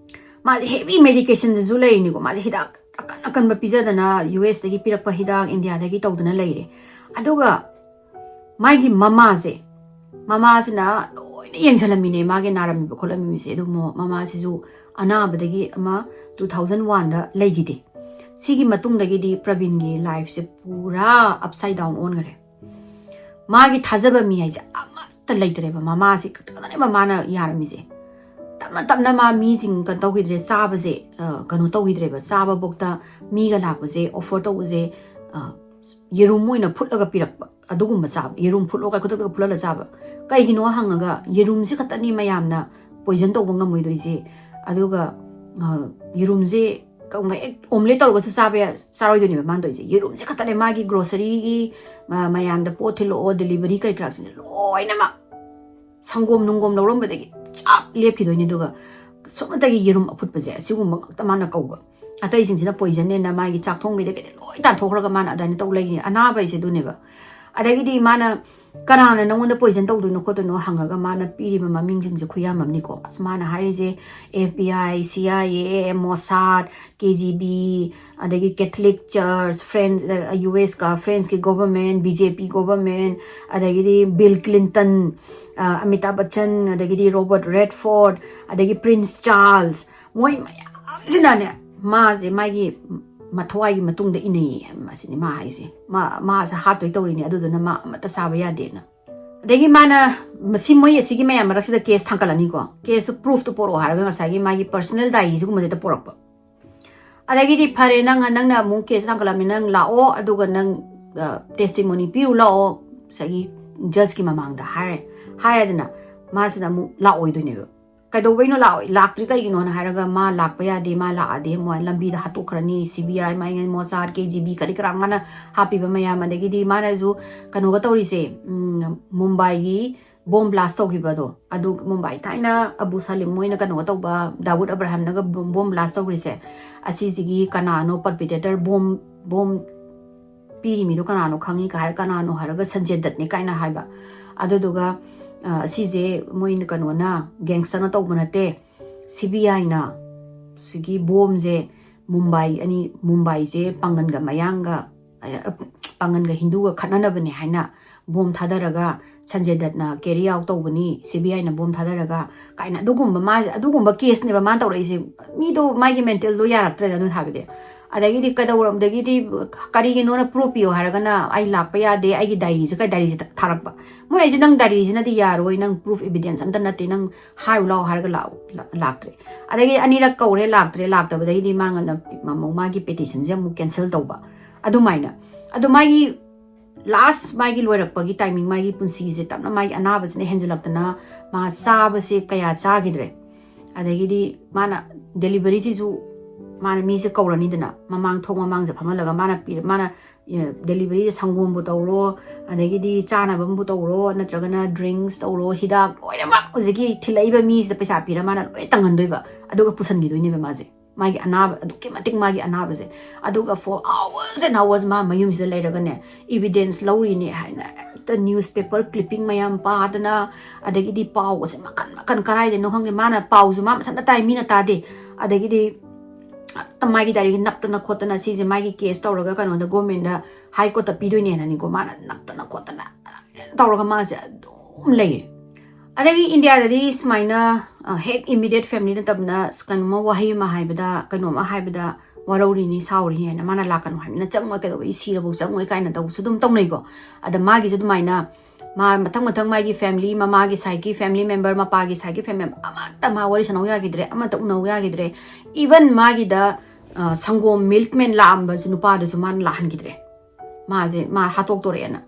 ꯃꯥꯁꯦ heavy medicationꯁꯤꯁꯨ ꯂꯩꯔꯤꯅꯤꯀꯣ꯫ ꯃꯥꯁꯦ ꯍꯤꯗꯥꯛ ꯑꯀꯟ ꯑꯀꯟꯕ ꯄꯤꯖꯗꯅ, ꯌꯨ ꯑꯦꯁꯇꯒꯤ ꯄꯤꯔꯛꯄ ꯍꯤꯗꯥꯛ ꯏꯟꯗꯤꯌꯥꯗꯒꯤ ꯇꯧꯗꯅ ꯂꯩꯔꯦ꯫ ꯑꯗꯨꯒ ꯃꯥꯒꯤ ꯃꯃꯥꯁꯦ, ꯃꯃꯥꯁꯤꯅ ꯂꯣꯏꯅ ꯌꯦꯡꯁꯤꯜꯂꯝꯃꯤꯅꯦ ꯃꯥꯒꯤ ꯅꯥꯔꯝꯃꯤꯕ ꯈꯣꯠꯂꯝꯃꯤꯕꯁꯦ꯫ ꯑꯗꯨ ꯃꯣ-, ꯃꯃꯥꯁꯤꯁꯨ ꯑꯅꯥꯕꯗꯒꯤ ꯑꯃ two thousand oneꯗ ꯂꯩꯈꯤꯗꯦ꯫ ꯁꯤꯒꯤ ꯃꯇꯨꯡꯗꯒꯤꯗꯤ ꯄ꯭ꯔꯕꯤꯟꯒꯤ lifeꯁꯦ ꯄꯨꯔꯥ upside down ꯑꯣꯟꯈꯔꯦ꯫ ꯃꯥꯒꯤ ꯊꯥꯖꯕ ꯃꯤ ꯍꯥꯏꯁꯦ ꯑꯃꯠꯇ ꯂꯩꯇ꯭ꯔꯦꯕ꯫ ꯃꯃꯥꯁꯤ ꯈꯛꯇꯅꯦꯕ ꯃꯥꯅ ꯌꯥꯔꯝꯃꯤꯁꯦ꯫ ꯇꯞꯅ ꯇꯞꯅ ꯃꯥ ꯃꯤꯁꯤꯡ ꯀꯩꯅꯣ ꯇꯧꯈꯤꯗ꯭ꯔꯦ, ꯆꯥꯕꯁꯦ, ꯑ, ꯀꯩꯅꯣ ꯇꯧꯈꯤꯗ꯭ꯔꯦꯕ꯫ ꯆꯥꯕꯐꯧꯗ ꯃꯤꯒ ꯂꯥꯛꯄꯁꯦ, offer ꯇꯧꯕꯁꯦ, ꯑ, ꯌꯦꯔꯨꯝ ꯑꯣꯏꯅ ꯐꯨꯠꯂꯒ ꯄꯤꯔꯛꯄ, ꯑꯗꯨꯒꯨꯝꯕ ꯆꯥꯕ, ꯌꯦꯔꯨꯝ ꯐꯨꯠꯂꯒ ꯈꯨꯗꯛꯇ ꯐꯨꯠꯂꯒ ꯆꯥꯕ꯫ ꯀꯩꯒꯤꯅꯣ ꯍꯪꯉꯒ, ꯌꯦꯔꯨꯝꯁꯤ ꯈꯛꯇꯅꯤ ꯃꯌꯥꯝꯅ poison ꯇꯧꯕ ꯉꯝꯃꯣꯏꯗꯣꯏꯁꯦ꯫ ꯑꯗꯨꯒ, ꯑ, ꯌꯦꯔꯨꯝꯁꯦ ꯀ-, ꯍꯦꯛ omelette ꯇꯧꯔꯒꯁꯨ ꯆꯥꯕ ꯌꯥ-, ꯆꯥꯔꯣꯏꯗꯣꯏꯅꯦꯕ ꯃꯥꯅ ꯇꯧꯔꯤꯁꯦ꯫ ꯌꯦꯔꯨꯝꯁꯦ ꯈꯛꯇꯅꯦ ꯃꯥꯒꯤ groceryꯒꯤ, ꯃ-, ꯃꯌꯥꯝꯗ ꯄꯣꯠ ꯊꯤꯜꯂꯛꯑꯣ, delivery ꯀꯔꯤ ꯀꯔꯥꯁꯤꯡꯁꯦ ꯂꯣꯏꯅꯃꯛ ꯁꯪꯒꯣꯝ ꯅꯨꯡꯒꯣꯝ ꯂꯧꯔꯝꯕꯗꯒꯤ ꯆꯞ ꯂꯦꯞꯈꯤꯗꯣꯏꯅꯦ꯫ ꯑꯗꯨꯒ ꯁꯨꯞꯅꯇꯒꯤ ꯌꯦꯔꯨꯝ ꯑꯐꯨꯠꯄꯁꯦ, ꯑꯁꯤꯒꯨꯝꯕ ꯉꯥꯛꯇ ꯃꯥꯅ ꯀꯧꯕ꯫ ꯑꯇꯩꯁꯤꯡꯁꯤꯅ poisonꯅꯦꯅ ꯃꯥꯒꯤ ꯆꯥꯛ ꯊꯣꯡꯕꯤꯗ ꯀꯩꯗ ꯂꯣꯏ ꯇꯥꯟꯊꯣꯛꯈ꯭ꯔꯒ ꯃꯥꯅ ꯑꯗꯨꯃꯥꯏꯅ ꯇꯧ ꯂꯩꯒꯅꯤ꯫ ꯑꯅꯥꯕ ꯍꯥꯏꯁꯦ ꯑꯗꯨꯅꯦꯕ꯫ ꯑꯗꯒꯤꯗꯤ ꯃꯥꯅ, "ꯀꯅꯥꯅ ꯅꯪꯉꯣꯟꯗ poison ꯇꯧꯗꯣꯏꯅꯣ ꯈꯣꯠꯇꯣꯏꯅꯣ?" ꯍꯪꯉꯒ ꯃꯥꯅ ꯄꯤꯔꯤꯕ ꯃꯃꯤꯡꯁꯤꯡꯁꯦ ꯈꯨꯌꯥꯝ ꯑꯃꯅꯤꯀꯣ꯫ ꯑꯁ, ꯃꯥꯅ ꯍꯥꯏꯔꯤꯁꯦ F B I, C I A, Mossad, K G B, ꯑꯗꯒꯤ Catholic Church, France, ꯑ, ꯌꯨ ꯑꯦꯁꯀ Franceꯀꯤ government, B J P government, ꯑꯗꯒꯤꯗꯤ Bill Clinton, ꯑ, Amitabh Bachchan, ꯑꯗꯒꯤꯗꯤ Robert Redford, ꯑꯗꯒꯤ Prince Charles, ꯃꯣꯏ ꯃꯌꯥꯝꯁꯤꯅꯅꯦ, ꯃꯥꯁꯦ ꯃꯥꯒꯤ ꯃꯊ꯭ꯋꯥꯏꯒꯤ ꯃꯇꯨꯡꯗ ꯏꯟꯅꯩꯌꯦ꯫ ꯃꯁꯤꯅꯤ ꯃꯥ ꯍꯥꯏꯁꯦ꯫ ꯃꯥ, ꯃꯥꯁꯦ ꯍꯥꯠꯇꯣꯏ ꯇꯧꯔꯤꯅꯦ, ꯑꯗꯨꯗꯨꯅ ꯃꯥ ꯑꯃꯠꯇ ꯆꯥꯕ ꯌꯥꯗꯦꯅ꯫ ꯑꯗꯒꯤ ꯃꯥꯅ, ꯃꯁꯤ, ꯃꯣꯏ ꯑꯁꯤꯒꯤ ꯃꯌꯥꯝ ꯃꯔꯛꯁꯤꯗ case ꯊꯥꯡꯒꯠꯂꯅꯤꯀꯣ꯫ Caseꯇꯨ proofꯇꯨ ꯄꯣꯔꯛꯑꯣ ꯍꯥꯏꯔꯒ ꯉꯁꯥꯏꯒꯤ ꯃꯥꯒꯤ personal diaryꯁꯤꯒꯨꯝꯕꯁꯤꯗ ꯄꯣꯔꯛꯄ꯫ ꯑꯗꯒꯤꯗꯤ, "ꯐꯔꯦ, ꯅꯪ, ꯅꯪꯅ ꯑꯃꯨꯛ case ꯊꯥꯡꯒꯠꯂꯕꯅꯤ, ꯅꯪ ꯂꯥꯛꯑꯣ, ꯑꯗꯨꯒ ꯅꯪ, ꯑ, testimony ꯄꯤꯔꯨ ꯂꯥꯛꯑꯣ ꯉꯁꯥꯏꯒꯤ judgeꯀꯤ ꯃꯃꯥꯡꯗ," ꯍꯥꯏꯔꯦ꯫ ꯍꯥꯏꯔꯦꯗꯅ, ꯃꯥꯁꯤꯅ ꯑꯃꯨꯛ ꯂꯥꯛꯑꯣꯏꯗꯣꯏꯅꯦꯕ꯫ "ꯀꯩꯗꯧꯕꯩꯅꯣ ꯂꯥꯛꯑꯣꯏ-, ꯂꯥꯛꯇ꯭ꯔꯤ ꯀꯩꯒꯤꯅꯣꯅ?" ꯍꯥꯏꯔꯒ, "ꯃꯥ ꯂꯥꯛꯄ ꯌꯥꯗꯦ, ꯃꯥ ꯂꯥꯛꯑꯗꯤ ꯑꯃꯨꯛ ꯂꯝꯕꯤꯗ ꯍꯥꯠꯇꯣꯛꯈ꯭ꯔꯅꯤ, C B I, ꯃꯥꯒꯤ Mossad, K G B, ꯀꯔꯤ ꯀꯔꯥ ꯃꯥꯅ ꯍꯥꯞꯄꯤꯕ ꯃꯌꯥꯝ, ꯑꯗꯒꯤꯗꯤ ꯃꯥꯅꯁꯨ ꯀꯩꯅꯣꯒ ꯇꯧꯔꯤꯁꯦ, ꯎꯝ, ꯃꯨꯝꯕꯥꯏꯒꯤ ꯕꯣꯝ ꯕ꯭ꯂꯥꯁ ꯇꯧꯈꯤꯕꯗꯣ, ꯑꯗꯨ ꯃꯨꯝꯕꯥꯏ ꯊꯥꯏꯅ ꯑꯕꯨ ꯁꯂꯤꯝ ꯃꯣꯏꯅ ꯀꯩꯅꯣ ꯇꯧꯕ, ꯗꯥꯋꯨꯗ ꯑꯕ꯭ꯔꯥꯍꯝꯅꯒ ꯕꯣꯝ ꯕ꯭ꯂꯥꯁ ꯇꯧꯈ꯭ꯔꯤꯁꯦ, ꯑꯁꯤꯁꯤꯒꯤ ꯀꯅꯥꯅꯣ ꯄꯔꯄꯤꯇꯦꯇꯔ, ꯕꯣꯝ ꯕꯣꯝ ꯄꯤꯔꯤ ꯃꯤꯗꯣ ꯀꯅꯥꯅꯣ ꯈꯪꯉꯤ ꯀꯥꯏ ꯍꯥꯏꯔ, ꯀꯅꯥꯅꯣ ꯍꯥꯏꯔꯒ ꯁꯟꯖꯦ ꯗꯠꯅꯦ ꯀꯥꯏꯅ ꯍꯥꯏꯕ꯫ ꯑꯗꯨꯗꯨꯒ ꯑ, ꯑꯁꯤꯁꯦ ꯃꯣꯏꯅ ꯀꯩꯅꯣꯅ, ꯒꯦꯡꯁꯇꯔꯅ ꯇꯧꯕ ꯅꯠꯇꯦ, ꯁꯤ ꯕꯤ ꯑꯥꯏꯅ ꯁꯤꯒꯤ ꯕꯣꯝꯁꯦ ꯃꯨꯝꯕꯥꯏ ꯑꯅꯤ, ꯃꯨꯝꯕꯥꯏꯁꯦ ꯄꯥꯡꯒꯟꯒ ꯃꯌꯥꯡꯒ, ꯑ, ꯄꯥꯡꯒꯟꯒ ꯍꯤꯟꯗꯨꯒ ꯈꯠꯅꯅꯕꯅꯦ ꯍꯥꯏꯅ ꯕꯣꯝ ꯊꯥꯗꯔꯒ ꯁꯟꯖꯦ ꯗꯠꯅ ꯀꯦꯔꯤ ꯑꯥꯎꯠ ꯇꯧꯕꯅꯤ, ꯁꯤ ꯕꯤ ꯑꯥꯏꯅ ꯕꯣꯝ ꯊꯥꯗꯔꯒ ꯀꯥꯏꯅ ꯑꯗꯨꯒꯨꯝꯕ ꯃꯥꯁꯦ, ꯑꯗꯨꯒꯨꯝꯕ ꯀꯦꯁꯅꯦꯕ ꯃꯥꯅ ꯇꯧꯔꯛꯏꯁꯦ꯫ ꯃꯤꯗꯣ ꯃꯥꯒꯤ ꯃꯦꯟꯇꯦꯜꯗꯣ ꯌꯥꯔꯛꯇ꯭ꯔꯦꯗ ꯑꯗꯨ ꯍꯥꯏꯕꯗꯤ꯫ ꯑꯗꯒꯤꯗꯤ ꯀꯩꯗꯧꯔꯝꯗꯒꯤꯗꯤ ꯀꯔꯤꯒꯤꯅꯣꯅ ꯄ꯭ꯔꯨꯐ ꯄꯤꯌꯣ ꯍꯥꯏꯔꯒꯅ ꯑꯩ ꯂꯥꯛꯄ ꯌꯥꯗꯦ, ꯑꯩꯒꯤ ꯗꯥꯏꯔꯤꯁꯦ, ꯀꯩ ꯗꯥꯏꯔꯤꯁꯦ ꯊꯥꯔꯛꯄ꯫ ꯃꯣꯏ ꯑꯩꯁꯦ ꯅꯪ ꯗꯥꯏꯔꯤꯁꯤꯅꯗꯤ ꯌꯥꯔꯣꯏ, ꯅꯪ ꯄ꯭ꯔꯨꯐ ꯏꯕꯤꯗꯦꯟꯁ ꯑꯝꯇ ꯅꯠꯇꯦ, ꯅꯪ ꯍꯥꯏꯔꯨ ꯂꯥꯛꯑꯣ ꯍꯥꯏꯔꯒ ꯂꯥꯛꯑꯣ, ꯂꯥ-, ꯂꯥꯛꯇ꯭ꯔꯦ꯫ ꯑꯗꯒꯤ ꯑꯅꯤꯔꯛ ꯀꯧꯔꯦ, ꯂꯥꯛꯇ꯭ꯔꯦ, ꯂꯥꯛꯇꯕꯗꯒꯤꯗꯤ ꯃꯥꯅ ꯑꯃꯨꯛ ꯃꯥꯒꯤ ꯄꯦꯇꯤꯁꯟꯁꯦ ꯑꯃꯨꯛ ꯀꯦꯟꯁꯦꯜ ꯇꯧꯕ꯫ ꯑꯗꯨꯃꯥꯏꯅ, ꯑꯗꯣ ꯃꯥꯒꯤ ꯂꯥꯁ ꯃꯥꯒꯤ ꯂꯣꯏꯔꯛꯄꯒꯤ ꯇꯥꯏꯃꯤꯡ, ꯃꯥꯒꯤ ꯄꯨꯟꯁꯤꯁꯦ ꯇꯞꯅ ꯃꯥꯒꯤ ꯑꯅꯥꯕꯁꯤꯅ ꯍꯦꯟꯖꯜꯂꯛꯇꯅ ꯃꯥ ꯆꯥꯕꯁꯦ ꯀꯌꯥ ꯆꯥꯈꯤꯗ꯭ꯔꯦ꯫ ꯑꯗꯒꯤꯗꯤ ꯃꯥꯅ ꯗꯦꯂꯤꯚꯔꯤꯁꯤꯁꯨ ꯃꯥꯅ ꯃꯤꯁꯦ ꯀꯧꯔꯅꯤꯗꯅ, ꯃꯃꯥꯡ ꯊꯣꯡ ꯃꯃꯥꯡꯁꯦ ꯐꯝꯍꯜꯂꯒ ꯃꯥꯅ ꯄꯤ-, ꯃꯥꯅ, ꯑꯦ, ꯗꯦꯂꯤꯚꯔꯤꯁꯦ ꯁꯪꯒꯣꯝꯕꯨ ꯇꯧꯔꯣ, ꯑꯗꯒꯤꯗꯤ ꯆꯥꯅꯕ ꯑꯃꯕꯨ ꯇꯧꯔꯣ, ꯅꯠꯇ꯭ꯔꯒꯅ ꯗ꯭ꯔꯤꯡꯛꯁ ꯇꯧꯔꯣ, ꯍꯤꯗꯥꯛ ꯂꯣꯏꯅꯃꯛ ꯍꯧꯖꯤꯛꯀꯤ ꯊꯤꯜꯂꯛꯏꯕ ꯃꯤꯁꯤꯗ ꯄꯩꯁꯥ ꯄꯤꯔ ꯃꯥꯅ ꯂꯣꯏ ꯇꯪꯍꯟꯗꯣꯏꯕ, ꯑꯗꯨꯒ ꯄꯨꯁꯟꯈꯤꯗꯣꯏꯅꯦꯕ ꯃꯥꯁꯦ꯫ ꯃꯥꯒꯤ ꯑꯅꯥꯕ, ꯑꯗꯨꯛꯀꯤ ꯃꯇꯤꯛ ꯃꯥꯒꯤ ꯑꯅꯥꯕꯁꯦ꯫ ꯑꯗꯨꯒ for hours and hours ꯃꯥ ꯃꯌꯨꯝꯁꯤꯗ ꯂꯩꯔꯒꯅꯦ, ꯏꯕꯤꯗꯦꯟꯁ ꯂꯧꯔꯤꯅꯦ ꯍꯥꯏꯅ ꯍꯦꯛꯇ ꯅ꯭ꯌꯨꯁꯄꯦꯄꯔ ꯀ꯭ꯂꯤꯞꯄꯤꯡ ꯃꯌꯥꯝ ꯄꯥꯗꯅ, ꯑꯗꯒꯤꯗꯤ ꯄꯥꯎꯒꯁꯦ ꯃꯈꯟ ꯃꯈꯟ, ꯀꯔꯥꯏꯗꯩꯅꯣ ꯈꯪꯗꯦ, ꯃꯥꯅ ꯄꯥꯎꯁꯨ ꯃꯥ ꯃꯊꯟꯇ ꯇꯥꯏ, ꯃꯤꯅ ꯇꯥꯗꯦ꯫ ꯑꯗꯒꯤꯗꯤ ꯍꯦꯛꯇ ꯃꯥꯒꯤ ꯗꯥꯏꯔꯤ ꯅꯞꯇꯅ ꯈꯣꯠꯇꯅ, ꯁꯤꯁꯦ ꯃꯥꯒꯤ ꯀꯦꯁ ꯇꯧꯔꯒ ꯀꯩꯅꯣꯗ, ꯒꯣꯔꯃꯦꯟꯗ, ꯍꯥꯏ ꯀꯣꯔꯠꯇ ꯄꯤꯗꯣꯏꯅꯦꯅꯅꯤꯀꯣ, ꯃꯥꯅ ꯅꯞꯇꯅ ꯈꯣꯠꯇꯅ ꯇꯧꯔꯒ ꯃꯥꯁꯦ ꯑꯗꯨꯝ ꯂꯩꯔꯦ꯫ ꯑꯗꯒꯤ ꯏꯟꯗꯤꯌꯥꯗꯗꯤ ꯁꯨꯃꯥꯏꯅ, ꯑ, ꯍꯦꯛ ꯏꯃꯤꯗꯤꯌꯦꯠ ꯐꯦꯃꯤꯂꯤ ꯅꯠꯇꯕꯅ, ꯑꯁ, ꯀꯩꯅꯣꯝꯃ, ꯋꯥꯍꯩ ꯑꯃ ꯍꯥꯏꯕꯗ, ꯀꯩꯅꯣꯝꯃ ꯍꯥꯏꯕꯗ ꯋꯥꯔꯧꯔꯤꯅꯤ, ꯁꯥꯎꯔꯤꯅꯤ ꯍꯥꯏꯅ, ꯃꯥꯅ ꯂꯥꯛꯀꯅꯨ ꯍꯥꯏꯕꯅꯤꯅ, "ꯆꯪꯉꯣꯏ, ꯀꯩꯗꯧꯕ, ꯑꯩ ꯁꯤꯔꯕꯧ ꯆꯪꯉꯣꯏ" ꯀꯥꯏꯅ ꯇꯧꯕꯁꯨ ꯑꯗꯨꯝ ꯇꯧꯅꯩꯀꯣ꯫ ꯑꯗ ꯃꯥꯒꯤꯁꯨ ꯑꯗꯨꯃꯥꯏꯅ ꯃꯥ ꯃꯊꯪ ꯃꯊꯪ ꯃꯥꯒꯤ ꯐꯦꯃꯤꯂꯤ, ꯃꯃꯥꯒꯤ ꯁꯥꯏꯠꯀꯤ ꯐꯦꯃꯤꯂꯤ ꯃꯦꯝꯕꯔ, ꯃꯄꯥꯒꯤ ꯁꯥꯏꯠꯀꯤ ꯐꯦꯃꯤꯂꯤ ꯃꯦꯝꯕꯔ ꯑꯃꯠꯇ ꯃꯥ ꯋꯥꯔꯤ ꯁꯥꯟꯅꯧ ꯌꯥꯈꯤꯗ꯭ꯔꯦ, ꯑꯃꯠꯇ ꯎꯅꯧ ꯌꯥꯈꯤꯗ꯭ꯔꯦ꯫ ꯏꯚꯟ ꯃꯥꯒꯤꯗ, ꯑ, ꯁꯪꯒꯣꯝ ꯃꯤꯜꯛꯃꯦꯟ ꯂꯥꯛꯑꯝꯕꯁꯨ ꯅꯨꯄꯥꯗꯨꯁꯨ ꯃꯥꯅ ꯂꯥꯛꯍꯟꯈꯤꯗ꯭ꯔꯦ꯫ ꯃꯥꯁꯦ, ꯃꯥ ꯍꯥꯠꯇꯣꯛꯇꯣꯔꯛꯑꯦꯅ꯫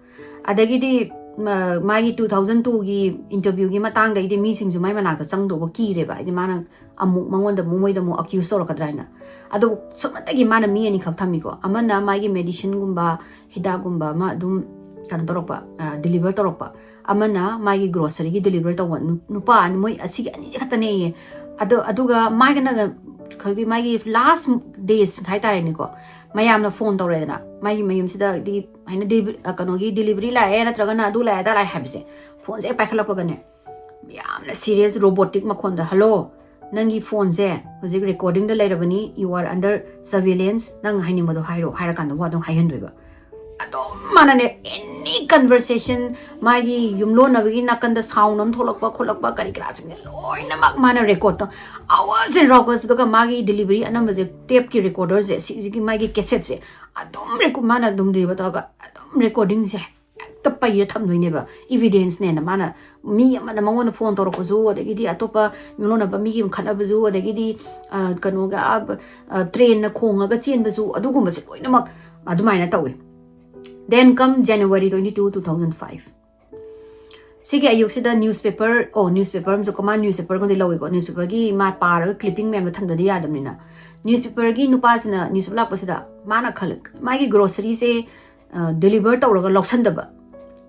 ꯑꯗꯒꯤꯗꯤ, ꯃ-, ꯃꯥꯒꯤ two thousand twoꯒꯤ interviewꯒꯤ ꯃꯇꯥꯡꯗꯩꯗꯤ ꯃꯤꯁꯤꯡꯁꯨ ꯃꯥꯏ ꯃꯅꯥꯛꯇ ꯆꯪꯗꯧꯕ ꯀꯤꯔꯦꯕ꯫ ꯍꯥꯏꯗꯤ ꯃꯥꯅ ꯑꯃꯨꯛ ꯃꯉꯣꯟꯗ ꯑꯃꯨꯛ, ꯃꯣꯏꯗ ꯑꯃꯨꯛ accuse ꯇꯧꯔꯛꯀꯗ꯭ꯔꯥ ꯍꯥꯏꯅ꯫ ꯑꯗꯨ ꯁꯨꯞꯅꯇꯒꯤ ꯃꯥꯅ ꯃꯤ ꯑꯅꯤꯈꯛ ꯊꯝꯃꯤꯀꯣ꯫ ꯑꯃꯅ ꯃꯥꯒꯤ medicineꯒꯨꯝꯕ, ꯍꯤꯗꯥꯛꯒꯨꯝꯕ ꯑꯃ ꯑꯗꯨꯝ ꯀꯩꯅꯣ ꯇꯧꯔꯛꯄ, ꯑ, deliver ꯇꯧꯔꯛꯄ꯫ ꯑꯃꯅ ꯃꯥꯒꯤ ꯒ꯭ꯔꯣꯁꯔꯤꯒꯤ ꯗꯤꯂꯤꯚꯔ ꯇꯧꯕ ꯅꯨ- ꯅꯨꯄꯥ ꯑꯅꯤ, ꯃꯣꯏ ꯑꯁꯤꯒꯤ ꯑꯅꯤꯁꯦ ꯈꯛꯇꯅꯦꯌꯦ꯫ ꯑꯗꯣ ꯑꯗꯨꯒ ꯃꯥꯒꯤꯅ ꯑꯩꯈꯣꯏꯒꯤ ꯃꯥꯒꯤ ꯂꯥꯁ ꯗꯦꯖ ꯍꯥꯏꯇꯥꯔꯦꯅꯦꯀꯣ, ꯃꯌꯥꯝꯅ ꯐꯣꯟ ꯇꯧꯔꯦꯗꯅ, ꯃꯥꯒꯤ ꯃꯌꯨꯝꯁꯤꯗ ꯗꯤ ꯍꯥꯏꯅ ꯗꯤꯂꯤꯚ- ꯑ, ꯀꯩꯅꯣꯒꯤ ꯗꯤꯂꯤꯚꯔꯤ ꯂꯥꯛꯑꯦ ꯅꯠꯇ꯭ꯔꯒꯅ ꯑꯗꯨ ꯂꯥꯛꯑꯦ ꯑꯗꯥ ꯂꯥꯛꯑꯦ ꯍꯥꯏꯕꯁꯦ, ꯐꯣꯟꯁꯦ ꯍꯦꯛ ꯄꯥꯏꯈꯠꯂꯛꯄꯒꯅꯦ, ꯌꯥꯝꯅ ꯁꯤꯔꯤꯌꯁ ꯔꯣꯕꯣꯇꯤꯛ ꯃꯈꯣꯟꯗ, "ꯍꯜꯂꯣ, ꯅꯪꯒꯤ ꯐꯣꯟꯁꯦ ꯍꯧꯖꯤꯛ ꯔꯦꯀꯣꯔꯗꯤꯡꯗ ꯂꯩꯔꯕꯅꯤ, you are under surveillance, ꯅꯪ ꯍꯥꯏꯅꯤꯡꯕꯗꯣ ꯍꯥꯏꯔꯣ" ꯍꯥꯏꯔꯀꯥꯟꯗ ꯋꯥꯗꯣ ꯍꯥꯏꯍꯟꯗꯣꯏꯕ꯫ ꯑꯗꯨꯝ ꯃꯥꯅꯅꯦ, ꯑꯦꯅꯤ ꯀꯟꯚꯔꯁꯦꯁꯟ, ꯃꯥꯒꯤ ꯌꯨꯝꯂꯣꯟꯅꯕꯒꯤ ꯅꯥꯀꯟꯗ ꯁꯥꯎꯟ ꯑꯃ ꯊꯣꯛꯂꯛꯄ ꯈꯣꯠꯂꯛꯄ ꯀꯔꯤ ꯀꯔꯥꯁꯤꯡꯁꯦ ꯂꯣꯏꯅꯃꯛ ꯃꯥꯅ ꯔꯦꯀꯣꯔꯠꯇꯣ, ꯑꯋꯥꯁ ꯑꯦꯟ ꯔꯥꯎꯀꯁ, ꯑꯗꯨꯒ ꯃꯥꯒꯤ ꯗꯤꯂꯤꯚꯔꯤ ꯑꯅꯝꯕꯁꯦ ꯇꯦꯞꯀꯤ ꯔꯦꯀꯣꯔꯗꯔꯁꯦ, ꯁꯤꯁꯤꯒꯤ ꯃꯥꯒꯤ ꯀꯦꯁꯦꯠꯁꯦ ꯑꯗꯨꯝ ꯔꯦꯀꯣ- ꯃꯥꯅ ꯑꯗꯨꯝ ꯗꯤꯂꯤꯚꯔ ꯇꯧꯔꯒ ꯑꯗꯨꯝ ꯔꯦꯀꯣꯔꯗꯤꯡꯁꯦ ꯍꯦꯛꯇ ꯄꯩꯔ ꯊꯝꯗꯣꯏꯅꯦꯕ, ꯏꯚꯤꯗꯦꯟꯁꯅꯦꯅ꯫ ꯃꯥꯅ ꯃꯤ ꯑꯃꯅ ꯃꯉꯣꯟꯗ ꯐꯣꯟ ꯇꯧꯔꯛꯄꯁꯨ, ꯑꯗꯒꯤꯗꯤ ꯑꯇꯣꯞꯄ ꯌꯨꯝꯂꯣꯟꯅꯕ ꯃꯤꯒꯤ ꯑꯃ ꯈꯠꯅꯕꯁꯨ, ꯑꯗꯒꯤꯗꯤ ꯑ, ꯀꯩꯅꯣꯒ ꯑ, ꯑ, ꯇ꯭ꯔꯦꯟꯅ ꯈꯣꯡꯉꯒ ꯆꯦꯟꯕꯁꯨ, ꯑꯗꯨꯒꯨꯝꯕꯁꯦ ꯂꯣꯏꯅꯃꯛ ꯑꯗꯨꯃꯥꯏꯅ ꯇꯧꯋꯤ꯫ Then come January twenty two, two thousand five. ꯁꯤꯒꯤ ꯑꯌꯨꯛꯁꯤꯗ ꯅ꯭ꯌꯨꯁꯄꯦꯄꯔ, ꯑꯣ, ꯅ꯭ꯌꯨꯁꯄꯦꯄꯔ ꯑꯃꯁꯨ ꯀꯃꯥꯟ ꯅ꯭ꯌꯨꯁꯄꯦꯄꯔ ꯑꯃꯗꯤ ꯂꯧꯏꯀꯣ, ꯅ꯭ꯌꯨꯁꯄꯦꯄꯔꯒꯤ ꯃꯥ ꯄꯥꯔꯒ ꯀ꯭ꯂꯤꯞꯄꯤꯡ ꯃꯌꯥꯝꯗꯣ ꯊꯝꯗꯗꯤ ꯌꯥꯗꯕꯅꯤꯅ꯫ ꯅ꯭ꯌꯨꯁꯄꯦꯄꯔꯒꯤ ꯅꯨꯄꯥꯁꯤꯅ ꯅ꯭ꯌꯨꯁꯄꯦꯄꯔ ꯂꯥꯛꯄꯁꯤꯗ ꯃꯥꯅ ꯈꯜꯂ ꯃꯥꯒꯤ ꯒ꯭ꯔꯣꯁꯔꯤꯁꯦ ꯗꯦꯂꯤꯚꯔ ꯇꯧꯔꯒ ꯂꯧꯁꯟꯗꯕ꯫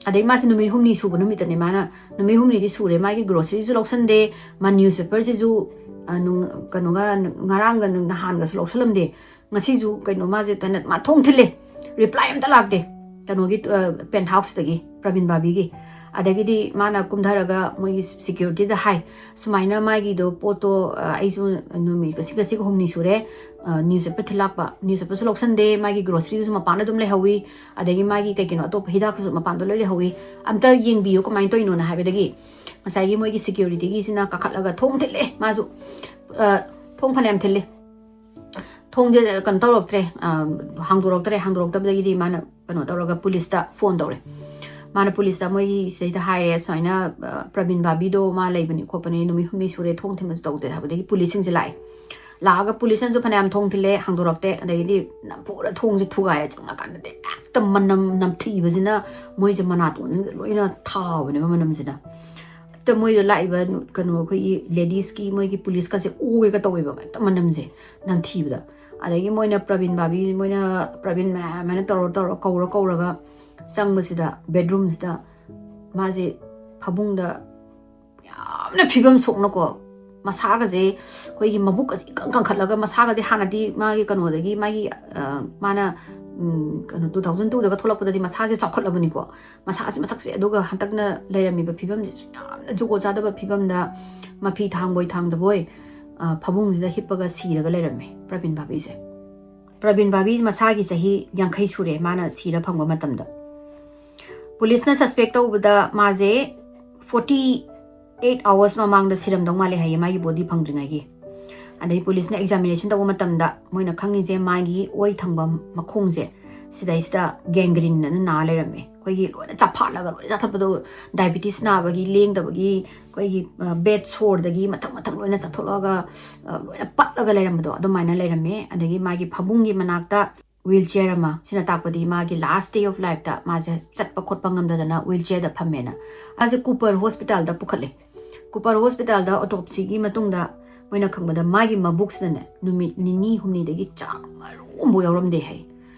ꯑꯗꯩ ꯃꯥꯁꯦ ꯅꯨꯃꯤꯠ ꯍꯨꯝꯅꯤ ꯁꯨꯕ ꯅꯨꯃꯤꯠꯇꯅꯦ, ꯃꯥꯅ ꯅꯨꯃꯤꯠ ꯍꯨꯝꯅꯤꯗꯤ ꯁꯨꯔꯦ, ꯃꯥꯒꯤ ꯒ꯭ꯔꯣꯁꯔꯤꯁꯨ ꯂꯧꯁꯟꯗꯦ, ꯃꯥ ꯅ꯭ꯌꯨꯁꯄꯦꯄꯔꯁꯤꯁꯨ ꯑ, ꯅꯨꯡ- ꯀꯩꯅꯣꯒ ꯉꯔꯥꯡꯒ ꯅꯍꯥꯟꯒꯁꯨ ꯂꯧꯁꯜꯂꯝꯗꯦ꯫ ꯉꯁꯤꯁꯨ ꯀꯩꯅꯣ ꯃꯥꯁꯦ ꯇꯅ- ꯃꯥ ꯊꯣꯡ ꯊꯤꯜꯂꯦ, ꯔꯤꯄ꯭ꯂꯥꯏ ꯑꯝꯇ ꯂꯥꯛꯇꯦ ꯀꯩꯅꯣꯒꯤ ꯄꯦꯟꯠ ꯍꯥꯎꯁꯇꯒꯤ, ꯄ꯭ꯔꯕꯤꯟ ꯕꯥꯕꯤꯒꯤ꯫ ꯑꯗꯒꯤꯗꯤ ꯃꯥꯅ ꯀꯨꯝꯊꯔꯒ ꯃꯣꯏꯒꯤ ꯁꯤꯀ꯭ꯌꯨꯔꯤꯇꯤꯗ ꯍꯥꯏ, "ꯁꯨꯃꯥꯏꯅ ꯃꯥꯒꯤꯗꯣ ꯄꯣꯠꯇꯣ, ꯑ, ꯑꯩꯁꯨ ꯅꯨꯃꯤꯠ ꯉꯁꯤ ꯉꯁꯤꯒ ꯍꯨꯝꯅꯤ ꯁꯨꯔꯦ, ꯅ꯭ꯌꯨꯁꯄꯦꯄꯔ ꯊꯤꯜꯂꯛꯄ, ꯅ꯭ꯌꯨꯁꯄꯦꯄꯔꯁꯨ ꯂꯧꯁꯟꯗꯦ, ꯃꯥꯒꯤ ꯒ꯭ꯔꯣꯁꯔꯤꯗꯨꯁꯨ ꯃꯄꯥꯟꯗ ꯑꯗꯨꯝ ꯂꯩꯍꯧꯋꯤ, ꯑꯗꯒꯤ ꯃꯥꯒꯤ ꯀꯩ ꯀꯩꯅꯣ ꯑꯇꯣꯞꯄ ꯍꯤꯗꯥꯛꯇꯨꯁꯨ ꯃꯄꯥꯟꯗ ꯂꯣꯏ ꯂꯩꯍꯧꯋꯤ, ꯑꯝꯇ ꯌꯦꯡꯕꯤꯌꯨ ꯀꯃꯥꯏꯅ ꯇꯧꯔꯤꯅꯣꯅ" ꯍꯥꯏꯕꯗꯒꯤ ꯉꯁꯥꯏꯒꯤ ꯃꯣꯏꯒꯤ ꯁꯤꯀ꯭ꯌꯨꯔꯤꯇꯤꯒꯤꯁꯤꯅ ꯀꯥꯈꯠꯂꯒ ꯊꯣꯡ ꯊꯤꯜꯂꯦ, ꯃꯥꯁꯨ, ꯑ, ꯊꯣꯡ ꯐꯅꯌꯥꯝ ꯊꯤꯜꯂꯦ꯫ ꯊꯣꯡꯁꯦ ꯀꯩꯅꯣ ꯇꯧꯔꯛꯇ꯭ꯔꯦ, ꯑ, ꯍꯥꯡꯗꯣꯔꯛꯇ꯭ꯔꯦ꯫ ꯍꯥꯡꯗꯣꯔꯛꯇꯕꯗꯒꯤꯗꯤ ꯃꯥꯅ ꯀꯩꯅꯣ ꯇꯧꯔꯒ ꯄꯨꯂꯤꯁꯇ ꯐꯣꯟ ꯇꯧꯔꯦ꯫ ꯃꯥꯅ ꯄꯨꯂꯤꯁꯇ ꯃꯣꯏꯒꯤ ꯁꯤꯗꯩꯗ ꯍꯥꯏꯔꯦ, "ꯁꯨꯃꯥꯏꯅ, ꯑ, ꯄ꯭ꯔꯕꯤꯟ ꯕꯥꯕꯤꯗꯣ ꯃꯥ ꯂꯩꯕꯅꯤ ꯈꯣꯠꯄꯅꯤ, ꯅꯨꯃꯤꯠ ꯍꯨꯝꯅꯤ ꯁꯨꯔꯦ ꯊꯣꯡ ꯊꯤꯟꯕꯁꯨ ꯇꯧꯗꯦ" ꯍꯥꯏꯕꯗꯒꯤ ꯄꯨꯂꯤꯁꯁꯤꯡꯁꯦ ꯂꯥꯛꯑꯦ꯫ ꯂꯥꯛꯑꯒ ꯄꯨꯂꯤꯁꯅꯁꯨ ꯐꯅꯌꯥꯝ ꯊꯣꯡ ꯊꯤꯜꯂꯦ, ꯍꯥꯡꯗꯣꯔꯛꯇꯦ꯫ ꯑꯗꯒꯤꯗꯤ ꯅꯝꯐꯨꯗ ꯊꯣꯡꯁꯦ ꯊꯨꯒꯥꯏꯔꯦ꯫ ꯆꯪꯉꯀꯥꯟꯗꯗꯤ ꯍꯦꯛꯇ ꯃꯅꯝ ꯅꯝꯊꯤꯕꯁꯤꯅ ꯃꯣꯏꯁꯦ ꯃꯅꯥꯇꯣꯟꯁꯤꯡꯁꯦ ꯂꯣꯏꯅ ꯊꯥꯕꯅꯦꯕ ꯃꯅꯝꯁꯤꯅ꯫ ꯍꯦꯛꯇ ꯃꯣꯏꯗ ꯂꯥꯛꯏꯕ ꯅꯨ- ꯀꯩꯅꯣ ꯑꯩꯈꯣꯏꯒꯤ ꯂꯦꯗꯤꯁꯀꯤ ꯃꯣꯏꯒꯤ ꯄꯨꯂꯤꯁꯀꯁꯦ ꯑꯣꯒꯦꯒ ꯇꯧꯋꯦꯕ, ꯍꯦꯛꯇ ꯃꯅꯝꯁꯦ ꯅꯝꯊꯤꯕꯗ꯫ ꯑꯗꯒꯤ ꯃꯣꯏꯅ ꯄ꯭ꯔꯕꯤꯟ ꯕꯥꯕꯤ, ꯃꯣꯏꯅ ꯄ꯭ꯔꯕꯤꯟ ꯃꯌꯥꯝ ꯍꯥꯏꯅ ꯇꯧꯔ ꯇꯧꯔ ꯀꯧꯔ ꯀꯧꯔꯒ ꯆꯪꯕꯁꯤꯗ ꯕꯦꯗꯔꯨꯝꯁꯤꯗ ꯃꯥꯁꯦ ꯐꯃꯨꯡꯗ ꯌꯥꯝꯅ ꯐꯤꯕꯝ ꯁꯣꯛꯅꯀꯣ, ꯃꯁꯥꯒꯁꯦ ꯑꯩꯈꯣꯏꯒꯤ ꯃꯕꯨꯛꯀꯁꯦ ꯏꯀꯪ ꯀꯪꯈꯠꯂꯒ, ꯃꯁꯥꯒꯗꯤ ꯍꯥꯟꯅꯗꯤ ꯃꯥꯒꯤ ꯀꯩꯅꯣꯗꯒꯤ, ꯃꯥꯒꯤ, ꯑ, ꯃꯥꯅ, ꯎꯝ, ꯀꯩꯅꯣ, ꯇꯨ ꯊꯥꯎꯖꯟ ꯇꯨꯗꯒ ꯊꯣꯛꯂꯛꯄꯗꯗꯤ ꯃꯁꯥꯁꯦ ꯆꯥꯎꯈꯠꯂꯕꯅꯤꯀꯣ, ꯃꯁꯥꯁꯦ, ꯃꯁꯛꯁꯦ, ꯑꯗꯨꯒ ꯍꯟꯗꯛꯅ ꯂꯩꯔꯝꯃꯤꯕ ꯐꯤꯕꯝꯁꯦ ꯌꯥꯝꯅ ꯖꯨꯒꯣꯠ ꯆꯥꯗꯕ ꯐꯤꯕꯝꯗ, ꯃꯐꯤ ꯊꯥꯡꯕꯣꯏ ꯊꯥꯡꯗꯕꯣꯏ, ꯑ, ꯐꯃꯨꯡꯁꯤꯗ ꯍꯤꯞꯄꯒ ꯁꯤꯔꯒ ꯂꯩꯔꯝꯃꯦ ꯄ꯭ꯔꯕꯤꯟ ꯚꯥꯕꯤꯁꯦ꯫ ꯄ꯭ꯔꯕꯤꯟ ꯚꯥꯕꯤ ꯃꯁꯥꯒꯤ ꯆꯍꯤ ꯌꯥꯡꯈꯩ ꯁꯨꯔꯦ ꯃꯥꯅ ꯁꯤꯔ ꯐꯪꯕ ꯃꯇꯝꯗ꯫ ꯄꯨꯂꯤꯁꯅ suspect ꯇꯧꯕꯗ ꯃꯥꯁꯦ forty eight hours ꯃꯃꯥꯡꯗ ꯁꯤꯔꯝꯗꯧ ꯃꯥꯜꯂꯦ ꯍꯥꯏꯌꯦ, ꯃꯥꯒꯤ body ꯐꯪꯗ꯭ꯔꯤꯉꯩꯒꯤ꯫ ꯑꯗꯩ ꯄꯨꯂꯤꯁꯅ examination ꯇꯧꯕ ꯃꯇꯝꯗ ꯃꯣꯏꯅ ꯈꯪꯉꯤꯁꯦ ꯃꯥꯒꯤ ꯑꯣꯏ ꯊꯪꯕ ꯃꯈꯣꯡꯁꯦ, ꯁꯤꯗꯩꯁꯤꯗ gangrene ꯑꯅ ꯅꯥ ꯂꯩꯔꯝꯃꯦ꯫ ꯑꯩꯈꯣꯏꯒꯤ ꯂꯣꯏꯅ ꯆꯥꯐꯥꯠꯂꯒ, ꯂꯣꯏꯅ ꯆꯥꯊꯠꯄꯗꯣ, diabetes ꯅꯥꯕꯒꯤ, ꯂꯦꯡꯗꯕꯒꯤ, ꯑꯩꯈꯣꯏꯒꯤ, ꯑ, bed soreꯗꯒꯤ ꯃꯊꯪ ꯃꯊꯪ ꯂꯣꯏꯅ ꯆꯥꯊꯠꯂꯛꯑꯒ, ꯑ, ꯂꯣꯏꯅ ꯄꯠꯂꯒ ꯂꯩꯔꯝꯕꯗꯣ, ꯑꯗꯨꯃꯥꯏꯅ ꯂꯩꯔꯝꯃꯦ꯫ ꯑꯗꯒꯤ ꯃꯥꯒꯤ ꯐꯃꯨꯡꯒꯤ ꯃꯅꯥꯛꯇ wheelchair ꯑꯃ, ꯁꯤꯅ ꯇꯥꯛꯄꯗꯤ ꯃꯥꯒꯤ last day of lifeꯇ ꯃꯥꯁꯦ ꯆꯠꯄ ꯈꯣꯠꯄ ꯉꯝꯗꯗꯅ wheelchairꯗ ꯐꯝꯃꯦꯅ꯫ ꯃꯥꯁꯦ Cooper Hospitalꯗ ꯄꯨꯈꯠꯂꯦ꯫ Cooper Hospitalꯗ autopsyꯒꯤ ꯃꯇꯨꯡꯗ ꯃꯣꯏꯅ ꯈꯪꯕꯗ ꯃꯥꯒꯤ ꯃꯕꯨꯛꯁꯤꯗꯅꯦ ꯅꯨꯃꯤꯠ ꯅꯤꯅꯤ ꯍꯨꯝꯅꯤꯗꯒꯤ ꯆꯥꯛ ꯃꯔꯨ ꯑꯃꯐꯥꯎ ꯌꯥꯎꯔꯝꯗꯦ ꯍꯥꯏ꯫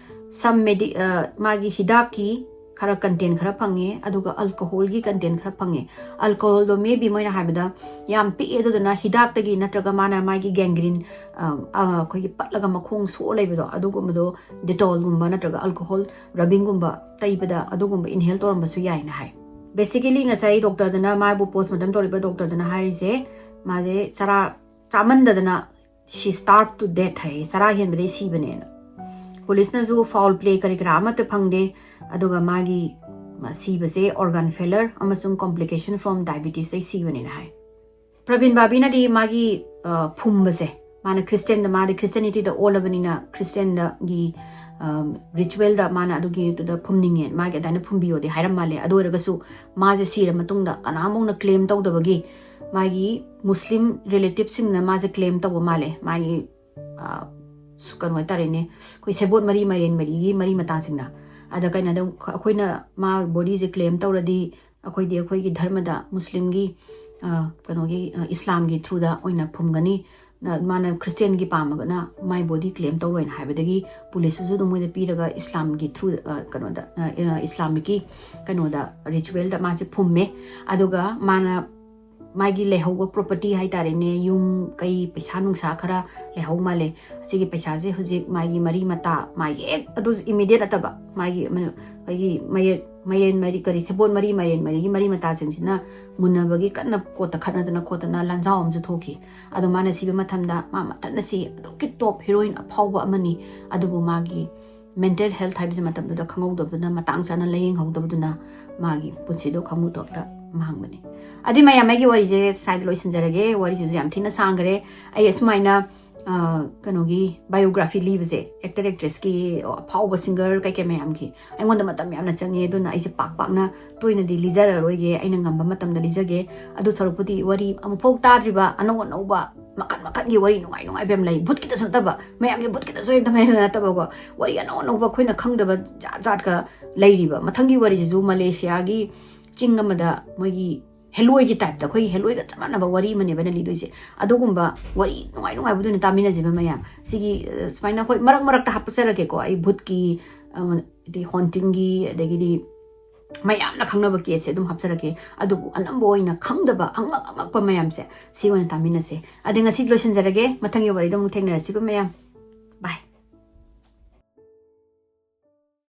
Some medi-, ꯑ, ꯃꯥꯒꯤ ꯍꯤꯗꯥꯛꯀꯤ ꯈꯔ content ꯈꯔ ꯐꯪꯉꯦ, ꯑꯗꯨꯒ alcoholꯒꯤ content ꯈꯔ ꯐꯪꯉꯦ꯫ Alcoholꯗꯣ maybe ꯃꯣꯏꯅ ꯍꯥꯏꯕꯗ ꯌꯥꯝ ꯄꯤꯛꯑꯦ, ꯑꯗꯨꯗꯨꯅ ꯍꯤꯗꯥꯛꯇꯒꯤ ꯅꯠꯇ꯭ꯔꯒ ꯃꯥꯅ ꯃꯥꯒꯤ gangrene, ꯑ, ꯑ, ꯑꯩꯈꯣꯏꯒꯤ ꯄꯠꯂꯒ ꯃꯈꯣꯡ ꯁꯣꯛꯑ ꯂꯩꯕꯗꯣ, ꯑꯗꯨꯒꯨꯝꯕꯗꯣ Dettolꯒꯨꯝꯕ ꯅꯠꯇ꯭ꯔꯒ alcohol rubbingꯒꯨꯝꯕ ꯇꯩꯕꯗ ꯑꯗꯨꯒꯨꯝꯕ inhale ꯇꯧꯔꯝꯕꯁꯨ ꯌꯥꯏꯅ ꯍꯥꯏ꯫ Basically ꯉꯁꯥꯏ doctorꯗꯨꯅ, ꯃꯥꯕꯨ postmortem ꯇꯧꯔꯤꯕ doctorꯗꯨꯅ ꯍꯥꯏꯔꯤꯁꯦ, ꯃꯥꯁꯦ ꯆꯔꯥ ꯆꯥꯃꯟꯗꯗꯅ she starved to death ꯍꯥꯏꯌꯦ, ꯆꯔꯥ ꯍꯦꯟꯕꯗꯩ ꯁꯤꯕꯅꯦꯅ꯫ ꯄꯨꯂꯤꯁꯅꯁꯨ foul play ꯀꯔꯤ ꯀꯔꯥ ꯑꯃꯠꯇ ꯐꯪꯗꯦ, ꯑꯗꯨꯒ ꯃꯥꯒꯤ ꯁꯤꯕꯁꯦ organ failure ꯑꯃꯁꯨꯡ complication from diabetesꯇꯩ ꯁꯤꯕꯅꯦꯅ ꯍꯥꯏ꯫ ꯄ꯭ꯔꯕꯤꯟ ꯕꯥꯕꯤꯅꯗꯤ ꯃꯥꯒꯤ, ꯑ, ꯐꯨꯝꯕꯁꯦ, ꯃꯥꯅ Christianꯗ, ꯃꯥꯗꯤ Christianityꯗ ꯑꯣꯜꯂꯕꯅꯤꯅ Christianꯗꯒꯤ, ꯑ, ritualꯗ ꯃꯥꯅ ꯑꯗꯨꯒꯤꯗꯨꯗ ꯐꯨꯝꯅꯤꯡꯉꯦ, ꯃꯥꯒꯤ ꯑꯗꯨꯃꯥꯏꯅ ꯐꯨꯝꯕꯤꯌꯣꯗꯤ ꯍꯥꯏꯔꯝ ꯃꯥꯜꯂꯦ꯫ ꯑꯗꯨ ꯑꯣꯏꯔꯒꯁꯨ ꯃꯥꯁꯦ ꯁꯤꯔ ꯃꯇꯨꯡꯗ ꯀꯅꯥꯃꯨꯛꯅ claim ꯇꯧꯗꯕꯒꯤ ꯃꯥꯒꯤ Muslim relativeꯁꯤꯡꯅ ꯃꯥꯁꯦ claim ꯇꯧꯕ ꯃꯥꯜꯂꯦ꯫ ꯃꯥꯒꯤ, ꯑ, ꯁꯨ-, ꯀꯩꯅꯣ ꯍꯥꯏꯇꯥꯔꯦꯅꯦ, ꯑꯩꯈꯣꯏ ꯁꯦꯕꯣꯠ ꯃꯔꯤ, ꯃꯥꯏꯔꯦꯟ ꯃꯔꯤꯒꯤ ꯃꯔꯤ ꯃꯇꯥꯁꯤꯡꯅ꯫ ꯑꯗ ꯀꯩꯅꯣꯗ ꯑꯩꯈꯣꯏꯅ ꯃꯥ bodyꯁꯦ claim ꯇꯧꯔꯗꯤ ꯑꯩꯈꯣꯏꯗꯤ ꯑꯩꯈꯣꯏꯒꯤ ꯙꯔꯃꯗ, Muslimꯒꯤ, ꯑ, ꯀꯩꯅꯣꯒꯤ, ꯑ, Islamꯒꯤ throughꯗ ꯑꯣꯏꯅ ꯐꯨꯝꯒꯅꯤ꯫ ꯃꯥꯅ ꯈ꯭ꯔꯤꯁꯇꯤꯌꯥꯟꯒꯤ ꯄꯥꯝꯃꯒꯅ ꯃꯥꯏ ꯕꯣꯗꯤ ꯀ꯭ꯂꯦꯝ ꯇꯧꯔꯣꯏꯅ ꯍꯥꯏꯕꯗꯒꯤ ꯄꯨꯂꯤꯁꯇꯁꯨ ꯑꯗꯨꯝ ꯃꯣꯏꯗ ꯄꯤꯔꯒ ꯏꯁꯂꯥꯝꯒꯤ ꯊ꯭ꯔꯨ ꯀꯩꯅꯣꯗ ꯏꯁꯂꯥꯃꯤꯛꯀꯤ ꯀꯩꯅꯣꯗ ꯔꯤꯆꯨꯋꯦꯜꯗ ꯃꯥꯁꯦ ꯐꯨꯝꯃꯦ꯫ ꯑꯗꯨꯒ ꯃꯥꯅ ꯃꯥꯒꯤ ꯂꯩꯍꯧꯕ ꯄ꯭ꯔꯣꯄꯔꯇꯤ ꯍꯥꯏꯇꯥꯔꯦꯅꯦ, ꯌꯨꯝ ꯀꯩ ꯄꯩꯁꯥ ꯅꯨꯡꯁꯥ ꯈꯔ ꯂꯩꯍꯧ ꯃꯥꯜꯂꯦ꯫ ꯑꯁꯤꯒꯤ ꯄꯩꯁꯥꯁꯦ ꯍꯧꯖꯤꯛ ꯃꯥꯒꯤ ꯃꯔꯤ ꯃꯇꯥ, ꯃꯥꯒꯤ ꯍꯦꯛ ꯑꯗꯨꯁꯨ ꯏꯃꯤꯗꯤꯌꯦꯠ ꯅꯠꯇꯕ, ꯃꯥꯒꯤ ꯑꯩꯈꯣꯏꯒꯤ ꯃꯥꯏꯔꯦꯟ ꯃꯔꯤ, ꯀꯔꯤ, ꯁꯦꯕꯣꯠ ꯃꯔꯤ, ꯃꯥꯏꯔꯦꯟ ꯃꯔꯤꯒꯤ ꯃꯔꯤ ꯃꯇꯥꯁꯤꯡꯁꯤꯅ ꯃꯨꯟꯅꯕꯒꯤ ꯀꯟꯅ ꯀꯣꯠꯇ ꯈꯠꯅꯗꯅ ꯈꯣꯠꯇꯅ ꯂꯥꯟꯖꯥꯎ ꯑꯃꯁꯨ ꯊꯣꯛꯈꯤ꯫ ꯑꯗꯣ ꯃꯥꯅ ꯁꯤꯕ ꯃꯇꯝꯗ ꯃꯥ ꯃꯊꯟꯇ ꯁꯤ ꯑꯗꯨꯛꯀꯤ ꯇꯣꯞ ꯍꯤꯔꯣꯏꯟ ꯑꯐꯥꯎꯕ ꯑꯃꯅꯤ꯫ ꯑꯗꯨꯕꯨ ꯃꯥꯒꯤ ꯃꯦꯟꯇꯦꯜ ꯍꯦꯜꯊ ꯍꯥꯏꯕꯁꯦ ꯃꯇꯝꯗꯨꯗ ꯈꯪꯍꯧꯗꯕꯗꯨꯅ, ꯃꯇꯥꯡ ꯆꯥꯅ ꯂꯥꯏꯌꯦꯡꯍꯧꯗꯕꯗꯨꯅ ꯃꯥꯒꯤ ꯄꯨꯟꯁꯤꯗꯣ ꯈꯪꯍꯧꯗꯕꯗ ꯃꯥꯡꯕꯅꯤ꯫ ꯑꯗꯨꯏ ꯃꯌꯥꯝ, ꯑꯩꯒꯤ ꯋꯥꯔꯤꯁꯦ ꯁ꯭ꯋꯥꯏꯗ ꯂꯣꯏꯁꯤꯟꯖꯔꯒꯦ꯫ ꯋꯥꯔꯤꯁꯤꯁꯨ ꯌꯥꯝ ꯊꯤꯅ ꯁꯥꯡꯈ꯭ꯔꯦ꯫ ꯑꯩ ꯑꯁꯨꯃꯥꯏꯅ ꯀꯩꯅꯣꯒꯤ ꯕꯥꯏꯑꯣꯒ꯭ꯔꯥꯐꯤ ꯂꯤꯕꯁꯦ, ꯑꯦꯛꯇꯔ ꯑꯦꯛꯇ꯭ꯔꯦꯁꯀꯤ ꯑꯐꯥꯎꯕ ꯁꯤꯡꯒꯔ ꯀꯩꯀꯩ ꯃꯌꯥꯝꯒꯤ, ꯑꯩꯉꯣꯟꯗ ꯃꯇꯝ ꯌꯥꯝꯅ ꯆꯪꯉꯦ꯫ ꯑꯗꯨꯅ ꯑꯩꯁꯦ ꯄꯥꯛ ꯄꯥꯛꯅ ꯇꯣꯏꯅꯗꯤ ꯂꯤꯖꯔꯔꯣꯏꯒꯦ꯫ ꯑꯩꯅ ꯉꯝꯕ ꯃꯇꯝꯗ ꯂꯤꯖꯒꯦ꯫ ꯑꯗꯨ ꯁꯔꯨꯛꯄꯨꯗꯤ ꯋꯥꯔꯤ ꯑꯃꯨꯛꯐꯥꯎ ꯇꯥꯗ꯭ꯔꯤꯕ ꯑꯅꯧ ꯑꯅꯧꯕ ꯃꯈꯟ ꯃꯈꯟꯒꯤ ꯋꯥꯔꯤ ꯅꯨꯡꯉꯥꯏ ꯅꯨꯡꯉꯥꯏꯕ ꯌꯥꯝ ꯂꯩ꯫ ꯚꯨꯠꯀꯤꯗꯁꯨ ꯅꯠꯇꯕ, ꯃꯌꯥꯝꯒꯤ ꯚꯨꯠꯀꯤꯗꯁꯨ ꯍꯦꯛꯇ ꯃꯌꯥꯝ ꯅꯠꯇꯕꯀꯣ, ꯋꯥꯔꯤ ꯑꯅꯧ ꯑꯅꯧꯕ ꯑꯩꯈꯣꯏꯅ ꯈꯪꯗꯕ ꯖꯥꯠ ꯖꯥꯠꯀ ꯂꯩꯔꯤꯕ꯫ ꯃꯊꯪꯒꯤ ꯋꯥꯔꯤꯁꯤꯁꯨ ꯃꯂꯦꯁꯤꯌꯥꯒꯤ ꯆꯤꯡ ꯑꯃꯗ ꯃꯣꯏꯒꯤ ꯍꯦꯂꯣꯏꯒꯤ ꯇꯥꯏꯞꯇ, ꯑꯩꯈꯣꯏꯒꯤ ꯍꯦꯂꯣꯏꯒ ꯆꯞ ꯃꯥꯟꯅꯕ ꯋꯥꯔꯤ ꯑꯃꯅꯦꯕ ꯑꯩꯅ ꯂꯤꯗꯣꯏꯁꯦ꯫ ꯑꯗꯨꯒꯨꯝꯕ ꯋꯥꯔꯤ ꯅꯨꯡꯉꯥꯏ ꯅꯨꯡꯉꯥꯏꯕꯗꯨꯅ ꯇꯥꯃꯤꯟꯅꯁꯦꯕ ꯃꯌꯥꯝ꯫ ꯁꯤꯒꯤ ꯁꯨꯃꯥꯏꯅ ꯍꯣꯏ ꯃꯔꯛ ꯃꯔꯛꯇ ꯍꯥꯞꯆꯔꯛꯀꯦꯀꯣ, ꯑꯩ ꯚꯨꯠꯀꯤ, ꯑꯗꯩ ꯍꯣꯟꯇꯤꯡꯒꯤ, ꯑꯗꯒꯤꯗꯤ ꯃꯌꯥꯝꯅ ꯈꯪꯅꯕ ꯀꯦꯁꯁꯦ ꯑꯗꯨꯝ ꯍꯥꯞꯆꯔꯛꯀꯦ꯫ ꯑꯗꯨꯕꯨ ꯑꯅꯝꯕ ꯑꯣꯏꯅ ꯈꯪꯗꯕ ꯑꯉꯛ ꯑꯉꯛꯄ ꯃꯌꯥꯝꯁꯦ ꯁꯤ ꯑꯣꯏꯅ ꯇꯥꯃꯤꯟꯅꯁꯦ꯫ ꯑꯗꯩ ꯉꯁꯤ ꯂꯣꯏꯁꯤꯟꯖꯔꯒꯦ꯫ ꯃꯊꯪꯒꯤ ꯋꯥꯔꯤꯗ ꯑꯃꯨꯛ ꯊꯦꯡꯅꯔꯁꯤꯀꯣ ꯃꯌꯥꯝ꯫